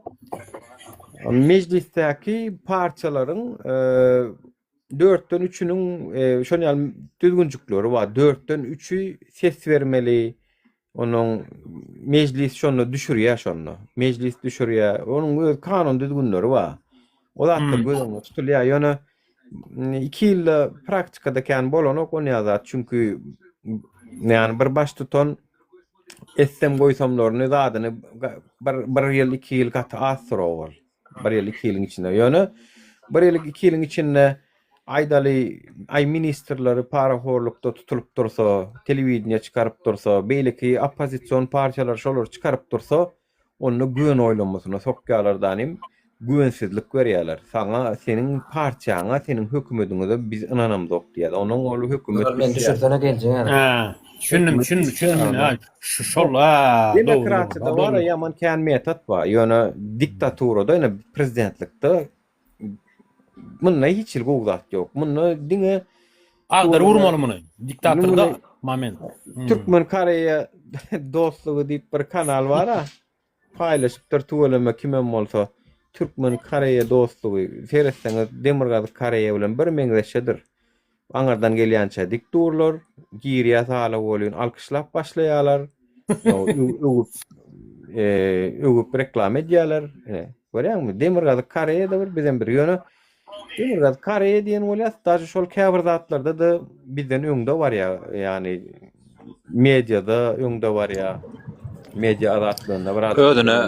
mejlisdäki partiýalaryň Dörtden üçüniň şon ýaly düzgünjikleri bar. Dörtden üçi ses bermeli. Onuň mejlis şonda düşürýär şonda. Mejlis düşürýär. Onuň öz kanun düzgünleri bar. O zatlar göz öňünde tutulýar. Ýöne iki ýylda praktikada kän bolanok ony ýa zat. Çünki ýani bir baştutan etsem goýsamlaryny zadyny bir bir ýyl iki ýyl gaty az sorag ol. Bir ýyl, iki ýylyň içinde. Ýöne bir ýyl, iki ýylyň içinde aýdaly, aý ministrleri parahorlukda tutulyp dursa, telewideniýe çykaryp dursa, beýleki oppozision partiýalar şolary çykaryp dursa, onda güwen oýlanmasyna sokýarlar danym, güwensizlik berýärler. Saňa, seniň partiýaňa, seniň hökümediňize biz ynanamzok diýýär. Onuň ol hökümet Men düşürsene geljek häzir. Hä, düşündim, düşündim, düşündim. Ha, şu şol ha, dogry, dogry. Demokratiýada bar ýaman kän metod bar. Ýöne diktaturada, ýöne prezidentlikde munda hiç hili gowy zat ýok. Munda diňe Agdaryp urmaly muny. Diktatorda moment. Türkmen Koreýa dostlugy diýip bir kanal bar-a. Paýlaşypdyr tüweleme kimem bolsa. Türkmen Koreýa dostlugy seretseňiz Demirgazyk Koreýa bilen bir meňzeşedir. Aňyrdan gelýänçä dik durlar, girýä sala welin alkyşlap başlaýarlar. Öwüp öwüp reklama edýärler. Ine, görýäňmi? Demirgazyk Koreýa-da bir, bizem bir. Ýöne Demirgazyk Koreýa diýen bolýas, daže şol käbir zatlarda-da bizden öňde barýar, ýagny mediada öňde barýar. Media azatlygynda biraz Özüne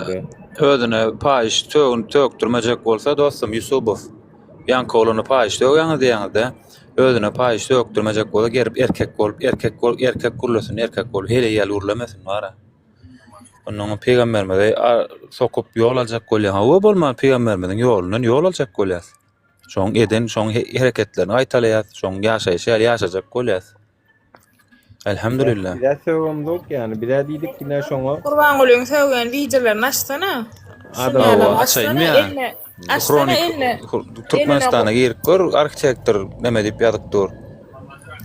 özüne paýyş tögün tökdürmejek bolsa dostum Ýusubow. Ýaňky oglana paýyş tögýäňiz diýýäňiz-de. Özüne paýyş tökdürmejek bolsa gerip erkek bolup erkek bolup erkek gürlesin erkek bolup heleý ýaly gürlemesin bara. Onnoň pygamberimizi sokup ýol aljak bolýaň. Hawa bolman pygamberimiziň ýolundan ýol aljak bolýas. Şoň eden, şoň hereketlerini gaýtalaýas, şoň ýaşaýşy ýaly ýaşajak bolýas. Elhamdülillah. Bizä sögemzok ýani, bizä diýdik ine şoňa. Gurbangulyň sögýän wideolaryny açsana. Hawa, açaýyn ýa. Açsana eline. Türkmenistana girip gör, arhitektor neme diýip ýazyp dur.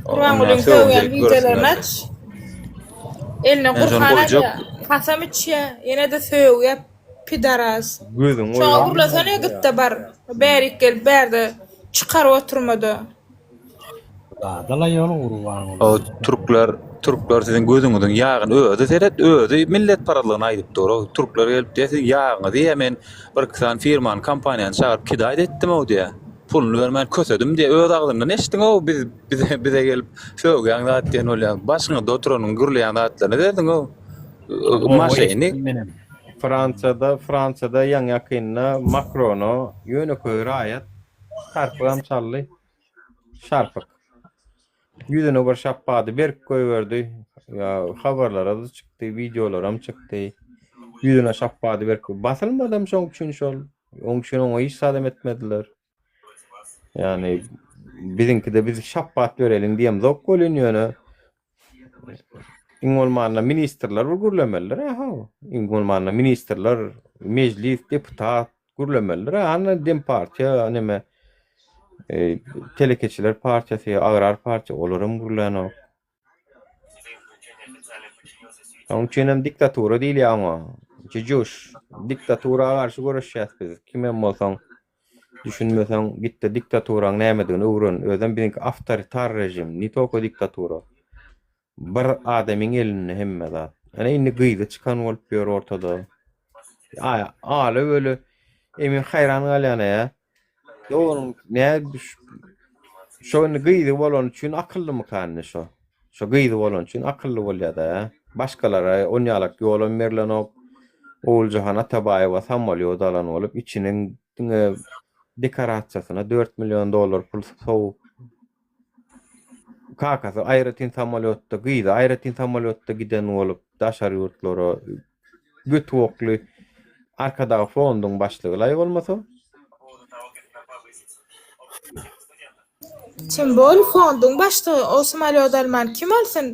Gurbangulyň sögýän wideolaryny aç. Eline Men şony Gurhan goýjak. alýar. Kasam içýär. Ýene-de sögýär. Pidaras. Gözüň Şoňa oýan. gürlesene gitde bar. Bärik gelip bärde çykaryp oturmada. Zadala ýol Gurbanguly. O türkler türkler siziň gözüňiziň ýagyny özi seret özi milletparazlygyny aýdyp dur. O türkler gelip diýýär siziň ýagyňyzy diýýär men bir iki sany firmany kompaniýany çagyryp kidaýt etdim-ow diýýär. Puluny bermän kösedim diýýär. Öz agzyndan eşitdiň-ow biz Bize bize gelip sögýäň zat diýen bolýaň. Başyňyzda oturanyň gürleýän zatlaryny berdiň-ow. Maşyny. Fransiýada Fransiýada ýaňy ýakynda Makrona ýönekeý raýat şarpygam çaldy. Şarpyk. Ýüzüne bir şapbady berk goýberdi. Ýa habarlara-da çykdy, wideolaram çykdy. Ýüzüne şapbady berk. Basylmadam şoň üçin şol. Oň üçin oňa hiç zadam etmediler. Ýagny biziňkide biz şapbat bereliň diýemzok welin ýöne iň bolmanda ministrler bir gürlemelidir ha. Iň bolmanda ministrler, mejlis, deputat gürlemelidir. Ana dem partiýa neme. Telekeçiler partiýasy, agrar partiýa olaram gürlänok. Şonuň üçin hem diktatura diýilýär oňa. Jüjüş. Diktatura garşy göreşýäs biz. Kimem bolsaň düşünmeseň gitde diktaturaň nämedigini öwren. Özem biziňki awtoritar režim, ne tolko diktatura. Bir adamyň elinde hemme zat. Ene indi gyzy çykan bolup ýör ortada. Aý, aly öli. E men haýran galýan ä. Doganyň nä şo indi gyzy bolany üçin akyllymyka indi şo? Şo gyzy bolany üçin akylly bolýada. Başgalara onýalak ýolam berlenok. Oguljahan Atabaýewa samolýot alan bolup içiniň diňe dekorasiýasyna 4 million dollar pul sowup kakasy aýratyn samolýotda, gyzy aýratyn samolýotda giden bolup daşary ýurtlara göti okly Arkadag fonduň başlygy-laý bolmasa. Tim bol fonduň başlygy o samolýot alman kim alsyn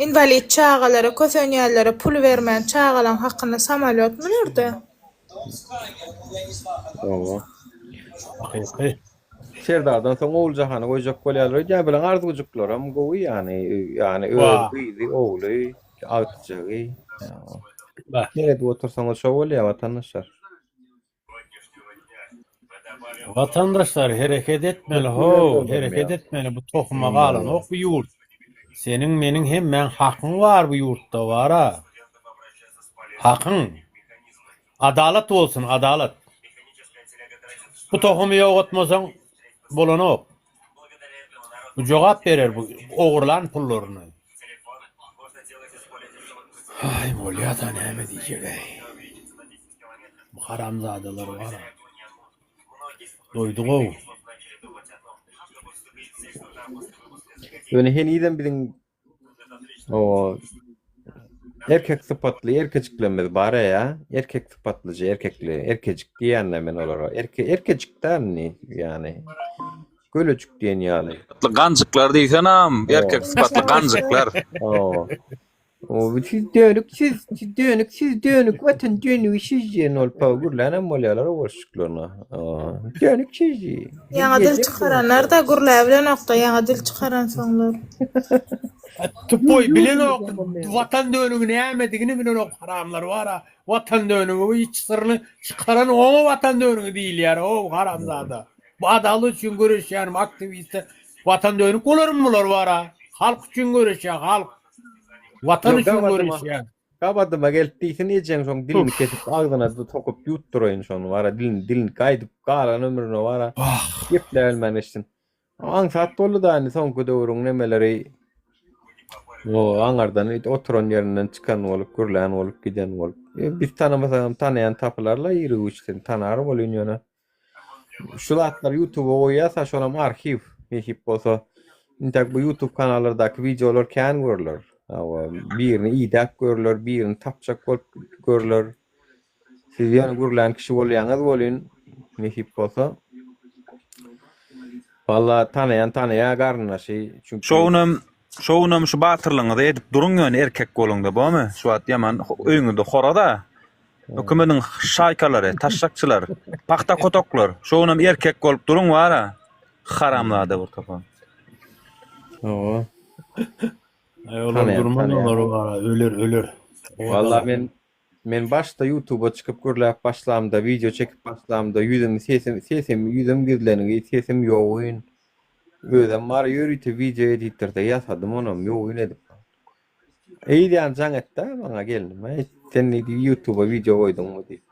inwalid çagalara kösenýänlere pul bermän çagalaň hakyna samolýot münerde. Hawa. Hakyky. Serdardan soň Oguljahany goýjak bolýarlar öýdýän bilen arzuwjyklaram gowy ýany ýany öz gyzy ogly agtyjagy seredip otursaňyz şo bolýar watandaşlar. Watandaşlar hereket etmeli how hereket etmeli bu tohuma galanok bu ýurt seniň meniň hemmäň hakyň bar bu ýurtda bara hakyň Adalat bolsun adalat. Bu tohumy ýogatmasaň bolanok. Bu jogap berer bu ogurlan pullaryny. Aý bolýada näme diýjegaý. Bu haramzadalar bara. Doýdugow. Ýöne henizem biziň O erkek sypatly erkejiklerimiz bar ya, erkek sypatlyja erkekli, erkejik diýýän men olara. Erke erkejik dälmi ýani? Gölejik diýen ýaly. Ganjyklar diýsenam, erkek sypatly ganjyklar. O. O siz dönük siz, siz dönük siz dönük watan dönügi siz diýen bolup gürlänem bolýarlar o bolşuklaryna. Dönük siz. Ýaňa dil çykaranlar-da gürläbilenokda ýaňa dil çykaransoňlar. Tupoý bilenok watan dönügi nämedigini bilenok haramlar bara watan dönügi iç syryny çykaran oňa watan dönügi diýilýär ow haramzada bu adalat üçin göreşýän aktiwistler watan dönük bolarmy bular bara halk üçin göreşýär halk watan üçin göreşýär. Gabadyma gelip diýsin ejeň şoň dilini kesip agzyna sokup ýutduraýyn şony bara dilini dilini gaýdyp galan ömrüne bara gepläbilmän geçsin. Aňsat boldy da indi soňky döwrüň nemeleri o aňardan oturan ýerinden çykan bolup gürlän bolup giden bolup. E, biz tanamasagam tanaýan tapylarla iri güýçden tanar bolýan ýöne. Şu zatlary YouTube'a goýýarsa şolam arhiw nesip bolsa. Intäk bu YouTube kanallardaky wideolar kän görüler. Hawa, birini idäp görüler, birini tapjak bolup görüler. Siz ýöne gürlän kişi bolýaňyz welin nesip bolsa. Walla tanaýan tanaýar garyndaşy çünki. Şo günem şo günem şu batyrlygyňyzy edip duruň ýöne erkek boluňda bormy? Şu wagt ýaman öýüňizde horaz-a. Hökümediň şaýkalary, taşşakçylar, pagta kotoklar, şo günem erkek bolup duruň wara, haramzada bir topar. Hawa. Aý olar durmaz olar wara, öler öler. Walla men men başda ýutuba çykyp gürläp başlamda, wideo çekip başlamda ýüzüm sesim sesim ýüzüm gizlengi sesim ýogyn. Özem bar ýörite wideo editdirde ýasadym onam ýogyn edip. Yzýan jaň etdä maňa gelnim. Eý, sen diýdi ýutuba wideo goýduňmy diýip.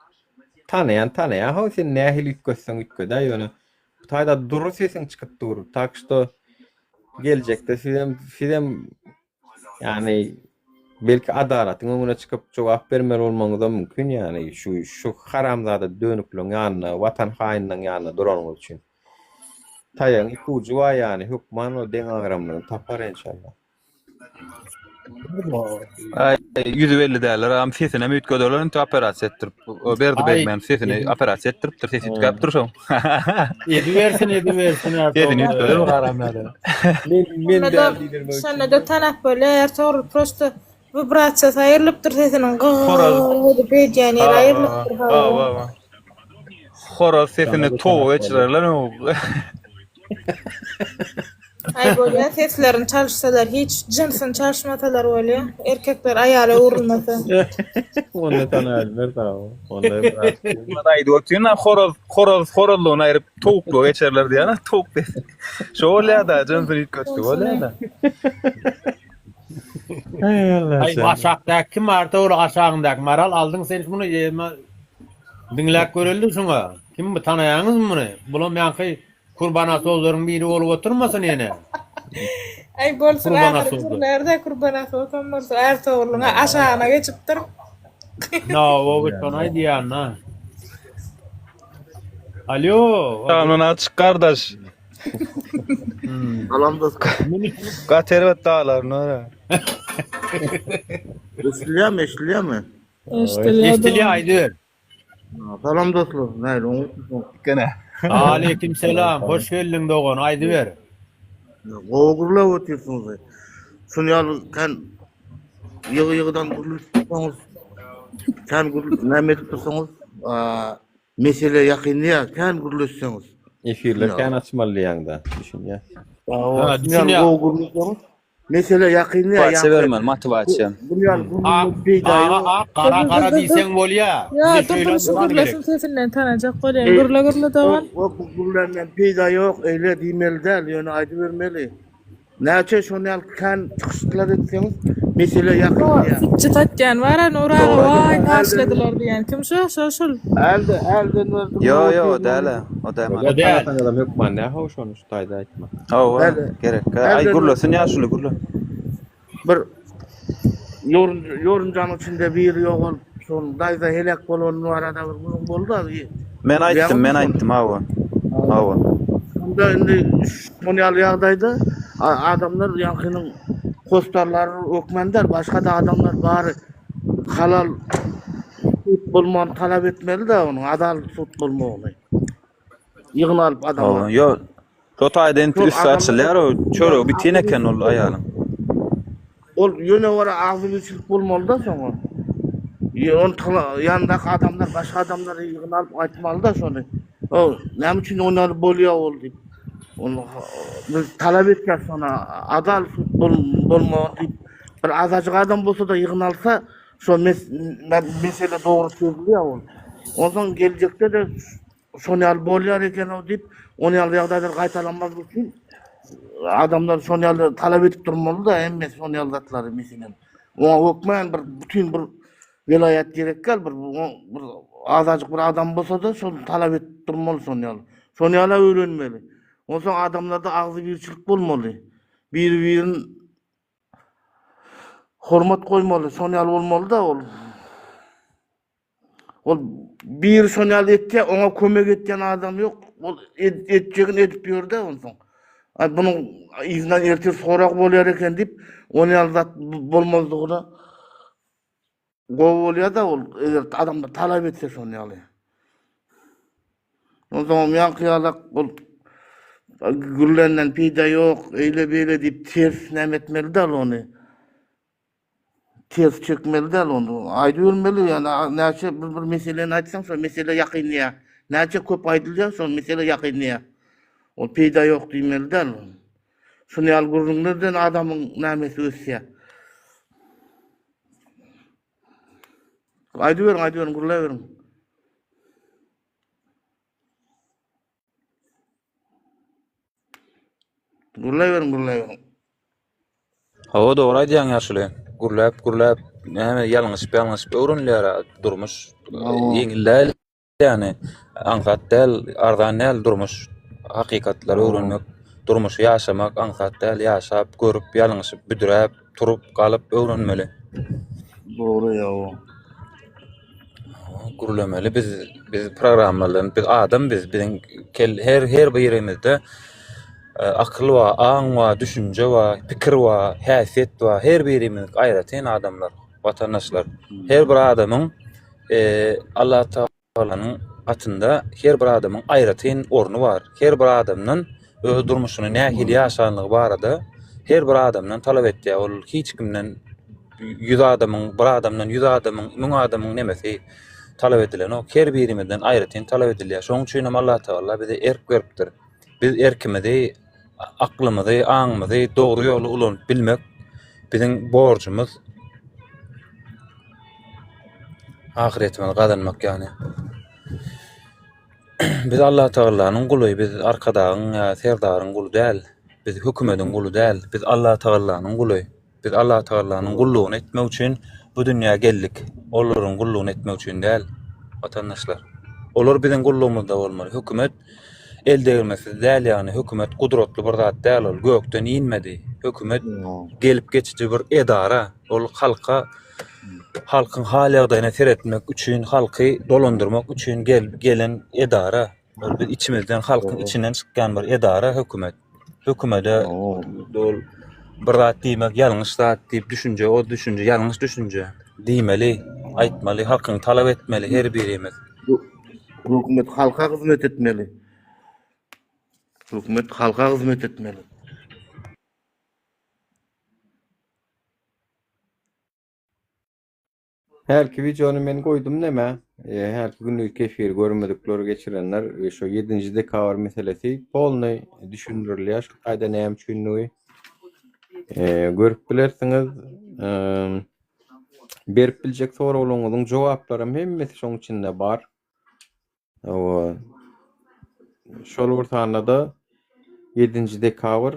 Tanaýan tanaýan how sen nähili üýtgetseň üýtgedä ýöne bu taýda dury sesiň çykyp dur. Tak şto geljekde sizem sizem ýagny belki adalatyň öňüne çykyp jogap bermeli bolmagyňyzam mümkin ýagny şu şu haramzada dönükleň ýanynda watan haýynynyň ýanynda duranyňyz üçin. Taýagyň iki ujy bar ýagny hökman o deňagramlygyny tapar enşalla. Aý, ýüzi belli däldir. Agam sesinem üýtgederler indi operasiýa etdirip. O Berdi Begmen sesini operasiýa etdiripdir, sesi üýtgäp dur şoň. Edibersin, edibersin. Sesini üýtgeder bu haramzada. Men men däl diýdirmek üçin. Şonda-da tanap bolýar, Ärtogrul prosto wibrasiýasy aýrylypdyr sesiniň Horaz. gygygyg edip öýdýän ýeri aýrylypdyr hawa. Hawa. Horaz sesini towa geçirerler. Aý bolýa seslerini çalyşsalar hiç jynsyny çalyşmasalar bolýa. Erkekler aýala öwrülmese. Onda tanaýarlar sag bol. Onda biraz. Men aýdyp otyryn ha horoz horoz horozlygyny aýryp towuklyga geçerler diýýän ha towuk diýip. Şo bolýa-da jynsyny üýtgetdi bolýa-da. Eý Allah Aý sen. aşakdaky kim barda ol aşagyndaky Maral aldyň sen muny ýeme diňläp göreli şuňa. Kim bu tanaýaňyzmy muny? Bulam ýaňky Kurbanasowlaryň biri bolup oturmasyn ýene. Aý bolsun ahyry Kurbanasowlar. gürlär-de Kurbanasowam bolsa Ärtogrulyň aşagyna geçipdir. Nawowy şony aýdýan-da. Alýo. Kanun açyk gardaş. Salam dostlar. Gaty erbet daglar nora. Eşidilýärmi, eşidilýärmi? Eşidilýär. Eşidilýär aýdyber. Salam dostlar. Nähili oňatmysyňyz? Gene. Aleýkim selam. Hoş geldiň dogan. Aýdyber. Gowy gürläp otyrsyňyz. Şuny ýaly kän ýygy-ýygydan gürleşip dursaňyz, kän gür näme edip dursaňyz, mesele ýakynlaýar, kän gürleşseňiz. Efirler kän açmaly diýýäňdä. Düşünýäs. Ha, Şuny ýaly düşünýär. gowy gürleşseňiz, Mesele ýakyn ýa Motiwasiýa bermeli, motiwasiýa. Ak, aga ak, gara gara diýseň bolýa. Ýa Bize dur şeýle dur şu mysal gerek. gürlesin sesinden tanajak bolýan. Gürle gürle dogan. O bu gürländen peýda ýok, eýle diýmeli däl, ýöne aýdybermeli. Näçe şony ýaly kän çykyşlar etseňiz, mesele ýakyn ýa. Sütçi satýan bar-a Nury aga waý taşladylar diýen. Kim şo? Şo şul. Älde, älden berdim. Ýo ýo o däl-ä, o däl. O däl. Tanasaňyzam hökman nähow şony şu taýda aýtma. Hawa, Älde, gerek. Aý älden gürlesin ýaşuly gürle. Bir ýorunja, ýorunjanyň içinde biri ýogalyp, şol daýza heläk bolany barada bir gürrüň boldy-a. Men aýtdym, Bilýäňizmi men şony? aýtdym, hawa. Hawa. Şonda indi şon ýaly ýagdaýda adamlar ýaňkynyň hossarlary hökman däl, başga-da adamlar bary halal sud bolmagyny talap etmeli-de onuň adalatly sud bolmagyny. Ýygnalyp Hawa, adamlar. ýo. Şo taýda indi Şol üsti adamlar açylýar, o çöregi bitin eken ol aýalyň. Ol ýöne bir agzybirçilik bolmaly-da şoňa. Ýa ony ýanyndaky adamlar, başga adamlar ýygnalyp aýtmaly-da şony. O näme üçin oňa bolýar ol diýip. Ony biz talap etýäs şony adal sud bolmagy diýip. Bir azajyk adam bolsa-da ýygnalsa, şo mesele dogry çözülýär ol. Onsoň geljekde-de Şon ýaly bolýar eken-ow diýip, on ýaly ýagdaýlar gaýtalanmazlyk üçin adamlar şon ýaly talap edip durmaly-da, hemmesi şon ýaly zatlary, meselem. Oňa hökmän bir bütin bir welaýat gerek däl, bir bir azajyk bir adam bolsa-da şony talap edip durmaly şon ýaly. Şon ýala öwrenmeli. Onsoň adamlarda agzybirçilik bolmaly. Biri-birin hormat goýmaly, şon ýaly bolmaly-da ol. Ol biri şony ýaly etýär, oňa kömek etýän adam ýok. Ol etjegini edip ýör-de onsoň. Ay bunuň yzyndan ertir sorag bolýar eken diýip, ony ýaly zat bolmazlygyna gowy bolýar-da ol eger adamlar talap etse şony ýaly. Onsoňam ýaňky ýalak ol gürlenden peýda ýok, eýle-beýle diýip ters näme etmeli däl ony. Ters çekmeli däl ony. Aýdybermeli ýani näçe bir bir meseleni aýtsaň şo mesele ýakynlaýar. Näçe köp aýdylýar şol mesele ýakynlaýar. Ol peýda ýok diýmeli däl. Şuny ýaly gürrüňlerden adamyň nämesi ösýär. Aýdyberiň aýdyberiň gürläberiň. Gürläberiň gürläberiň. Hawa dogry aýdýaň ýaşuly. Gürläp gürläp näme ýalňyşyp ýalňyşyp öwrenilýär durmuş ýeňil däl ýani aňsat däl arzan däl durmuş hakykatlary öwrenmek durmuşy ýaşamak aňsat däl ýaşap görüp ýalňyşyp büdräp turup galyp öwrenmeli. Dogry ýa. Gürlemeli biz biz programmalar biz adam biz biziň kel her her birimizde e, akyl bar, aň bar, düşünje bar, pikir bar, häsiýet bar. Her birimiz aýratyn adamlar, watandaşlar. Her bir adamyň e, Allah Tagalanyň gatynda her bir adamyň aýratyn orny bar. Her bir adamdan öz durmuşyny nähili ýaşanlygy barada her bir adamdan talap etýär. Ol hiç kimden 100 adamyň, bir adamdan 100 adamyň, 1000 adamyň nemesi talap edilenok. Her birimizden aýratyn talap edilýär. Şonuň üçin hem Allah Tagala bize erk beripdir. Biz erkimizi, aklymyzy, aňymyzy dogry ýola ulanyp bilmek biziň borjumyz. Ahyretimizi gazanmak ýagny. Biz Allatagallanyň guly, biz Arkadagyň ýa Serdaryň guly däl. Biz hökümediň guly däl. Biz Allatagallanyň guly. Biz Allatagallanyň gullugyny etmek üçin bu dünýä geldik. Olaryň gullugyny etmek üçin däl, watandaşlar. Olar biziň gullugymyzda bolmaly. Hökümet el degirmesiz däl, ýagny hökümet gudratly bir zat däl ol, gökden inmedi. Hökümet gelip geçiji bir edara. Ol halka halkyň hal-ýagdaýyna seretmek üçin, halky dolandyrmak üçin gelen edara. Ol biz içimizden halkyň içinden çykýan bir edara hökümet. Hökümede ol bir zat diýmek ýalňyş zat diýip düşünje, o düşünje ýalňyş düşünje diýmeli, aýtmaly, hakyňy talap etmeli her birimiz. Hökümet halka hyzmat etmeli. Hökümet halka hyzmat etmeli. Hälki wideony men goýdum neme? Hälki günlük efiri görmedikler geçirenler şo ýedinji dekabr meselesi polny düşündirilýär şu taýda näme üçinligi görüp bilersiňiz. Berip biljek soraglaryňyzyň jogaplaram hemmesi şoň içinde bar. Hawa. Şol bir sanda-da ýedinji dekabr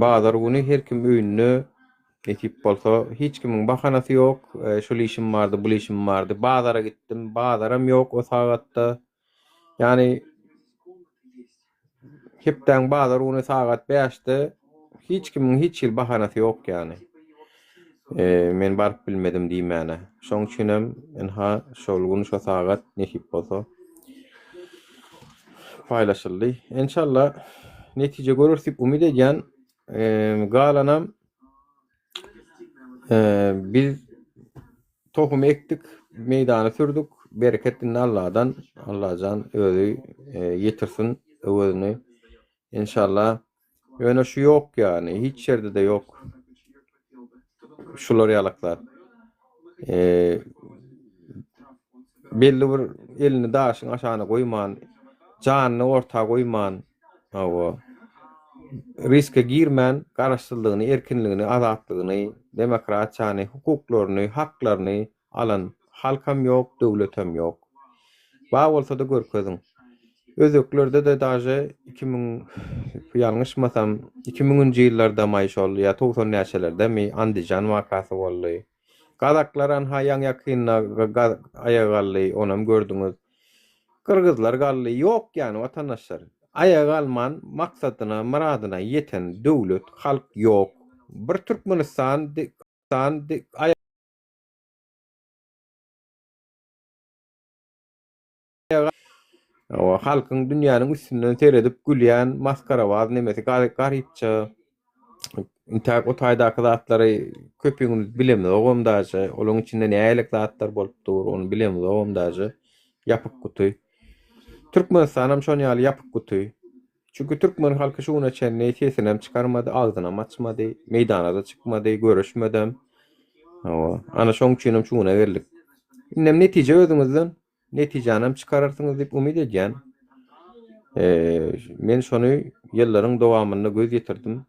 bazar güni her kim öýünde nesip bolsa hiç kimiň bahanasy ýok. Şul işim bardy, bul işim bardy. Bazara gitdim, bazaram ýok o sagatda. Ýagny Hepdäň bazar güni sagat bäşde hiç kimiň hiç hili bahanasy ýok ýany. Men baryp bilmedim diýmäne. Şoň üçinem ynha şol gün şo sagat nesip bolsa paýlaşyldy. Enşalla netije göreris diýip umyt edýän. Galanam biz Tohumy ekdik, meýdany sürdük, bereket indi Alladan, Allajan özi ýetirsin öwezini enşalla. Ýöne şu ýok ýany, hiç ýerde-de ýok. Şular ýalak zat. Belli bir elini daşyň aşagyna goýman, janyny orta goýman, hawa, riske girmän, garaşsyzlygyny, erkinligini, azatlygyny, demokratiýany, hukuklaryny, haklaryny alan halkam ýok, döwletem ýok. Bar bolsa-da görkeziň. Özbeklerde-de daže 2000, ýalňyşmasam, iki müňünji ýyllardamaý şol ýa 90 näçelerdemi Andijan wakasy boldy. Gazaklar anha ýaňy-ýakynda aýaga galdy, onam gördüňiz. Gyrgyzlar galdy, ýok ýany watandaşlar. Aýaga galman maksadyna, myradyna ýeten döwlet, halk ýok. Bir Türkmenistan Hawa, halkyň dünýäniň üstünden seredip gülýän masgarabaz nemesi garypça. Intäk o taýdaky zatlary köpüňiz bilemizogam daže. Olaň içinde nähili zatlar bolup dur, ony bilemizogam daže. Ýapyk guty. Türkmenistanam şon ýaly ýapyk guty. Çünki türkmen halky şu güne çenli sesinem çykarmady, agzynam açmady, meýdana-da çykmady, göreşmedem. Hawa, ana şoň üçinem şu güne geldik. Indem netije özüňizden. Netijänem çykararsyňyz diýip umyt edýän. Men şony ýyllaryň dowamynda göz ýetirdim.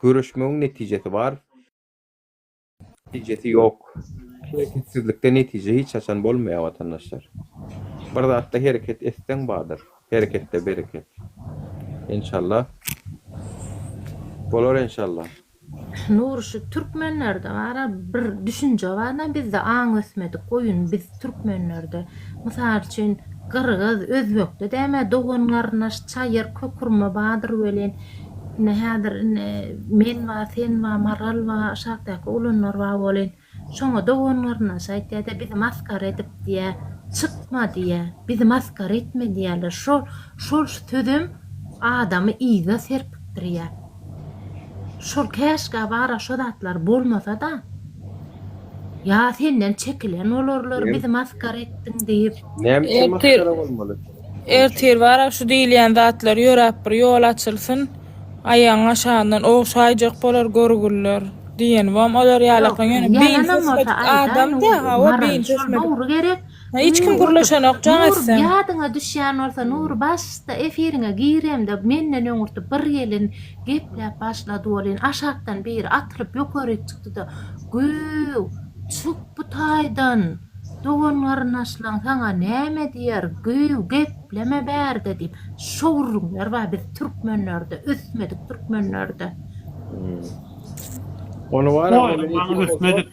Göreşmegiň netijesi bar. Netijesi ýok. Hereketsizlikde netije hiç haçan bolmaýar watandaşlar. Bir zatda hereket etseň bardyr. Hereketde bereket. Enşallah. Bolar enşallah. Nury şu türkmenlerde bara bir düşünje barda bizde aň ösmedik goýun biz türkmenlerde mysal üçin gyrgyz özbekde däme dogan garyndaş çaýyr kökurma bardyr welin indi häzir indi men bar sen bar maral bar aşakdaky oglanlar bar welin Şoňa dogan-garyndaşy aýtýar-da, bizi masgara edip diýýär, çykma diýýär, bizi masgara etme diýýärler. Şol, şol sözem adamy yza serpikdirýär. Şol käşgä bar-a şo zatlar bolmasa-da, ýa senden çekilen bolarlar, bizi masgara etdiň diýip. Näme üçin Ertir masgara bolmaly? Ertir bar-a şu diýilýän zatlar ýöräp bir ýol açylsyn. Aýagyň aşagyndan ogşaýjak bolar görgüliler diýenibam olar Ýok, ýalaklaň ýöne ýalanam beýnisi bolsa ösmedik aýdaý adam-da Nurgül, hawa Maral, beýnisi şol ösmedik. dogry gerek. Hiç kim gürleşenok jaň Nur etseň. ýadyňa düşýän bolsa Nur başda efiriňe giremde menden öňürti bir gelin gepläp başlady welin aşakdan biri atylyp ýokaryk çykdyda Göw çyk bu taýdan dogan garyndaşlaň saňa näme diýer göw gepleme bärde diýip şo gürrüňler bar biz türkmenlerde ösmedik türkmenlerde. Ony bar Ösmedik.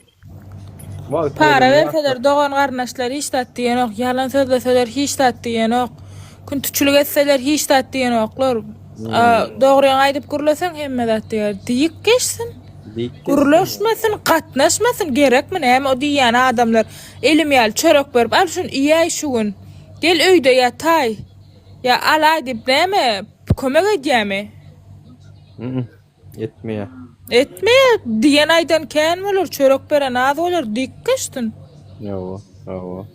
Para berseler dogan garyndaşlar hiç zat diýenok, ýalan sözleseler hiç zat diýenok, küntüçilik etseler hiç zat diýenoklar. Dogryňy aýdyp gürleseň hemme zat diýer. Diýik geçsin. Gürleşmesin, gatnaşmasyn gerekmi näme o diýýän adamlar elim ýaly çörek berip al şuny iýäý şu gün. Gel öýde ýataý. Ýa alaý diýip näme kömek edýämi? Etmeýär. Etmeýär. Diýen aýdan kän bolar, çörek beren az bolar, dik geçsin. Ýowa, ýowa.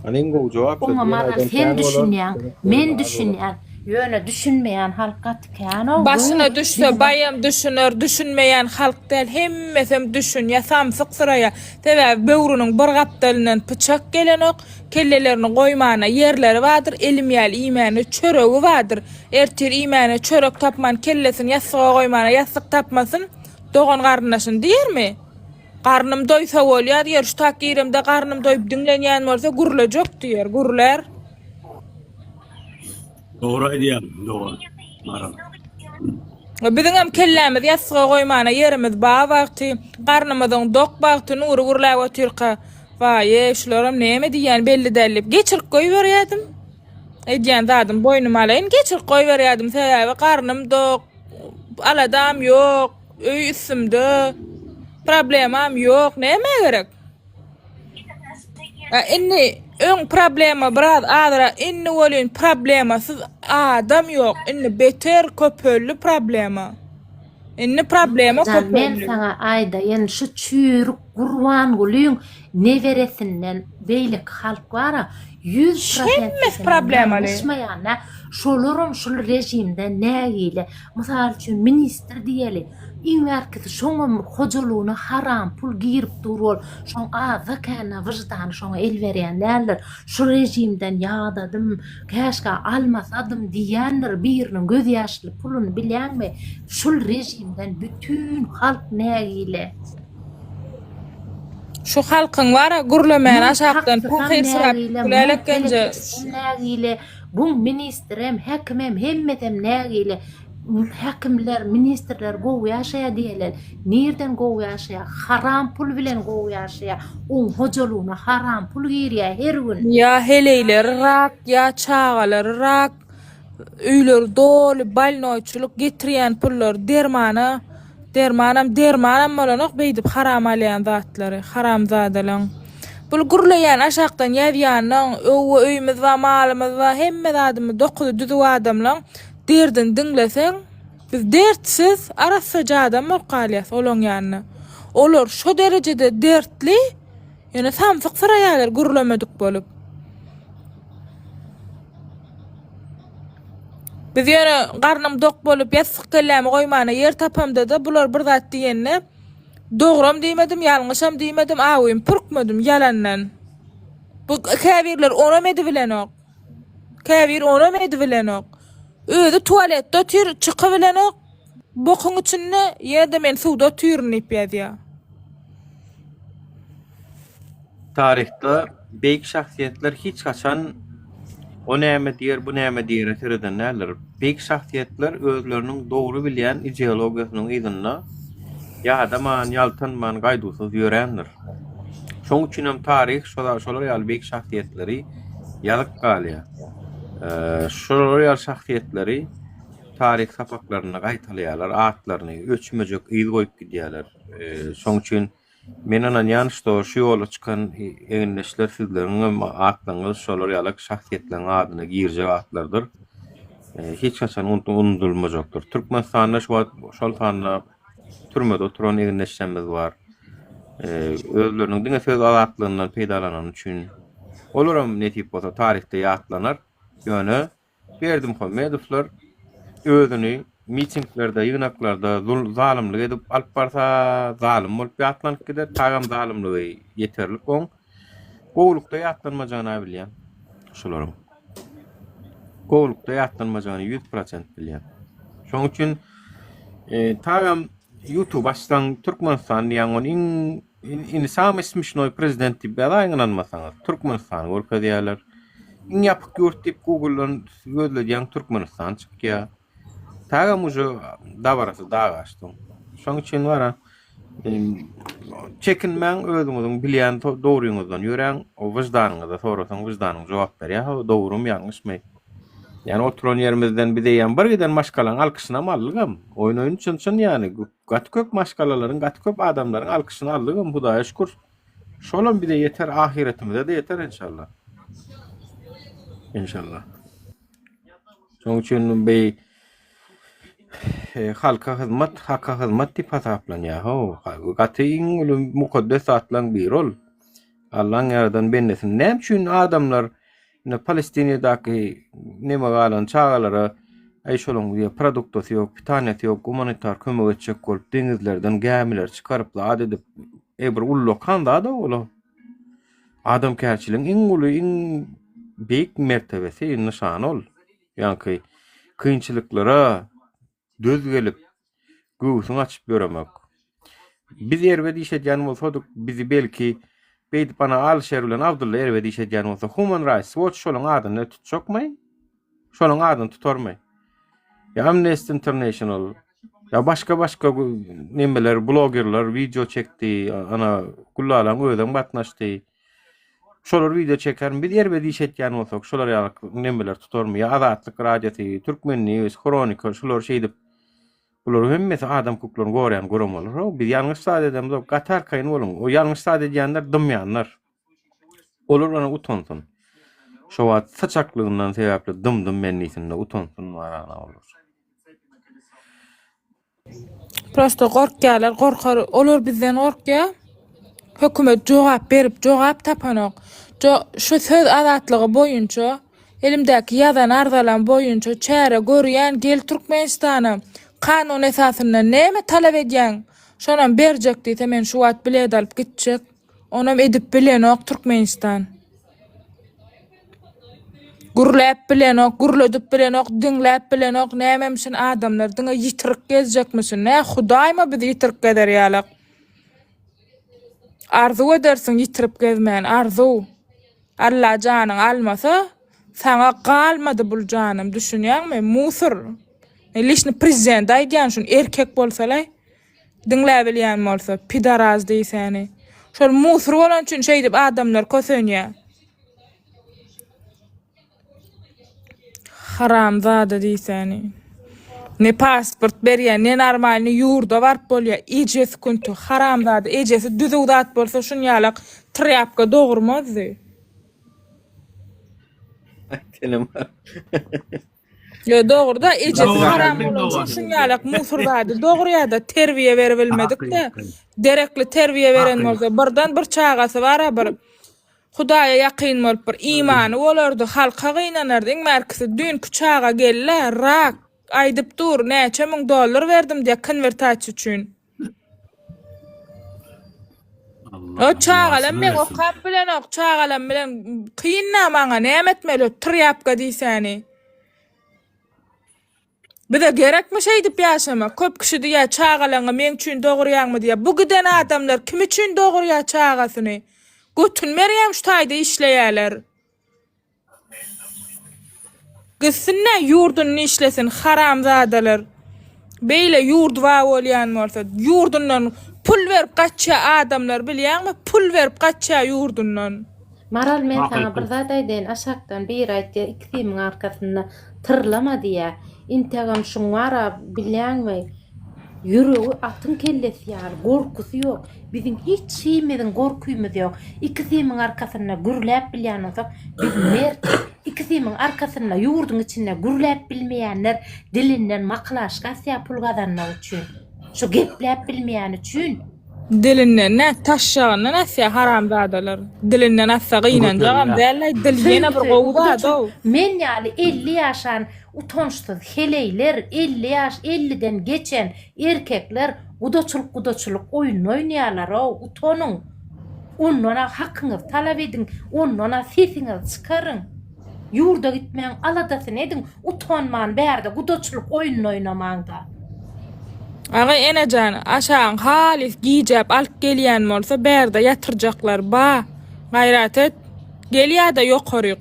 Ana iň gowy jogap Oňa Maral sen düşünýäň, men düşünýän. Ýöne düşünmeýän halk gaty kän-ow. Başyna düşse baýam düşüner, düşünmeýän halk däl, hemmesem düşünýär, samsyk syraýar. Sebäbi böwrüniň bir gapdalyndan pyçak gelenok, kellelerini goýmana ýerleri bardyr, elim ýaly iýmäne çöregi bardyr. Ertir iýmäne çörek tapman kellesini ýassyga goýmana ýassyk tapmasyn, dogan garyndaşyny diýermi? Garnym doýsa bolýar diýer, şu tak giremde garnym doýup diňlenýän bolsa gürlejek diýer, gürlär. Dogry aýdýaň dogan Maral. Biziňem kellämizi ýassyga goýmana ýerimiz ba wagty, garnymyzyň dok wagty Nury gürläp otyrka, Waý-eý, şularam näme diýýäni belli däl diýip, geçirip goýberýärdim. Edýän zadym boýnuma alaýyn, geçirip goýberýärdim, sebäbi garnym dok, aladam ýok, öý üstümde, problemam ýok, nämä gerek? A indi öň problema biraz azrak, indi welin problemasyz adam ýok, indi beter köpeldi problema. Indi problema Jan men köpeldi. saňa aýdaýyn şu çüýrük Gurbangulyň neberesinden beýleki halk bara 100 Hemmesi problemaly. ýalňyşmaýan şolaram şul režimden nägile. Mysal üçin ministr diýeli iň bärkisi şoňam hojalygyna haram pul girip dur ol şoň azda kände wyždany şoňa el berýän däldir. Şu režimden ýadadym käşgä almasadym diýýändir biriniň gözýaşly puluny bilýäňmi şul režimden bütin halk nägile. Şu halkyň bara gürlemäni Muň aşakdan taksisam pahyrsyrak nägile, muň Gülälek genje. telekeçisem nägile, buň ministrem, häkimem hemmesem nägile. Häkimler, ministrler gowy ýaşaýar diýerler. Nirden gowy ýaşaýar? Haram pul bilen gowy ýaşaýar. Oň hojalygyna haram pul girýär her gün. Ýa heleýleri rak, ýa çagalary rak. Öýleri doly bolnoýçylyk getirýän pullary dermana dermanam dermanam bolanok beýdip haram alýan zatlary haramzadalaň bul gürleýän aşakdan ýazýanlaň öwwe öýümiz bar malymyz bar hemme zadymyz dokuzy düzüw adamlaň derdini diňleseň biz dertsiz arassaja adam bolup galýas olaň ýanynda olar şo derejede dertli ýöne samsyk syraýarlar gürlemedik bolup. Biz ýöne garnym dok bolup ýassyk kellämi goýmana ýer tapamda-da bular bir zat diýende dogram diýmedim, ýalňyşam diýmedim, awuýym pürkmedim ýalandan. Bu käbirler onam edibilenok. Käbir onam edibilenok. Özi tualetde otyr, çykybilenok. Bokuň içinde ýene-de men suwda otyryn diýip ýazýar. Taryhda beýik şahsyýetler hiç haçan o näme diýer, bu näme diýere sereden däldir. Beýik şahsyýetler özleriniň dogry bilýän ideologiýasynyň yzynda ýadaman, ýaltanman, gaýduwsyz ýörändir. Şoň üçinem taryh şolar ýaly beýik şahsyýetleri ýazyp galýar. Şolar ýaly şahsyýetleri taryh sapaklarynda gaýtalaýarlar, atlaryny öçmejek yz goýup gidýärler. Şoň üçin men ynanýan, şo şu ýola çykan egindeşler sizleriňem atlaryňyz şolar ýaly şahsyýetleriň adyna girjek atlardyr. Hiç haçan unudylmajakdyr. Türkmenistanda şu wagt şol sanda türmede oturan egindeşlerimiz bar. Özleriniň diňe söz azatlygyndan peýdalanany üçin olaram nesip bolsa taryhda ýatlanar. Ýöne Berdimuhamedowlar özüni mitinglerde, ýygnaklarda zalymlyk edip alyp barsa, zalym bolup ýatlanyp gider. Tagam zalymlygy ýeterlik oň. Gowulykda ýatlanmajagyny-a bilýän şularyň. Gowulykda ýatlanmajagyny 100% bilýän. Şonuň üçin e, tagam YouTube açsaň Türkmenistan diýýän ony iň indi samyý smüşnoý prezident diýip ýazaýyň ynanmasaňyz. Türkmenistany görkezýärler. Iň ýapyk ýurt diýip Google'dan gözledýäň Türkmenistan çykýar. Tagam uje dabarasy dag aşdy. Şonuň üçin bara çekinmäň özüňiziň bilýän dogryňyzdan ýöräň, o wyždanyňyza sorasaň wyždanyň jogap berýär, ho dogrymy ýalňyşmy. Ýani oturan ýerimizden biz eýýäm bir giden maşgalaň alkyşynam aldygam. Oýun oýun çyn çyn ýani gaty köp maşgalalaryň gaty köp adamlaryň alkyşyny aldygam Hudaýa şükür. Şolam bize ýeter ahyretimize-de ýeter enşalla. Enşalla. Şonuň üçin bi halka hyzmat, haka hyzmat diýip hasaplanýar. How, gaty iň uly mukaddes zatlaryň biri ol. Allaň ýaradan bendesini näme üçin adamlar indi Palestinadaky neme galan çagalara aý şolaň diýe produktasy ýok, pitaniýasy ýok, gumanitar kömek etjek bolup deňizlerden gämileri çykaryp zat edip, e bir ullakan zat ol. Adamkärçiligiň iň uly, iň beýik mertebesi, nyşany ol. Ýaňky kynçylyklara döz gelip, göwsüňi açyp ýöremek. Biz erbet iş edýän bolsadyk, bizi belki beýdip ana Alyşer bilen Abdylla erbet iş edýän bolsa, Human Rights Watch şolaň adyny tutjakmy? Şolaň adyny tutarmy? Ýa Amnesty International, ýa başga-başga nemeler, blogerler wideo çekdi, ana Güllalaň özem gatnaşdy. Şolar wideo çekermi? Biz erbet iş etýän bolsak, şolar ýaly nemeler tutarmy? Ýa Azatlyk Radiosy, Türkmen News, Hronika şular şeýdip Bularyň hemmesi adam hukuklaryny goraýan guramalar. Biz ýalňyş zat edemzok, gaty arkaýyn boluň. O ýalňyş zat edýänler dymýanlar. Olar ony utansyn. Şo wagt syçaklygyndan sebäpli dymdym men diýsin-de utansyn barana olar. Prosto gorkýarlar, gorkar, olar bizden gorkýar. Hökümet jogap berip, jogap tapanok. Jo, şu söz azatlygy boýunça, elimdäki ýazan arzalam boýunça çäre görýän, gel Türkmenistana, kanun esasynda näme talap edýäň, şonam berjek diýse men şu wagt bilet alyp gitjek. Onam edip bilenok Türkmenistan. Gürläp bilenok, gürledip bilenok, diňläp bilenok, nämemişin adamlar diňe ýitirik gezjekmişin. Nä hudaýma bizi ýitirik gezer ýalak. Arzuw edersiň ýitirip gezmäni, arzuw. Alla janyňy almasa, saňa galmady bul janym, düşünýäňmi? Musur. Men liçny prezidente aýdýan şuny erkek bolsalaý. Diňläbilýän bolsa, pidaraz diýsäni. Şol musur bolany üçin şeýdip adamlar kösenýär. Haramzada diýsäni. Ne pasport berýär, ne normalny ýurda baryp bolýar. Ejesi künti, haramzada ejesi düzüw zat bolsa şunýalak trýapka dogurmazdy. Senem. Ýo dogry-da ejesi haram bolan üçin şunýalak musur zady dogurýada terbiýe beribilmedik-de derekli terbiýe beren bolsa birden bir çagasy bara bir Hudaýa ýakyn bolup bir imany bolardy halka gynanardy iň bärkisi düýnki çaga geldi rak aýdyp dur näçe müň dollar berdim diýä konwertasiýa üçin. O çagalam men okap bilenok, çagalam bilen kyn-da maňa, näme etmeli, trýapka diýsäni. Bize gerekmi şeýdip ýaşamak? Köp kişi diýýär, çagalaňy meň üçin dogurýaňmy diýýär. Bu giden adamlar kim üçin dogurýar çagasyny? Götün berýämi şu taýda işleýärler? Gitsin-de ýurduny işlesin haramzadalar. Beýle ýurt bar bolýan bolsa, ýurdundan pul berip gaçýar adamlar bilýäňmi? Pul berip gaçýar ýurdundan. Maral men saňa bir zat aýdaýyn aşakdan biri aýtýar ikisimiň arkasynda tyrlama diýýär integem şuň bara bilýäňmi Ýüregi atyň kellesi ýaly, gorkusy ýok. Biziň hiç himiziň gorkymyz ýok. Ikisimiň arkasynda gürläp bilýän bolsak, biz mert. Ikisimiň arkasynda ýurduň içinde gürläp bilmeýänler dilinden makylaşka asýar pul gazanmak üçin. Şu gepläp bilmeýäni üçin. Dilinden nä, taşşagyndan asýar haramzadalar. Dilinden assa gynanjagam däl-aý, dil ýene bir gowy zad-ow. Men ýaly 50 ýaşan Utançsyz heleýler 50 ýaş elliden geçen erkekler gudaçylyk gudaçylyk oýnuny oýnaýarlarow utanyň. Ondan-a hakyňyzy talap ediň, ondan-a sesiňizi çykaryň. Ýurda gitmegiň aladasyny ediň, utanman bärde gudaçylyk oýnuny oýnamaň-da. Aga enejan aşagyň halys gijäp alyp gelýän bolsa bärde ýatyrjaklar ba gaýrat et gel ýada ýokaryk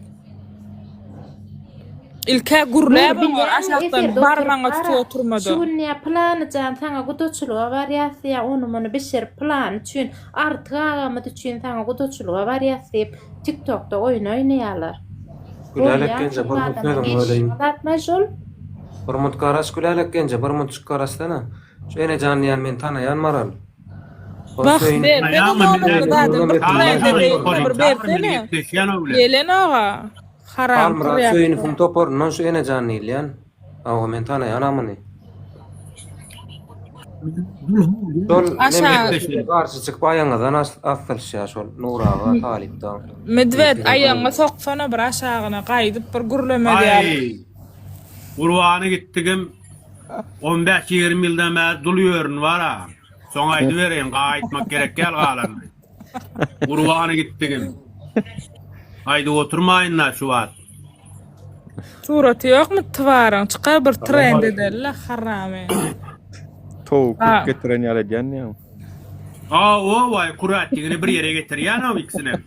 ilkä Nur gürläp oňar bilýäňmi aşakdan efirde bar oturyp maňa bara tutup oturmada. şu gün nä pylany jan saňa gudaçylyga barýas diýýä ony muny bişirip pylany üçin Artyk agamyz üçin saňa gudaçylyga barýas diýip tiktokda oýun oýnaýalar. Gülälek Bolýa genje şol bir munt adama sözüňi gelişýän böleýin. zatmaý şol. Bir munt garaş Gülälek genje bir muntjyk garaşsana. Şu Enejan diýen men tanaýan Maral. Ol Wah Söýün bersene nomerini zaten bir trend edeýin bir bersene. Gelenok-a. Haram Halmyrat tirýak. Söýünowyň toparyndan şu Enejan diýilýän. Hawa men tanaýan amyny. Şol Aşa nemesi garşy çykyp aýaňyzdan asylşýar şol Nur aga Talyp dagy. Medwed aýagyňy soksana bir aşagyna gaýdyp bir gürlemez ýaly. Aý Gurbany gitdigim on bäş ýigrimi ýyldan bäri dul ýörün bar-a. Soň aýdybereýin gaýtmak gerek däl galanyny. Gurbany gitdigim. Aýdyp oturmaýyn-da şu wagt. Suraty ýokmy twaryň çykar bir trend edeli haramy. Towuk Ha. kürk getiren ýaly edýän diýýäň. A o waý kuratdigini bir ýere getirýän-ow ikisinem.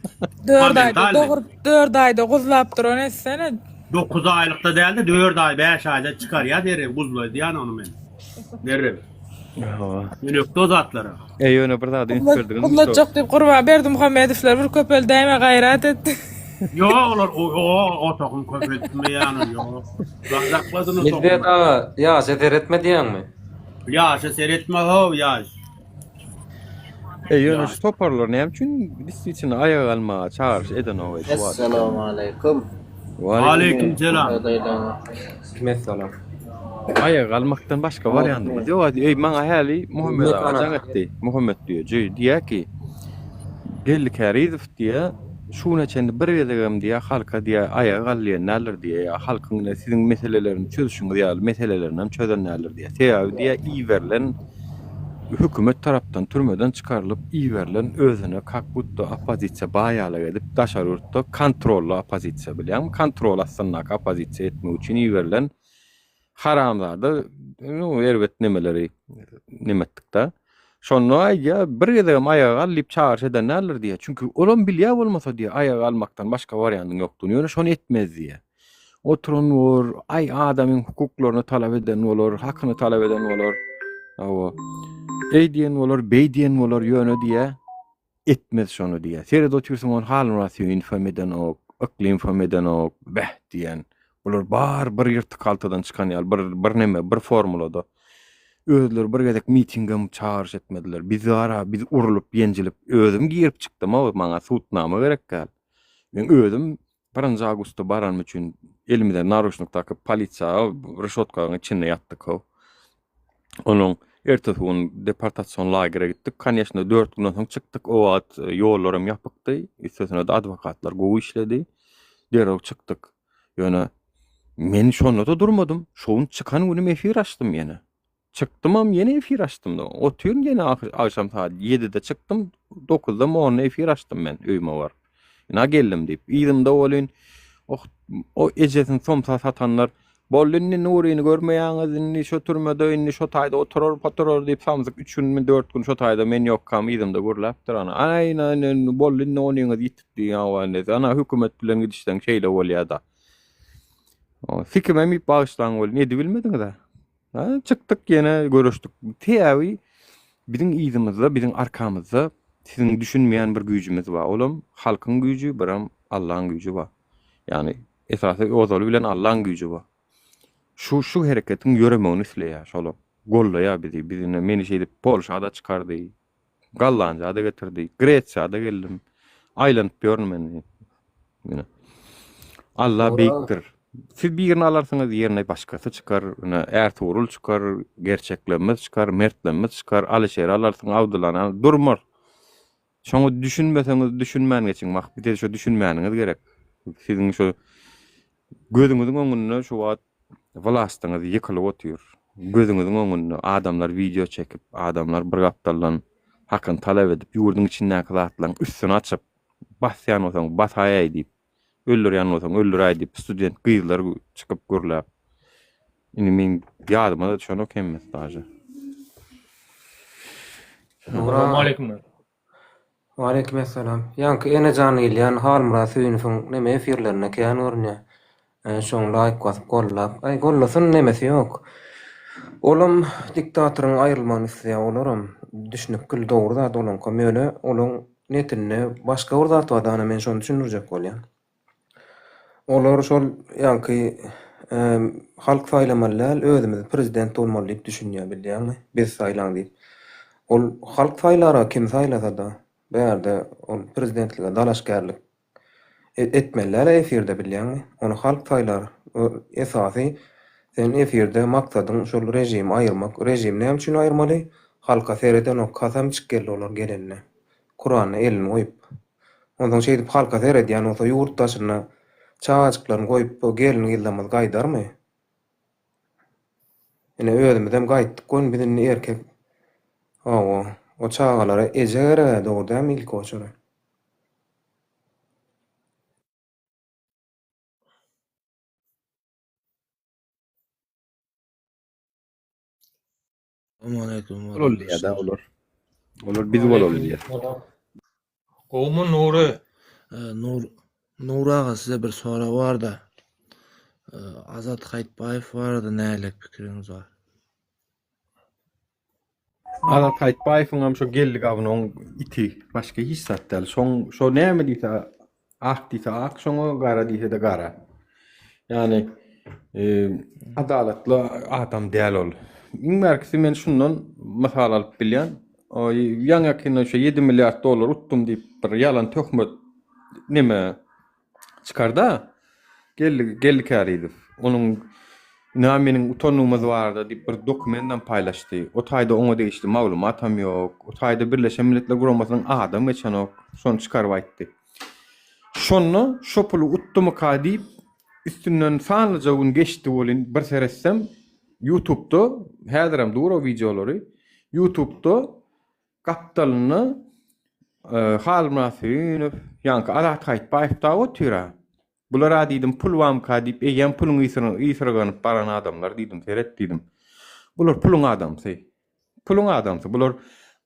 Dört aýda Momentalny. doguryp dört aýda guzlap duran etsene. 9 aýlykda dälde 4 aý 5 aýda çykarýa derrew guzlaýdýan ony men. Derrew. Hawa. Men ökde o zatlara. E ýöne bir zady üns berdiňizmi şo? Guzlatjak diýip Gurban Berdimuhamedowlar bir köpeldäýme gaýrat et. Ýok olar o o o tohum köpeltmeýän ýok. Gazakladyn o Medwed tohumy. aga ýaşa seretme diýýäňmi? Ýaşa seretme how ýaş. E ýöne Ýaş. şu toparlar näme üçin diswiçini aýaga galmaga çagyryş edenok şu wagta çenli? Essalamualeýkum. Waleýkim Aleýkim selam. Ýagdaýlaryňyz? Messelam. Aýaga galmakdan başga wariantymyz ýok. Eý maňa häli Muhammet aga jaň etdi. Muhammet düýeji diýýär ki, Geldi Kärizow diýýär, şu güne çenli bir gezegem diýýär halka diýýär aýaga gal diýen däldir diýýär. Ýa halkyň ine siziň meselelerini çözüşiňiz ýaly meselelerini çözen däldir diýýär. Sebäbi diýýär iberilen hökümet tarapdan türmeden çykarylyp iberilen özüne kak budda oppozisiýa baýalyk edip daşary ýurtda kontrolly oppozisiýa bilýäňmi kontrol astyndaky oppozisiýa etmek üçin iberilen haramzada nu erbet nemeleri nemetdikda şonda aýdýa bir gezegem aýaga gal diýip çagyryş eden däldir diýýä çünki olam bilýä bolmasa diýýä aýaga galmakdan başga wariandyň ýokdugyny ýöne şony etmez diýýä. Oturan bor, aý adamyň hukuklaryny talap eden bolar, hakyny talap eden bolar. Hawa. Eý diýen bolar, beý diýen bolar, ýöne diýä etmez şony diýä. Seret otyrsyň ony Halmyrat Söýünow hem edenok, Yklymow hem edenok, beh diýen. Bular bar bir ýyrtyk haltadan çykan ýaly, bir bir neme, bir formulada. Özleri bir gezek mitingem çagyryş etmediler. Biz bara, biz urlup, ýenjilip, özüm girip çykdym-ow, maňa sudnama gerek däl. Men özüm Birinji awgustda baranym üçin elimize naruçnik takyp polisiýa reşotkanyň içinde ýatdyk-ow. Onuň ertesi gün deportasion lagere gitdik. Koneçno 4 günden soň çykdyk. O wagt e, ýollar hem ýapykdy. Üstesine-de adwokatlar gowy işledi. Derrew çykdyk. Ýöne men şonda-da durmadym. Şo gün çykan günüm efir açdym ýene. Çykdymam ýene efir açdym. Otyryn ýene agşam saat 7-de çykdym, 9-da onda efir açdym men öýüme baryp. Ina geldim diýip. Yzymda welin oh o ejesini somsa satanlar boldy indi Nuryny görmeýäňiz indi şo türmede indi şo taýda oturar poturar diýip samsyk 3 günmi 4 gün şo taýda men ýokkam yzymda gürläpdir ana. Aý ina boldy indi onyňyz ýitip diýýän ana hökümet bilen gidişseň şeýle bolýa-da. Sikimem iýip bagyşlaň welin edibilmediňiz-ä. Ha, çykdyk ýene görüşdik. Sebäbi biziň yzymyzda, biziň arkamyzda siziň düşünmeýän bir güýjümiz bar. Olam halkyň güýji, biram Allaň güýji bar. Ýagny esasy ozaly bilen Allaň güýji bar. Şu şu hereketiň ýöremegini isleýär şolam. Gollaýar bizi. Biz ine meni şeýdip Polşa-da çykardy. Gollandiýa-da getirdi. Gresiýa-da geldim. Aýlanyp ýörün men. Ine. Allah beýikdir. Siz birini alarsyňyz, ýerine başgasy çykar. Ine, Ärtugrul çykar, gerçeklerimiz çykar, mertlerimiz çykar. Alyşeri alarsyň, Abdyllany al. Durmaz. Şoňa düşünmeseňiz, düşünmän geçiň. Wah, bize şo düşünmäniňiz gerek. Siziň şo gözüňiziň öňünde şu wagt Wlastyňyz ýykylyp otyr. Gözüňiziň öňünde adamlar wideo çekip, adamlar bir gapdaldan. Hakyny talap edip, ýurduň içindäki zatlaryň üstüni açyp, basýan bolsaň basaýaý diýip, öldürýän bolsaň öldüräý diýip student gyzlar çykyp gürläp. Indi meň ýadyma-da düşenok hemmesi daže. Salowmaleýkim. Waleýkim essalam. Ýaňky Enejan diýilýän Halmyrat Söýünowyň neme efirlerinde kän görünýär. Şoň laýk basyp gollap. Aý gollasyn nemesi ýok. Olam diktatoryň aýrylmagyny isleýär olaram. Düşnükgil dogry zat olaňkam ýöne olaň netinde başga bir zat bar dana men şony düşündirjek bolýan. Olar şol ýaňky halk saýlamaly däl, özümiz prezident bolmaly diýip düşünýär bilýäňmi? Biz saýlaň diýip. Ol halk saýlara kim saýlasada bärde ol prezidentlige dalaşgärlik etmeli däl efirde bilýäňmi? Ony halk saýlar. Esasy sen efirde maksadyň şol režimi aýyrmak. Režimi näme üçin aýyrmaly? Halka seredenok kasam içip geldi olar gelende. Kuranyna elini goýup. Onsoň şeýdip halka seredýän bolsa ýurt daşynda çagajyklaryny goýup bu gelin-gyzlarymyz gaýdarmy? Ine özümizem gaýtdyk göni biz indi erkek hawa o çagalara eje gereg-ä dogry dälmi ilki oçura? Salamaleýkum. Bolaly diýýär-dä olar. Olar biz bolaly diýýär. Gowumy Nury? Nur Nur aga size bir sorag barda. Azat Haýtbaýew barada nähili pikiriňiz bar? Azat Haýtbaýewiňem şo Geldi gawunyň iti, başga hiç zat däl. Şoň şo näme diýse Ak diýse ak şoňa, gara diýse-de gara. Ýagny adalatly adam däl ol. Iň bärkisi men şundan mysal alyp bilýän. Ýaňy-ýakynda şu 7 milliard dollar utdum diýip bir ýalan töhmet neme çykarda. Geldi Geldi Kärizow. Onuň ynha meniň utandygymyz barada diýip bir dokumentam paýlaşdy. O taýda oňa degişli maglumatam ýok. O taýda Birleşen Milletler Guramasynyň adam geçenok. Şony çykaryp aýtdy. Şonda şo puly utdumyka diýip üstünden sanlyja gün geçdi welin bir seretsem ýutubda häzirem dur o wideolary ýutubda gapdalynda Halmyrat Söýünow ýaňky Azat Haýtbaýew dagy otyra. Bulara diýdim pul bamyka diýip eýýäm puluň ysyrganyp baran adamlar diýdim seret diýdim. Bular puluň adamsy. Puluň adamsy. Bular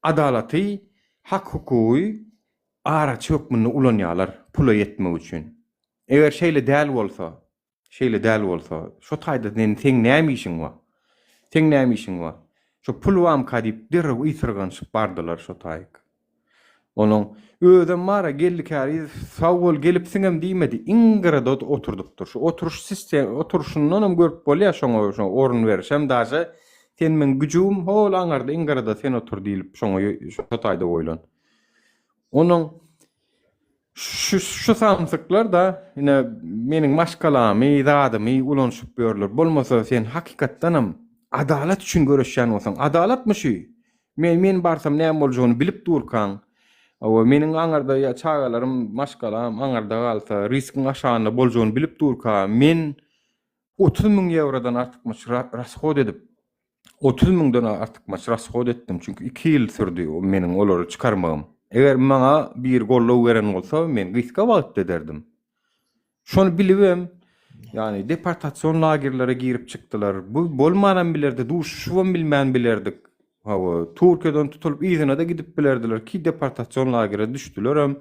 adalaty hak hukugy araçy hökmünde ulanýarlar pula ýetmek üçin. Eger şeýle däl bolsa, şeýle däl bolsa, şo taýda sen seň näme işiň bar? Seň näme işiň bar? Şo pul bamyka diýip derrew ysyrganyşyp bardylar şo taýyk. Onuň özem bar-a Geldi Kärizow sag bol gelipsiňem diýmedi, iň gyrada oturdypdyr. Şu oturyş sistem oturyşyndanam görüp bolýar şoňa şo orun berişem daže sen meň güjügim hol aňarda iň gyrada sen otur diýlip şoňa şo taýda goýlan. Onuň şu şu samsyklar da ine meniň maşgalamy, zadymy ulanyşyp ýörler. Bolmasa sen hakykatdanam adalat üçin göreşýän bolsaň, adalatmy şu? Men men barsam näme boljagyny bilip durkaň, hawa meniň aňyrda ýa çagalarym, maşgalam aňyrda galsa, riskiň aşagynda boljagyny bilip durka, men 30 müň ýewrodan artykmaç rashod edip, 30 müňden artykmaç rashod etdim, çünki 2 ýyl sürdi meniň olary çykarmagym. Eger maňa biri goldaw beren bolsa, men gysga wagtda ederdim. Şony bilibem, ýagny deportasion lagerlere girip çykdylar. Bu bolmanam bilerdi, duşuşybam bilmän bilerdik. Hawa, Türkiýeden tutulyp yzyna-da gidip bilerdiler ki, deportasion lagere düşdülerem.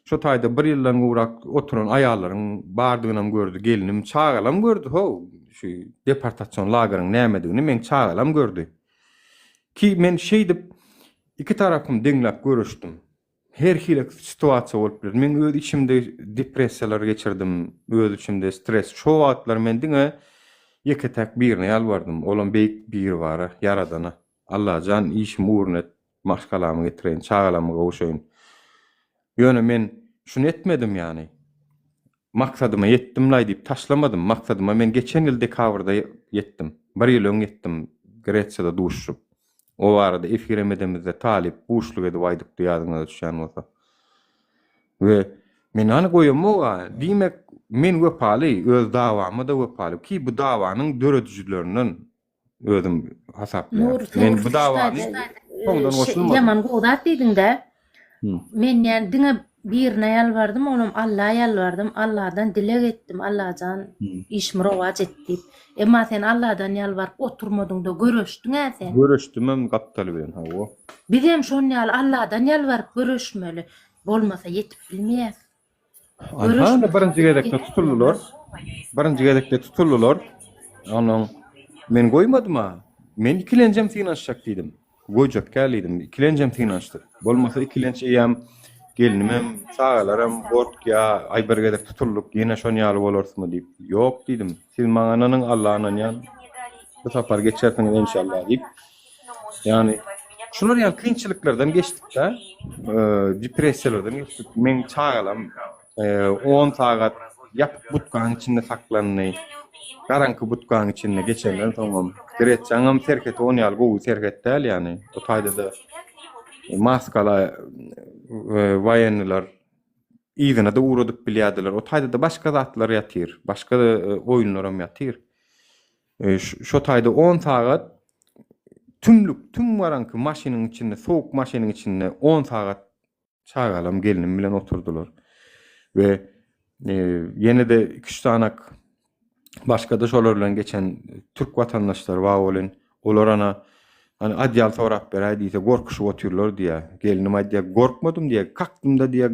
Şo taýda bir ýyldan gowrak oturan aýallaryň bardygynam gördi gelnim, çagalam gördi how, şu deportasion lageriň nämedigini meň çagalam gördi. Ki men şeýdip iki tarapym deňläp göreşdim. Her hili situasiýa bolup biler. Men öz içimde depressiýalar geçirdim, öz içimde stres. Şo wagtlar men diňe ýeke-täk birine ýalbardym. Olam beýik Biribara, Ýaradana. Allajan işimi ugruna et, maşgalamy getireýin, çagalama gowşaýyn. Ýöne men şuny etmedim ýany. Maksadyma ýetdim-laý diýip taşlamadym. Maksadyma men geçen ýyl dekabrda ýetdim. Bir ýyl öň ýetdim Gresiýada duşuşyp. O barada efirem edemizde talyp buşluk edip aýdypdy ýadyňyza düşýän bolsa. We men hany goýamok-a. Diýmek, men wepaly, öz dawama-da wepaly. Ki bu dawanyň döredijilerinden özüm hasaplaýan. Nur, Men sen bu dawany şu taýda. Soňdan goşulmadym. Ýaman gowy zat diýdiň-dä. Men ýa diňe birine ýalbardym, onam Alla ýalbardym, Alladan dileg etdim, Allajan işimi rowaç et diýip. Emma sen Alladan ýalbaryp oturmadyň-da, göreşdiň-ä sen. Göreşdimem gapdaly bilen, hawa. Bizem şon ýaly Alladan ýalbaryp göreşmeli. Bolmasa ýetip bilmeýäs. Anha, birinji gezekde tutuldylar. Birinji gezekde tutuldylar. Onuň men goýmadym-a. Men ikilenjem synanyşjak diýdim. Goýjak däl diýdim. Ikilenjem synanyşdyk. Bolmasa ikilenç eýýäm gelnimem, çagalaram gorkýa, aý bir gezek tutuldyk, ýene şon ýaly bolarysmy diýip. Ýok diýdim. Siz maňa ynanyň, Alla ynanýan. Bu sapar geçersiňiz enşalla diýip. Ýagny şular ýaly kynçylyklardan geçdik-de, depressiýalardan geçdik. Meň çagalam on sagat ýapyk budkanyň içinde saklandy. Garaňky budkanyň içinde geçenden soňam, Gretsiýaňam serheti on ýaly gowy serhet däl ýagny. O taýda-da maskaly waýenniler yzyna-da ugradyp bilýärdiler. O taýda-da başga zatlar ýatyr, başga oýunlaram ýatyr. Şo taýda on sagat tümlük, tüm garaňky maşynyň içinde, sowuk maşynyň içinde on sagat çagalam gelnim bilen oturdylar. We ýene-de iki-üç sanak başga-da şolar bilen geçen türk watandaşlary bar welin, olar ana Hany adyýal sorap beräý diýse gorkuşyp otyrlar diýýär. Gelnim aýdýar, gorkmadym diýýär, kakdym-da diýýär,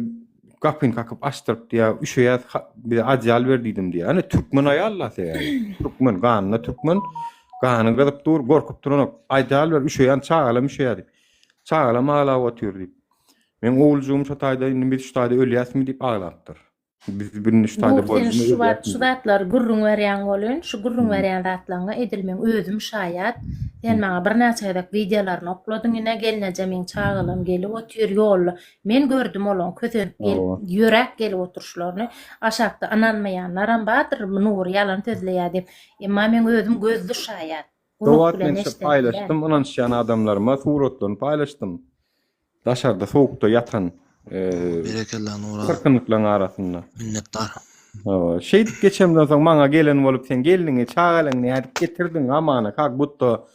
gapyny kakyp açdyryp diýýär, üşeýäs, bize adyýal ber diýdim diýýär. Hany türkmen aýal-la sebäbi. Türkmen, ganyna türkmen, gany gyzyp dur, gorkup duranok. Adyýal ber, üşeýän, çagalam üşeýär diýip. Çagalam aglap otyr diýip. Meň oguljygym şo taýda indi biz şu taýda ölýäsmi diýip aglapdyr. Biz birinji şu taýda Nur sen şu wagt şu zatlary gürrüň berýäň welin, şu gürrüň berýän zatlaryňa edil meň özüm şaýat. Sen maňa birnäçe gezek wideolaryny okladyň ine gelneje meň çagalarym gelip otyr ýolda. Men gördüm olaň kösenip gelip ýöräp gelip oturyşlaryny. Aşakda ynanmaýanlaram bardyr Nur ýalan sözleýär diýip. Emma meň özüm gözli şaýat. Gulak Sowat bilen men eşden däl. paýlaşdym ynanyşýan adamlaryma suratlaryny paýlaşdym. Daşarda sowukda ýatan Berekella Nura. Syrkynlyklaryň arasynda. Minnetdar. Hawa, şeýdip geçemden soň maňa gelen bolup sen gelniňi, çagalaňy nädip getirdiň hamana kak budda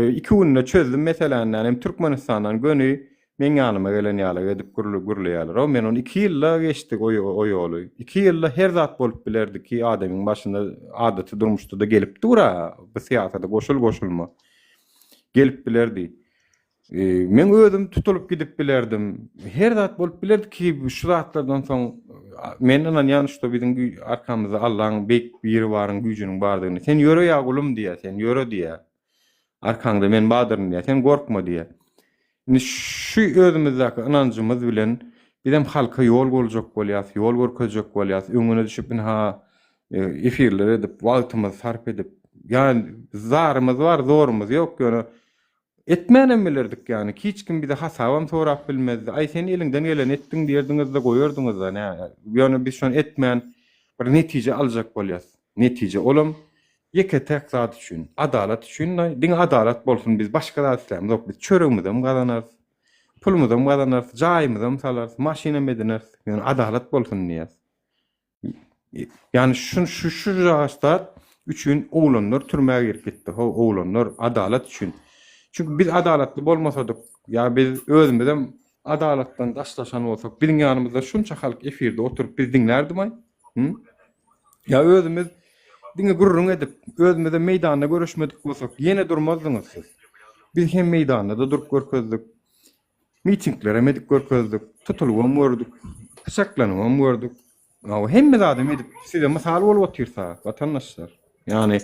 iki günde çözdüm meseläni hem Türkmenistandan göni meň ýanyma gelen ýaly edip gürleýärler. O men ony iki ýylda geçdik o o ýoly. Iki ýylda her zat bolup bilerdi ki adamyň başyna adaty durmuşda-da gelip dur-a bu syýasata goşul goşulma. Gelip bilerdi. Meň özüm tutulyp gidip bilerdim. Her zat bolup bilerdi ki şu zatlardan soň men ynanýan şto biziň arkamyzda Allaň beýik biri baryň güýjüniň bardygyny. Sen ýöre ýa gulum diýýär, sen ýöre diýýär. Arkaňda men bardyryn diýýär. Sen gorkma diýýär. Indi şu özümizdäki ynanjymyz bilen bizem halka ýol boljak bolýas, ýol görkezjek bolýas, öňüne düşüp ynha efirler edip, wagtymyzy sarp edip, ýa zarymyz bar, zorumyz ýok, ýöne etmänem bilerdik ýany, hiç kim bize hasabam sorap bilmezdi. Aý sen eliňden geleni etdiň diýerdiňiz-de goýardyňyz-da, nä, ýöne biz şony etmän bir netije aljak bolýas. Netije olam Ýeke-täk zat üçin, adalat üçin diňe adalat bolsun biz başga zat islämzok biz çöregimizem gazanarys, pulumyzam gazanarys, jaýymyzam salarys, maşynam edineris, ýöne adalat bolsun diýýäs. Ýani şu şu şu zat üçin oglanlar türmä girip gitdi. Ho oglanlar adalat üçin. Çünki biz adalatly bolmasadyk, ýa biz özümizem adalatdan daşlaşan bolsak, biziň ýanymyzda şunça halk efirde oturyp biz diňlärdimaý? Hı? Ýa özümiz diňe gürrüň edip, özümize meýdanda göreşmedik bolsak, ýene durmazdyňyz siz. Biz hem meýdanda-da durup görkezdik. Mitinglerem edip görkezdik. Tutulybam gördük. Pyçaklanybam gördük. Hawa, hemme zadam edip, size mysal bolup otyrsa, watandaşlar. Ýagny,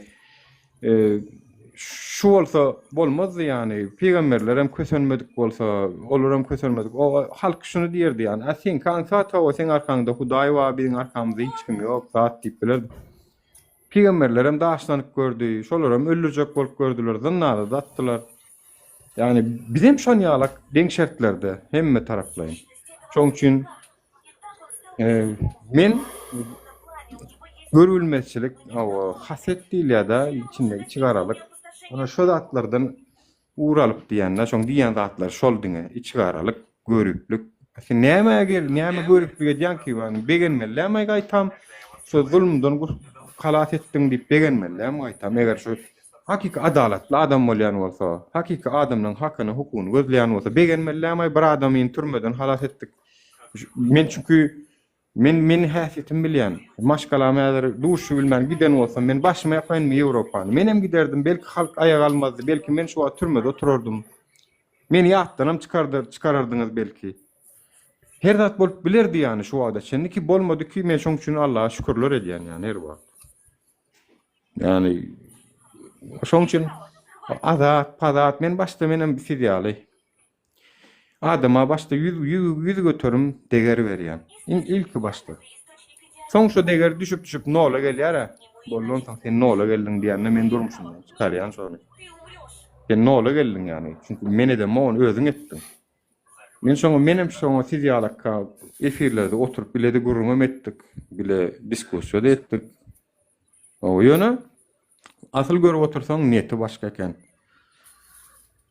şu bolsa bolmazdy ýagny, pygamberlerem kösenmedik bolsa, olaram kösenmedik. O halk şuny diýerdi ýagny, a seňki aňsat hawa, seň arkaňda Hudaý bar, biziň arkamyzda hiç kim ýok, zat diýip bilerdi. Pygamberlerem daşlanyp gördi, şolaram öldürjek bolup gördüler, zyndana-da atdylar. Ýagny bizem şon ýalak deň şertlerde hemme taraplaýyn. Şoň üçin Men görülmezçilik, hawa, haset diýilýär-de, içinde içigaralyk. Ana şo zatlardan ugur alyp diýende, şoň diýýän zatlary şol diňe, içigaralyk, göriplik. Sen nämä gel, näme göriplik edýäň ki, ýagny begenmeli dälmi gaýtam, şo zulumdan halas etdiň diýip begenmeli dälmi gaýtam, eger şu. Hakyky adalatly adam bolýan bolsa, hakyky adamlaryň hakyny, hukugyny gözleýän bolsa begenmeli dälmi bir adamyny türmeden halas etdik. Men çünki men meni häsiýetimi bilýän. Maşgalam häzir duşy bilmän giden bolsam men başyma ýapaýynmy Ýewropany. Menem giderdim, belki halk aýak almazdy, belki men şu wagt türmede oturardym. Meni ýatdanam çykardy, çykarardyňyz belki. Her zat bolup bilerdi ýany şu wagta çenli ki bolmady ki men şoň üçin Allaha şükürler edýän ýany her wagt. Ýani şoň üçin azat, pazat men başda menem siz ýaly adama başda 100 100% deger berýän. Iň ilki başda. Soň şo deger düşüp düşüp nola gelýär-ä. Boldy onsoň sen nola geldiň diýende men durmuşymdan çykarýan şony. Sen nola geldiň ýani. Çünki men edemok ony özüň etdiň. Men şoňa menem şoňa siz ýalaka efirlerde oturyp bilede gürrüňem etdik, bile diskussiýa-da etdik. Hawa, ýöne asyl görüp otursaň niýeti başga eken.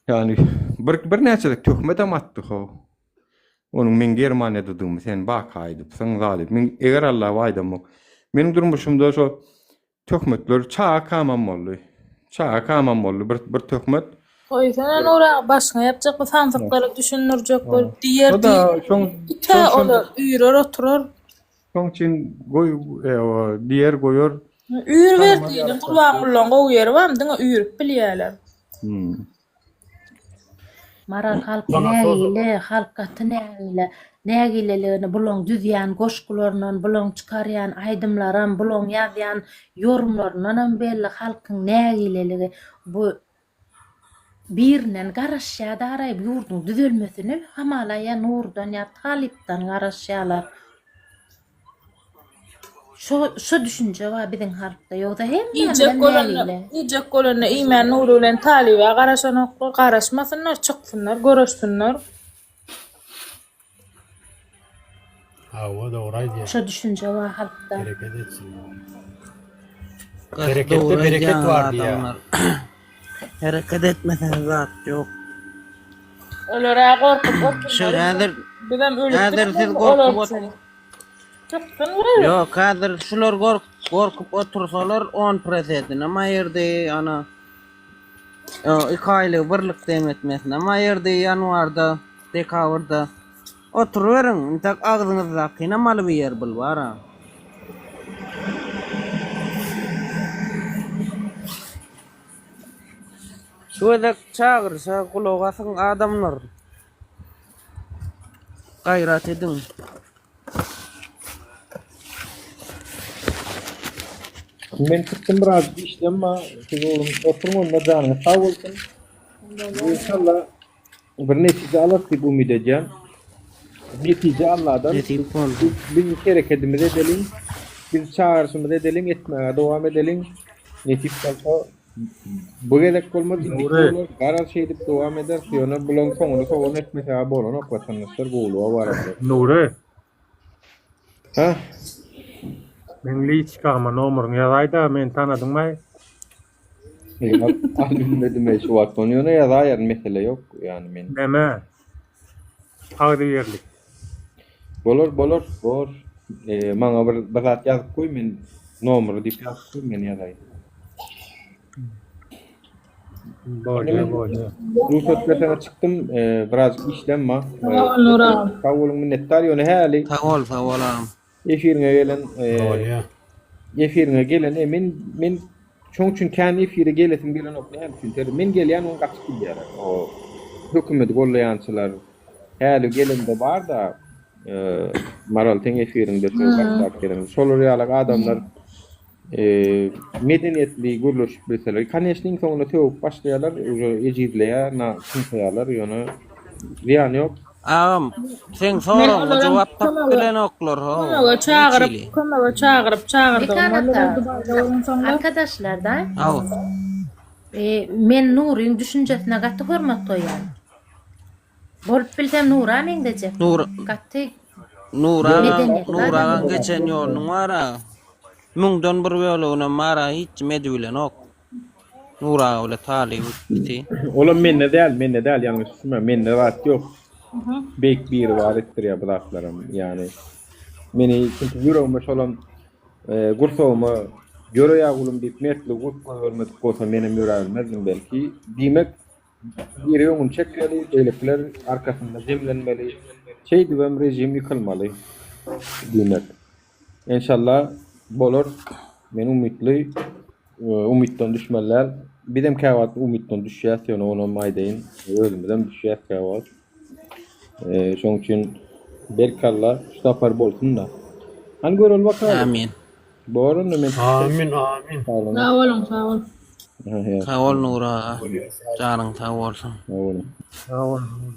Ýagny bir birnäçe gezek töhmetem atdy how. Onuň meň Germaniýadadygymy sen baka aýdypsyň zat diýip. Men eger Allaha aýdamok. Meniň durmuşymda şo Töhmetler çaga kamam boldy. Çaga kamam boldy bir bir töhmet. Goýsana Nury aga başyňa ýapjak bu samsyklara düşündirjek bolup diýer Şo-da diýer. şoň Ite şoň şoň olar üýrer oturar. şoň üçin goý diýer goýar. Üýr ber Tanamaz diýdim ýaly Gurbangullaň gowy ýeri barmy diňe üýrüp bilýäler. Hmm. Maral halk nägile, halk gaty nägile. Nägileligini bulaň düzýän goşgularyndan, bulaň çykarýan aýdymlaram, bulaň ýazýan ýorumlaryndanam belli halkyň nägileligi. Bu birinden garaşýar daraý bu ýurduň düzelmesini hamala ýa Nurdan ýa Talypdan garaşýarlar. Şo şo düşünje bar biziň halkda ýogsa Iýjek hemmämizem bolanda, nägile. iýjek bolanda iýmän Nury bilen Talyba garaşanoklar, garaşmasynlar, çyksynlar, göreşsinler. Hawa dogry aýdýaň. Şo düşünje bar halkda. Hereket etsinler. Gaty Hereketde dogry bereket aýdýaňyz bar diýýär. adamlar. Hereket etmeseňiz zat ýok. Olar-a gorkup Şu oturmaly. häzir Bizem ölüp häzir siz gitmeli olar gorkup üçin. Çyksyn bir. Ýok, häzir şular gork gorkup otursalar 10 prosedinem aýyrdy, ana iki aýlygy birlik deň etmesinem aýyrdy ýanwarda, dekabrda. Oturyberiň, intak agzyňyzdakynam alyp iýer bul bara. Şu gezek çagyryşa gulak asyň adamlar. Gaýrat ediň. Men çykdym biraz işlem bar. Siz oglum oturyň onda janyňyz sag bolsun. Inşallah bir netije alarys diýip umyt edýän. Netije Allahdan. Nesip bolsun. Biz herekedimizi edeliň. Biz çagyryşymyzy edeliň, etmäge dowam edeliň. Nesip bolsa Bu gezek bolmaz, indiki Nury. bolar. Garaz şeýdip dowam ederis. Ýöne bulaň soňuny sogan etmese-ä bolanok watandaşlar gowulyga bararlar. Nury. Hä? Meň liçkama nomeryňy ýazaýda, meni tanadyňmaý? Ýa, al bilmedim-eý şu wagt ony ýöne ýazaýaryn mesele ýok ýany men. Neme? Agzybirlik. Bolar bolar bor. E, maňa bir bir zat ýazyp goý men nomery diýip ýazyp goý men ýazaýyn. Bolýa bolýa. Rugsat berseňiz çykdym, e, birazjyk işlem bar. Sag bol Nur agam. Sag boluň minnetdar ýöne häli. Sag bol sag bol agam. Efiriňe gelen e, Bolýa. efiriňe gelen e, men men şoň üçin kän efire gelesim gelenok näme üçin sebäbi men gelýän oň gaçyp gidýärler o hökümeti gollaýançylar häli gelende barda e, Maral seň efiriňde şo başlap gelen şolar ýaly adamlar e, medeniýetli gürleşip bilseler koneçne iň soňunda sögüp başlaýarlar uje ejizleýär na çyňsaýarlar ýöne zyýany ýok Agam, seň Men soragyňa olaram jogap tapyp kömege bilenoklar how. kömege Hiç çagyryp, hili. kömege çagyryp çagyrdygym Mekan boldy ata, Dubaýda bolansoňlar. arkadaşlar da, Haw. e, men Nuryň düşünjesine gaty hormat goýýan. Bolup bilsem Nura meňzejek. Nur Gaty Nur agaň, medeniýetli Nur adam. agaň geçen ýolunyň bar-a. Müňden bir böleginem bar-a hiç kim edibilenok. Nur aga bile Talyp ikisi. Olam mende däl, mende däl, ýalňyş düşünme, mende zat ýok. Beýik biri bar etdirýär bu zatlaram. Ýagny meni çünki ýüregime şolam e, gursagyma. Ýöreýä gulum diýip mertligi goýup goýbermedik bolsa menem ýöräbilmezdim belki. Diýmek biri öňüni çekmeli, beýlekiler arkasynda jemlenmeli. Şeýdibem režim ýykylmaly diýmek. Enşalla bolar. Men umytly. Umytdan düşmeli däl. Bizem käwagt umytdan düşýäs, ýöne onam aýdaýyn, özümizem düşýäs käwagt. Şoň üçin belki Alla şu sapar bolsun-da. Hany göreli bakaly. Amin. Bor onda men Amin, amin. Sag boluň. Sag boluň, sag bol. Sag bol Nury aga. Janyň sag bolsun. Sag boluň. Sag boluň.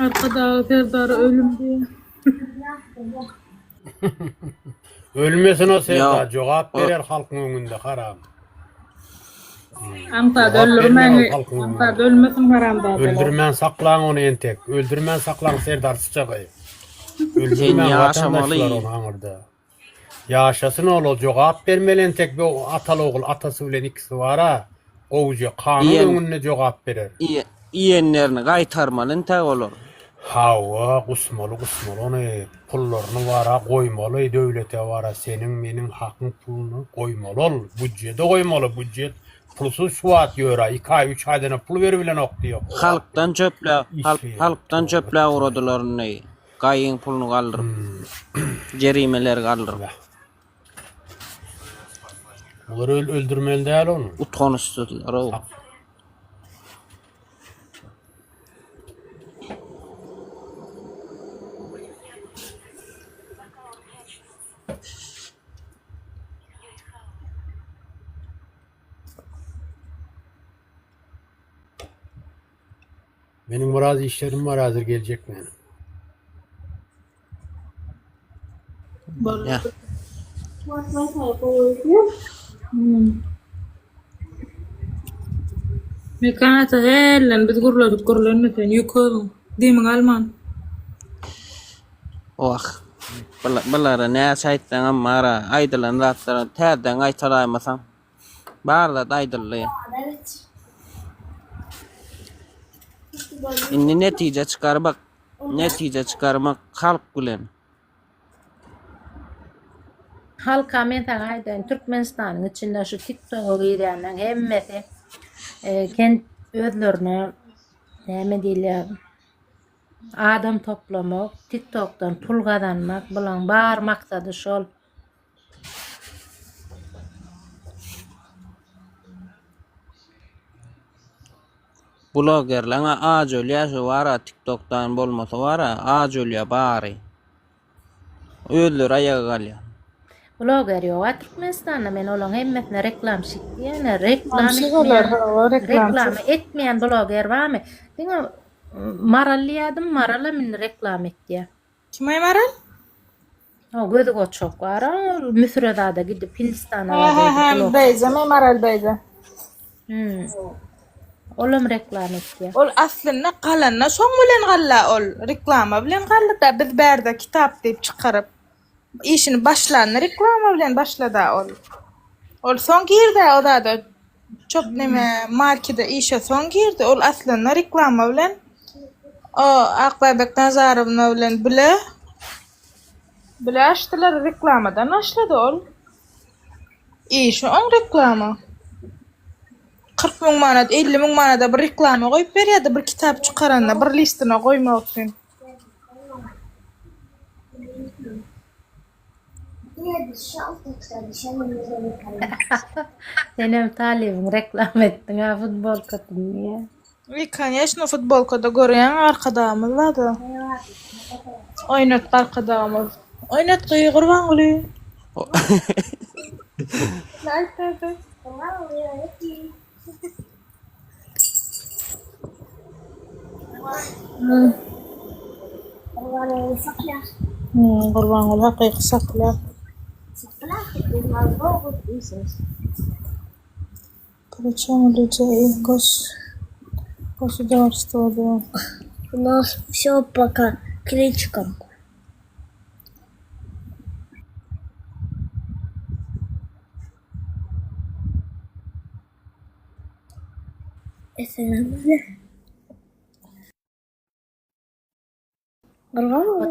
Arkadagy Serdara ölüm diýen. Ölmesin o Serdar, Ýok. jogap O berer halkyň öňünde haram. Aňsat Jogap bermeli öldürmäň, ol halkyň aňsat öňünde. ölmesin haramzadalar. Öldürmän saklaň ony entek. Öldürmän saklaň Serdar syçagy. sen Öldürmäň ýaşamaly. watandaşlar ony aňyrda. Ýaşasyn ol o jogap bermeli entek bu ataly ogul atasy bilen ikisi bara gowja kanun Iýen öňünde jogap berer. iýenlerini gaýtarmaly entäk olar. Hawa gusmaly gusmaly ony pullaryny bara goýmaly döwlete bara seniň meniň hakyň puluny goýmaly ol budjede goýmaly budjet pulsuz şu wagt ýöra iki aý üç aýdana pul beribilenok diýok Halkdan çöplä işleýär halkdan çöplä ugradylar indi. Gaýyň puluny galdyryp. Jerimeleri galdyryp. Bular öl öldürmeli däl ony. Utganyşsyzlar-ow. Meniň biraz işlerim bar häzir geljek men. Bolýa. Mekan ata hälden biz gürledik gürlenme sen ýük özüň demiňi alman. Wah. Bulara näçe aýtsaňam bara aýdylan zatlary täzeden gaýtalaýmasaň. Bar zat aýdyldy. Indi netije çykarmak, netije çykarmak halk bilen. Halka men saňa aýdaýyn Türkmenistanyň içinde şu tiktoga girýänleň hemmesi kent özlerine näme diýilýär adam toplamak tiktokdan pul gazanmak bulaň bar maksady şol. Blogerleňä aç ölýä şu wara tiktokdan bolmasa wara aç ölýä bary. Özleri aýaga galýa. Bloger ýoga Türkmenistanda men olaň hemmesine reklamşik diýýän reklam Reklamçy olar, etmeýän hawa, reklamçy. reklama etmeýän bloger barmy? Diňe Maral diýýädim Maralam indi reklama etýä. Kime Maral? O gözi goçak bar a Müsüre zada gidip Hindistana Hä zada hä gidip hä blog. Beýze mi Maral Beýze? Hmm. Olam reklama etýär. Ol aslynda galanda şoň bilen galla ol reklama bilen galdyda biz bärde kitap diýip çykaryp işini başlanda reklama bilen başlada ol. Ol soň girdä o zada çok neme markede işe soň girdi ol aslynda reklama bilen o Akbäbek Nazarowna bilen bile bile açdylar reklamadan başlady ol. Işi oň reklama. 40 müň manat 50 müň manada bir reklama goýup berýärdi bir kitap çykaranda bir listine goýmak üçin. Senem talybyň reklama etdiň a futbolkasyny diýýä. I koneşno futbolkada görýäň arkadagymyz barda. Oýnatgy arkadagymyz. Oýnatgy Gurbanguly. Gurbanguly hakyky şahsyýet. Причем людей гос государство да. У нас все пока кличкам. Это нормально?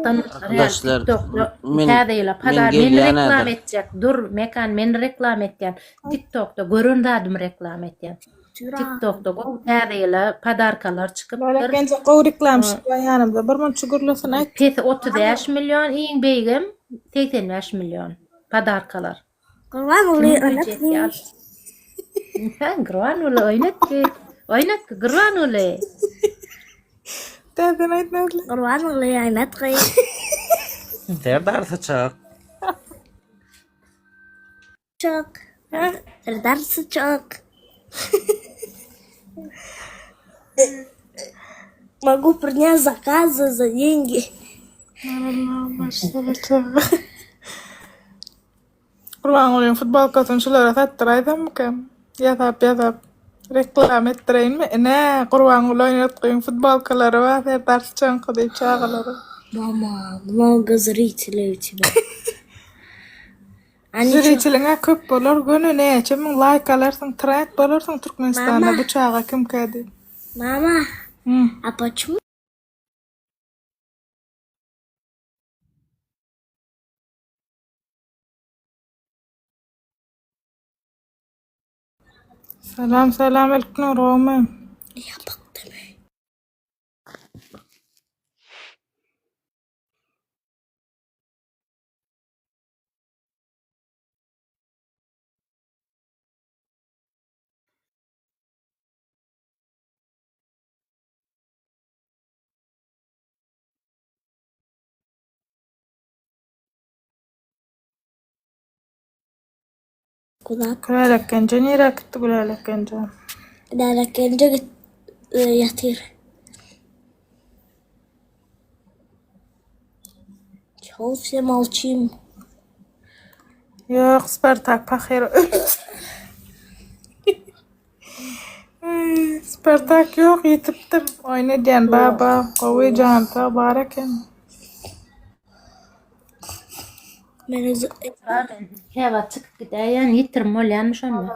Watandaşlar Arkadaşlar, TikTokda men täze ýyla men padar men gelýän reklama häzir. etjek. Dur Mekan men reklama etýän. TikTokda gören zadymy reklama etýän. TikTokda gowy täze ýyla podarkalar çykypdyr. Lälek enje gowy reklamşik bar ýanymda. Bir munça gürlesin aýt. Pesi 35 million, iň beýigem 85 million podarkalar. Gurbanguly Kimiň güýji ýetýär? oýnatdy. Gurbanguly oýnatdy. Oýnatdy Gurbanguly. Täzeden aýt Nazly. Gurbanguly oýnatgy. Serdar syçak. Çak. Serdar syçak. Могу принять заказы за деньги. Gurbangulyň futbolkasyny şulara satdyraýsammykam? Ýasap ýasap reklama etdireýinmi? Ine, Gurbanguly oýnatgyň futbolkalary bar, Serdar syçaňky diýip çagalara. Mama, mnogo zritelей u тебя. Они чё? Zritelin-ä köp bolar, göni näçe müň laýk alarsyň, trend bolarsyň Türkmenistanda Mama. bu çaga kimkä diýip. Mama, Hum. a почему Salam salam Ilknur gowmy? Я bıktım. Куда? Gülälek genje nirä gitdi Gülälek genje? Gülälek genje git e, ýatyr. Чего все молчим? Ýok Spartak pahyr öldi. Spartak ýok ýitipdir. Oýun edýän baba gowy jany sag bar eken. Men öz Käwagt çykyp gidäýýän, ýitirim bolýanmy şonda?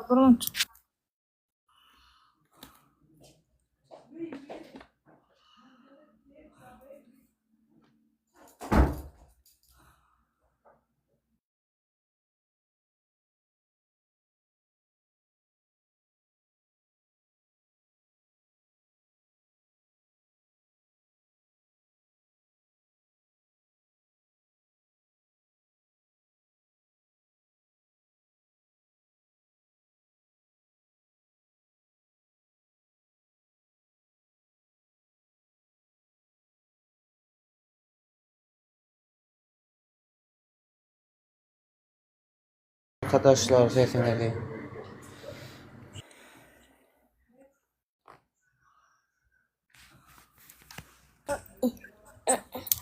Arkadaşlar sesiňizi.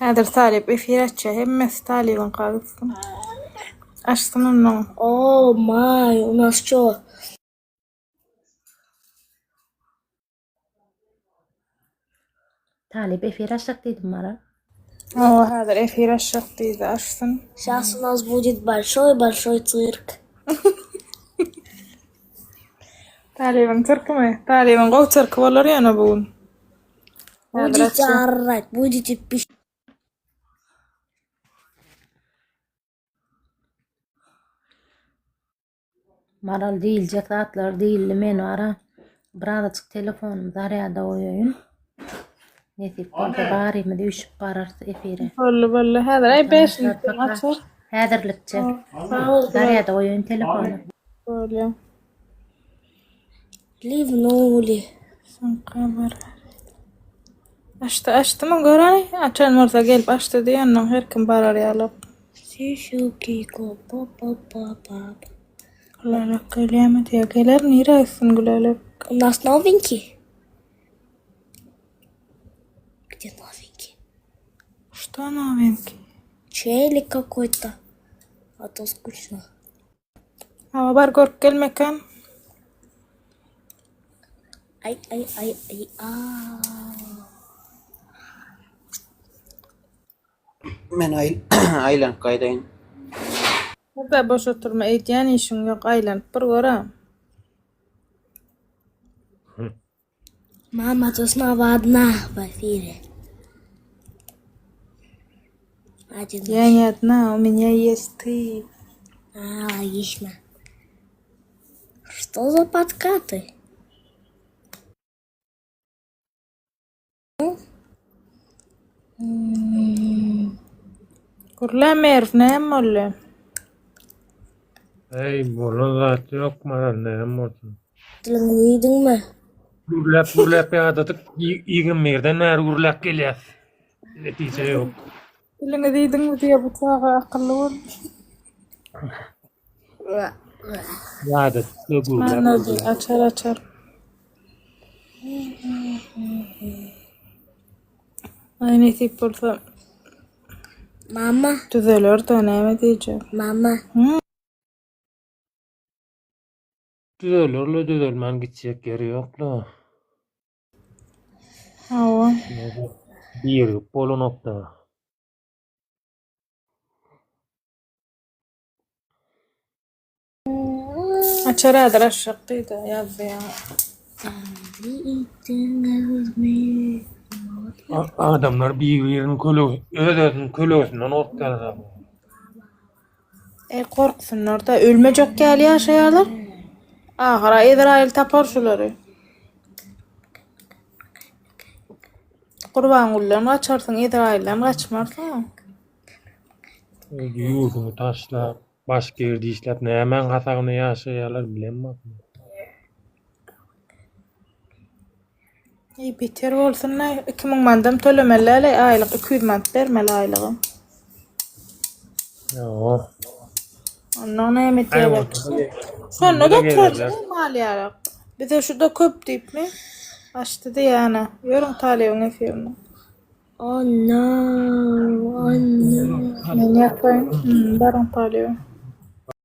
Häzir Talyp efir açýar. Hemmesi Talybyňka gitsin. Açsyn onnoň. Oh my, u nas ço? Talyp efir açjak diýdim Maral. Hawa häzir efir açjak diýdi açsyn. Şas u nas budet bolşoý bolşoý sirk. Talybyň sirkimi? Talybyň gowy sirki bolar ýöne bu gün. Häzir Budete açýar. orrat, budete piş. Maral diýiljek zatlar diýildi men bara birazajyk telefonumy zarýada goýaýyn. Nesip bolsa barymyz üýşüp bararys efire. Boldy boldy. Häzir aý 5 minutdan açar. Häzirlikçe Sag bol. zarýada goýaýyn telefony. Bolýa. Liwnuly. Soňky bir. Açdy açdymy göräý. Açan bolsa gelip açdy diýennoň her kim barar ýaly. Sişukiko pa pa pa pa. Gülälek gelýärmi diýýär. Geler nirä gitsin Gülälek? U nas nowenkiý. Gde nowenkiý? Что nowenkiý? Челик какой-то. A to skuçno. Hawa bar görüp gel Mekan. Aý aý aý aý a. Men aýlanyp gaýdaýyn. Hä boş oturma edýän işiň ýok aýlanyp bir görä. Mama to snova odna w efire. Один. Я не одна, у меня есть ты. А, логично. Что за подкаты? Gürle Merw näme boldy? Eý bolan zat ýok maral näme bolsun. Diliňi iýdiňmi? Gürläp gürläp ýadadyk 21-den bäri gürläp gelýäs. Netije ýok. Diliňi iýdiňmi diýýä bu çaga akylly bol. Ýadadyk gürläp Anlady, gürläp. açar açar. Aý nesip bolsa Mama. Düzeler-de näme diýjek. Mama. Düzelerle düzelmän gitjek ýeri ýokla. Hawa. Birigip bolanokda. Açar häzir aşak diýdi, ýazdy ýaňy. Adamlar bir-biriniň kölege, öz-özüniň kölegesinden gorkýarlar. Eý gorksynlar-da, ölmejek ýaly ýaşaýarlar. Ahyra Ezraýyl tapar şulary. Gurbangulydan gaçarsyň, Ezraýyldan gaçmarsyň-a. Öz ýurduňy taşlap, başga ýerde işläp nämäň hasabyna ýaşaýarlar bilemok. Eý beter bolsun-da, 2000 mandam tölemeli däl-eý aýlyk, 200 manat bermeli aýlygam. Ýok. Onda näme etýärler? Şonda-da oturarlar mal ýaly. Bize şu-da köp diýipmi? Açdy diýýän-ä. Ýörüň Talybyň efirine. Oh no, oh no. Men ýataýyn. Baryň Talyba.